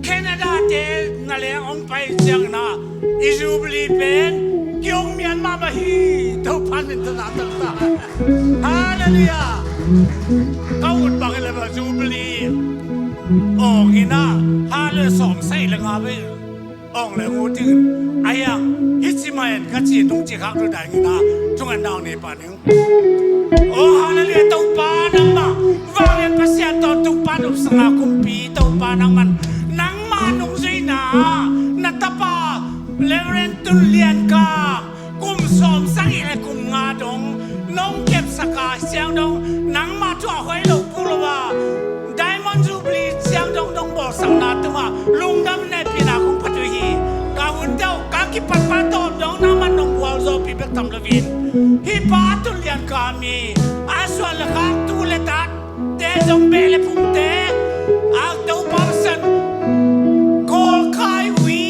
Canada te na leng hong pai ciangin ah, i Jubilee pen ki-ong mian mahmah hi. Topa min tawh na taktak. Halleluiah. Ka ut bang hi leh bang Jubilee awng in ah, halleluiah, sawm sagih le nga vei awng le ngu ding. A hiang, hih ci mah en ka ci, nung ci khak tu dai in ah, thungetna hong nei pah ning. Oh, halleluiah, Topa nangmah, vanglian Pasian tawntung pan upsakna kumpi, Topa nangman, nangmah nungzuihna ah na tapa Reverend Tun Lian Kam kum sawm sagih le kum nga dong nong kepsak a, ciang dong nangmah thu a hoih lo puk lo a, Diamond Jubilee ciang dong nong bawlsakna tungah lungdam hehpihna kong phat uh hi. Ka hun deuh, ka kipatpah tawm dong nangman nong gualzawhpih bek tham loin, hih pa Tun Lian Kam i a suan le khak, tu le tate zong, beh le phungte, a Topa Pasian kawlkai uh hi.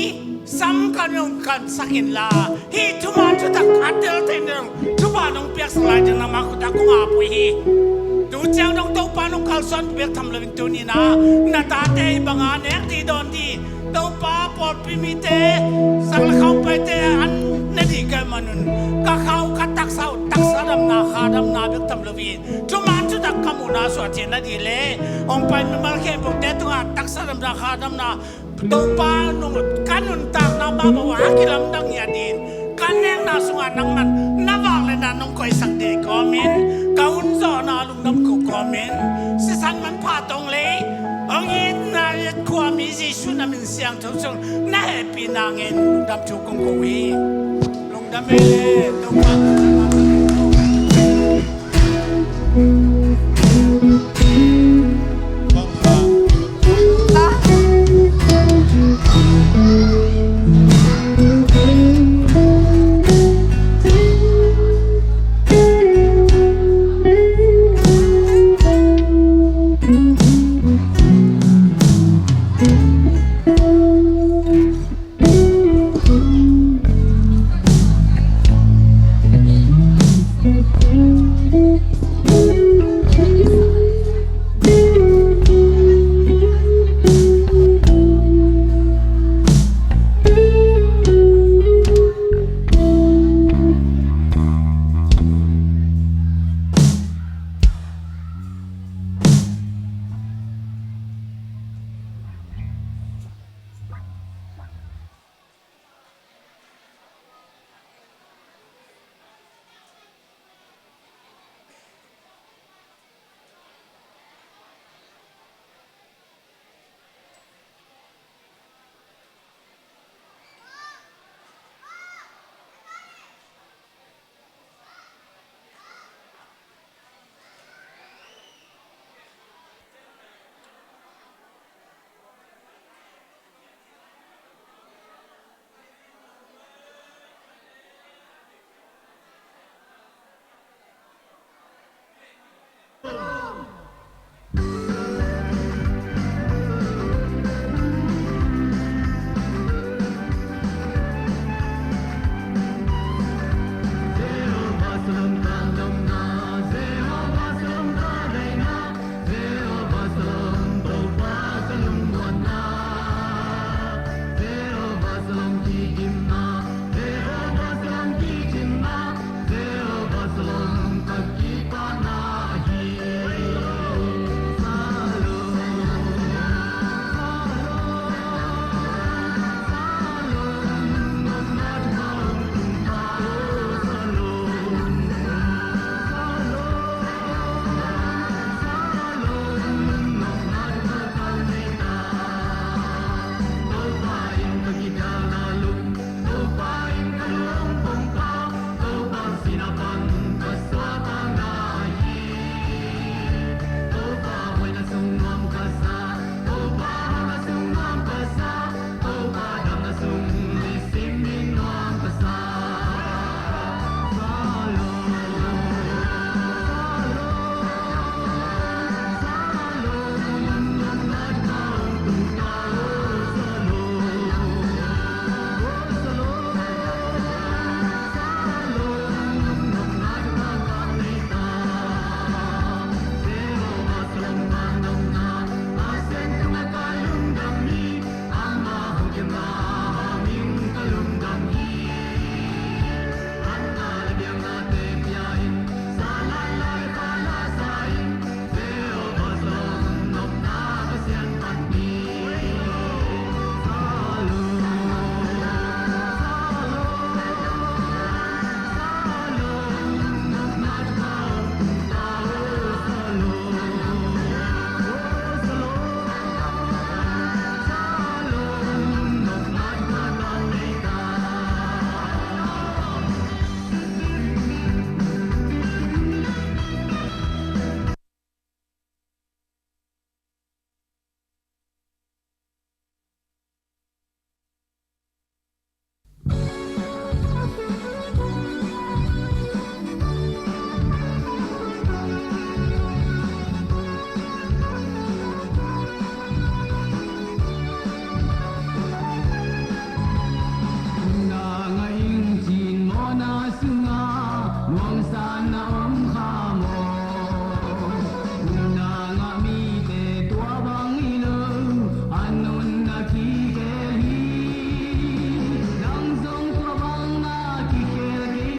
Sam kan hong kansak inla, hih thuman thutak a tel teng dong thupha nong piaksak lai ding nangmah khut ah kong ap uh hi. Tu ciang dong Topa nong kalsuan bek tham loin, tuni-in ah na tate hih banga nek ding, dawn ding, Topa pawlpi mite, sang le khau paite an ne ding ka hih manun, ka khau ka taksa uh taksa damna, kha damna bek tham loin, thuman thutak ka muhna suah theihna ding leh hong pai mimal khempeuhte tungah taksa damna, kha damna, Topa nung, ka nuntakna mahmah uh a kilamdang hi a ding, ka nekna sungah nangman na vangliatna nong koihsak ding kawmin, ka hun zawhna lungdam ko kawmin, sisan manpha tawh hong lei hong itna, i khuami Jesu na min siangtho sung na hehpihna ngen lungdam thu kong ko hi. Lungdam e, Topa.